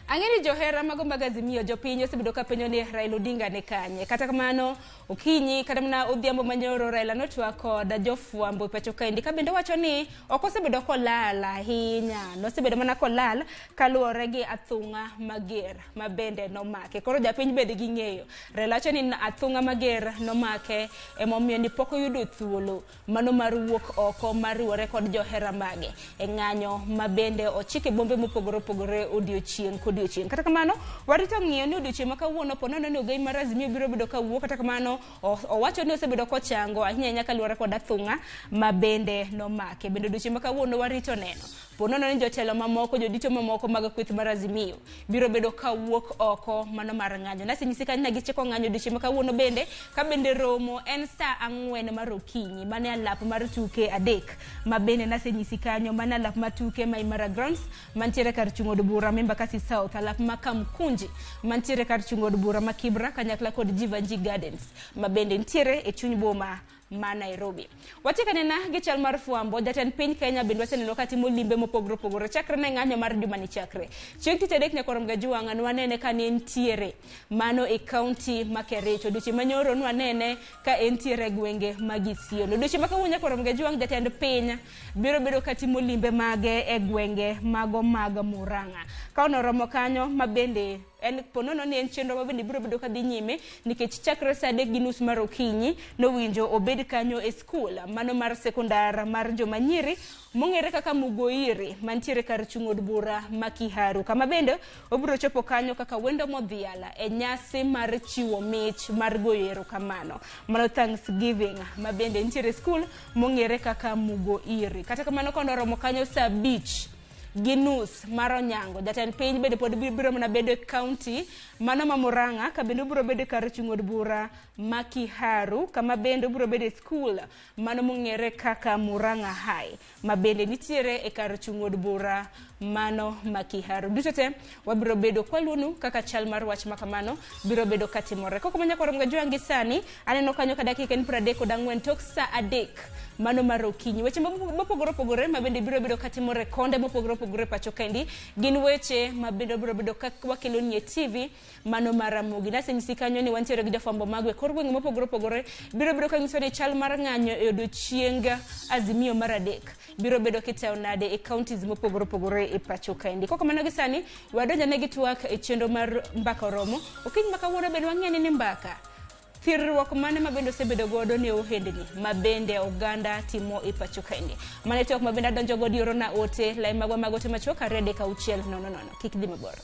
ang'e ni johera mago mag Azimio jopiny osebedo ka penjo ni Raila Odinga ni kanye. Kata kamano okinyi kata mana odhiambo manyoro Raila notwak kod jofwambo e pacho kaendi ka bende wacho ni ok osebedo kolal ahinya, nosebedo mana kolal kaluwore gi athung'a mager ma bende nomake. Koro japiny bende gi ng'eyo Raila wacho ni athung'a mager nomake emomiyo ni pok oyudo thuolo mano mar wuok oko mar riwore kod johera mage e ng'anyo ma bende ochike bombe mopogore opogore odiochieng' odiochieng'. Kata kamano warito ng'iyo ni odiochieng' ma kawuono po nono ni ogai mar Azimio biro bedo kawuok. Kata kamano owacho ni osebedo kochango ahinya ahinya kaluwore kod athung'a ma bende nomake. Bende odiochieng' ma kawuono warito neno po nono ni jotelo mamoko jodito mamoko mag kweth mar Azimio biro bedo kawuok oko mano mar ng'anyo. Nasenyisi kanyo gichiko ng'anyo odiochieng' ma kawuono bende ka bende romo en saa 4 mar okinyi mane alap mar tuke 3 ma bende nasenyisi kanyo mane alap mar tuke ma Imara Grounds mantiere kar chung' od bura Embakasi South, alap ma Kamkunji mantiere kar chung' od bura ma Kibra kanyakla kod Jivanji Gardens ma bende nitiere e chuny boma ma Nairobi. Watieko nena gi chal mar fwambo. Jatend piny Kenya bende waseneno ka timo limbe mopogore opogore chakre ne ng'anyo mar juma ni chakre. Chieng' tich adek nyakorom Gajuwang'a nwanene ka ne entiere mano e kaunti ma Kericho. Odiochieng' manyoro nwanene ka entiere e gwenge mag Isiolo. Odiochieng' ma kawuono nyakorom Gajuwang' jatend piny biro bedo ka timo limbe mage e gwenge mago mag Murang'a. Ka onoromo kanyo ma bende en ponono ni en chenro ma bende biro bedo ka dhi nyime nikech chakre saa 3:30 mar okinyi nowinjo obed kanyo e skul mano mar sekondar mar joma nyiri mong'ere kaka Mugoiri mantiere kar chung' od bura ma Kiharu, kama bende obiro chopo kanyo kaka wendo modhiala e nyasi mar chiwo mich mar goyo erokamano mano Thanksgiving ma bende nitiere skul mong'ere kaka Mugoiri. Kata kamano konoromo kanyo saa 5:30 mar onyango jatend piny bende pod biro mana bedo e kaunti mano ma Murang'a ka bende obiro bedo kar chung' od bura ma Kiharu, kama bende obiro bedo e skul mano mong'ere kaka Murang'a High ma bende nitiere e kar chung' od bura mano ma Kiharu. Duto te wabiro bedo kwaluonu kaka chal mar wach ma kamano biro bedo katimore. Koko manya korom Gajuwang' gi sani aneno kanyo ka dakika en 34 tok saa 3 mano mar okinyi. Weche mopogore opogore ma bende biro bedo katimore konde mopogore opogore pacho kaendi gin weche ma bende biro bedo ka wakeloni e TV mano mar Ramogi. Nasenyisi kanyo ni wantiere gi jofwambo magwe kor gwenge mopogore opogore biro bedo ka nyiso ni chal mar ng'anyo e odiochieng Azimio mar 3 biro bedo kitayo nade e counties mopogore opogore e pacho kaendi. Koko mano gi sani wadonjo ne gi twak e chenro mar Mbaka Oromo. Okinyi ma kawuono bende wang'e ni mbaka thirruok mane ma bende osebedo godo ne ohendni ma bende oganda timo e pacho kaendi. Mane twak ma bende adonjo godo yorona ote lai magwa mag ote machuok 2 3 6 0 0. Kik dhi mabor.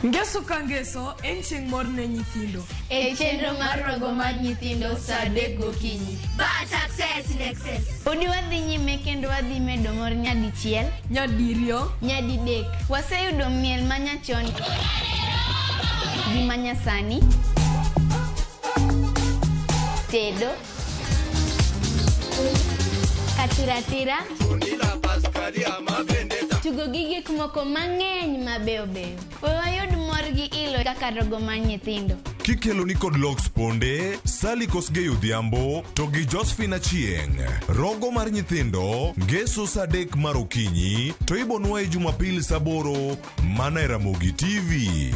Ngeso ka ngeso en chieng' mor ne nyithindo. E chenro mar rogo mar nyithindo saa 3 gokinyi. But success in excess. Podi wadhi nyime kendo wadhi medo mor nyadichiel, nyadiriyo, nyadidek. Waseyudo miel manyachon gi manyasani, tedo, katiratira, tugo gi gik moko mang'eny mabeyo beyo. We wayud mor gi ilo kaka rogo mar nyithindo. Kikelo ni kod Lox Ponde, Sally Kosgei Odhiambo to gi Josephine Achieng'. Rogo mar nyithindo ngeso saa 3 mar okinyi to ibonwa e Jumapil saa 8 mana e Ramogi TV.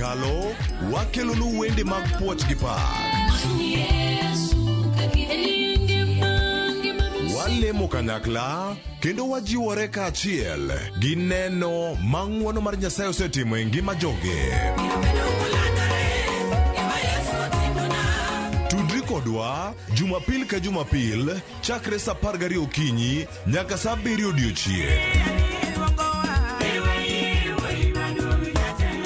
Kalo, wakelonu wende mag puoch gi pak. Walemo kanyakla kendo wajiwore kaachiel gi neno ma ng'wono mar Nyasaye osetimo e ngima joge. Tudri kodwa Jumapil ka Jumapil chakre saa 12 okinyi nyaka saa 7 odiochieng'.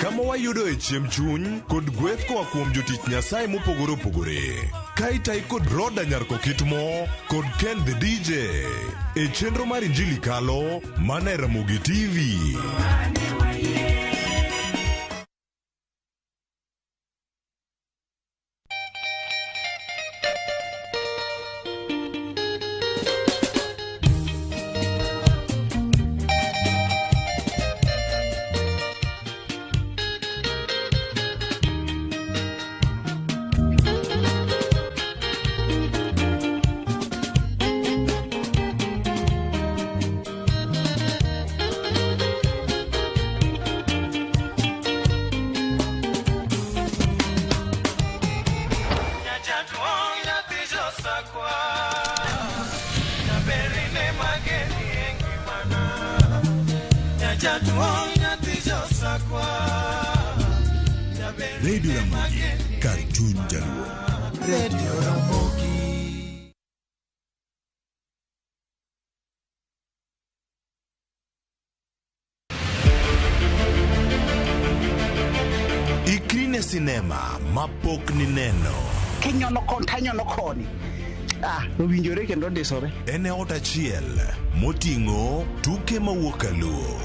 Kama wayudoe chiemb chuny kod gweth koa kuom jotich Nyasaye mopogore opogore. Ka itayi kod Roda Nyarkokitmo kod Ken the DJ e chenro mar Injili Kalo mana e Ramogi TV. Radio Ramogi, kar chuny Jaluo. Radio Ramogi. Ikri ne sinema mapok nineno. Kinyono kon tanyono koni. Ah, owinjore kendo ndisore. En e ot achiel moting'o tuke mawuok kaluo.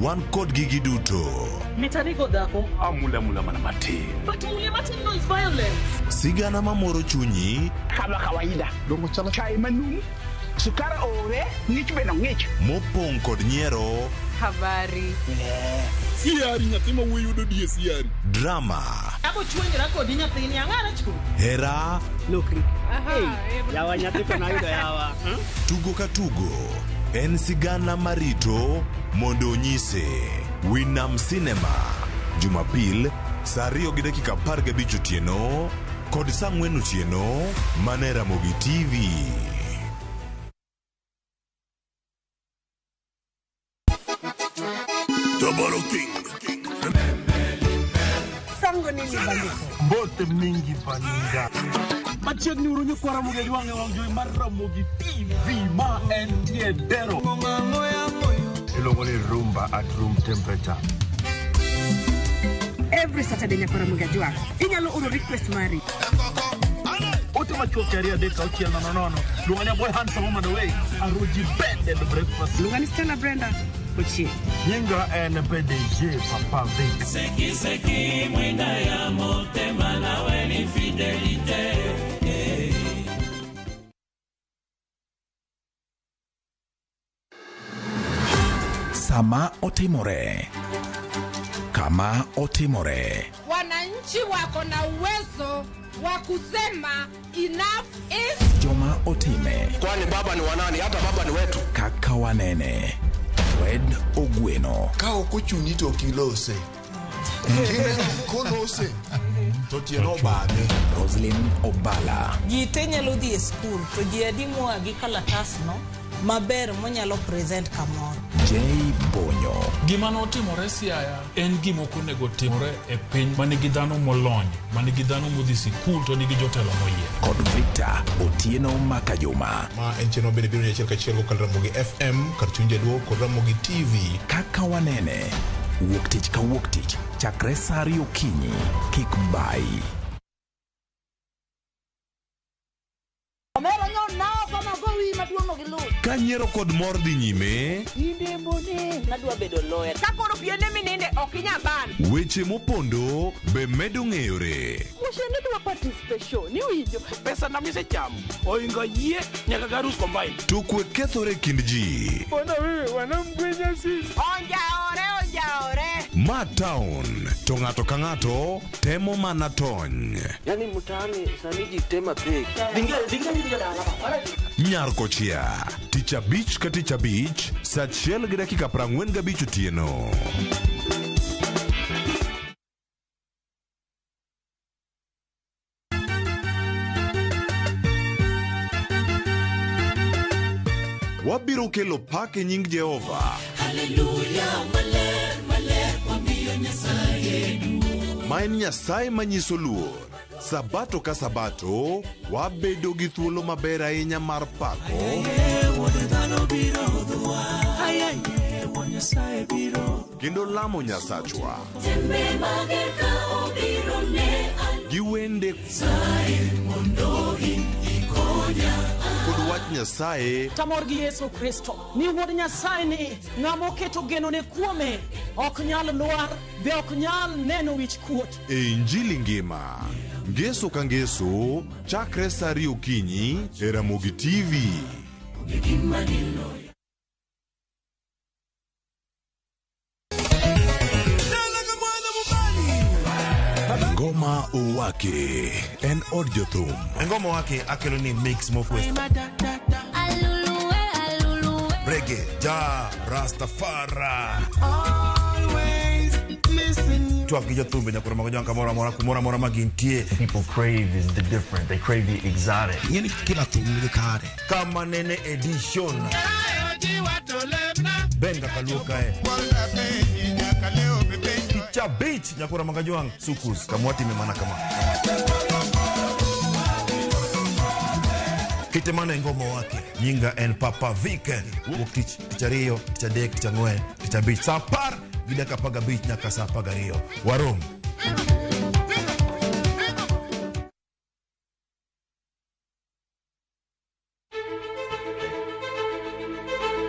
Wan kod gigi duto. Mitanigo dhako. Amula mula mana matin. But mule matin no is violence. Sigana mamoro chunyi Kama kawaida. Dongo chalo chai manumu. Sukari ore, ng'ich bende ng'ich. mopong' kod nyiero, Habari. Siari nyathi ma wuoyi yudo die siari. drama, Abo chuonjra kodi nyathini ang'ara chu. hera, Lokri. Yawa nyathi to nayudo yawa. tugo ka tugo. En sigana marito mondo onyise. Winam Cinema, Jumapil, saa 2:15 otieno kod saa 4 otieno mana e Ramogi TV. Tabaro King. Sango nini bandiko? Mbote mingi baninga. Machiegni uru nyikwa Ramogi Ajwang' e wang' jowi mar Ramogi TV ma entie dero. Iluongo ni rumba at room temperature. Every Saturday nyaka Ramogi Ajwang'. Inyalo oro request mari. Ote machuok 2 3 6 0 0. Luonga ni Boy Handsome Woman Away. Aroji Bed and Breakfast. Luonga ni Stella Brenda Ochieng'. Nyinga en PDG Papa Vic. Seki seki mwinda ya motema nawe ni fidelite. Sama otimore, kama otimore, Wananchi wako na uwezo wa kusema enough is joma otime, Kwani baba ni wanani? Hata baba ni wetu. kaka wanene. Fred Ogweno, Ka ok ochuni to ok ilose. Kineno kolose to tiende obadhe. Roslyn Obala, Ji te nyalo dhi e skul to ji adi moa gi kalatasno maber monyalo present kamoro. J Bonyo, Gima notimore Siaya en gima ok onego timore e piny ma nigi dhano molony, ma nigi dhano modhi sikul to nigi jotelo moyier. kod Victor Otieno Makajuma. Ma en chenro bende biro ni achiel kachiel kokalo Ramogi FM kar chuny Jaluo kod Ramogi TV. Kaka wanene, wuok tich ka wuok tich, chakre saa 2 okinyi, kik bayi. Omera nyo nao kama gowi maduong' ok iluw. Ka nyiero kod mor dhi nyime, Nadwa bedo lawyer. Ka koro piende mininde ok inyal ban. weche mopondo be medo ng'eyore. Mushende dwa participation iwinjo. Pesa na misechamo oingo yie nyaka garus combine. To kwe kethore e kind ji. Mbona wewe wanamgwenya sisi? Onjaore onjaore. Ma town to ng'ato ka ng'ato temo mana tony. Yaani mtaani sani ji tema pek. Nyar kochia tich abich ka tich abich saa 1:45 otieno. Wabiro kelo pak e nying Jehova. Haleluya, maler, maler, wamiyo Nyasaye duong'. Ma en Nyasaye manyiso luor. Sabato ka sabato, wabedo gi thuolo maber ahinya mar pako Wuod dhano biro hudhwa. Ayaye, Wuod Nyasaye biro. kendo lamo Nyasachwa Tembe mager ka obiro ne gi wende Nyasaye mondo in ikonya. kod wach Nyasaye Tamor gi Yesu Kristo ni wuod Nyasaye ni ng'ama oketo genone kuome ok nyal lwar be ok nyal neno wich kuot. e Injili ngima. Ngeso ka ngeso, chakre sa 2 okinyi e Ramogi TV. Gima diloyo. Ngoma Owake en od jothum. Ngoma wake akelo ni mix mokwe. Reggae, ja, Rastafari. Twak gi jothumbe nyakoro mago jwang' kamoro amora kumoro amora ma gintie. People crave is the different. They crave the exotic. Ng'eni kila thum nigi kare. Kama nene edition. Ben kaka luo kae. Tich abich nyakoro mago jwang' sukus kamwatime mana kama. Kite mana e ngoma wake. Nyinga en Papa Vic. Wuok tich, tich ariyo, tich adek, tich ang'wen, tich abich. Sa 10 gi dakika 15 nyaka sa 12. Warom.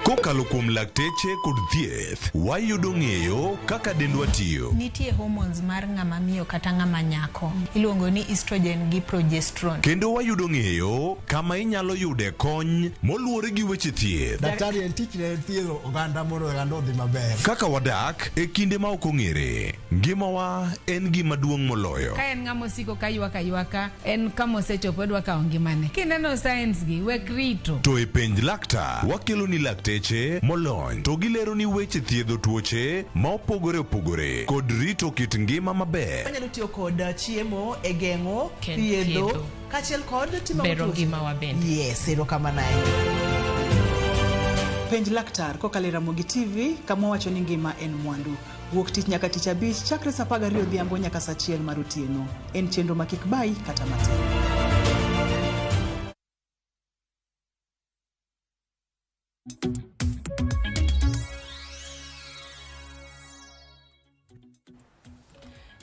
Kokalo kuom lakteche kod thieth, wayudo ng'eyo kaka dendwa tiyo. Nitie hormones mar ng'ama miyo kata ng'ama nyako iluongo ni estrogen gi progesterone. Kendo wayudo ng'eyo kama inyalo yude kony moluwore gi weche thieth. Daktari en tich ne thiedho oganda mondo oganda odhi maber. Kaka wadak e kinde ma ok ong'ere, ngimawa en gima duong' moloyo. Ka en ng'ama osiko ka ywak aywaka, en kama osechopo odwa kawo ngimane. Kineno signs gi, wek rito. To e penj laktar, wakelo ni lakteche molony to gilero ni weche thiedho tuoche ma opogore opogore kod rito kit ngima maber. Wanyalo tiyo kod chiemo e geng'o, thiedho, thiedho. kaachiel kod timo Bero tuoche. ngimawa bende. Yes, erokamano ahinya. Penj laktar kokalo e Ramogi TV kama wacho ni ngima en mwandu. Wuok tich nyaka tich abich chakre saa 12 odhiambo nyaka saa 1 mar otieno. En chenro ma kik bayi kata matin.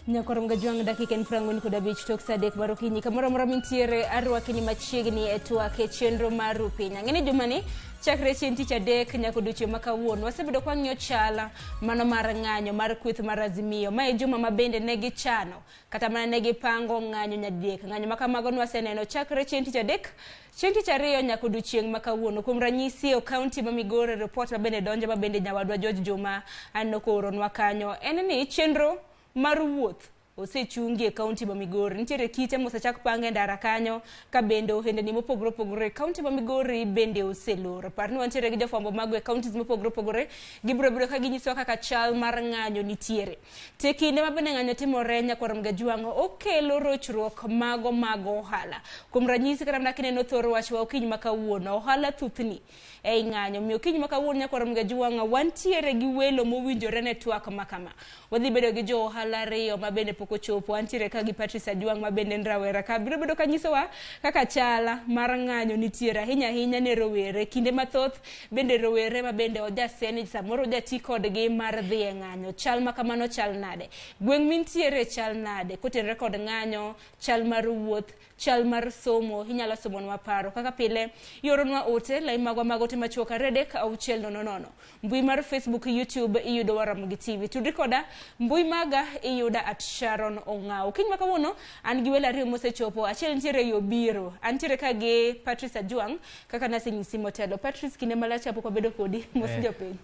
Nyakorom Gajwang' dakika en 45 tok sa 3 mar okinyi kamoro amora mintiere arwaki ni machiegni e twak e chenro mar Rupiny. Ang'e ni jumani chakre chieng' tich adek nyaka odiochieng' ma kawuono wasebedo ka wang'iyo chal mano mar ng'anyo mar kweth mar Azimio. Ma e juma ma bende ne gichano kata mana ne gipango ng'anyo nyadidek. Ng'anyo ma kamago ne waseneno chakre chieng' tich adek, chieng' tich ariyo nyaka odiochieng' ma kawuono. Kuom ranyisi e kaunti ma Migori, report ma bende donjo ma bende nyawadwa George Juma anokooronwa kanyo en ni chenro mar wuoth osechungi e kaunti ma Migori. Nitiere kite mosechak pang e ndara kanyo ka bende ohendni mopogore opogore e kaunti ma Migori bende oselor. Par ni wantiere gi jofwambo mago e counties mopogore opogore, gibiro bedo ka ginyisowa kaka chal mar ng'anyo nitiere. Te kinde ma bende ng'anyo timore nyakwar Mgajwang' okelo rochruok mago mag ohala. Kuom ranyisi kata mana kineno thor wach wa okinyi ma kawuono, ohala thuthni ei ng'anyo. Omiyo okinyi ma kawuono nyakwar Mgajwang' wantiere gi welo mowinjore ne twak ma kama. Wadhi bedo gi jo ohala ariyo ma bende pok ochopo. Wantiere ka gi Patrice Ajwang' ma bende en rawera ka biro bedo ka nyisowa kaka chala mar ng'anyo nitiere ahinya ahinya ne rowere. Kinde mathoth bende rowere ma bende ojaseni samoro ojati kodgi mar dhi e ng'anyo. Chal ma kamano chal nade? Gweng' mintiere chal nade? Kotenore kod ng'anyo, chal mar wuoth, chal mar somo, inyalo somonwa paro. Kaka pile, ioronwa ote, lai magwa mag ote machuok 2 3 6 0 0. Mbui mar Facebook, YouTube iyudo Ramogi TV. Tudri koda, mbui maga iyuda at Sharon Ong'aw. Okinyi ma kawuono, an gi welo ariyo mosechopo. Achiel nitiere yo biro. Antiere ka gi Patrice Ajwang' kaka nasenyisi motelo. Patrice, kinde malach kapok wabedo kodi, mos jopiny.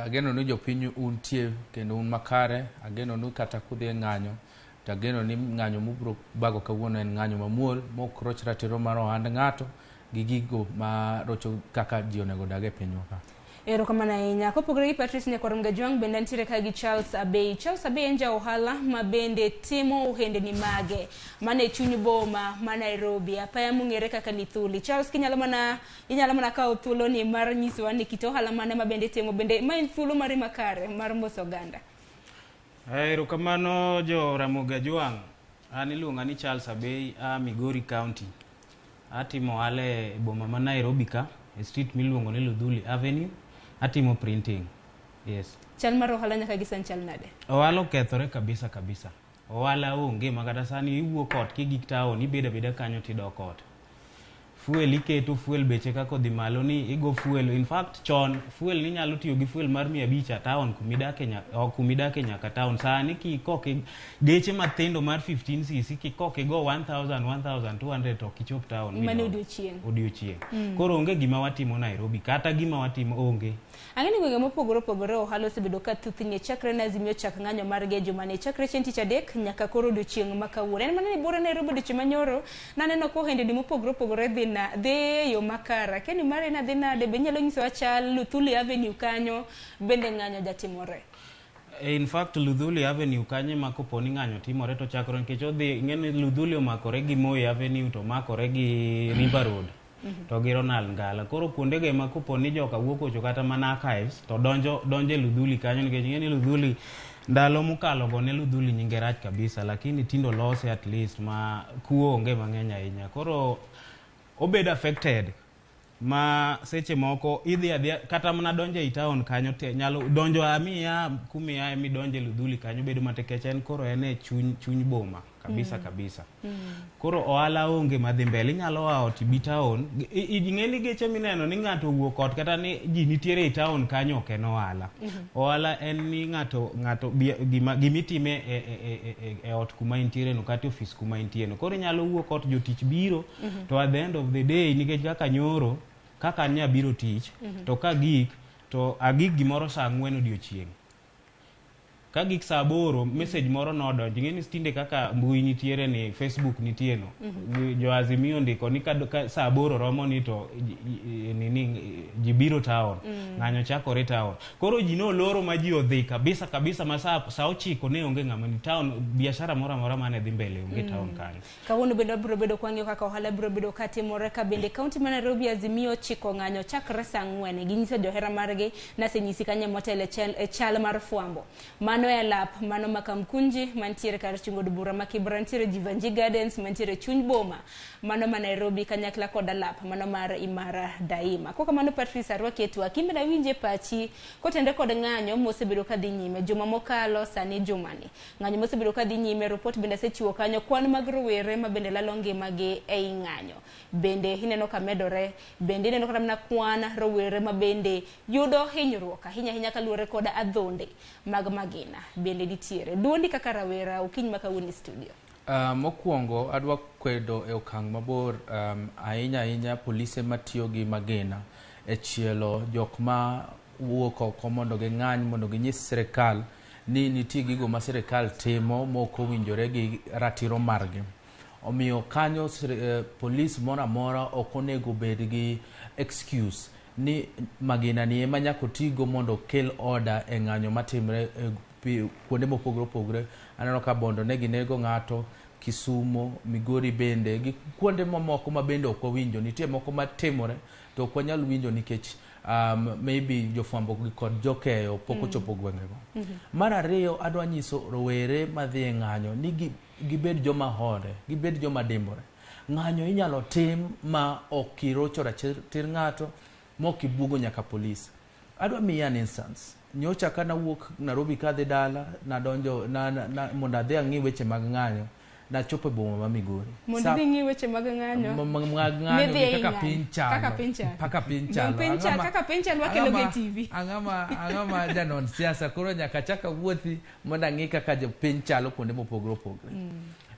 Ageno ni jopiny untie kendo un makare. Ageno ni kata kudhi e ng'anyo, to ageno ni ng'anyo mubiro bago kawuono en ng'anyo mamuol mok roch ratiro mar ohand ng'ato gi gigo ma rocho kaka ji onego odag e pinywa ka. Erokamano ahinya. Kopogore gi Patrice Nyakwar Mgajwang', bende nitiere ka gi Charles Abei. Charles Abei en ja ohala ma bende timo ohendni mage mana e chuny boma ma Nairobi, apaya mong'ere kaka Lithuli. Charles, kinyalo mana inyalo mana kawo thuolo ni mar nyisowa ni kit ohala mane ma bende itimo, bende ma en thuolo mari makare mar moso oganda. Erokamano jo Ramogi Ajwang'. An iluonga ni Charles Abei, a Migori County. Atimo ohala e boma ma Nairobi ka, e street miluongo ni Luthuli Avenue. Atimo printing. Yes. Chal mar ohala nyaka gi sani chal nade? Ohala okethore kabisa kabisa. Ohala onge ma kata sani iwuok ot kigik town ibedo abeda kanyo tidok ot. Fuel iketo fuel beche kaka odhi malo ni igo fuel. In fact chon fuel ninyalo tiyo gi fuel mar 500 a town kumidake nyaka town. Sani kikok geche mathindo mar 15 cc kikok igo 1000 1200 to ok ichop town. Mano odiochieng'. Odiochieng'. Koro onge gima watimo Nairobi kata gima watimo onge. Ang'e ni gwenge mopogore opogore ohala osebedo ka thothni chakre ne Azimio chak ng'anyo margi e jumani chakre chieng' tich adek nyaka koro odiochieng' ma kawuono. En mana ni buore Nairobi odiochieng' manyoro naneno ka ohendni mopogore opogore dhi na dhi e yo makare. Akia ni mari ne dhi nade, be inyalo nyisowa chal Luthuli Avenue kanyo bende ng'anyo jatimore? In fact Luthuli Avenue kanyo ema kopo ni ng'anyo timore to chakore nikech odhi ing'e ni Luthuli omakore gi Moi Avenue to omakore gi River Road. To gi Ronald Ngala. Koro kuondego ema kopo ni joka wuok ocho kata mana archives to donjo donjo e Luthuli kanyo nikech ing'e ni Luthuli ndalo mokalo go ne Luthuli nyinge rach kabisa lakini tindo lose at least ma kuo onge mang'eny ahinya. Koro obedo affected ma seche moko idhi adhiya kata mana donjo ei town kanyo te nyalo donjo amiya kumiaye midonjo e Luthuli kanyo bedo matek nikech en koro en e chuny chuny boma kabisa kabisa. Koro ohala onge madhi mbele inyalo a ot ibi town ing'e ni geche mineno ni ng'ato owuok ot kata ni ji nitiere ei town kanyo ok en ohala. Ohala en ni ng'ato ng'ato gima gimitime e, e, e, e, e ot kuma intiere no kata e ofis kuma intie no. Koro inyalo wuok ot jotich biro to at the end of the day nikech kaka nyoro kaka an nyabiro tich to kagik to agik gimoro saa 4 odiochieng'. Ka gik saa 8 message moro nodonjo ing'e ni tinde kaka mbui nitiere ni Facebook nitie no. Jo Azimio ondiko ni ka saa 8 romo ni to nini ji biro town. Ng'anyo chakore town. Koro ji noloro ma ji odhi kabisa kabisa ma saa 9 ne onge ng'ama ni town biashara moro amora mane dhi mbele onge town kanyo. Kawuono bende wabiro bedo kwang'iyo kaka ohala biro bedo katimore ka bende kaunti ma Nairobi Azimio ochiko ng'anyo chakre saa 4 ginyiso johera margi nasenyisi kanyo motelo e chal mar fwambo. Mano e alap mano ma Kamkunji mantiere kar chung' od bura ma Kibra nitiere Jivanji Gardens mantiere chuny boma mano ma Nairobi kanyakla kod alap mano mar Imara Daima. Kok kamano Patrice arwaki e twak in bende awinje pachi kotenore kod ng'anyo mosebedo kadhi nyime juma mokalo sani jumani. Ng'anyo mosebedo kadhi nyime report bende asechiwo kanyo kwan mag rowere ma bende lalo ngimagi ei ng'anyo. Bende ineno ka medore, bende ineno kata mana kwan rowere ma bende yudo hinyruok ahinya ahinya kaluwore kod adhonde mag magina bende nitiere. Duondi kaka rawera okinyi ma kawuono e studio. Mokwongo adwa kwedo e okang' mabor ahinya ahinya polise matiyo gi magina e chielo jok ma wuok oko mondo ging'any mondo ginyis sirikal ni nitie gigo ma sirikal timo mok owinjore gi ratiro margi. Omiyo kanyo polis moro amora ok onego bed gi excuse ni magina ni ema nyaka otigo mondo okel order e ng'anyo matimre e kuonde mopogore opogore. Aneno ka Bondo ne ginego ng'ato, Kisumo, Migori bende gi kuonde mamoko ma bende ok wawinjo. Nitie moko matimore to ok wanyal winjo nikech maybe jofwambo gi kod jokeyo pok ochopo gwengego. Mar ariyo adwa nyiso rowere madhi e ng'anyo ni gibed joma hore, gibed joma dimbore. Ng'anyo inyalo tim ma ok irocho ratir ng'ato, ma ok ibuogo nyaka polis. Adwa miyi an instance. Nyocha ka nawuok Nairobi kadhi dala, nadonjo mondo adhi ang'i weche mag ng'anyo, nachopo e boma ma Migori. Mondo idhi ng'i weche mag ng'anyo. Mag ng'anyo gi kaka piny chalo. Kaka piny chalo. Kaka piny chalo. Piny chalo, kaka piny chalo wakelo gi TV. Ang'ama janon siasa koro nyaka chak awuothi mondo ang'i kaka jopiny chalo kuonde mopogore opogore.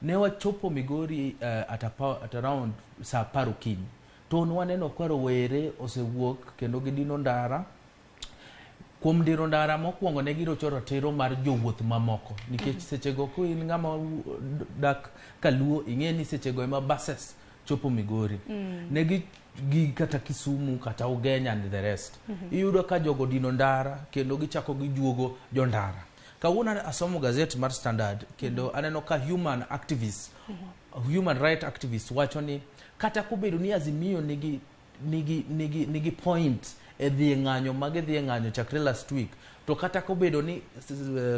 Ne wachopo Migori at around saa 10 okinyi. To nwaneno ka rowere osewuok kendo gidino ndara. Kuom diro ndara mokwongo ne girocho ratiro mar jowuoth mamoko nikech sechego ka in ng'ama dak kaluo ing'e ni sechego ema buses chopo Migori. Ne gi gi kata Kisumu kata Ugenya and the rest. Iyudo ka jogo dino ndara kendo gichako gijuogo jo ndara. Kawuono asomo gazet mar Standard kendo aneno ka human activists, human right activists wacho ni kata kobedo ni Azimio nigi point e dhi e ng'anyo ma gidhi e ng'anyo chakre last week, to kata kobedo ni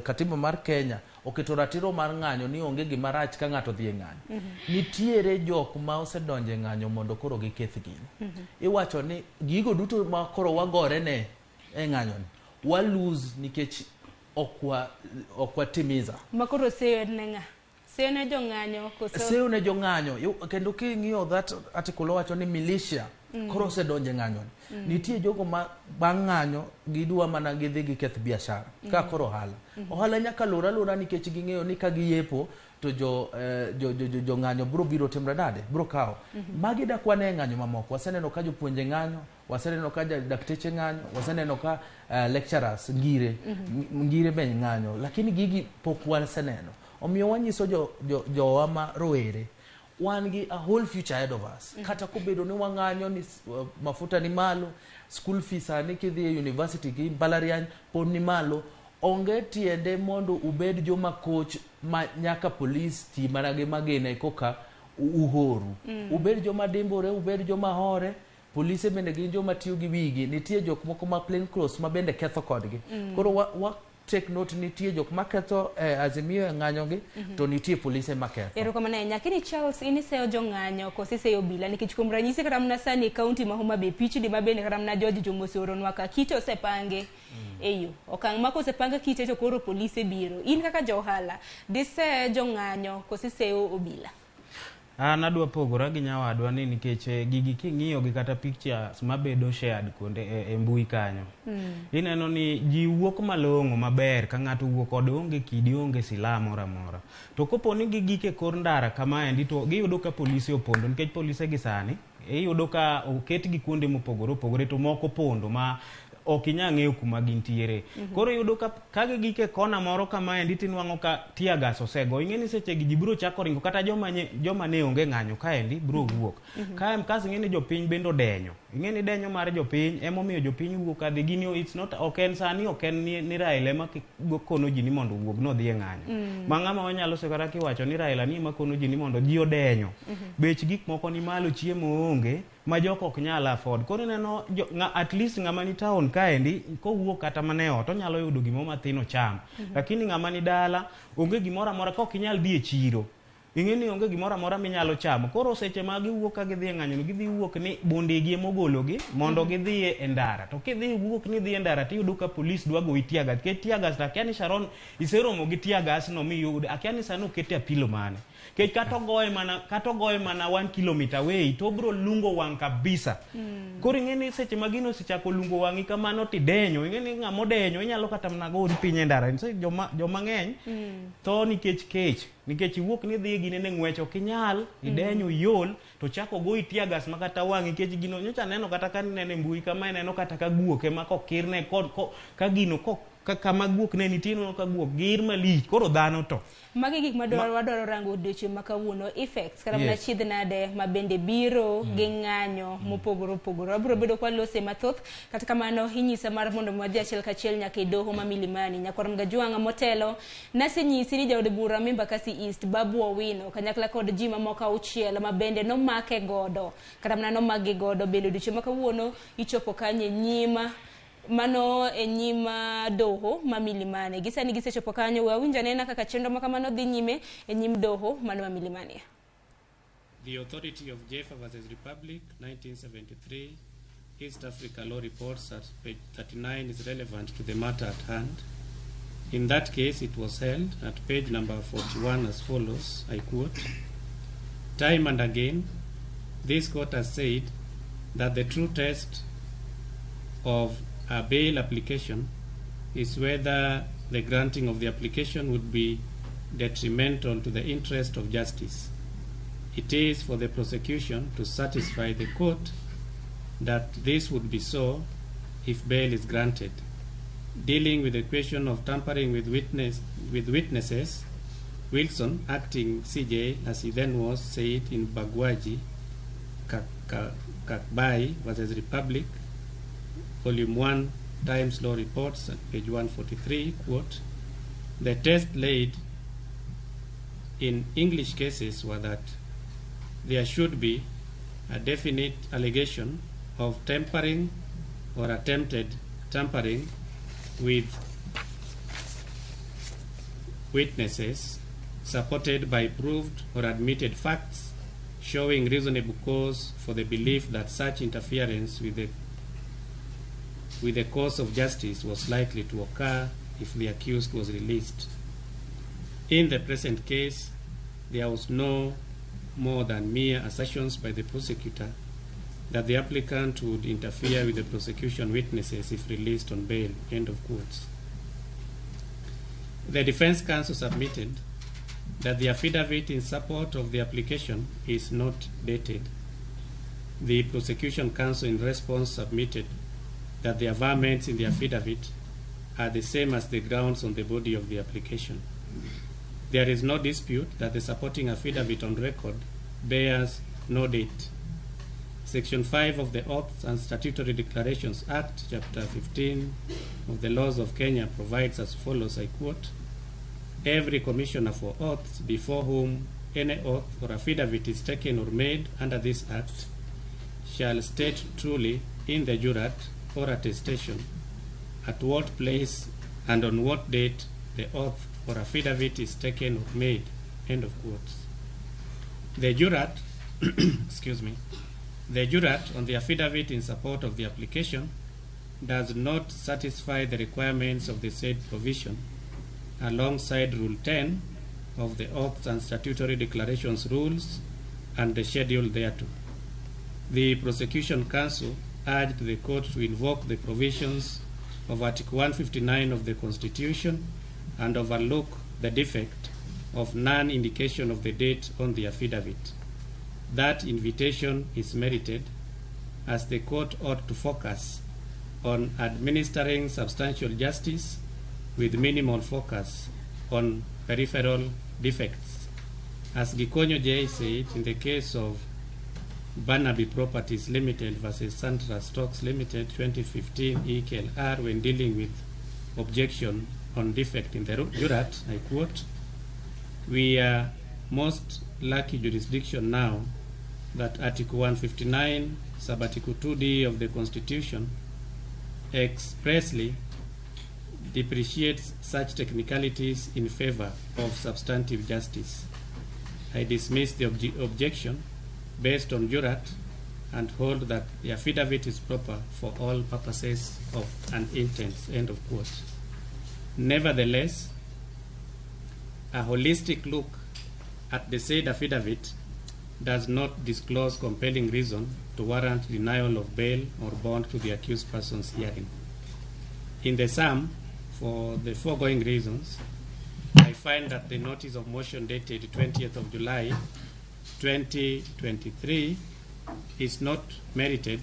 katiba mar Kenya oketo ratiro mar ng'anyo ni onge gima rach ka ng'ato dhi e ng'anyo, nitiere jok ma osedonjo e ng'anyo mondo koro giketh gini. Iwacho ni gigo duto ma koro wagore ne e ng'anyo ni wa lose nikech ok watimiza. Makoro seyo ne ng'a? Seyo ne jong'anyo koso? Seyo ne jong'anyo. Kendo king'iyo that article owacho ni militia koro osedonjo e ng'anyo ni. Nitie jogo ma bang' ng'anyo gidwa mana gidhi giketh biashara ka koro ohala. Ohala nyaka lor alora nikech ging'eyo ni ka giyepo to jo ng'anyo biro biro timre nade, biro kawo. Magi dak wane e ng'anyo mamoko. Waseneno ka jopuonje ng'anyo, waseneno ka dakteche ng'anyo, waseneno ka lecturers ngire, ngire be ng'anyo, lakini gigi pok waseneno. Omiyo wanyiso jowa ma rowere, wan gi a whole future ahead of us. Kata kobedo ni wang'anyo ni mafuta ni malo, school fees sani kidhi e university gi mbalariany pod ni malo, onge tiende mondo ubed joma koch ma nyaka polis ti mana gi magina koka uhoru. Ubed joma dimbore, ubed joma hore. Polise bende gin joma tiyo gi wigi. Nitie jok moko ma plain clothes ma bende ketho kodgi. Koro wa take note, nitie jok maketho Azimio e ng'anyo gi, to nitie polise maketho. Erokamano ahinya. Lakini Charles, in iseyo jong'anyo koso iseyo obila? Nikech kuom ranyisi kata mana sani e kaunti ma Homa Bay, pichni ma bende kata mana George Jomo oseoronwa ka, kite osepange e yo. Okang' ma kosepang kite to koro polise biro. In kaka ja ohala, dise jong'anyo koso iseyo obila? An adwa pogora gi nyawadwa ni nikech gigi king'iyo gi kata pictures mabedo shared kuonde e mbui kanyo. Ineno ni ji wuok malong'o maber ka ng'ato wuok ode onge kidi, onge silaha moro amora. To kopo ni gigik e kor ndara kamaendi to giyudo ka polise opondo, nikech polise gi sani iyudo ka oketgi kuonde mopogore opogore to moko pondo ma ok inyal ng'eyo kuma gintiere. Koro iyudo ka gigik e kona moro kamaendi tinwang'o ka tear gas osego. Ing'e ni seche gi ji biro chako ringo kata joma ne onge ng'anyo kaendi biro wuok. Kae kasto ing'e ni jopiny bende odenyo. Ing'e ni denyo mar jopiny emomiyo jopiny wuok kadhi. Gini it's not, ok en sani, ok en ni Raila ema kono ji ni mondo owuog nodhi e ng'anyo. Ma ng'ama wanyalo se kata kiwacho ni Raila ni ema kono ji ni mondo ji odenyo. Bech gik moko ni malo, chiemo onge, ma jok ok nyal afford. Koro ineno at least ng'ama ni town kaendi kowuok kata mana e ot onyalo yudo gimoro mathin ocham. Lakini ng'ama ni dala onge gimoro amora ka ok inyal dhi e chiro. Ing'e ni onge gimoro amora minyalo chamo. Koro seche ma giwuok ka gidhi e ng'anyo, gidhi wuok ni bundegi emogologi mondo gidhi e ndara. To kidhi wuok ni idhi e ndara tiyudo ka polis dwa goyi tear gas. Nikech tear gas akia ni Sharon iseromo gi tear gas no miyud, akia ni sani okete apilo mane. Nikech kata ogoye mana 1 kilometer away to obiro lungo wang' kabisa. Koro ing'e ni seche ma gino osechako lungo wang'i kamano tidenyo, ing'e ni ng'ama odenyo inyalo kata mana gori piny e ndara. Nitie joma ng'eny tho nikech kech. Nikech iwuok ni idhi ginene ng'wech ok inyal, idenyo iol, to chako goyi tear gas ma kata wang'i nikech gino nyocha aneno kata ka ineno e mbui kama ineno kata ka guok ema kokirne kod ka gino kama guok ne nitie ineno ka guok gir malich, koro dhano to. Magi gik wadwaro rango odiochieng' ma kawuono, effects kata mana chiedh nade ma bende biro gi ng'anyo mopogore opogore. Wabiro bedo kwa lose mathoth, kata kamano inyisa mar mondo mi wadhi achiel kachiel nyaka e doho ma Milimani. Nyakwar Mgajwang'a motelo, nasenyisi ni jaod bura Embakasi East Babu Owino kanyakla kod ji mamoko 6 ma bende nomake godo, kata mana nomakgi godo bende odiochieng' ma kawuono ichopo kanyo e nyim mano e nyim doho ma Milimani. Gisani gisechopo kanyo, we awinj anena kaka chenro ma kamano dhi nyime e nyim doho mano ma Milimani. The Authority of Jaffa versus Republic, 1973, East Africa Law Reports at page 39 is relevant to the matter at hand. In that case, it was held at page number 41 as follows, I quote, "Time and again, this court has said that the true test of a bail application is whether the granting of the application would be detrimental to the interest of justice. It is for the prosecution to satisfy the court that this would be so if bail is granted. Dealing with the question of tampering with witnesses, Wilson, acting CJ as he then was, said in Bagwaji Kakbai versus Republic, Volume 1, Times Law Reports, at page 143, quote, "The test laid in English cases were that there should be a definite allegation of tampering or attempted tampering with witnesses supported by proved or admitted facts showing reasonable cause for the belief that such interference with the course of justice was likely to occur if the accused was released. In the present case, there was no more than mere assertions by the prosecutor that the applicant would interfere with the prosecution witnesses if released on bail." End of quotes. The defense counsel submitted that the affidavit in support of the application is not dated. The prosecution counsel in response submitted that the averments in the affidavit are the same as the grounds on the body of the application. There is no dispute that the supporting affidavit on record bears no date. Section 5 of the Oaths and Statutory Declarations Act, Chapter 15 of the Laws of Kenya provides as follows, I quote, "Every commissioner for oaths before whom any oath or affidavit is taken or made under this act shall state truly in the jurat or attestation at what place and on what date the oath or affidavit is taken or made." End of quotes. The jurat, excuse me, the jurat on the affidavit in support of the application does not satisfy the requirements of the said provision alongside Rule 10 of the Oaths and Statutory Declarations Rules and the schedule thereto. The prosecution counsel urged the court to invoke the provisions of Article 159 of the Constitution and overlook the defect of non-indication of the date on the affidavit. That invitation is merited, as the court ought to focus on administering substantial justice with minimal focus on peripheral defects. As Gikonyo J said in the case of Burnaby Properties Limited versus Santra Stocks Limited 2015 EKLR, when dealing with objection on defect in the jurat, I quote, "We are most lucky jurisdiction now that Article 159, Sub-Article 2D of the Constitution expressly depreciates such technicalities in favor of substantive justice. I dismiss the objection based on jurat and hold that the affidavit is proper for all purposes of and intents." End of quote. Nevertheless, a holistic look at the said affidavit does not disclose compelling reason to warrant denial of bail or bond to the accused persons herein. In the sum, for the foregoing reasons, I find that the notice of motion dated 20th of July 2023 is not merited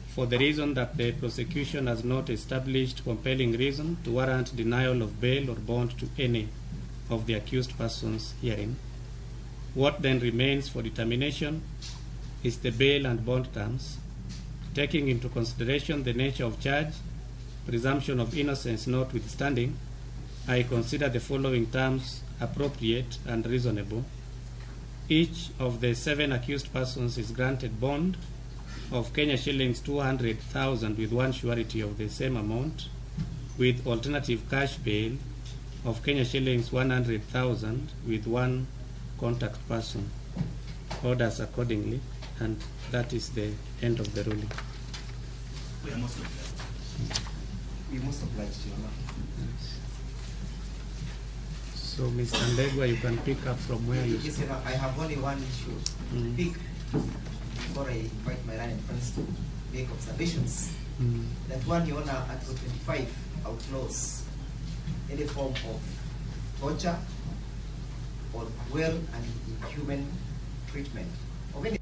for the reason that the prosecution has not established compelling reason to warrant denial of bail or bond to any of the accused persons herein. What then remains for determination is the bail and bond terms, taking into consideration the nature of charge, presumption of innocence notwithstanding, I consider the following terms appropriate and reasonable. Each of the 7 accused persons is granted bond of Kenya shillings 200,000 with one surety of the same amount, with alternative cash bail of Kenya shillings 100,000 with one contact person. Orders accordingly, and that is the end of the ruling. We are most obliged. We are most obliged, Your Honor. Yes. So, Mr. Ndegwa, you can pick up from where you Yes, Your Honor, I have only one issue to pick before I invite my learned friends to make observations. That one, Your Honor, Article 25 outlaws any form of torture or cruel and inhuman treatment of any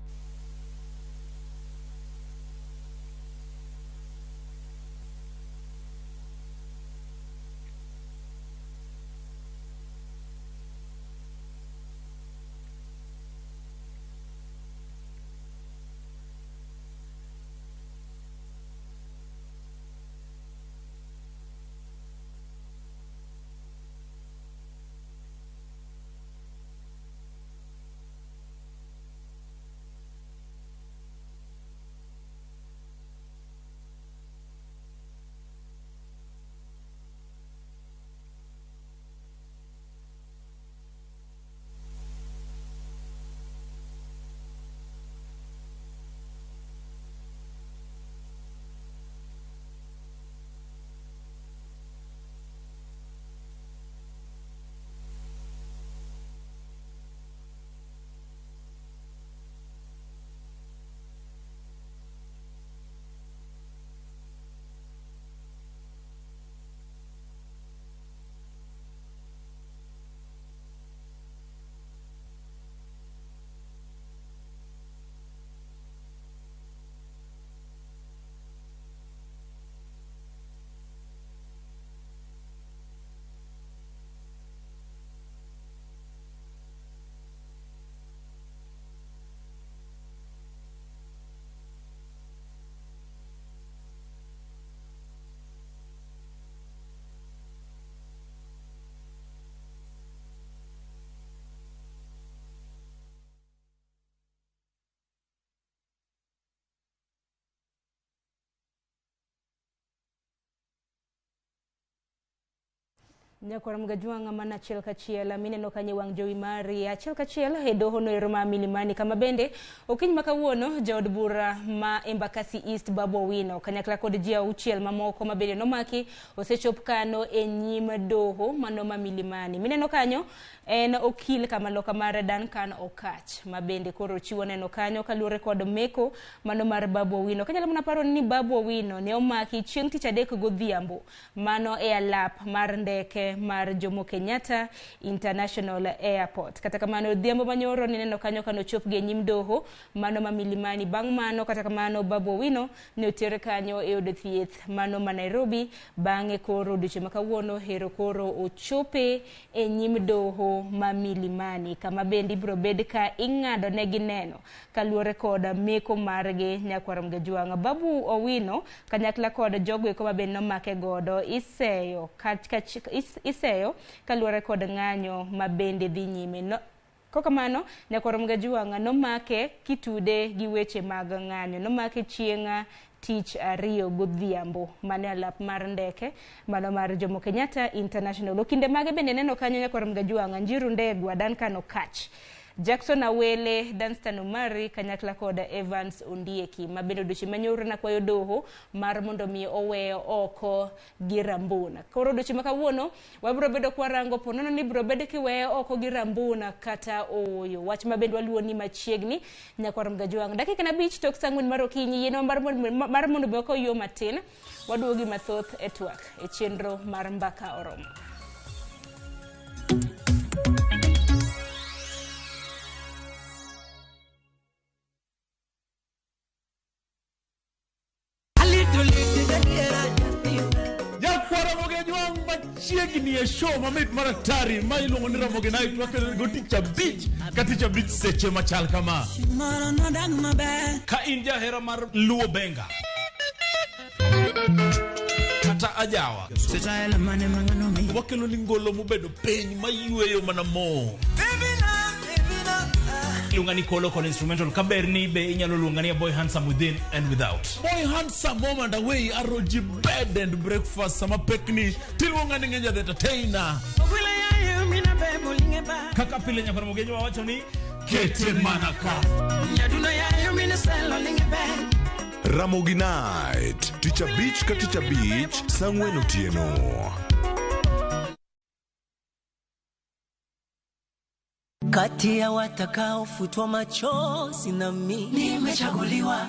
Nyakwar Mgajwang'a mana achiel kachiel mineno kanyo e wang' jowi mari achiel kachiel e doho noero ma Milimani kama bende okinyi ma kawuono jaod bura ma Embakasi East Babu Owino kanyakla kod ji auchiel mamoko ma bende nomaki osechop kano e nyim doho mano ma Milimani. Mineno kanyo en okil kamaloka mar Duncan Okach ma bende koro chiwo neno kanyo kaluwore kod meko mano mar Babu Owino. Kanyalo mana paro ni Babu Owino ne omaki chieng' tich adek godhiambo mano e alap mar ndeke mar Jomo Kenyatta International Airport. Kata kamano odhiambo manyoro nineno kanyo kanochopgi e nyim doho mano ma Milimani. Bang' mano kata kamano Babu Owino ne oter kanyo e od thieth mano ma Nairobi. Bang'e koro odiochieng' ma kawuono hero koro ochope e nyim doho ma Milimani kama bende ibiro bed ka ing'ado negi neno kaluwore kod meko margi nyakwar Mgajwang'a. Babu Owino kanyakla kod jogo eko ma bende nomake godo iseyo iseyo kaluwore kod ng'anyo ma bende dhi nyime. No, kokamano nyakwar Mgajwang'a nomake kitude gi weche mag ng'anyo. Nomake chieng' tich ariyo godhiambo mane alap mar ndeke mano mar Jomo Kenyatta International. Okinde mage bende neno kanyo nyakwar Mgajwang'a Njiru Ndegwa, Duncan Okach, Jackson Awele, Danstan Omari kanyakla kod Evans Ondieki ma bende odiochieng' manyoro nakwayo doho mar mondo mi owe oko gi Rambuna. Koro odiochieng' ma kawuono wabiro bedo kwarango ponono ni biro bedo kiweye oko gi Rambuna kata ooyo. Wach ma bende waluwo ni machiegni nyakwar Mgajwang'. Dakika 5 tok saa 4 mar okinyi yienwa mar mondo mi wakaw yo matin waduogi mathoth e twak e chenro mar Mbaka Oromo. Machiegni e show mamit mar atari ma iluongo ni Ramogi Night wakelo go tich abich ka tich abich seche machal kama. Ka in jahera mar Luo Benga kata ajawa, wakelo ni ngolo mobedo piny mayweyo mana mo. Iluonga ni Kolo kod instrumental kaber ni be inyalo luonga ni Boy Handsome within and without. Boy Handsome home and away aroji bed and breakfast sama pekni tiluonga ni Ngenja the entertainer. Kaka pile nyakwar Mgajwang'a wawacho ni kete mana ka. Ramogi Night, tich abich ka tich abich, saa 4 otieno. Kati ya watakaofutwa machozi na mimi nimechaguliwa.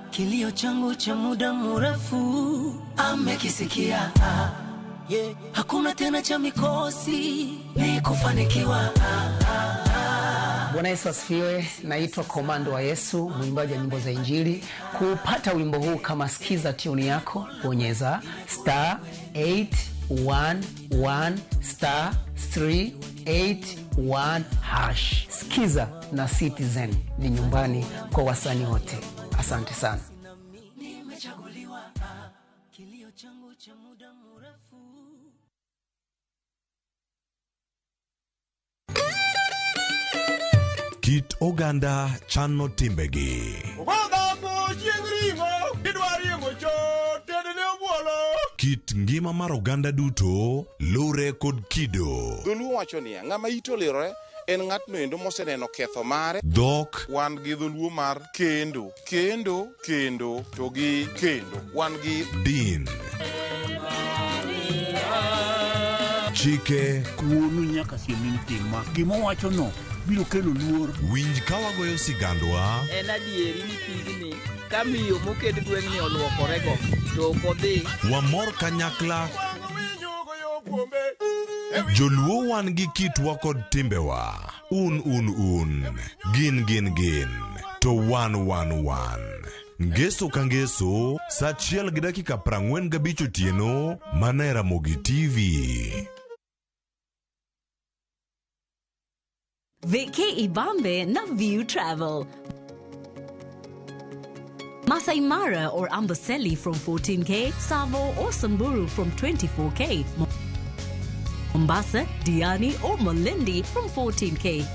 Kilio changu cha muda mrefu amekisikia. Yeah. Hakuna tena cha mikosi ni kufanikiwa. Bwana Yesu asifiwe. Naitwa Komando wa Yesu, mwimbaji wa nyimbo za Injili. Kupata wimbo huu kama sikiza tune yako, bonyeza star 811 star 381 hash. Sikiza na Citizen ni nyumbani kwa wasanii wote. Asante sana. Nimechaguliwa. Kilio changu cha muda mrefu. Kit oganda chano timbegi. Kit ngima mar oganda duto lure kod kido. Dholuo wacho niya, ng'ama ite olirore en ng'atno endo moseneno ketho mare. Dhok. Wan gi dholuo mar kendo, kendo, kendo, to gi kendo. Wan gi din. Chike. Wuonu nyaka siem ni tim ma. Gima owacho no biro kelo luor. Winj ka wagoyo sigandwa. En adieri ni pigni ka miyo moked gweng'ni oluokorego to ok odhi. Wamor kanyakla. Joluo wan gi kitwa kod timbewa. Un un un. Gin gin gin. To wan wan wan. Ngeso ka ngeso, saa 1:45 otieno, mana e Ramogi TV. Viki Ibambe na View Travel. Masai Mara or Amboseli from 14K, Savo or Samburu from 24K, Mombasa, Diani or Malindi from 14K.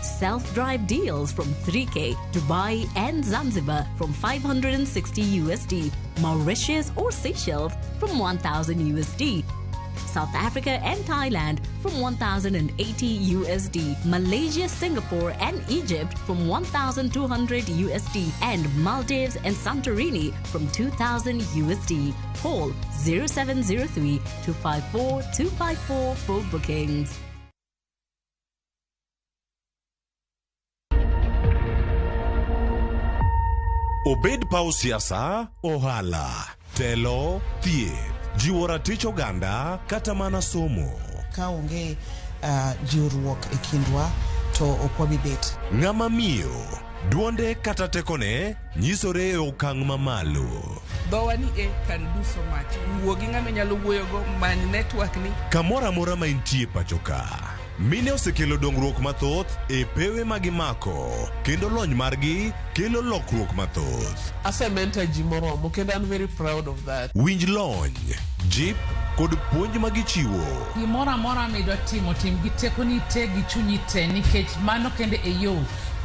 Self-drive deals from 3K, Dubai and Zanzibar from 560 USD, Mauritius or Seychelles from 1,000 USD. South Africa and Thailand from 1080 USD, Malaysia, Singapore and Egypt from 1200 USD, and Maldives and Santorini from 2000 USD. Call 0703 254 254 for bookings. Obed paw siasa, ohala, telo, thieth, jiwo ratich oganda kata mana somo. Ka onge jiwruok e kindwa to ok wabi bet. Ng'ama miyo, duonde kata tekone nyisore e okang' mamalo. Dhowa ni e can do so much. Wuo gi ng'ama inyalo wuoyogo, many network ni. Kamoro amora ma intie pacho ka, mine osekelo dongruok mathoth e pewe ma gimako kendo lony margi kelo lokruok mathoth. Asementor ji moromo kendo an very proud of that. Winj lony, jip kod puonj ma gichiwo. Gimoro amora midwa timo, tim gi tekoni te gi chunyi te, nikech mano kende e yo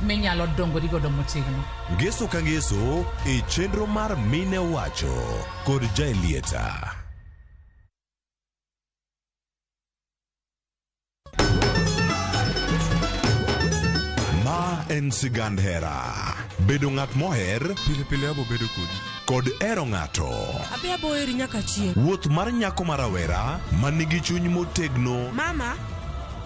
minyalo dongori godo motegno. Ngeso ka ngeso e chenro mar Mine Wacho kod Jaelieta. Ma en sigand hera. Bedo ng'at moher pile pile abo bedo kodi kod hero ng'ato. Abi abo heri nyaka chieng'. Wuoth mar nyako ma rawera ma nigi chuny motegno. Mama,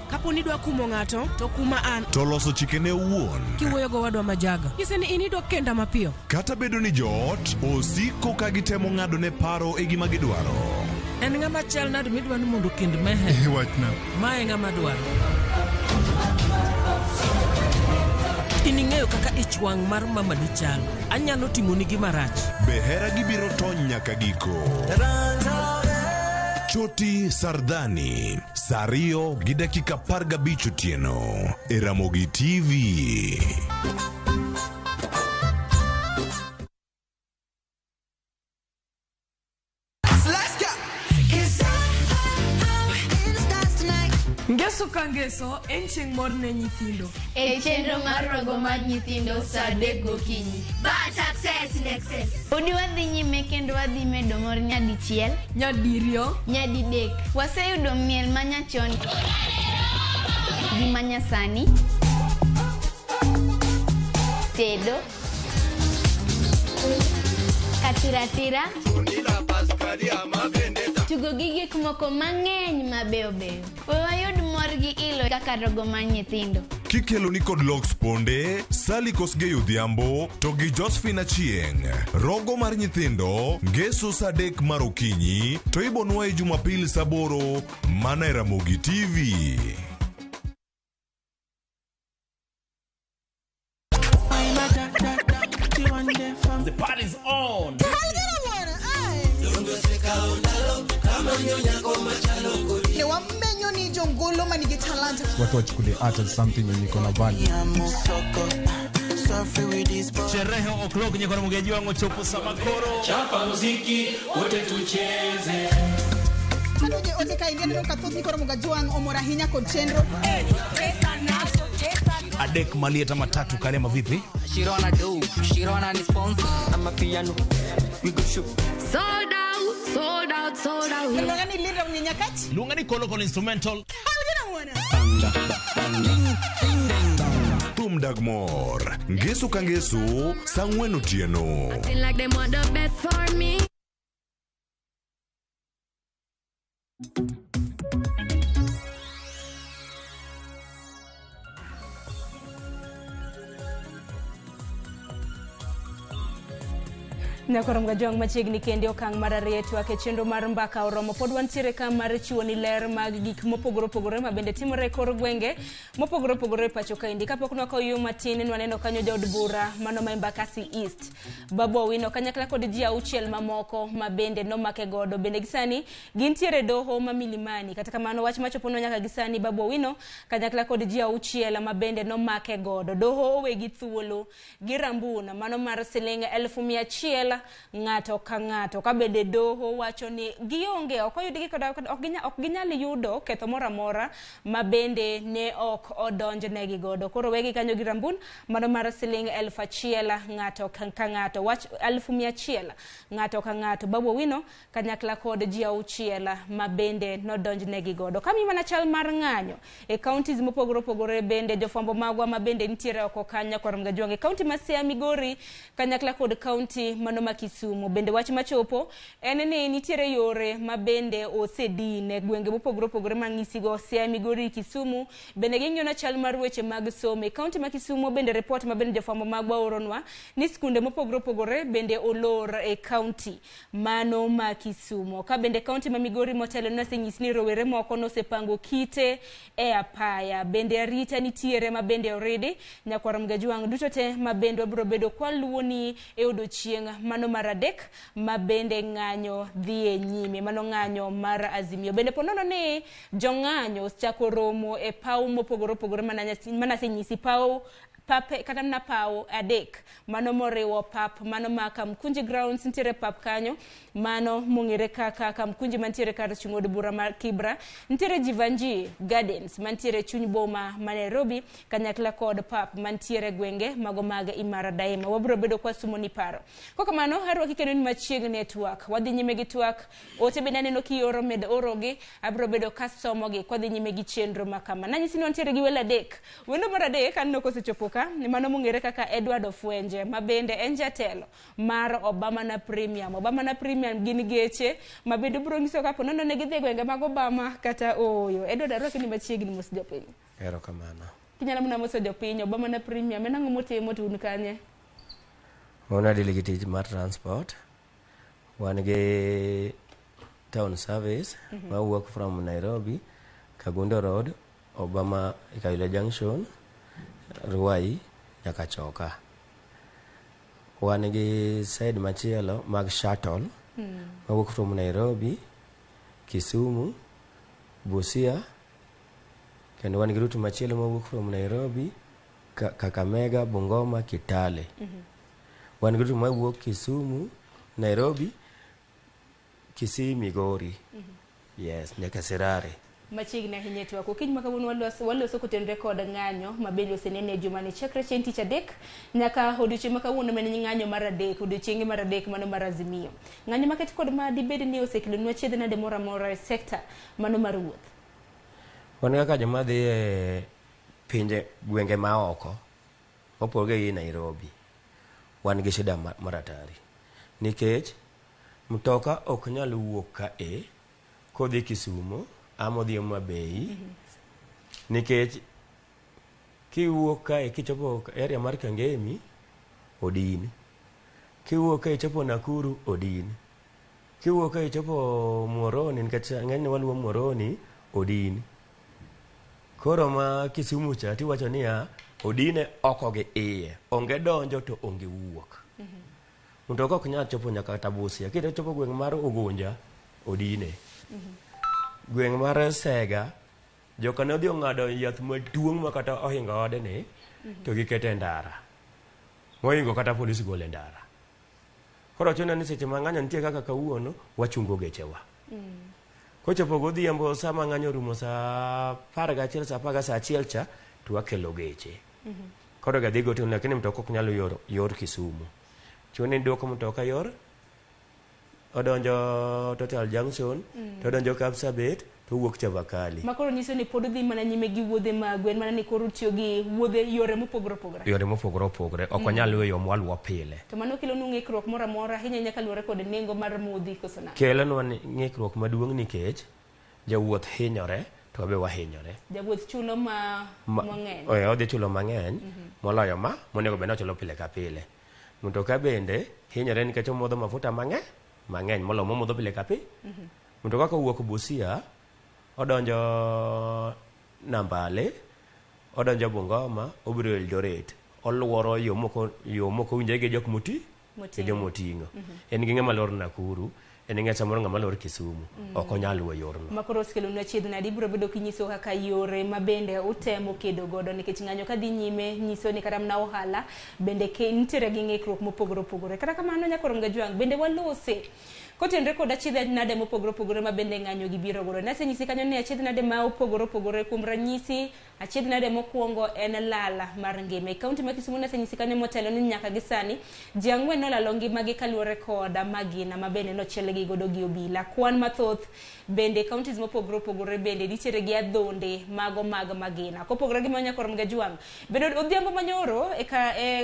kapo ni idwa kumo ng'ato, to kuma an. To loso chikene owuon. Kiwuoyo gowadwa majaga. Nyise ni in idwa kenda mapiyo. Kata bedo ni joot osiko ka gitemo ng'ado ne paro e gima gidwaro. En ng'ama chal nade midwa ni mondo okend Meher? Wachna. Ma e ng'ama dwaro. In ing'eyo kaka ich wang' mar mamani chalo. Anyalo timoni gima rach. Be hera gi biro tony nyaka giko? Choti Sardani, saa 2:15 otieno e Ramogi TV. Ngeso ka ngeso en chieng' mor ne nyithindo. E chenro mar rogo mar nyithindo saa 3 gokinyi. Bad success in excess. Podi wadhi nyime kendo wadhi medo mor nyadichiel, nyadiriyo, nyadidek. Waseyudo miel manyachon gi manyasani, tedo, katiratira, tugo gi gik moko mang'eny mabeyo beyo. We wayud mor gi ilo kaka rogo mar nyithindo. Kikelo ni kod Lox Ponde, Sally Kosgei Odhiambo to gi Josephine Achieng'. Rogo mar nyithindo, ngeso saa 3 mar okinyi to ibonwa e Jumapil saa 8 mana e Ramogi TV. The party's on. Ne wamenyo ni jongolo manigi talanta. Watu wachukulie art as something yenye iko na value. Sherehe o'clock nyeko mugeji wangu chopo samakoro. Chapa muziki wote tucheze. Kanoje ote ka india neno kathoth ni koro mugajwang' omor ahinya kod chenro. Adek malieta matatu kalema vipi? Shirona do, Shirona ni sponsor. I'm a piano. We go shoot. Sold out, sold out, sold out. Luonga ni Linda Mnyenyakach. Luonga ni Kolo Kolo instrumental. Thum dag mor. Ngeso ka ngeso saa 4 otieno. Acting like they want the best for me. Nyakoro mgajwang' machiegni kende okang' mar ariyo twak e chenro mar mbaka oromo. Pod wantiere ka mar chiwo ni ler mag gik mopogore opogore ma bende timore e kor gwenge mopogore opogore e pacho kaendi. Kapok nwakawo yo matin nwaneno kanyo jaod bura mano ma Embakasi East Babu Owino kanyakla kod ji 6 mamoko ma bende nomake godo. Bende gisani gintiere doho ma Milimani. Kata kamano wach machoponwa nyaka gisani Babu Owino kanyakla kod ji 6 ma bende nomake godo. Doho owegi thuolo gi rambuna mano mar siling 100,000 ng'ato ka ng'ato. Ka bende doho wacho ni gionge, ok oyudgi kod ok ginyal yudo ketho moro amora ma bende ne ok odonjnegi godo. Koro wegi kanyo gi rambun mano mar siling 1000 ng'ato ka ng'ato, wach 100,000 ng'ato ka ng'ato. Babu Owino kanyakla kod ji 6 ma bende nodonjnegi godo. Kami mana chal mar ng'anyo e counties mopogore opogore, bende jofwambo magwa ma bende nitiere oko kanyo kor Mgajwang' e county ma Siaya, Migori kanyakla kod county mano ma Kisumu. Bende wach machopo en ni nitiere yore ma bende osedin e gwenge mopogore opogore mang'isigo Siaya, Migori, Kisumu. Bende ging'iyo na chal mar weche mag somo e county ma Kisumu. Bende report ma bende jofwambo magwa oronwa ni skunde mopogore opogore bende olor e county mano ma Kisumu. Ka bende county ma Migori motelo nosenyis ni rowere moko nosepango kite e apaya. Bende arita nitiere ma bende oridi nyakwar Mgajwang' duto te ma bende wabiro bedo kwaluwoni e odiochieng' mano mar 3 ma bende ng'anyo dhi e nyime, mano ng'anyo mar Azimio. Bende ponono ni jong'anyo osechako romo e paw mopogore opogore manasenyisi paw pape kata mana paw 3 mano moriwo pap mano ma Kamkunji Grounds, nitiere pap kanyo mano mong'ere kaka Kamkunji mantiere kar chung' od bura mar Kibra, nitiere Jivanji Gardens mantiere chuny boma ma Nairobi kanyakla kod pap mantiere gwenge mago mag Imara Daima. Wabiro bedo kwa sumo ni paro. Kokamano arwaki kendo ni machiegni e twak. Wadhi nyime gi twak. Ote bende aneno kioro med orogi, abiro bedo kasomogi kwadhi nyime gi chenro makama. Nanyisi ni wantiere gi welo 3. Wendo mar 3 aneno kosechopo ka, mano mong'ere kaka Edward Ofwenje ma bende en jatelo mar Obama na Premium. Obama na Premium gin geche ma bende biro nyiso ka ponono ne gidhi e gwenge mag Obama kata ooyo. Edward, arwaki ni machiegni mos jopiny. Erokamano. Kinyalo mana moso jopiny, Obama na Premium en ang'o motimo to un kanye? Wan wadili gi tich mar transport. Wan gi town service mawuok from Nairobi, Kagundo Road, Obama Kayole Junction, Ruai nyaka Choka. Wan gi side machielo mag shuttle mawuok from Nairobi, Kisumu, Busia, kendo wan gi route machielo mawuok from Nairobi, Kakamega, Bungoma, Kitale. Wan gi route mawuok Kisumu, Nairobi, Kisii, Migori. Yes, nyaka Sirare. Machiegni ahinya e twak. Okinyi ma kawuono waloso kotenore kod ng'anyo ma bende osenene e jumani chakre chieng' tich 3 nyaka odiochieng' ma kawuono ma en ng'anyo mar 3, odiochienge mar 3 mano mar Azimio. Ng'anyo maket kod ma dibed ni osekelonwa chiedh nade moro amora e sekta mano mar wuoth? Wan kaka joma dhi e pinje gwenge maoko mopogore gi Nairobi, wan gi shida maratari nikech mtoka ok nyal wuok ka e kodhi Kisumu ama odhi Homa Bay, nikech kiwuok kae kichopo area mar Kangemi odin, kiwuok kae ichopo Nakuru odin, kiwuok kae ichopo Muhoroni, nikech ng'enyne waluwo Muhoroni odin. Koro ma Kisumu cha tiwacho niya odine oko gi iye, onge donjo to onge wuok. Mtoka ok nyal chopo nyaka kata Busia. Kichopo gweng' mar Ugunja odine. Gweng' mar Sega, joka ne odhi ong'ado yath maduong' ma kata ohingo odni to gikete e ndara. Mohingo kata polis golo e ndara. Koro chuno ni seche ma ng'anyo nitie kaka kawuono, wachungo gechewa. Kochopo godhiambo sama ng'anyo orumo saa 11, saa 10, saa 1 cha, to wakelo geche. Koro gadhi gotieno, lakini mtoka ok nyal yor Kisumu. Chuno ni duoko mtoka yor odonjo Total Junction, to odonjo Kapsabet, to owuok Chavakali. Ma koro nyiso ni pod udhi mana nyime gi wuodhe magu, en mana ni koro utiyo gi wuodhe yore mopogore opogore. Yore mopogore opogore, ok wanyal weyo mwaluwo pile. To mano kelonu ng'ikruok moro amora ahinya ahinya kaluwore kod nengo mar modhi koso nang'o? Kelonwa ng'ikruok maduong' nikech jawuoth hinyore to wabe wahinyore. Jawuoth chulo mang'eny. Odhi chulo mang'eny moloyo ma monego bed ni ochulo pile ka pile. Mtoka bende hinyore nikech omodho mafuta mang'eny moloyo momodho pile ka pile. Mtoka kowuok Busia, odonjo Nambale, odonjo Bungoma, obiro Eldoret. Oluoro yo moko winjore gi jok moti, gi joma oting'o. En gi ng'ama lor Nakuru, En ing'e samoro ng'ama lor Kisumu ok onyal luwo yorno. Makoro osekelonwa achiedh nade ibiro bedo kinyiso kaka yore ma bende utemo kedo godo nikech ng'anyo kadhi nyime nyiso ni kata mana ohala bende nitiere gi ng'ikruok mopogore opogore. Kata kamano nyakoro Mgajwang' bende walose kotenre kod achiedh nade mopogore opogore ma bende ng'anyo gi biro godo. Nasenyisi kanyo ni achiedh nade ma opogore opogore kuom ranyisi achiedh nade mokwongo en lala mar ngima. E kaunti ma Kisumu nasenyisi kanyo motelo ni nyaka gi sani ji 4 nolalo ngimagi kaluwore kod magina ma bende nochielgi godo gi obila. Kwan mathoth bende counties mopogore opogore bende nitiere gi adhonde mago mag magina. Kopogore gi mano nyakoro Mgajwang' bende odhiambo manyoro e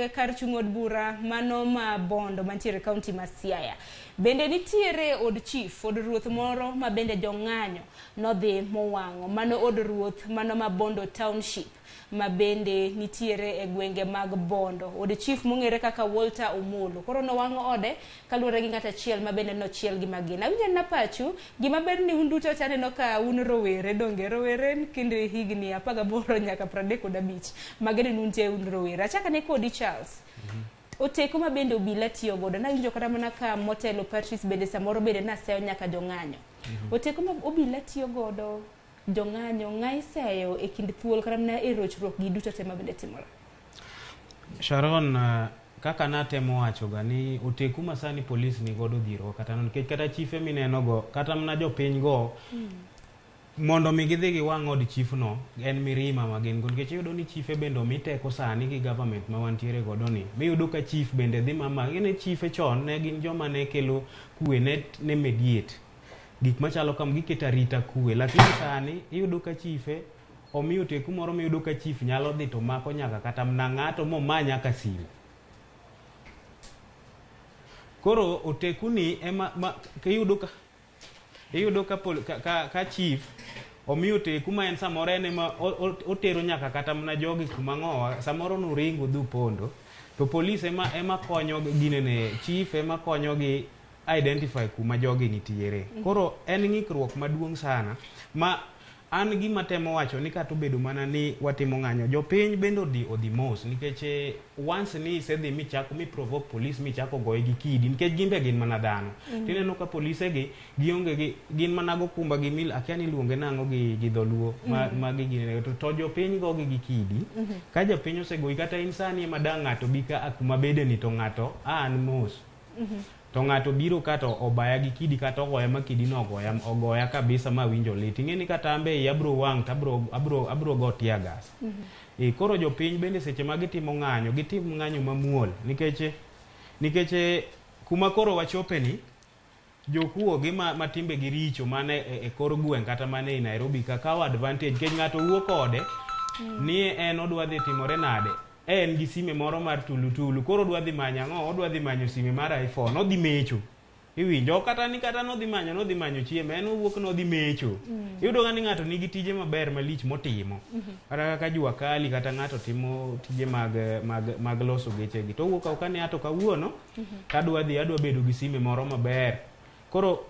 kar chung' od bura mano ma Bondo mantiere kaunti ma Siaya. Bende nitiere od chief, od ruoth moro ma bende jong'anyo nodhi mowang'o. Mano od ruoth mano ma Bondo Township ma bende nitiere e gwenge mag Bondo. Od chief mong'ere kaka Walter Omolo. Koro nowang'o ode kaluwore gi ng'at achiel ma bende nochiel gi magina. Awinjo na pachu, gima ber ni un duto taneno ka un rowere, donge rowere kind higni 18 nyaka 35. Magene nuntie un rowere. Achaka ne kodi Charles. Oteko ma bende obila tiyo godo. Nawinjo kata mana ka motelo Patrice bende samoro bende naseyo nyaka jong'anyo. Oteko ma obila tiyo godo jong'anyo ng'a iseyo e kind thuol kata mana e rochruok gi duto te ma bende timore. Sharon, kaka natemo wacho ga ni oteku ma sani polis ni godo dhiro kata nikech kata chife mineno go kata mana jopiny go mondo mi gidhi giwang' od chief no en mirima ma gin go nikech iyudo ni chife bende omi teko sani gi government ma wantiere godo ni miyudo ka chief bende dhi mama gine chife chon ne gin joma ne kelo kwe ne mediate gik machalo kam giketo arita kwe, lakini sani iyudo ka chife omiyo teku moro miyudo ka chief nyalo dhi to mako nyaka kata mana ng'ato moma nyaka simu. Koro oteku ni ema iyudo ka chief omiyo teku ma en samoro en ema otero nyaka kata mana jogi kuma ng'owa samoro nuringo dhi pondo to polis ema konyo ginene chief ema konyo gi identify kuma jogi nitiere. Koro en ng'ikruok maduong' sana ma an gima temo wacho ni kata obedo mana ni watimo ng'anyo jopiny bende odhi mos nikech once ni isedhi michako mi provoke police michako goye gi kidi nikech gin be gin mana dhano. Tineno ka polise gi gionge gi gin mana go kumba gi mil akia ni iluonge nang'o gi dholuo ma gi ginene to jopiny gogi gi kidi. Ka jopiny osegoyi kata in sani ema dang' ng'ato bi ka kuma bede ni to ng'ato an mos. To ng'ato biro kata obaya gi kidi kata ogoya ma kidi no ogoya kabisa ma winjo lit. Ing'e ni kata ambe iya abro wang' to abro go tear gas. Koro jopiny bende seche ma gitimo ng'anyo, gitim ng'anyo mamuol nikech kuma koro wachope ni jokuo gi ma timbe gi richo mane e kor gweng' kata mane e Nairobi ka kawo advantage nikech ng'ato wuok kode ni en odwa dhi timore nade. En gi sime moro mar tulutulu koro odwa dhi manyo ang'o odwa dhi manyo sime mar iPhone odhi mecho iwinjo kata ni kata nodhi manyo chiemo en owuok nodhi mecho. Iyudo ga ni ng'ato nigi tije maber malich motimo kata kaka jua kali kata ng'ato timo tije mag loso gechegi to owuok ka ni ato kawuono adwa dhi adwa bedo gi sime moro maber. Koro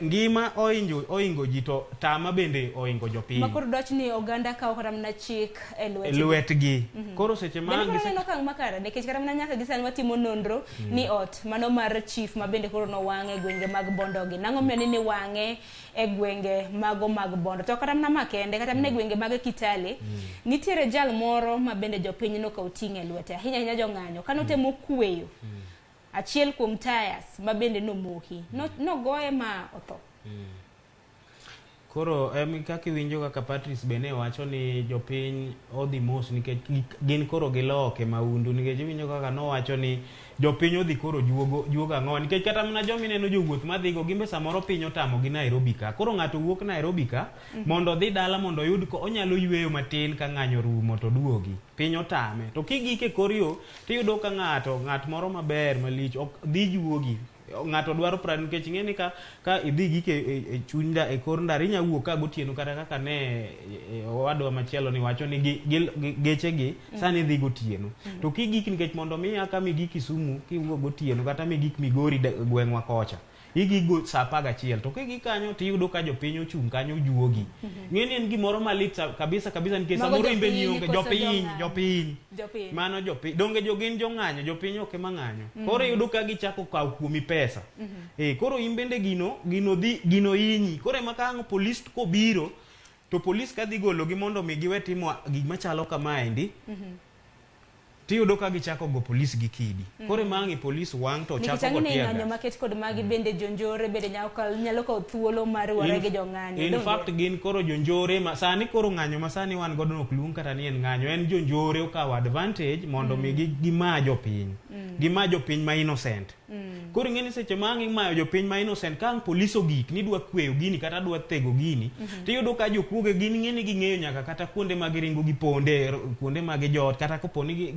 ngima oingo ji to tama bende oingo jopiny. Ma koro dwach ni oganda kawo kata mana chik e lwetgi. Koro seche ma gi neno okang' makare nikech kata mana nyaka gi sani watimo nonro ni ot mano mar chief ma bende koro nowang'e e gwenge mag Bondo gi. Nang'o miyo ni wang'e e gwenge mago mag Bondo? To kata mana makende kata mana e gwenge mag Kitale nitiere jal moro ma bende jopiny nokawo ting' e lwete ahinya ahinya jong'anyo kanotemo kweyo achiel kuom tires ma bende nomoki nogoye ma otho. Koro kaka iwinjo kaka Patrice bende wacho ni jopiny odhi mos nikech gin koro giloke maundu nikech iwinjo kaka nowacho ni jopiny odhi koro juogo ang'o nikech kata mana jomineno jowuoth madhigo gimbe samoro piny otamo gi Nairobi ka. Koro ng'ato wuok Nairobi ka mondo odhi dala mondo oyud ko onyalo yweyo matin ka ng'anyo rumo to duogi. Piny otame. To kigik e kor yo tiyudo ka ng'at moro maber malich ok dhi juogi. Ng'ato dwaro pra nikech ing'e ni ka idhi gik e chuny e kor ndara inya wuok ka gotieno kata kaka ne owadwa machielo ni wacho ni gechegi sani dhi gotieno. To kigik nikech mondo mi aka migik Kisumu kiwuok gotieno kata migik Migori gweng'wa kocha Igigo saa 11 to kigi kanyo tiyudo ka jopiny ochung' kanyo juogi. Ng'e ni en gimoro malit kabisa kabisa nikech Mago samoro in be jopiny nionge koso jopiny jong'anyo? jopiny Jopiny. mano jopiny donge jogin jong'anyo jopiny ok ema ng'anyo. Koro iyudo ka gichako kawo kuomi pesa. Koro in bende gino gino dhi gino hinyi. Koro ema ka ang' polis kobiro to polis kadhi gologi mondo mi giwe timo gik machalo kamaendi tiyudo ka gichako go polis gi kidi. Koro ema ang' i polis wang' to Nikech chako go ang'e ni tear ng'anyo gas. maket kod magi bende jonjore bende nyalo kawo thuolo mar ware gi jong'anyo. In Donge? fact gin koro jonjore ma sani koro ng'anyo ma sani wan godo ok luong kata ni en ng'anyo en jonjore okawo advantage mondo mi gima jopiny. Gima jopiny ma innocent. Koro ing'e ni seche ma ang' imayo jopiny ma innocent ka ang' polis ogik ni dwa kweyo gini kata dwa thego gini tiyudo ka jokuoge gin ing'e ni ging'eyo nyaka kata kuonde ma giringo giponde kuonde ma gijot kata kopo ni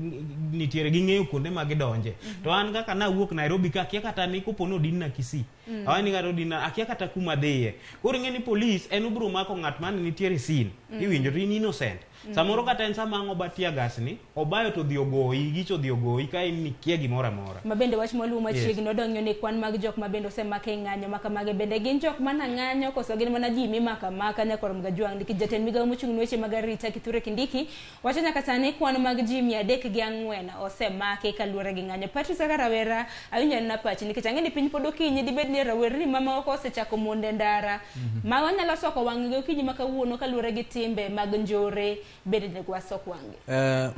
nitiere ging'eyo kuonde ma gidonje. To an kaka nawuok Nairobi ka akia kata ni kopo ni odinna Kisii. Awacho ni kata odinna akia kata kuma dhiye. Koro ing'e ni polis en obiro mako ng'at mane nitiere scene. Iwinjo to in innocent. Samoro kata en sama ang' oba tear gas ni obayo to odhi ogoyi gicho odhi ogoyi ka in ikia gimoro amora. Ma bende wach mwaluwo machiegni odong'o ni kwan mag jok ma bende osemake e ng'anyo ma kamagi bende gin jok mana ng'anyo koso gin mana ji mimako amaka nyaka rom gajwang' nikech jatend migawo mochung' ne weche mag arita Kithure Kindiki wacho nyaka sani kwan mag ji 304 osemaki kaluwore gi ng'anyo. Patrice kaka rawera awinjo anena pachi nikech ang'e ni piny pod okinyi dibed ni rawerni mamoko osechako mondo e ndara ma wanyalo soko wang'gi okinyi ma kawuono kaluwore gi timbe mag njore bende onego wasok wang'gi.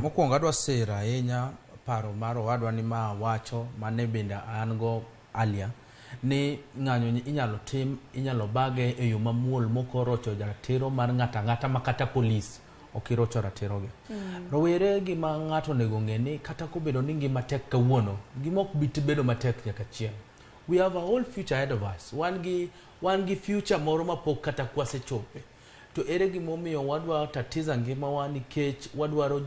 Mokwongo adwa siro ahinya paro mar owadwa ni ma wacho mane bende an go earlier ni ng'anyo inyalo tim inyalo bage e yo mamuol mok orocho ratiro mar ng'ato ang'ata ma kata polis ok irocho ratirogi. Rowere gima ng'ato onego ng'e ni kata kobedo ni ngima tek kawuono gima ok bi bedo matek nyaka chieng'. We have a whole future ahead of us. Wan gi future moro mapok kata kwasechope. To ere gimomiyo wadwa tatiza ngimawa nikech wadwaro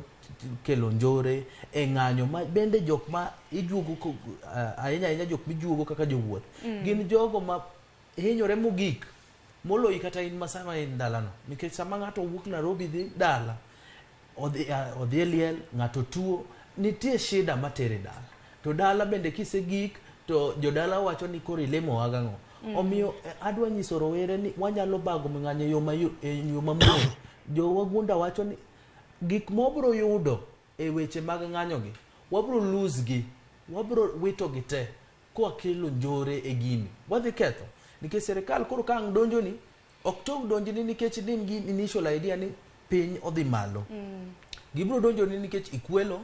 kelo njore e ng'anyo ma bende jok ma ijuogo ahinya ahinya jok mijuogo kaka jowuoth gin jogo ma hinyore mogik moloyi kata in ma sama in dalano nikech sama ng'ato wuok Nairobi dhi dala odhi e liel ng'ato tuo nitie shida matere dala to dala bende kisegik to jodala wacho ni koro ilemo gang'o. Omiyo adwa nyiso rowere ni wanyalo bago ng'anyo e yo mamuol. Jowagunda wacho ni gik mwabro yudo e weche mag ng'anyo gi wabro lose gi wabro wito gi te kwakelo njore e gini wadhi ketho nikech sirikal koro ka ang' donjoni ok tong donjoni nikech ni gi initial idea ni piny odhi malo. Gibro donjoni nikech ikwelo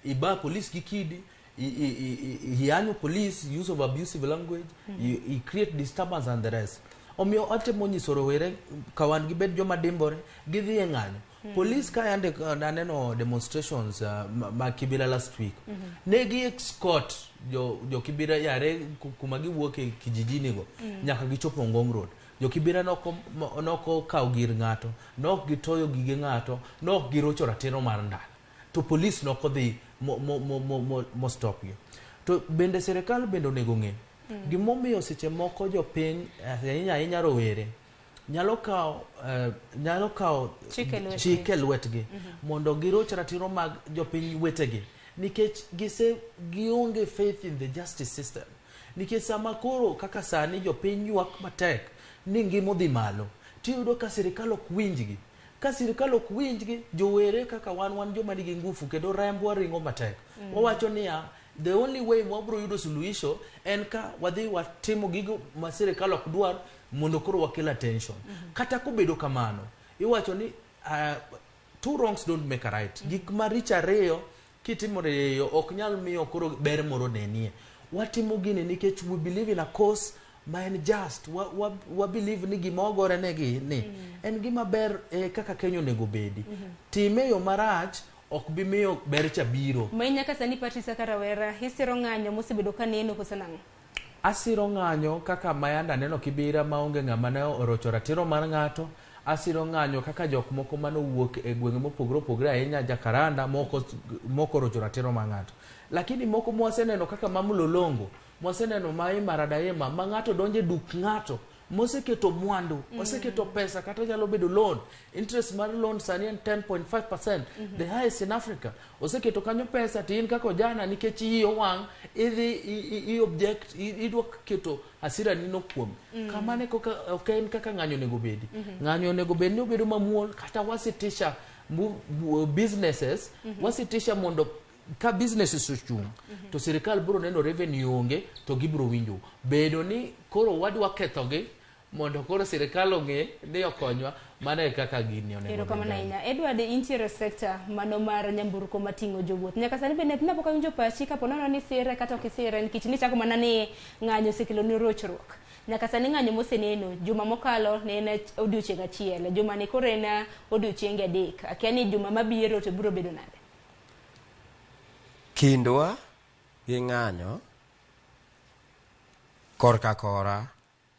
iba polis gi kidi iyanyo police use of abusive language you create disturbance and the rest. Omiyo atemo nyiso rowere ka wan gibed joma dimbore gidhi e ng'anyo. Police ka yande naneno demonstrations ma Kibera last week ne gi escort jo Kibera yare kuma giwuok e kijijini go nyaka gichopo Ngong Road. Jo Kibera noko kawo gir ng'ato, nok gitoyo gige ng'ato, nok girocho ratiro mar ndara. To police noko dhi mo stop gi. To bende sirikal bende onego ng'e gimomiyo seche moko jopiny ahinya ahinya rowere nyalo kawo chike lwetgi mondo giroch ratiro mag jopiny wetegi nikech gionge faith in the justice system. Nikech sama koro kaka sani jopiny ywak matek ni ngima odhi malo tiyudo ka sirikal ok winjgi. Ka sirikal ok winjgi jowere kaka wan joma nigi ngufu kendo rembwa ringo matek. Wawacho niya the only way mwabro yudo suluhisho en ka wadhi watimo gigo ma sirikal ok dwar mondo koro wakel attention. Kata kobedo kamano iwacho ni two wrongs don't make a right. Gik maricho ariyo kitimore ok nyal miyo koro ber moro nenie. Watimo gini nikech we believe in a cause ma en just. Wa believe ni gima ogore negi ni en gima ber kaka Kenya onego bedi. Time yo marach ok bi miyo ber cha biro. Ma nyaka sani Patrice kaka rawera isiro ng'anyo mosebedo ka neno koso nang'o? Asiro ng'anyo kaka mayanda neno Kibera maonge ng'ama ne orocho ratiro mar ng'ato. Asiro ng'anyo kaka jok moko manowuok e gwenge mopogore opogore ahinya Jakaranda moko orocho ratiro mar ng'ato. Lakini moko mwaseneno kaka Mamlolongo, mwaseneno ma Imaradaima ma ng'ato donje duk ng'ato Moseketo mwandu, oseketo pesa kata nyalo bedo loan. Interest mar loan sani en 10.5%, the highest in Africa. Oseketo kanyo pesa to in kaka ojana nikech iyi owang' idhi i object idwa keto hasira ni no kuome. Kamano e kaka ok en kaka ng'anyo onego bedi. Ng'anyo onego bed ni obedo mamuol kata wasitisha businesses, wasitisha mondo ka businesses ochung' to sirikal biro neno revenue onge to gibiro winjo bedo ni koro wadwa kethogi mondo koro sirikal ong'e ni okonywa. Mano e kaka gini onego Erokamano dhi mbele. ahinya. Edward, intiere sekta mano mar nyamburko mating'o jowuoth. Nyaka sani bende napok awinjo pachi kapo nono ni sire kata ok isire nikech nichako mana ni ng'anyo osekelo ni rochruok. Nyaka sani ng'anyo moseneno juma mokalo ne en odiochieng' achiel, juma ni koro en odiochienge 3. Akia ni juma mabiro to biro bedo nade? Kindwa gi ng'anyo korka kora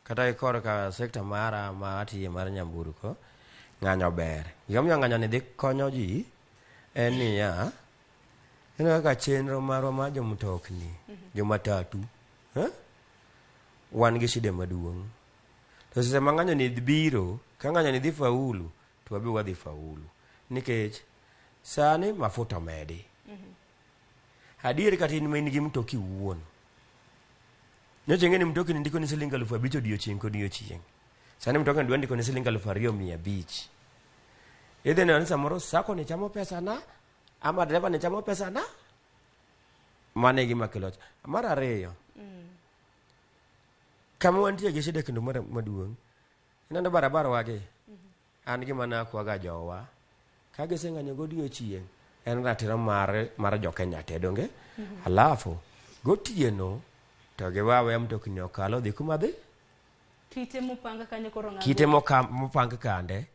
kata gi korka sekta mara ma atiye mar nyamburko, ng'anyo ber. Gimomiyo ng'anyo ni dhi konyo ji en niya, ineno kaka chenro marwa mar jomtokni, jomatatu, wan gi shida maduong'. To seche ma ng'anyo ni biro, ka ng'anyo ni dhi faulu, to wabe wadhi faulu. Nikech sani mafuta omedi. Adier kata in ma in gi mtoki iwuon. Nyocha ing'e ni mtoki ni ndiko ni siling 5,000 odiochieng' kodiochieng'. Sani mtoki ni dwa ndiko ni siling 2,500. Idhi neno ni samoro sacco ni chamo pesa na, ama dereva ni chamo pesa na. Mano e gima kelo. Mar ariyo, kama wantie gi shida kendo maduong', ineno barabara wagi, an gima nakwaga jowa, ka giseng'anyo godiochieng', en ratiro mar jo Kenya te, donge? Alafu, gotieno, to giwe aweya mtokni okal odhi kuma dhi. Kite mopang kanyo koro ng'ago. Kite mopang kande.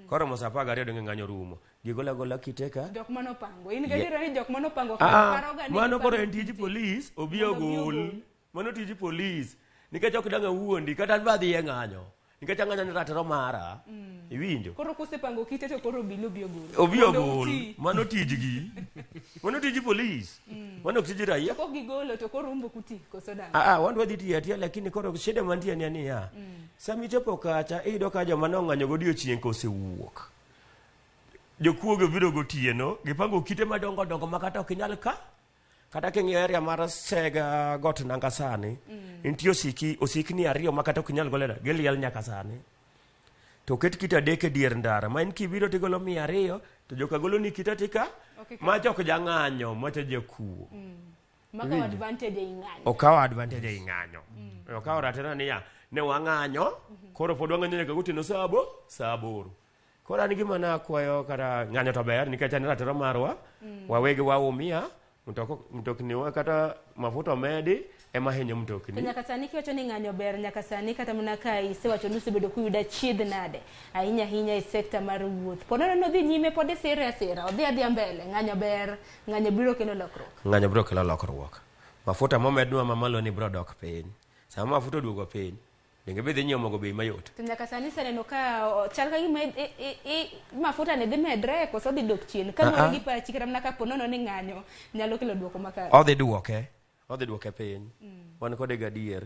Koromo saa 12 donge ng'anyo rumo. Gigola gola kite ka. Jok manopango. In gadiera ni jok manopango paroga ni Mano koro gipango en tij kite. polis, obi Mondo obi ogol. ogol. Mano tij polis. Nikech ok dang' awuondi, kata an be adhi e ng'anyo. Nikech ang'anyo ni ratiro mara. Iwinjo? Koro kusepango kite to koro obila obi ogol. Obi Mondo ogol. uti. Mano tijgi. Mano tij polis. Mano ok tij raia. To kok gigolo to koro umbo kuti koso dang'. Wan wadhi tiyo atiya lakini koro shida mantie ni niya. Sama ichopo kacha iyudo ka joma nong'anyo godiochieng' kosewuok. Jokuoge biro gotieno, gipango kite madongo dongo ma kata ok inyal ka. Kata king'iyo area mar Sega got nanga sani, nitie osikni 2 ma kata ok inyal golo, giliel nyaka sani. To oket kite 3 e dier ndara, ma in kibiro tigolo 200, to joka golo ni kite tika, macha ok jang'anyo, macha jakuo. Makawo advantage ei ng'anyo. Okawo advantage ei ng'anyo. Okawo ratiro niya, ne wang'anyo, koro pod wang'anyo nyaka gotieno saa 8. Koro an gima nakwayo kata ng'anyo to ber nikech en ratiro marwa, wawegi waumia, mtokni kata mafuta omedi ema hinyo mtokni. To nyaka sani kiwacho ni ng'anyo ber, nyaka sani kata mana ka isewacho ni usebedo kuyudo achiedh nade, ahinya ahinya e sekta mar wuoth. Pod aneno dhi nyime, pod isire asira, odhi adhiya mbele, ng'anyo ber, ng'anyo biro kelo lokruok. Ng'anyo biro kelo lokruok. Mafuta momednwa mamalo ni biro dok piny. Sama mafuta oduogo piny, donge be dhi nyiewo mogo bei mayot. To nyaka sani iseneno ka chal ka gima mafuta ni dhi medre koso dhi dok chien. Kaluwore gi pachi kata mana kapo nono ni ng'anyo nyalo kelo duoko makare. Odhi duoke piny. Wan kode gadier.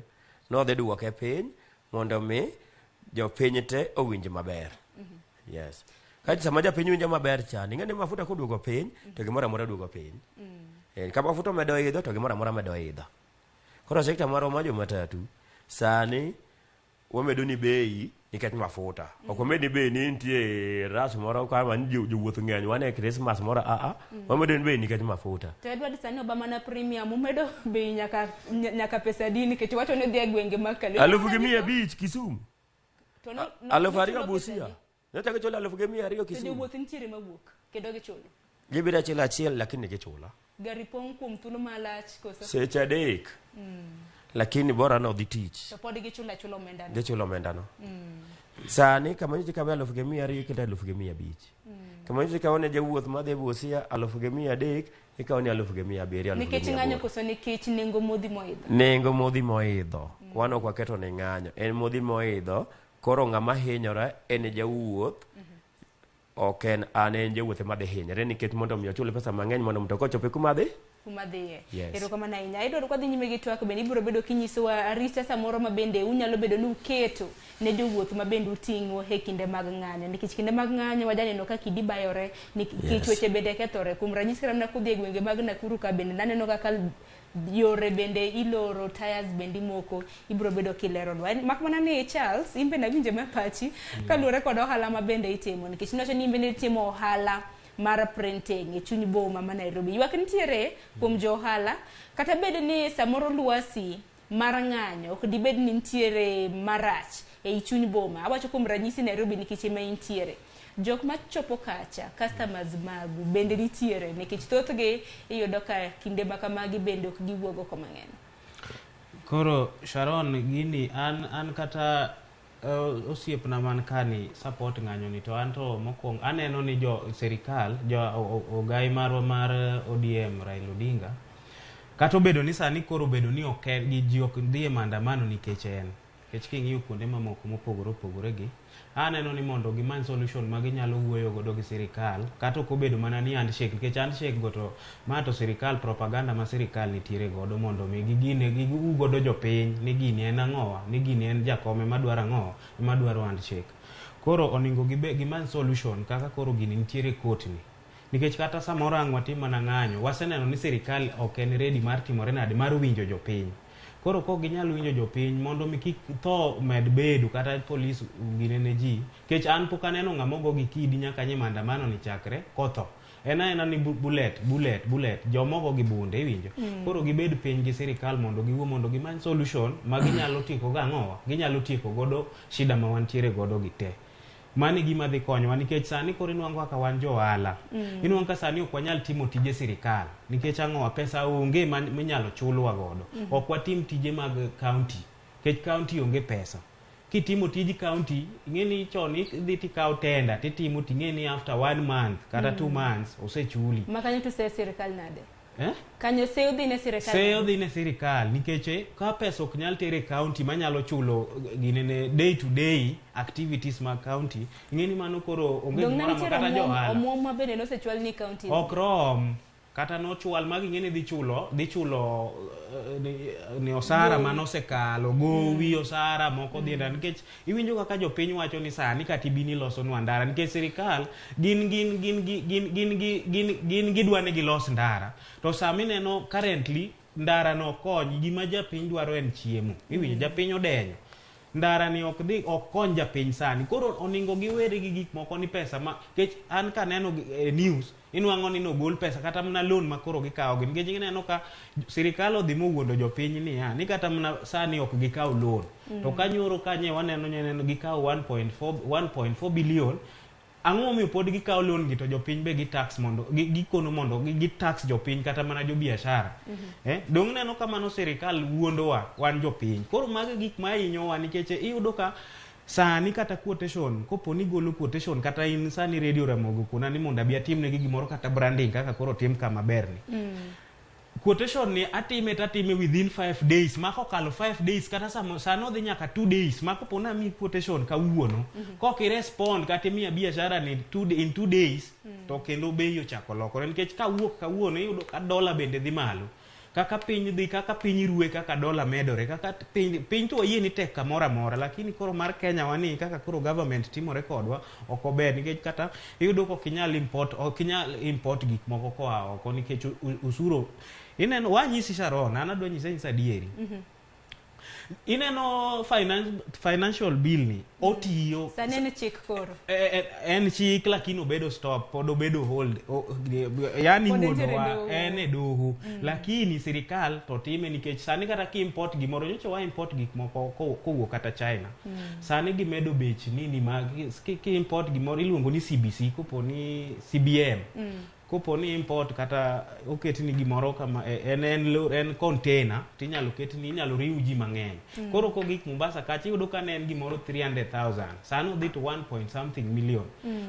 Nodhi duoke piny mondo mi jopiny te owinj maber. Yes. Ka sama japiny winjo maber cha, ing'e ni mafuta koduogo piny to gimoro amora duogo piny. Ka mafuta omedo idho to gimoro amora medo idho. Koro sekta marwa mar jomatatu sani wamedo ni bei nikech mafuta. Ok wamed ni bei ni nitie rush moro kama ni jowuoth ng'eny wan e Christmas moro wamedo ni bei nikech mafuta. To Edward sani Obama na premium umedo bei nyaka pesa di nikech wacho ni dhi e gwenge mag Kano. 1,500 Kisumu. To no 2,000 Busia. Nyocha gichulo 1,200 Kisumu. To jowuoth nitiere mawuok kendo gichulo. Gibiro achiel achiel lakini gichula. Gari pong' kuom thuolo malach koso? Seche 3. Lakini bora no dhi tich. To pod gichulo achula omenda no. Gichulo omenda no. Sani kama nyocha ikawe 1,200 ikete 1,500. Kama nyocha ikawe ne jawuoth madhi Busia 1,300 ikawe ni 1,700. Nikech ng'anyo koso nikech nengo modhi moidho? Nengo modhi moidho. Wan ok waketo ne ng'anyo. En modhi moidho. Koro ng'ama hinyore en jawuoth. Ok en an en jawuoth ema dhi hinyore nikech mondo mi ochul pesa mang'eny mondo mtoka ochope kuma dhi? Kuma dhiye. Yes. Erokamano ahinya. Idwaro kwa dhi nyime gi twak bende ibiro bedo kinyisowa arita samoro ma bende unyalo bedo ni uketo ne jowuoth ma bende uting'o e kinde mag ng'anyo. Nikech kinde mag ng'anyo wajaneno ka kidi bayore, nikech weche bende kethore. Kuom ranyisi kata mana kudhi e gwenge mag Nakuru ka bende naneno kaka yore bende iloro, tires bende imoko, ibiro bedo kileronwa. Mak mana ni Charles, in bende awinjo ma pachi kaluwore kod ohala ma bende itimo. Nikech niwacho ni in bende itimo ohala mar printing e chuny boma ma Nairobi. Ywak nitiere kuom jo ohala kata bed ni samoro lwasi mar ng'anyo ok dibed ni nitiere marach ei chuny boma. Awacho kuom ranyisi Nairobi nikech ema intiere. Jok machopo kacha, customers magu bende nitiere nikech thothgi iyudo ka kinde ma kamagi bende ok giwuog oko mang'eny. Koro Sharon gini an kata osiepna man kani support ng'anyo ni to an to mokwongo aneno ni jo sirikal jo ogai marwa mar ODM Raila Odinga kata obedo ni sani koro obedo ni ok gi ji ok dhi e maandamano nikech en nikech king'iyo kuonde mamoko mopogore opogore gi aneno ni mondo gimany solution ma ginyalo wuoyo godo gi sirikal kata ok obedo mana ni handshake nikech handshake go to ma to sirikal propaganda ma sirikal nitiere godo mondo mi gigine giu godo jopiny ni gini en ang'owa ni gini en jakome madwaro ang'owa madwaro handshake koro onego gimany solution kaka koro gini nitiere court ni nikech kata samoro ang' watim mana ng'anyo waseneno ni sirikal ok en ready mar timore nade mar winjo jopiny koro kok ginyal winjo jopiny mondo mi kik tho med bedo kata polis ginene ji nikech an pok aneno ng'ama ogo gi kidi nyaka nye maandamano ni chakre kotho en aena ni bullet bullet bullet jomogo gi bunde iwinjo koro gibed piny gi sirikal mondo giwuo mondo gimany solution ma ginyalo tieko go ang'owa ginyalo tieko godo shida ma wantiere godo gi te mano e gima dhi konyowa nikech sani koro inwang'o kaka wan jo ohala inwang'o ka sani ok wanyal timo tije sirikal nikech ang'owa pesa onge minyalo chulwa godo ok watim tije mag county nikech county onge pesa kitimo tij county ing'e ni chon idhi tikawo tenda titimo ting'e ni after 1 month kata 2 months osechuli. Ma kanyo to seyo sirikal nade? Eh? Kanyo seyo dhi ne sirikal. Seyo dhi ne sirikal nikech ka pesa ok nyal tere county manyalo chulo ginene day to day activities mag county ing'e ni mano koro onge gimoro amora kata jo ohala. Omuom ma bende nosechwal ni county. Ok rom. Kata nochwal magi ing'e ni dhi chulo ni osara manosekalo gowi osara moko dhi ndara nikech iwinjo kaka jopiny wacho ni sani kata ibi ni losonwa ndara nikech sirikal gin gidwa ni gilos ndara to sama ineno currently ndara no kony gima japiny dwaro en chiemo iwinjo japiny odenyo ndara ni ok dhi ok kony japiny sani koro oningo giwere gi gik moko ni pesa ma nikech an kaneno news inwang'o ni nogol pesa kata mana loan ma koro gikawo gi nikech ineno ka sirikal odhi mowuondo jopiny niya ni kata mana sani ok gikaw loan to kanyoro kanye waneno gikawo 1.4 billion ang'o momiyo pod gikawo loan gi to jopiny be gi tax mondo gikono mondo gi tax jopiny kata mana jo biashara dong neno kamano sirikal wuondowa wan jopiny koro magi gik ma hinyowa nikech iyudo ka sani kata quotation kopo ni golo quotation kata in sani Radio Ramogi kuna ni mondo abi atimnegi gimoro kata branding kaka koro tim kama ber ni quotation ni atime tatime within 5 days ma kokalo 5 days kata sano odhi nyaka 2 days ma kopo na mi quotation kawuono kok irespond kata imiya biashara ni in 2 days to kendo bei ochako lokore nikech kawuok kawuono iyudo ka dola bende dhi malo kaka piny dhi kaka piny rue kaka dola medore kaka piny to wayie ni tek kamoro amora lakini koro mar Kenya wani kaka koro government timore kodwa ok ober nikech kata iyudo ka ok inyal import gik moko koa oko nikech usuro ineno wanyisi Sharon an adwa nyisi adieri ineno financial bill ni otiyo sani en chik koro en chik lakini obedo stop pod obedo hold yani wuondowa en e doho lakini sirikal to time nikech sani kata ki import gimoro nyocha wa import gik moko kowuok kata China sani gimedo bech nini mag ki import gimoro iluongo ni CBC kopo ni CBM kopo ni import kata oketni gimoro kama en container tinyalo ketni inyalo riw ji mang'eny koro kogik Mombasa kacha iyudo ka ne en gimoro 300,000 sani odhi to 1 point something million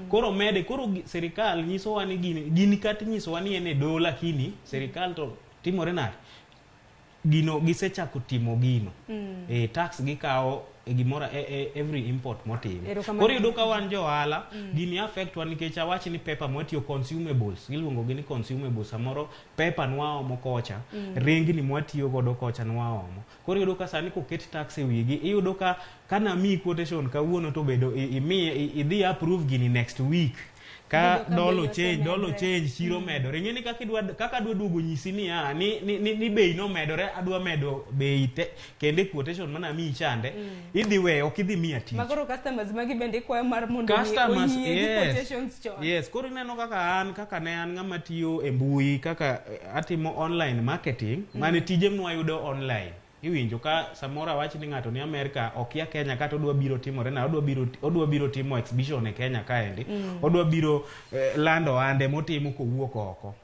koro mede koro sirikal nyisowa ni gini kata nyisowa ni en e doho lakini sirikal to timore nade gino gisechako timo gino. Tax gikawo e gimoro every import motim. Erokamano. Koro iyudo ka wan jo ohala gini affect wa nikech awach ni paper mwatiyo, consumables, iluongo gi ni consumables, samoro paper nwaomo kocha, ringni mwatiyo godo kocha nwaomo. Koro iyudo ka sani koket tax e wigi, iyudo ka kanamiyi quotation kawuono to bedo imiye idhi approve gini next week ka Iyudo ka dolo bei change, dolo osemedre. change, chiro medore. Ing'e ni kaka idwa kaka adwa duogo nyisi niya ni bei nomedore, adwa medo bei te kendo e quotation manamiyi chande idhi weyo, ok idhi miya tich. Makoro customers magi bende ikwayo mar mondo mi Customers, oyie gi yes. quotations chon. Yes, koro ineno kaka an kaka ne an ng'ama tiyo e mbui, kaka atimo online marketing, mane tije mwayudo online. Iwinjo ka samoro awach ni ng'ato ni Amerika okia Kenya, kata odwa biro timore na odwa biro timo exhibition e Kenya kaendi, odwa biro lando ohande motimo kowuok oko.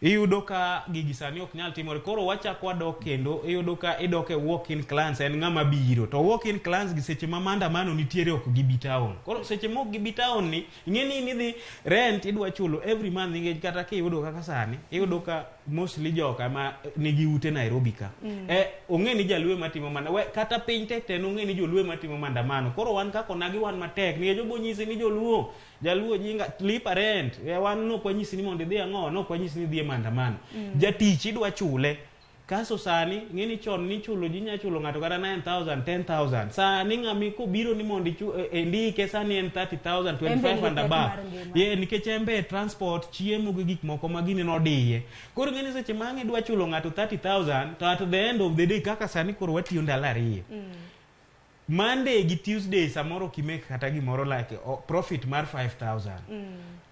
Iyudo ka gigi sani ok nyal timore, koro wachako wadok kendo iyudo ka idok e walk in clients, en ng'ama biro to walk in clients gi seche ma maandamano nitiere ok gibi town. Koro seche ma ok gibi town ni ing'e ni in idhi rent idwa chulo every month, nikech kata kiyudo kaka sani iyudo ka mostly joka ma nigi ute Nairobi ka ong'e ni jaluo ema timo mana we, kata piny tek te ong'e ni joluo ema timo maandamano. Koro wan kaka onagi wan matek nikech obo nyisi ni joluo jaluo jinga lipa rent, wan nok wanyisi ni mondo idhi ang'o, nok wanyisi ni idhi e maandamano. Jatich idwa chule kaso sani ing'e ni chon nichulo ji nya chulo ng'ato kata 9000 10000, sani ng'ami kobiro ni mondo indike sani en 30000 25 and above. Mar ngima. Ye nikech en be transport, chiemo gi gik moko ma gini nodiye. Koro ing'e ni seche ma ang' idwa chulo ng'ato 30000 to at the end of the day kaka sani koro watiyo ndalo ariyo, Monday gi Tuesday, samoro ok imake kata gimoro like profit mar 5000,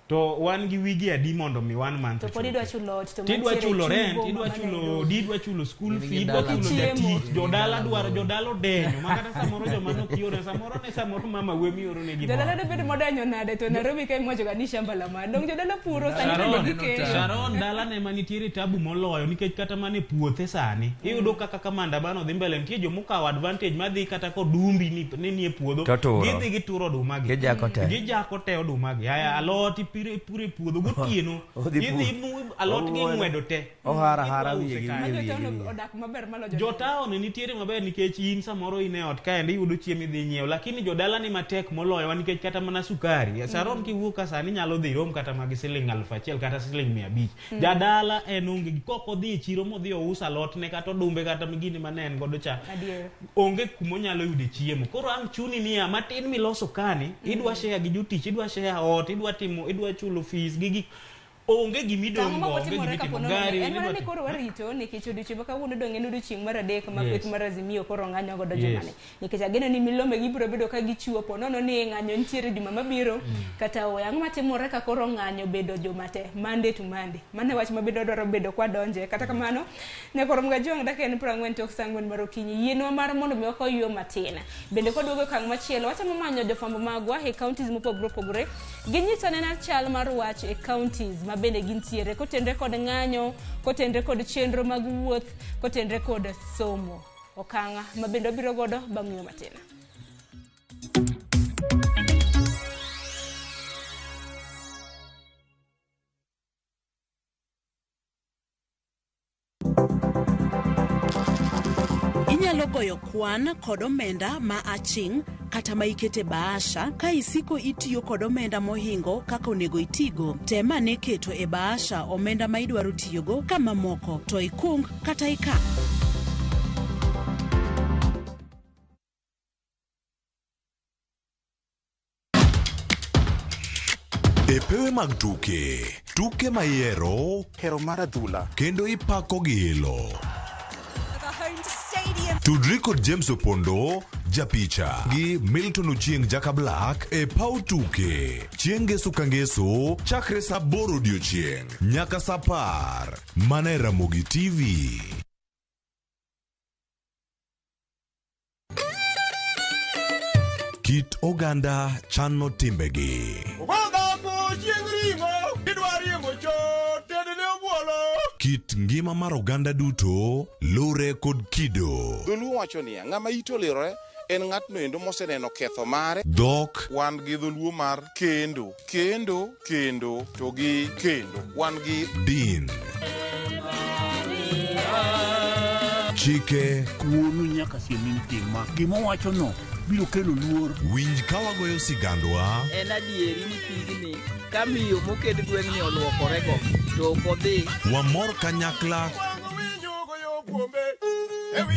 to wan gi wigi adi mondo mi one month To pod ochopi? idwa chulo ot, to Tidwa mantiere chulo rent, chugo idwa ma chulo Nairobi. odi, idwa chulo school In gi fee, idwa dala chulo Chiemo. jatich, jodala dwaro, jodala odenyo ma kata samoro joma nokioro samoro ne samoro mama we mioro ne gimoro. Jodala dobedo modenyo nade to Nairobi ka iwacho ga ni shamba la ma. Dong jodala puro sani bende Sharon, gikeyo. Sharon dala ne ma nitiere tabu moloyo nikech kata mana e puothe sani iyudo kaka ka maandamano dhi mbele nitie jomokawo advantage madhi kata kodumbi ni e puodho To turo. gidhi gituro oduma gi. Gijako te. Gijako te oduma gi. Aya alot ipiro ipuro e puodho gotieno Odhi idhi pur. Alot gi Owuoyo. ng'wedo te. Ohara hara Idwa wiye use gi kanyo. wiye Ma wiye jo gi town wiye. odak maber maloyo Jo town nitiere maber nikech in samoro in e ot kaendi iyudo chiemo idhi nyiewo, lakini jodala ni matek moloyowa nikech kata mana sukari Sharon kiwuok ka sani nyalo dhi rom kata mag siling 1000 kata siling 500. Jadala en onge gi kok odhi e chiro modhi ous alotne kata odumbe kata gini mane en godo cha, Adier. onge kumonyalo yude chiemo. Koro ang' chuni niya matin miloso kani idwa share gi jotich, idwa share ot, idwa timo, idwa chulo fees gi gik, onge gimidong' Ang'o go, ma onge timore gimitimo kapo nono gari en mana idwa ni timo- koro warito nikech odiochieng' ma kawuono dong' en odiochieng' mar adek ma Yes. kweth mar Azimio koro ng'anyo godo Yes. jumani nikech ageno ni milome gibiro bedo ka gichiwo po nono ni ng'anyo nitiere juma mabiro kata oya. Ang'o matimore ka koro ng'anyo bedo juma te, Monday to Monday? Mano e wach ma bende wadwaro bedo kwadonje. Kata kamano nyakoro Mgajwang' dakika en 40 tok saa 4 mar okinyi, yienwa mar mondo mi wakaw matin bende kwaduogo e okang' machielo watemo manyo jofwambo magwa e counties mopogore opogore ginyis anena chal mar wach e counties ma bende gintiere kotenre kod ng'anyo, kotenre kod chenro mag wuoth, kotenre kod somo. Okang' ma bende wabiro godo bang' ng'iyo matin. Inyalo goyo kwan kod omenda ma aching' kata ma ikete bahasha ka isiko itiyo kod omenda mohingo kaka onego itigo. Tem ane keto e bahasha omenda ma idwaro tiyogo ka mamoko to ikung kata ika. E pewe mag tuke, tuke ma ihero, hero mar adhula, kendo ipako gi ilo. Tudri kod James Opondo, japicha, gi Milton Ochieng Jaka Black e paw tuke. Chieng' ngeso ka ngeso, chakre saa 8 odiochieng' nyaka saa 10. Mana e Ramogi TV. Kit oganda chano timbegi. Godhambo chieng' ring'o idwa riembo chot tedne obuolo. Kit ngima mar oganda duto lure kod kido. Dholuo wacho niya, ng'ama ite olirore en ng'atno endo moseneno ketho mare. Dhok. Wan gi dholuo mar kendo, kendo, kendo, to gi kendo. Wan gi din. Chike Wuonu nyaka siem ni nitie ma gima owachono biro kelo luor. Winj ka wagoyo sigandwa En adieri ni pigni ka miyo moket gweng'ni olwokorego to ok odhi Wamor kanyakla.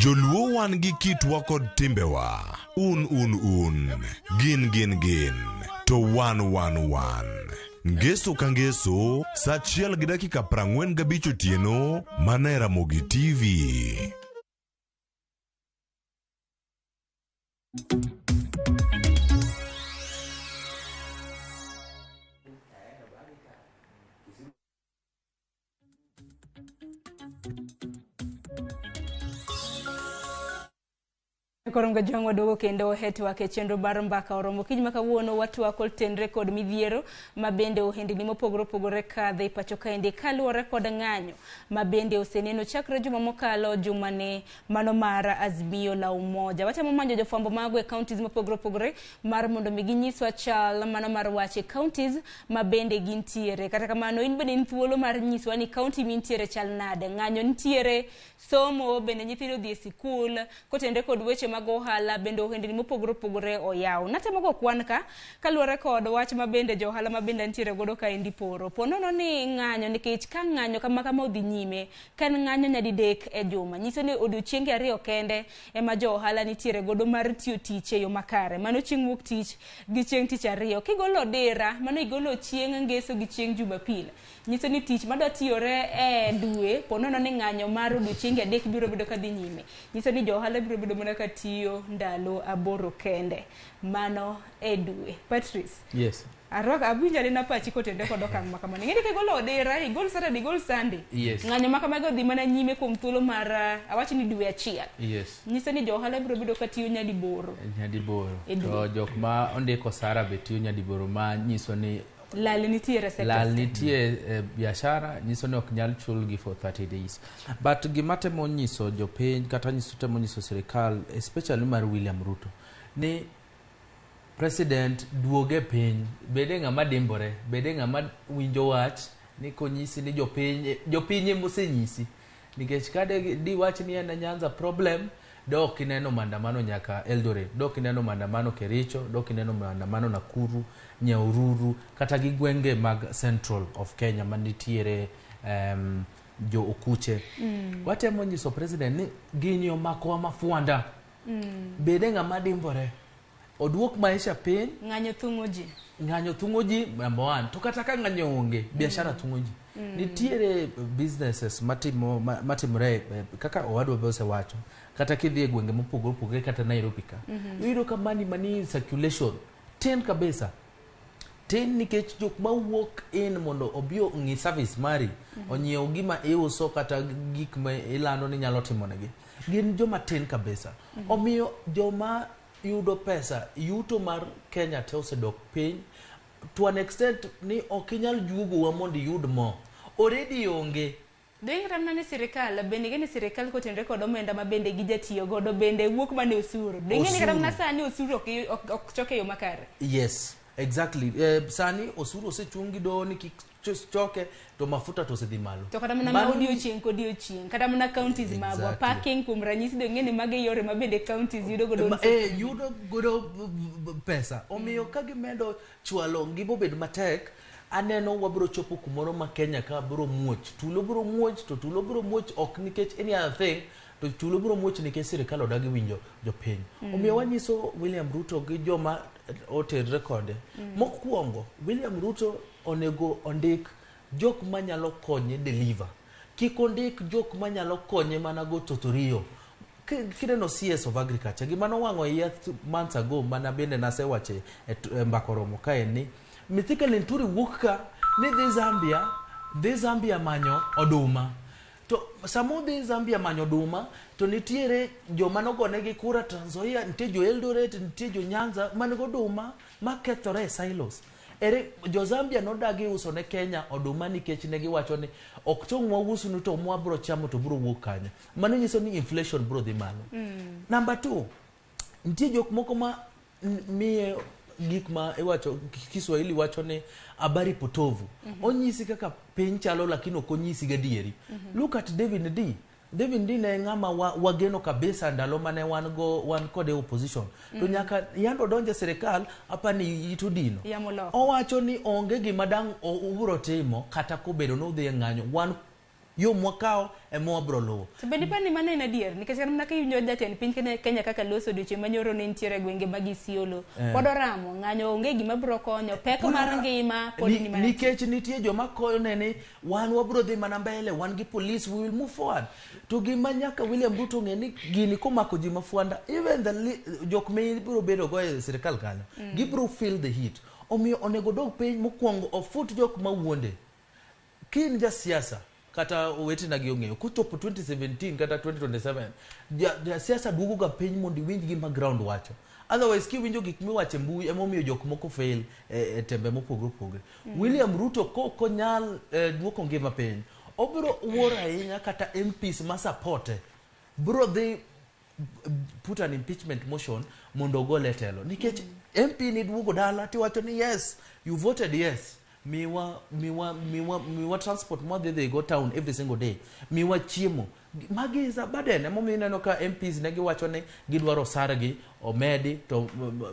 Joluo wan gi kitwa kod timbewa. Un un un. Gin gin gin. To wan wan wan. Ngeso ka ngeso, sa 1:45 otieno, mana e Ramogi TV. Koro ngajwang' waduogo kendo e twak e chenro mar mbaka oromo. Kiny ma kawuono watwak kotenre kod midhiero ma bende ohendni mopogore opogore kadhe e pacho kaendi kaluwore kod ng'anyo ma bende oseneno chakre juma mokalo jumani mano mar Azimio la Umoja. Watemo manyo jofwambo mago e counties mopogore opogore mar mondo mi ginyiswa chal mano mar wach e counties ma bende gintiere. Kata kamano in bende in thuolo mar nyiswa ni county mintiere chal nade, ng'anyo nitiere, somo bende nyithindo odhi e sikul kotenre kod weche mag ohala bende ohendni mopogore opogore oyaw. Natemo go kwan ka kaluwore kod wach ma bende jo ohala ma bende nitiere godo kaendi poro. Po nono ni ng'anyo nikech ka ng'anyo kama kama odhi nyime ka en ng'anyo nyadidek e juma nyiso ni odiochienge ariyo kende ema jo ohala nitiere godo mar tiyo tich e yo makare. Mano chieng' wuok tich gi chieng' tich ariyo. Kigolo odira mano igolo chieng' ngeso gi chieng' jumapil. Nyiso ni tich madwa tiyore e dwe po nono ni ng'anyo mar odiochienge adek biro bedo kadhi nyime. Nyiso ni jo ohala biro bedo mana ka tiyo ndalo 8 kende. Mano e dwe. Patrice. Yes. Arwako awinjo anena pachi kotende kod okang' ma kamano. Ing'e ni kigolo odira, igol Saturday, igol Sunday. Yes. Ng'anyo ma kamago dhi mana nyime kuom thuolo mar awach ni dwe achiel. Yes. Nyiso ni jo ohala biro bedo ka tiyo nyadiboro. Nyadiboro. E dwe. To jok ma ondiko sara be tiyo nyadiboro ma nyiso ni Lal nitiere sector. Lal nitie e biashara nyiso ni ok nyal chulgi for 30 days. But gima temo nyiso jopiny kata nyiso temo nyiso sirikal especially mar William Ruto ni president duoge piny bede ng'ama dimbore bede ng'ama winjo wach ni konyisi ni jopiny jopiny emosenyisi nikech kade diwach ni en Nyanza problem dok ineno maandamano nyaka Eldoret, dok ineno maandamano Kericho, dok ineno maandamano Nakuru, Nyahururu kata gi gwenge mag Central of Kenya manitiere jo okuche. Watemo nyiso president ni gini omakowa mafwanda. Bede ng'ama dimbore. Oduok maisha piny. Ng'anyo thung'o ji. Ng'anyo thung'o ji number 1. To kata ka ng'anyo onge, biashara thung'o ji. Nitiere businesses matimore kaka owadwa be osewacho. Kata kidhi e gwenge mopogore opogore kata Nairobi ka. Iyudo ka money in circulation tin kabisa. Tin nikech jok mawuok in mondo obi ong'i service mari, onyiew gima iuso kata gik ma ilando ni nyalo timonegi. Gin joma tin kabisa. Omiyo joma yudo pesa, yuto mar Kenya te osedok piny to an extent ni ok inyal juogowa mondo iyud mo. Already onge. Dhi kata mana ni sirikal, bende ing'e ni sirikal kotenore kod omenda ma bende gijatiyo godo bende wuok mana e osuru. Dhi ing'e ni kata mana sani osuru ok chok e yo makare. Yes, exactly. Sani osuru osechung gi doho ni kik choke to mafuta to osedhi malo. To kata mana ma odiochieng' kodiochieng', kata mana counties magwa, parking kuom ranyisi dhi ing'e ni mago e yore ma bende counties yudo godo yudo godo pesa. Omiyo ka gimedo chwalo ngima obed matek, aneno wabiro chopo kumoro ma Kenya ka biro muoch. Tulo biro muoch, to tulo biro muoch ok nikech any other thing, to tulo biro muoch nikech sirikal odagi winjo jopiny. Omiyo wanyiso William Ruto gi joma otenre kode. Mokwongo, William Ruto onego ondik jok manyalo konye deliver. Kik ondik jok manyalo konye mana go totorio. Kineno CS of Agriculture, gima nowang'o iye months ago mana bende nasewache e mbaka oromo kae ni Mithika Linturi wuok ka ni dhi Zambia manyo oduma. To sama odhi Zambia manyo oduma to nitiere joma nogonegi kura Trans Nzoia, nitie jo Eldoret, nitie jo Nyanza man gi oduma makethore e silos. Ere jo Zambia nodagi uso ne Kenya oduma nikech ne giwacho ni ok tong' wausnu to mwabro chamo to bro wuok kanye. Mano nyiso ni inflation bro dhi malo. Number 2, nitie jok moko ma miye gik ma iwacho Kiswahili wacho ni habari potovu. Onyisi kaka piny chalo lakini ok onyisi gadieri. Look at David Ndii. David Ndii ne ng'ama wageno kabisa ndalo mane wan go wan kode opposition. To nyaka yando donje e sirikal apani ito dino. Yamo loko. Owacho ni onge gima dang' ubiro timo kata kobedo ni udhi e ng'anyo. Wan yo mwakawo ema wabiro luwo. To bende iparo ni mano en adier? Nikech kata mana kiwinjo jatend piny Kenya kaka loso odiochieng' manyoro ne nitiere e gwenge mag Isiolo. Pod oramo, ng'anyo onge gima biro konyo, pek mar ngima pod ni mana. Nikech nitie joma kone ni wan wabiro dhi mana mbele, wan gi police, we will move forward. To gima nyaka William Ruto ng'e ni gini komako ji mafwanda, even the jok ma ibiro bedo go e sirikal kanyo, gibiro feel the heat. Omiyo onego dog piny mokwongo ofut jok mawuonde. Ka in jasiasa kata owetena gi ong'eyo kochopo 2017 kata 2027 jasiasa duogo ga piny mondo iwinj gima ground wacho. Otherwise kiwinjo gik miwacho e mbui emomiyo jok moko fail e tembe mopogore opogore. William Ruto kok onyal duoko ngima piny, obiro wuoro ahinya kata MPs ma supporte biro dhi put an impeachment motion mondo ogole e telo. Nikech MP ni duogo dala tiwacho ni yes, you voted yes. Miwa, miwa, miwa, miwa transport mwadhi dhi go town every single day. Miwa chiemo. Magi is a burden. Emomiyo ineno ka MPs ne giwacho ni gidwaro osargi omedi to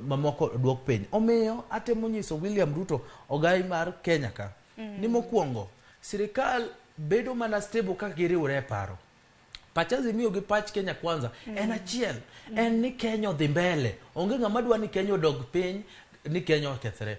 mamoko duok piny. Omiyo atemo nyiso William Ruto ogai mar Kenya ka. Ni mokwongo, sirikal bedo mana stable ka giriwore e paro. Pach Azimio gi pach Kenya Kwanza en achiel. En ni Kenya odhi mbele. Onge ng'ama dwa ni Kenya odog piny, ni Kenya okethre.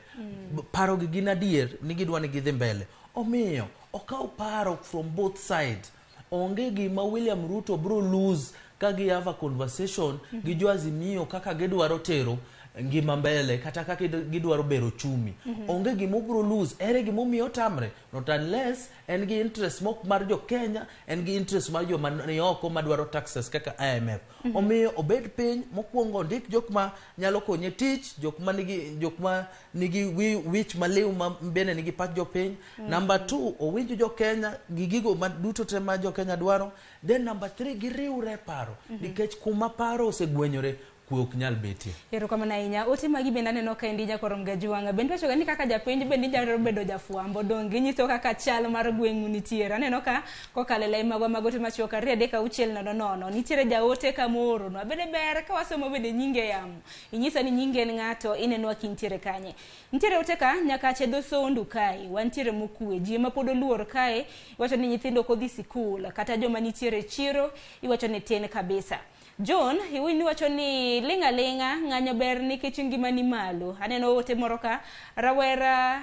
Paro gi gin adier ni gidwa ni gidhi mbele. Omiyo okaw paro from both sides. Onge gima William Ruto bro lose ka gi have a conversation gi jo Azimio kaka gidwaro tero ngima mbele kata kaka gidwaro bero uchumi. Onge gima obro lose. Ere gimomiyo otamre? Not unless en gi interest mok mar jo Kenya, en gi interest mar joma ni oko madwaro taxes kaka IMF. Omiyo obed piny mokwongo ondik jok ma nyalo konye tich, jok ma nigi, jok ma nigi wich maliw ma bende nigi pach jopiny. Number 2, owinj jo Kenya gi gigo ma duto te ma jo Kenya dwaro. Then number 3, giriwre paro. Nikech kuma paro osegwenyore, kwe ok nyal betie. Erokamano ahinya. Ote magi bende aneno ka endi Nyakorom Gajuwang'a. Bende wachoga ni kaka japenj bende inyalo bedo jafwambo. Donge inyiso kaka chal mar gweng'u nitiere. Aneno ka kokalo e lai magwa mag ote machuok 2 3 6 0 0. Nitiere jaote kamooronwa. Bende ber ka wasomo bende nyinge yamo. Inyisa ni nyinge en ng'ato, inenwa kintiere kanye. Nitiere ote ka Nyakache dho Sondu kae. Wantiere mokwe. Ji ema pod oluor kae. Iwacho ni nyithindo ok odhi sikul. Kata joma nitiere e chiro iwacho ni tin kabisa. John, iwinjo wacho ni ling' aling'a ng'anyo ber nikech ngima ni malo. Aneno ote moro ka rawera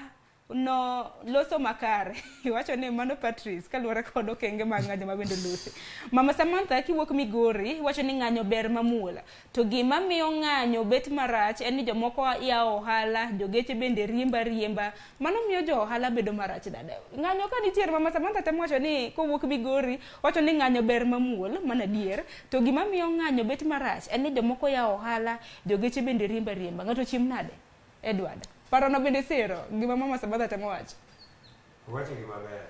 no loso makare. Iwacho ni mano Patrice kaluwore kod okenge mag ng'anyo ma bende olosi. Mama Samantha kiwuok Migori iwacho ni ng'anyo ber mamuol. To gima miyo ng'anyo bet marach en ni jomoko yawo ohala, jogeche bende riemba riemba. Mano miyo jo ohala bedo marach dada. Ng'anyo ka nitiere, Mama Samantha temo wacho ni kowuok Migori wacho ni ng'anyo ber mamuol, mano adier. To gima miyo ng'anyo bet marach en ni jomoko yawo ohala, jogeche bende riemba riemba. Ng'ato chiem nade? Edward. Parono bende sero gima Mama Samantha temo wacho. Owacho gima ber.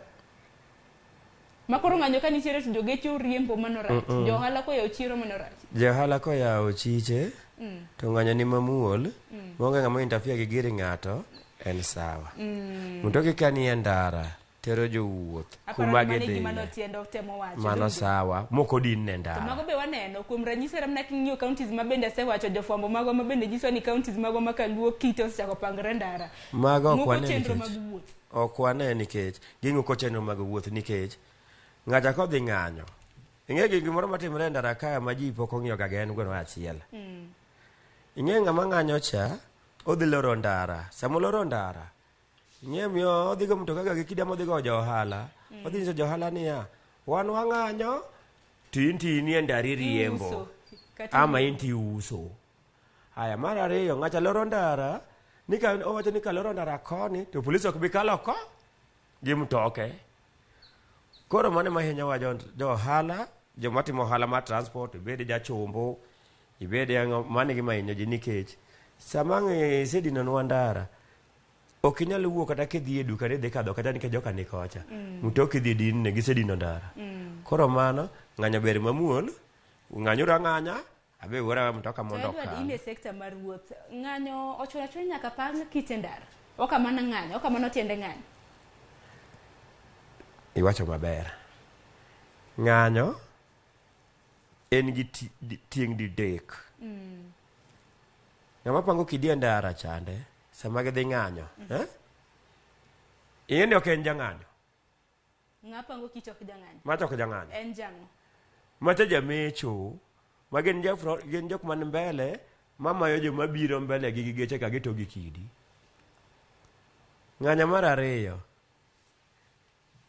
Makoro ng'anyo ka nitiere to jogeche oriembo mano rach. Jo ohala koyawo chiro mano rach. Jo ohala koyawo chiche to ng'anyo ni mamuol, maonge ng'ama interfere gi gir ng'ato, en sawa. Mtoki ka nie ndara tero jowuoth kuma Aparo ni mano e gima gidhiye. notiendo temo wacho. Mano Donge? sawa, mok odin ne To ndara. mago be waneno kuom ranyisi ramna king'iyo counties ma bende asewacho jofwambo magwa ma bende nyiso ni counties magwa ma kaluo kite osechako pangre ndara. Mago ok Ng'uko wane chenro nikech mag wuoth. ok wane nikech ging'uko chenro mag wuoth nikech ng'ato kodhi ng'anyo. Ing'e gi gimoro matimore e ndara ka ma ji pok ong'iyo ga en gweno achiel. Ing'e ng'ama ng'anyo cha odhi loro ndara. Sama oloro ndara, ing'e miyo odhi go mtoka ga gi kida modhi go jo ohala. Odhi nyiso jo ohala niya, wan wang'anyo to in to inie ndara iriembo. Iuso. Kata Ama in to iuso. Haya, mar ariyo, ng'acha loro ndara, ni ka owacho ni kaloro ndara koni, to polis ok bi kalo ko gi mtoke. Koro mano ema hinyowa jo ohala, joma timo ohala mar transport, ibed jachombo, ibed ang'o, mano e gima hinyo ji nikech sama ang' isedinonwa ndara, ok inyal wuok kata kidhi e duka ni idhi kadho kacha nikech joka ni kocha. Mtoki dhi dinne, gisedino ndara. Koro mano, ng'anyo ber mamuol, ng'anyuru ang'anya, abe wuora mtoka mondo To Edward, okal. in e sekta mar wuoth, ng'anyo ochuno achuna nyaka pang kite ndara. Ok amana ng'anyo, ok amano tiende ng'anyo. Iwacho maber. Ng'anyo En gi tieng' didek. Ng'ama pango kidi e ndara chande sama gidhi ng'anyo, eh? Ing'e ni ok en jang'anyo. Ng'a pango kiti ok jang'anyo. Macha ok jang'anyo. En jang'o. Macha jamecho ma gin gin jok man mbele mamayo joma biro mbele gi geche ka gito gi kidi. Ng'anyo mar ariyo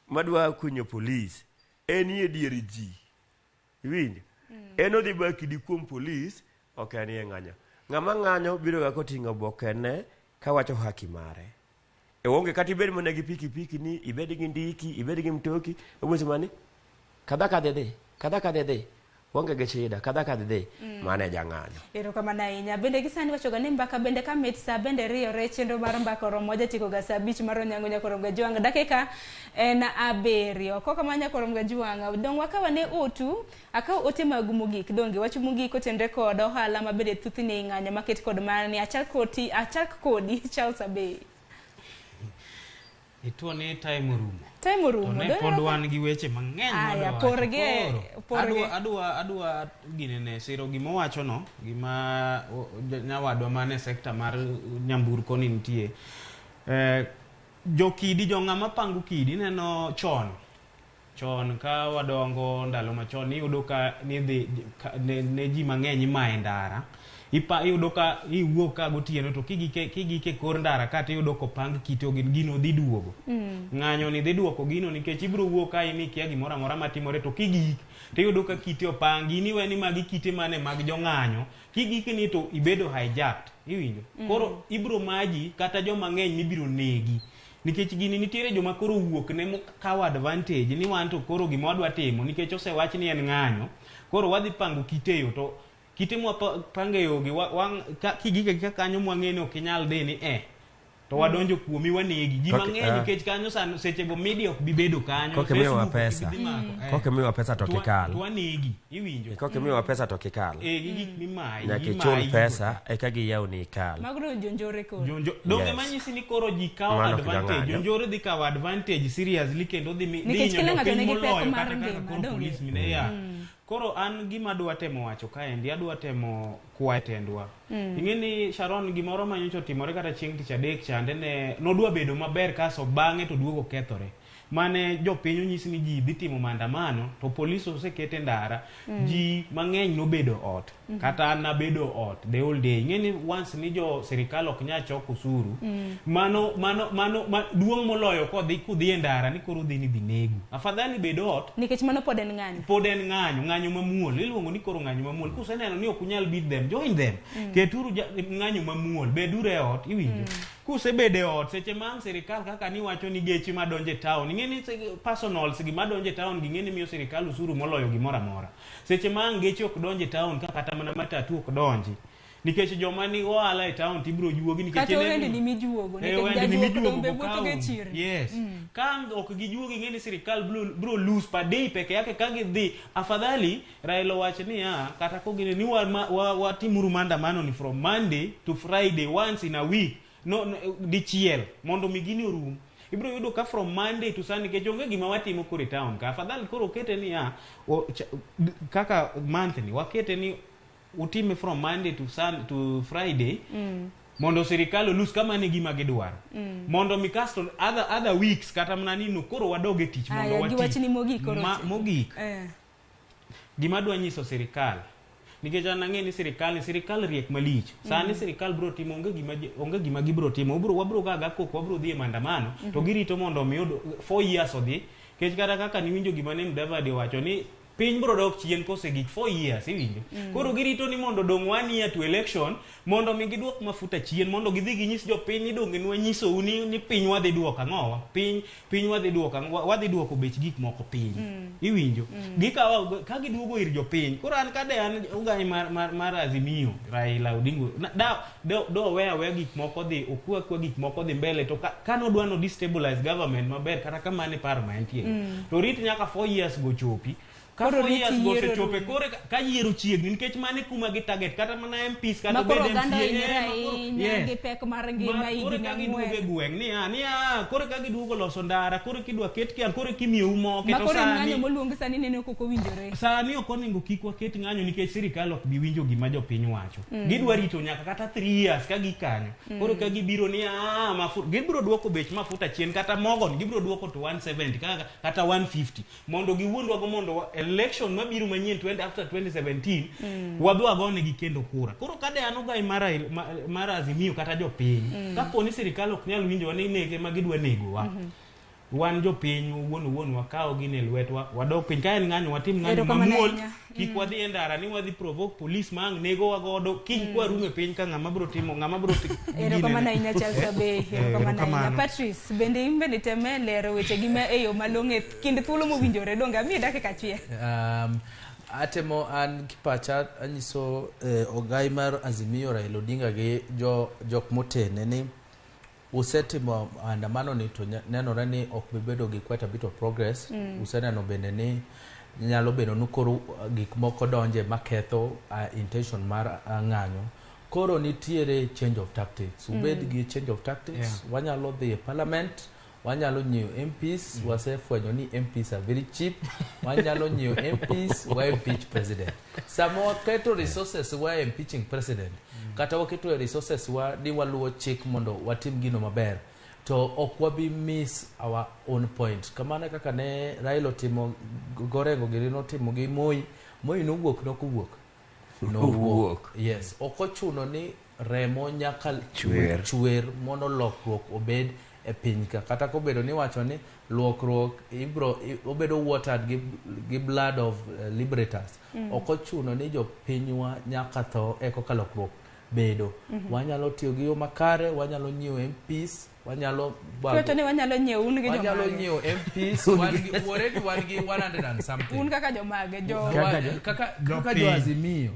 madwa kunyo polis en e dier ji. Iwinjo? En odhi ba kidi kuom polis, ok en e ng'anyo. Ng'ama ng'anyo biro ga koting'o obokene kawacho haki mare. E onge kata ibed mana gi pikipiki ni, ibed gi ndiki, ibed gi mtoki, obiro mana ni kadha kadhi dhi, kadha kadhi dhi. Onge gi shida, kadha kadhi dhi. Mano e jang'anyo. Erokamano ahinya. Bende gi sani wachoga ni mbaka bende ka mit sa bende riyore chenro mar mbaka oromo jatieko ga sa 5 mar onyango nyaka orom ga jwang' dakika en 7. Kok kamano nyaka orom ga jwang'. Dong wakaw ane otu, akaw ote magu mogik. Donge wach mogik otenre kod ohala ma bende thothne ing'anyo maket kod mani achak kodi Charles Abey. Ituo ni time orumo. Time orumo. To ne pod wan gi weche mang'eny Aya, porge. Adwa ginene siro gima owacho no, gima nyawadwa mane sekta mar nyamburko ni nitie. Jokidi, jo ng'ama pango kidi ineno chon. Chon ka wadongo ndalo machon iyudo ka nidhi ne ji mang'eny imaye ndara. Iyudo ka iwuok ka gotieno to kigike kor ndara kata iyudo kopang kite gino dhi duogo. Ng'anyo ni dhi duoko gino nikech ibiro wuok ka in ikia gimoro amora matimore to kigik to iyudo ka kite opangi in iwe ni magi kite mane mag jong'anyo kigik ni to ibedo hijacked iwinjo. Koro ibiro maji kata joma ng'eny mibiro negi. Nikech gini nitiere joma koro wuok ne mokawo advantage ni wan to koro gima wadwa timo nikech osewach ni en ng'anyo koro wadhi pango kite yo to kite mwapange yo gi kigike ka kanyo mwang'e ni ok inyal dhi ni to wadonjo kuomi wanegi ji mang'eny nikech kanyo sechego media ok bi bedo kanyo. Kokimiwa pesa. Kokimiwa pesa to kikal. To wanegi iwinjo. Kokimiwa pesa to kikal. Gi gik mimayi. Nyaka ichul pesa eka giyawni ikal. Mago jonjore koro. Donge manyisi ni koro ji kawo advantage. Jonjore dhi kawo advantage seriously kendo dhi nikech kila ng'ato nigi pek mar ngima. Koro polis mine ya. Koro an gima adwa temo wacho kaendi, adwa temo kwayo tendwa. Ing'e ni Sharon gimoro manyocha otimore kata chieng' tich adek chande ne nodwa bedo maber kaso bang'e to duogo kethore. Mane jopiny onyis ni ji dhi timo maandamano to polis osekete ndara, ji mang'eny nobedo ot. Kata an nabedo ot the whole day. Ing'e ni once ni jo sirikal ok nyal choko osuru, mano duong' moloyo kodhi kudhi e ndara ni koro udhi ni dhi negu. Afadhali bed ot. Nikech mano pod en ng'anyo. Pod en ng'anyo, ng'anyo mamuol. Iluongo ni koro ng'anyo mamuol. Kuseneno ni ok unyal beat them, join them. Keturu ng'anyo mamuol, beduru e ot, iwinjo. Kusebedo e ot, seche ma ang' sirikal kaka niwacho ni geche madonjo e town, ing'e ni personals gi madonjo e town ging'e ni miyo sirikal osuru moloyo gimoro amora. Seche ma ang' geche ok donj e town kaka kata mana matatu ok donji. Nikech joma ni ohala e town tibiro juogi nikech kata owendi mijuogo nikech jajuok dombe wuotho gi chirni. Yes. Ka ok gijuogi ing'e ni sirikal biro lose per day peke yake ka gidhi. Afadhali Raila owach niya kata kogine ni watimuru maandamano ni from Monday to Friday once in a week. No, dichiel mondo mi gini orum. Ibiro yudo ka from Monday to Sunday nikech onge gima watimo koro e town ka. Afadhali koro okete niya kaka month ni wakete ni utime from Monday to Sunday to Friday mondo sirikal olus kama ne gima gidwaro. Mondo mi kasto other weeks kata mana nino koro wadog e tich mondo wati. Giwachni mogik koro. Mogik. Gima adwa nyiso sirikal nikech an ang'e ni sirikal riek malich. Sani sirikal biro timo onge gima gibiro timo. Wabiro gaga koko, wabiro dhi e maandamano to girito mondo mi 4 years odhi. Nikech kata kaka niwinjo gima ne Mudavadi owacho ni piny biro dok chien kosegik 4 years iwinjo. Koro girito ni mondo dong 1 year to election mondo mi giduok mafuta chien mondo gidhi ginyis jopiny ni donge nwanyisou ni piny wadhi duoko ang'owa. Piny wadhi duoko wadhi duoko bech gik moko piny. Iwinjo. Gikawa ka giduogo ir jopiny. Koro an kade an ogai mar Azimio Raila Odinga do weya gik moko dhi okwa kwa gik moko dhi mbele to ka nodwa no destabilize government maber kata kamano e paro ma entie. To rit nyaka 4 years go chopi. Ka Koro 4 rit years go yiero osechopo rumo. koro ka yiero chiegni nikech mano e kuma gi target kata mana MPs kata Ma koro obed oganda MCA, ohinyore ma koro- ahinya Yes. gi pek mar ngima Ma koro higni ka giduogo e ang'wen. gweng' niya niya koro ka giduogo loso ndara koro kidwa ket kia koro kimiyou moke Ma to koro en sani ng'anyo moluongi sani neno kok owinjore. sani ok onego kik waket ng'anyo nikech sirikal ok bi winjo gima jopiny wacho gidwa rito nyaka kata 3 years ka gikanyo koro ka gibiro ni "Ah, mafuta gibiro duoko bech mafuta chien kata mogo ni gibiro duoko to 170 kata 150 mondo giwuondwago mondo election mabiro manyien 20 after 2017 wadhi wagonegi kendo kura koro ka de an ogai mar, mar Azimio kata jopiny kapo ni sirikal ok nyal winjowa ni nege ma gidwa negowa wan jopiny wuon wuon wakaw gini e lwetwa wadok piny ka en ng'anyo watim ng'anyo Erokamano mamuol ahinya. kik wadhi e ndara ni wadhi provoke police ma ang' negowa godo kiny kwarumo e piny ka ng'ama biro timo ng'ama biro Erokamano ahinya Charles Abe, erokamano ahinya. Patrice, bende in bende teme lero weche gi ma e yo malong'o e kind thuolo mowinjore donge amiyi dakika achiel. Atemo an kipacha anyiso ogai mar Azimio Raila Odinga gi jok motene ni usetimo andamano ni to nenore ni ok bi bedo gi quite a bit of progress. Useneno bende ni nyalo bedo ni koro gik moko donje maketho intention mar ng'anyo. Koro nitiere change of tactics. Ubed gi change of tactics. Wanyalo dhi e parliament, wanyalo nyiewo MPs. Wasefwenyo ni MPs are very cheap. Wanyalo nyiewo MPs, wa impeach president. Sama waketo resources wa impeaching president, kata waketo resources wa ni waluwo chik mondo watim gino maber, to ok wabi miss our own point. Kamano e kaka ne Raila otimo Gorengo giri notimo gi Moi. Moi nowuok nokowuok? Nowuok. Yes. Ok ochuno ni remo nyaka Chwer. chwer mondo lokruok obed e piny ka. Kata kobedo ni wacho ni lokruok ibro obedo watered gi blood of liberators. Ok ochuno ni jopinywa nyaka tho eka lokruok bedo. Wanyalo tiyo gi yo makare, wanyalo nyiewo MPs, wanyalo Kiwacho ni wanyalo nyiewo un gi wanyalo jomage. nyiewo MPs, wan gi already wan gi 100 and something. Un kaka jomage jo Kaka jo Azimio.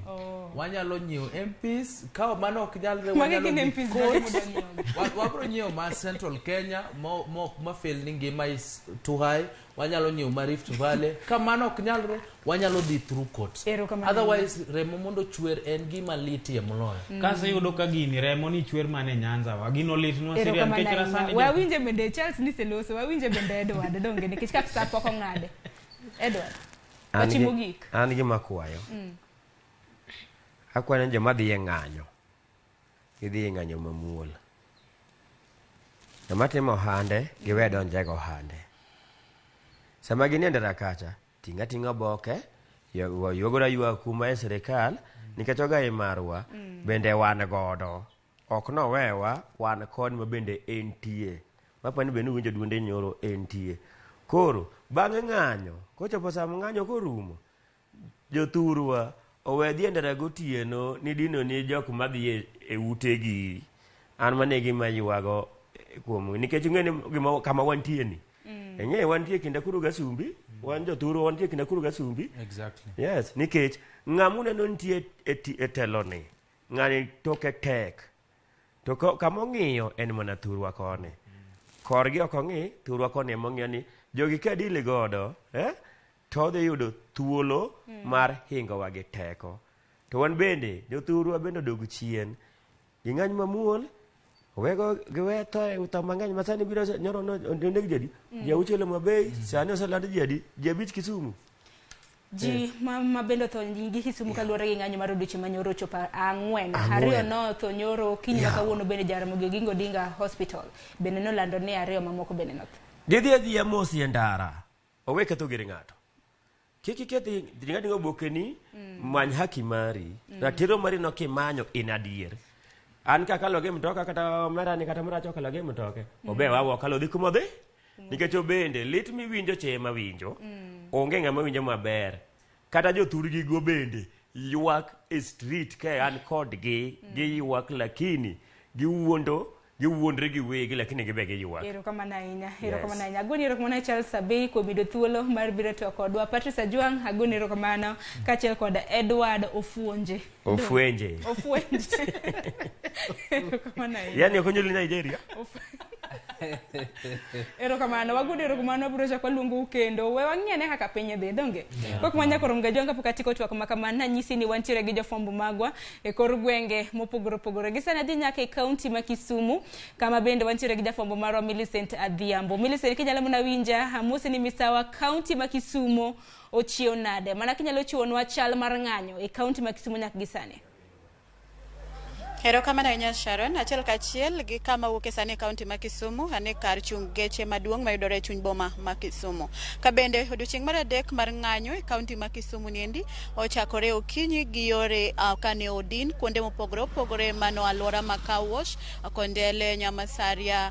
Wanyalo nyiewo MPs, ka mano ok nyalre Magi wanyalo gin dhi MPs court. mage mudwa nyiewo? Wabro nyiewo ma Central Kenya mo ma feel ni ngima is too high, wanyalo nyiewo ma Rift Valley. Ka mano ok nyalre, wanyalo dhi through court. Erokamano. Otherwise remo mondo chwer en gima litie moloyo. Kaseyudo ka gini remo ni chwer mana e Nyanza wa gino litnwa serious Erokamano nikech ahinya. rasani Wawinje bende Charles ni seloso, wawinje bende Edward donge nikech kaka sa pok ong'ade. Edward, An wachi gi- mogik. An gima akwayo. Akwayo ni joma dhi e ng'anyo, gidhi e ng'anyo mamuol. Joma timo ohande, giwe donje go ohande. Sama ginie ndara kacha, ting' ating'a oboke, yuagora ywak kuma e sirikal, nikech ogai marwa, bende wan godo. Ok nowewa, wan kod ma bende entie. Mapani bende uwinjo duonde nyoro entie. Koro, bang' ng'anyo, kochopo sama ng'anyo korumo, jothurwa owe dhi e ndara gotieno ni dino ni jok madhi e utegi. An mano e gima ywago kuom nikech ing'e ni gima kama wantie ni. Ing'e wantie kind akuru gasumbi, wan jothurwa wantie kind akuru gasumbi. Exactly. Yes, nikech ng'ama uneno nitie e telo ni, ng'ani toke tek. To kama ong'iyo en mana thurwa koni. Korgi ok ong'i, thurwa koni ema ong'iyo ni jogi ka deal godo, to odhi yudo thuolo mar hingowa gi teko. To wan bende, jothurwa bende odog chien. Ging'any mamuol, owego giwe tho e tho mang'eny ma sani biro nyoro no oneg ji adi? Ji auchiel Homa Bay, sani oseland ji adi? Ji abich Kisumu. Ji ma bende otho gi Kisumu kaluwore gi ng'anyo mar odiochieng' ma nyoro ochopo ang'wen. Ang'wen. Ariyo notho nyoro okinyi ma kawuono bende Jaramogi Oginga Odinga Hospital bende nolando ni ariyo mamoko bende notho. Gidhi adhiya mos e ndara. Owe ketho gir ng'ato. Kik ikethi ng'ato obokeni, many haki mari. Ratiro mari no kimanyo in adier. An kakalo gi mtoka kata omera ni kata maracho okalo gi mtoke. Obe wawa okalo dhi kuma odhi. Nikech obende lit miwinjo che ema winjo. Onge ng'ama winjo maber. Kata jothurgi go bende ywak e street ka an kodgi, giywak lakini giwuondo, giwuondre giwegi lakini gibe giywak. Erokamano ahinya, erokamano ahinya. Agoni erokamano Charles Abei kuom yudo thuolo mar biro to kodwa. Patrice Ajwang' agoni erokamano kaachiel kod Edward Ofuonje. Ofuenje. Ofuenje. Erokamano ahinya. Yani ok onyuoli Nigeria? Erokamano, wagudo erokamano, wabiro chako waluongou kendo. We wang'i ane kaka piny dhi, donge? Kok ma nyaka rom ga kapok atieko twak ma kamano, nanyisi ni wantiere gi jofwambo magwa e kor gwenge mopogore opogore. Gi sani adhi nyaka e kaunti ma Kisumu, kama bende wantiere gi jafwambo marwa Millicent Adhiambo. Millicent, kinyalo mana winja, amosi ni misawa kaunti ma Kisumu ochiew nade? Mana kinyalo chiwonwa chal mar ng'anyo e kaunti ma Kisumu nyaka gi sani. Erokamano ahinya Sharon. Achiel kachiel gi kama wuok e sani e kaunti ma Kisumu, ane kar chung' geche maduong' mayudore e chuny boma ma Kisumu. Ka bende odiochieng' mar adek mar ng'anyo e kaunti ma Kisumu niendi ochakore okinyi gi yore kane odin kuonde mopogore opogore mano alwora ma Car Wash, Kondele, Nyamasaria,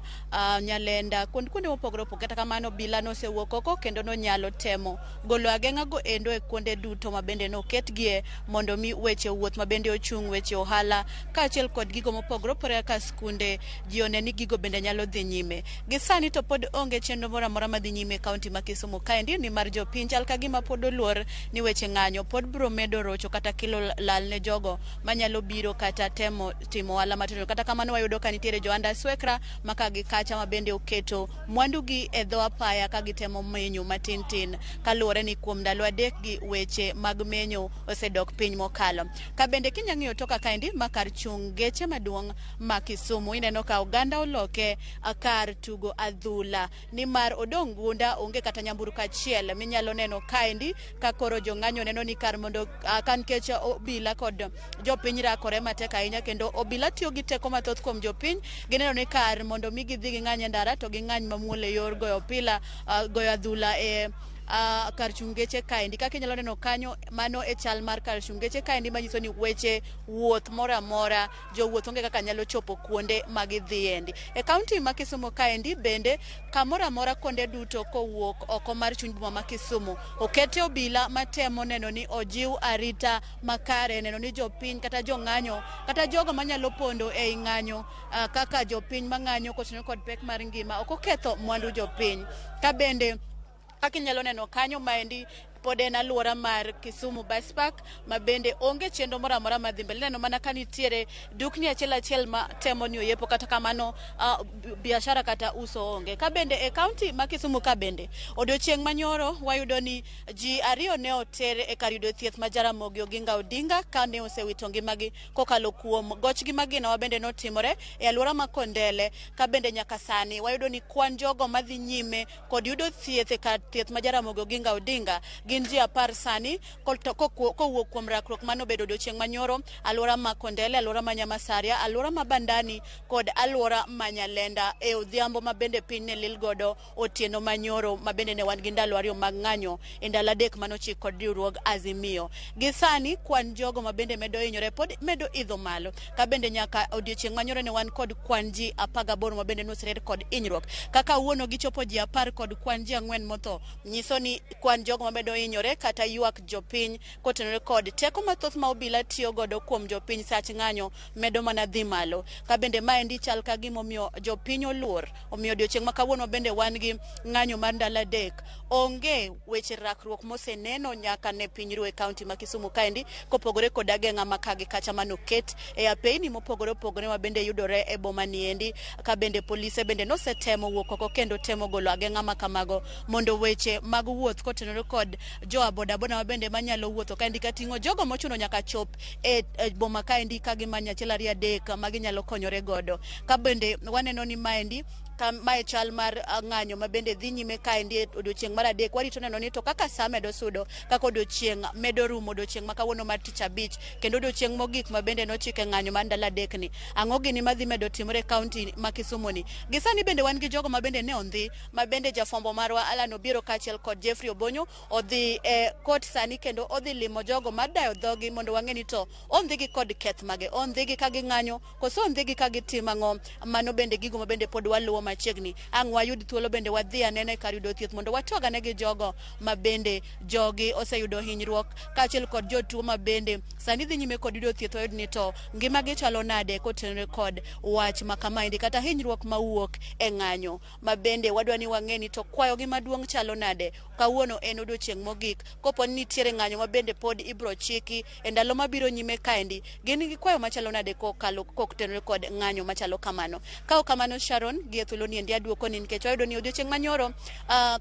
Nyalenda, kuonde mopogore opogore. Kata kamano obila nosewuok oko kendo nonyalo temo golo ageng'a go endo e kuonde duto ma bende noketgie mondo mi weche wuoth ma bende ochung', weche ohala kaachiel kod gigo mopogore opogore kaka skunde, ji one ni gigo bende nyalo dhi nyime. Gi sani to pod onge chenro moro amora madhi nyime e kaunti ma Kisumu kaendi, nimar jopiny chal ka gima pod oluor ni weche ng'anyo pod biro medo rocho kata kelo lal ne jogo manyalo biro kata temo timo ohala matindo. Kata kamano wayudo ka nitiere jo andaswekra ma ka gi kacha ma bende oketo mwandugi e dho apaya ka gitemo menyo matin tin, kaluwore ni kuom ndalo adek gi weche mag menyo osedok piny mokalo. Ka bende kinya ng'iyo toka kaendi ma kar chung' geche maduong' ma Kisumu, ineno ka oganda oloke kar tugo adhula, nimar odong' gunda, onge kata nyamburko achiel minyalo neno kaendi ka koro jong'anyo neno ni kar mondo ka nikech obila kod jopiny rakore matek ahinya kendo obila tiyo gi teko mathoth kuom jopiny, gineno ni kar mondo mi gidhi ging'any e ndara to ging'any mamuol e yor goyo opila, goyo adhula e kar chung' geche kaendi. Kaka inyalo neno kanyo, mano e chal mar kar chung' geche kaendi manyiso ni weche wuoth moro amora jowuoth onge kaka nyalo chopo kuonde ma gidhiendi. E kaunti ma Kisumu kaendi bende kamoro amora kuonde duto kowuok oko mar chuny boma ma Kisumu okete obila matemo neno ni ojiw arita makare, neno ni jopiny kata jong'anyo kata jogo manyalo pondo ei ng'anyo kaka jopiny mang'anyo kotenore kod pek mar ngima ok oketho mwandu jopiny. Ka bende kaka inyalo neno kanyo maendi pod en alwora mar Kisumu Bus Park ma bende onge chenro moro amora madhi mbele. Ineno mana ka nitiere dukni achiel achiel ma temo ni oyepo, kata kamano biashara kata uso onge. Ka bende e kaunti ma Kisumu ka bende odiochieng' manyoro wayudo ni ji ariyo ne oter e kar yudo thieth ma Jaramogi Oginga Odinga kane osewito ngimagi kokalo kuom gochgi magina ma bende notimore e alwora ma Kondele. Ka bende nyaka sani wayudo ni kwan jogo madhi nyime kod yudo thieth e kar thieth ma Jaramogi Oginga Odinga gin ji 10 sani kowuok kuom rakruok manobedo odiochieng' manyoro alwora ma Kondele, alwora ma Nyamasaria, alwora ma Bandani kod alwora ma Nyalenda e odhiambo ma bende piny ne lil godo otieno manyoro ma bende ne wan gi ndalo ariyo mag ng'anyo e ndalo adek manochik kod riwruog Azimio. Gi sani kwan jogo ma bende medo hinyore pod medo idho malo, ka bende nyaka odiochieng' manyoro ne wan kod kwan ji 18 ma bende noserer kod hinyruok. Kaka wuono gichopo ji 10 kod kwan ji 4 motho, nyiso ni kwan jogo ma medo hinyore kata ywak jopiny kotenore kod teko mathoth ma obila tiyo godo kuom jopiny sach ng'anyo medo mana dhi malo. Ka bende maendi chal ka gimomiyo jopiny oluor, omiyo odiochieng' ma kawuono bende wan gi ng'anyo mar ndalo adek. Onge weche rakruok moseneno nyaka ne piny ru e kaunti ma Kisumu kaendi, kopogore kod ageng'a ma ka gi kacha manoket e apeyni mopogore opogore ma bende yudore e boma niendi. Ka bende polise bende nosetemo wuok oko kendo temo golo ageng'a ma kamago mondo weche mag wuoth kotenore kod jo bodaboda ma bende manyalo wuotho kaendi kating'o jogo mochuno nyaka chop e boma kaendi ka gimanyo achiel ariyo adek ma ginyalo konyore godo. Ka bende waneno ni maendi ka mae chal mar ng'anyo ma bende dhi nyime kaendi e odiochieng' mar adek. Warito neno ni to kaka sa medo sudo, kaka odiochieng' medo rumo, odiochieng' ma kawuono mar tich abich kendo odiochieng' mogik ma bende nochike ng'anyo mar ndalo adek ni, ang'o gini madhi medo timore e kaunti ma Kisumu ni. Gi sani bende wan gi jogo ma bende ne ondhi, ma bende jafwambo marwa Alan Obiero kaachiel kod Jeffrey Obonyo odhi e kot sani kendo odhi limo jogo madayo dhogi mondo wang'e ni to ondhigi kod keth mage, ondhigi ka ging'anyo koso ondhigi ka gitimo ang'o. Mano bende gigo ma bende pod waluwo machiegni. Ang' wayud thuolo bende wadhi anena e kar yudo thieth mondo watwag ane gi jogo ma bende jogi oseyudo hinyruok kaachiel kod jotuo ma bende sani dhi nyime kod yudo thieth, wayud ni to ngimagi chalo nade kotenore kod wach ma kamaendi kata hinyruok mawuok e ng'anyo ma bende wadwa ni wang'e ni to kwayogi maduong' chalo nade. Kawuono en odiochieng' mogik, kopo ni nitiere ng'anyo ma bende pod ibro chiki e ndalo mabiro nyime kaendi, gin gi kwayo machalo nade kokalo kotenore kod ng'anyo machalo kamano. Ka ok kamano Sharon, gi e thuolo thuolo ni endi aduoko ni nikech wayudo ni odiochieng' manyoro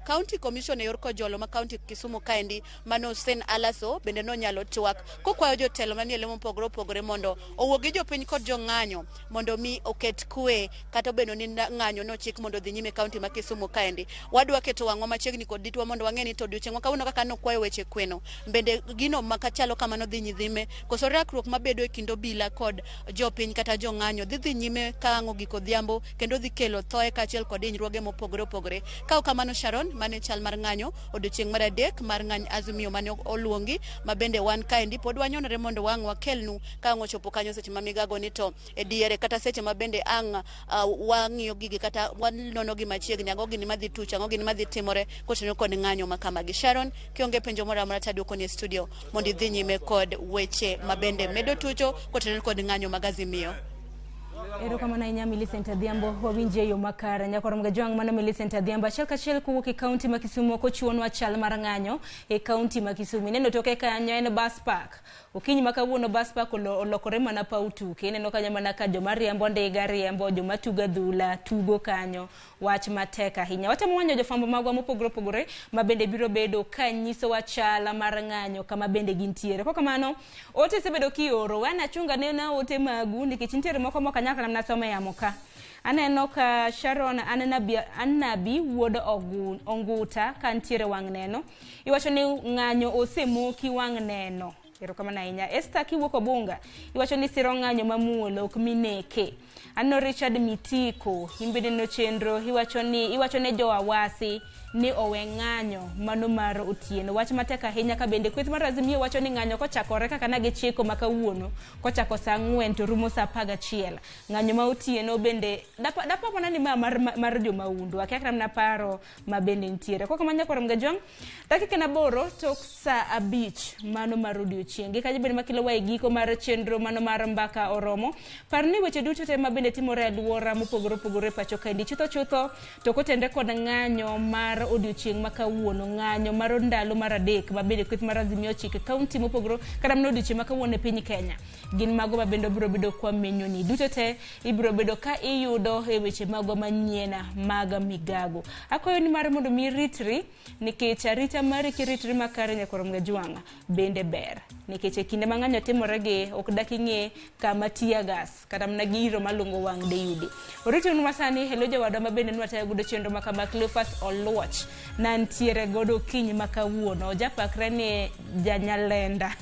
County Commission e yor Kojolo ma County Kisumu kaendi mano Hussein Alaso bende nonyalo twak kokwayo jotelo manie le mopogore opogore mondo owuo gi jopiny kod jong'anyo mondo mi oket kwe kata obedo ni ng'anyo nochik mondo odhi nyime e kaunti ma Kisumu kaendi. Wadwa keto wang'wa machiegni kod ditwa mondo wang'e ni to odiochieng' ma kawuono kaka nokwayo weche kweno bende gino makachalo kamano dhi nyime koso rakruok mabedo e kind obila kod jopiny kata jong'anyo dhi nyime ka ang' ogik odhiambo kendo dhi kelo thoe kaachiel kod hinyruoge mopogore opogore. Ka ok kamano Sharon, mane chal mar ng'anyo odiochieng' mar adek mar ng'any Azimio mane oluongi ma bende wan kaendi pod wanyonore mondo wang' wakelnu ka ang' ochopo kanyo seche ma migago ni to e diere kata seche ma bende ang' wang'iyo gigi kata wanono gi machiegni ang'o gini madhi tuch ang'o gini madhi timore kotenore kod ng'anyo ma kamagi. Sharon, kionge penjo moro amora taduokoni e studio mondo idhi nyime kod weche ma bende medo tucho kotenore kod ng'anyo mag Azimio. Erokamano ahinya Millicent Adhiambo, wawinji e yo makare. Nyakwar Mgajwang' mano Millicent Adhiambo achiel kachiel kowuok e kaunti ma Kisumu kochiwonwa chal mar ng'anyo e kaunti ma Kisumu. Ineno toke kanyo en bus park. Okinyi ma kawuono bus park olokore mana paw tuke. Ineno kanyo mana ka joma riembo ndiga riembo, joma tugo adhula tugo kanyo. Wach matek ahinya. Watemo manyo jofwambo magwa mopogore opogore ma bende biro bedo ka nyisowa chal mar ng'anyo kama bende gintiere. Kok kamano, ote osebedo kioro. We an achunga nena ote magu nikech nitiere moko mok anyal kata mana somo e yamo ka. Aneno ka Sharon Annabi wuod Onguta ka nitiere wang' neno. Iwacho ni ng'anyo osemoki wang' neno. Erokamano ahinya. Esther kiwuok Obunga, iwacho ni siro ng'anyo mamuol ok mineke. Aneno Richard Mitiko, in bende neno chenro, iwacho ne jo Awasi ni owe ng'anyo mano mar otieno. Wach matek ahinya ka bende kweth mar Azimio wacho ni ng'anyo kochakore kaka ne gichiko ma kawuono, kochako saa 4 to rumo saa 11. Ng'anyo ma otieno bende dapa mana ni ma mar jo mahundu, akia kata mana paro ma bende nitiere. Kok kamano nyakwar Mgajwang', dakika 8 tok saa 5 mano mar odiochieng'. Gi kanyo bende makelo wa e giko mar chenro mano mar Mbaka Oromo. Par ni weche duto te ma bende timore e alwora mopogore opogore e pacho kaendi chutho chutho to kotenre kod ng'anyo mar odiochieng' ma kawuono, ng'anyo mar ndalo mar 3 ma bende kweth mar Azimio ochiko e kaunti mopogore kata mana odiochieng' ma kawuono e piny Kenya. Gin mago ma bende obiro bedo kwa menyoni. Duto te ibiro bedo ka iyudo e weche magwa manyien mag migago. Akwayo ni mar mondo mi iritri nikech arita mari kiritri makare nyakwar Mgajwang' bende ber. Nikech e kinde ma ng'anyo timore gi ok dak ing'e kama tear gas kata mana giro malungo wang' deyudi. Orito nu masani hello jowadwa ma bende nwatayo godo chenro ma kama Cleophas Oluoch nantiere godo okinyi ma kawuono. Ojapakre ni janyalenda.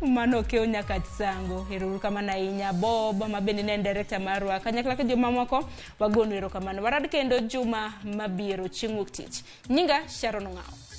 Mano okew nyaka Sango. Ero kamano ahinya Bob ma bende ne en director marwa kanyakla gi jomamoko wagonu erokamano. Warad kendo juma mabiro chieng' wuok tich. Nyinga Sharon Ong'awo.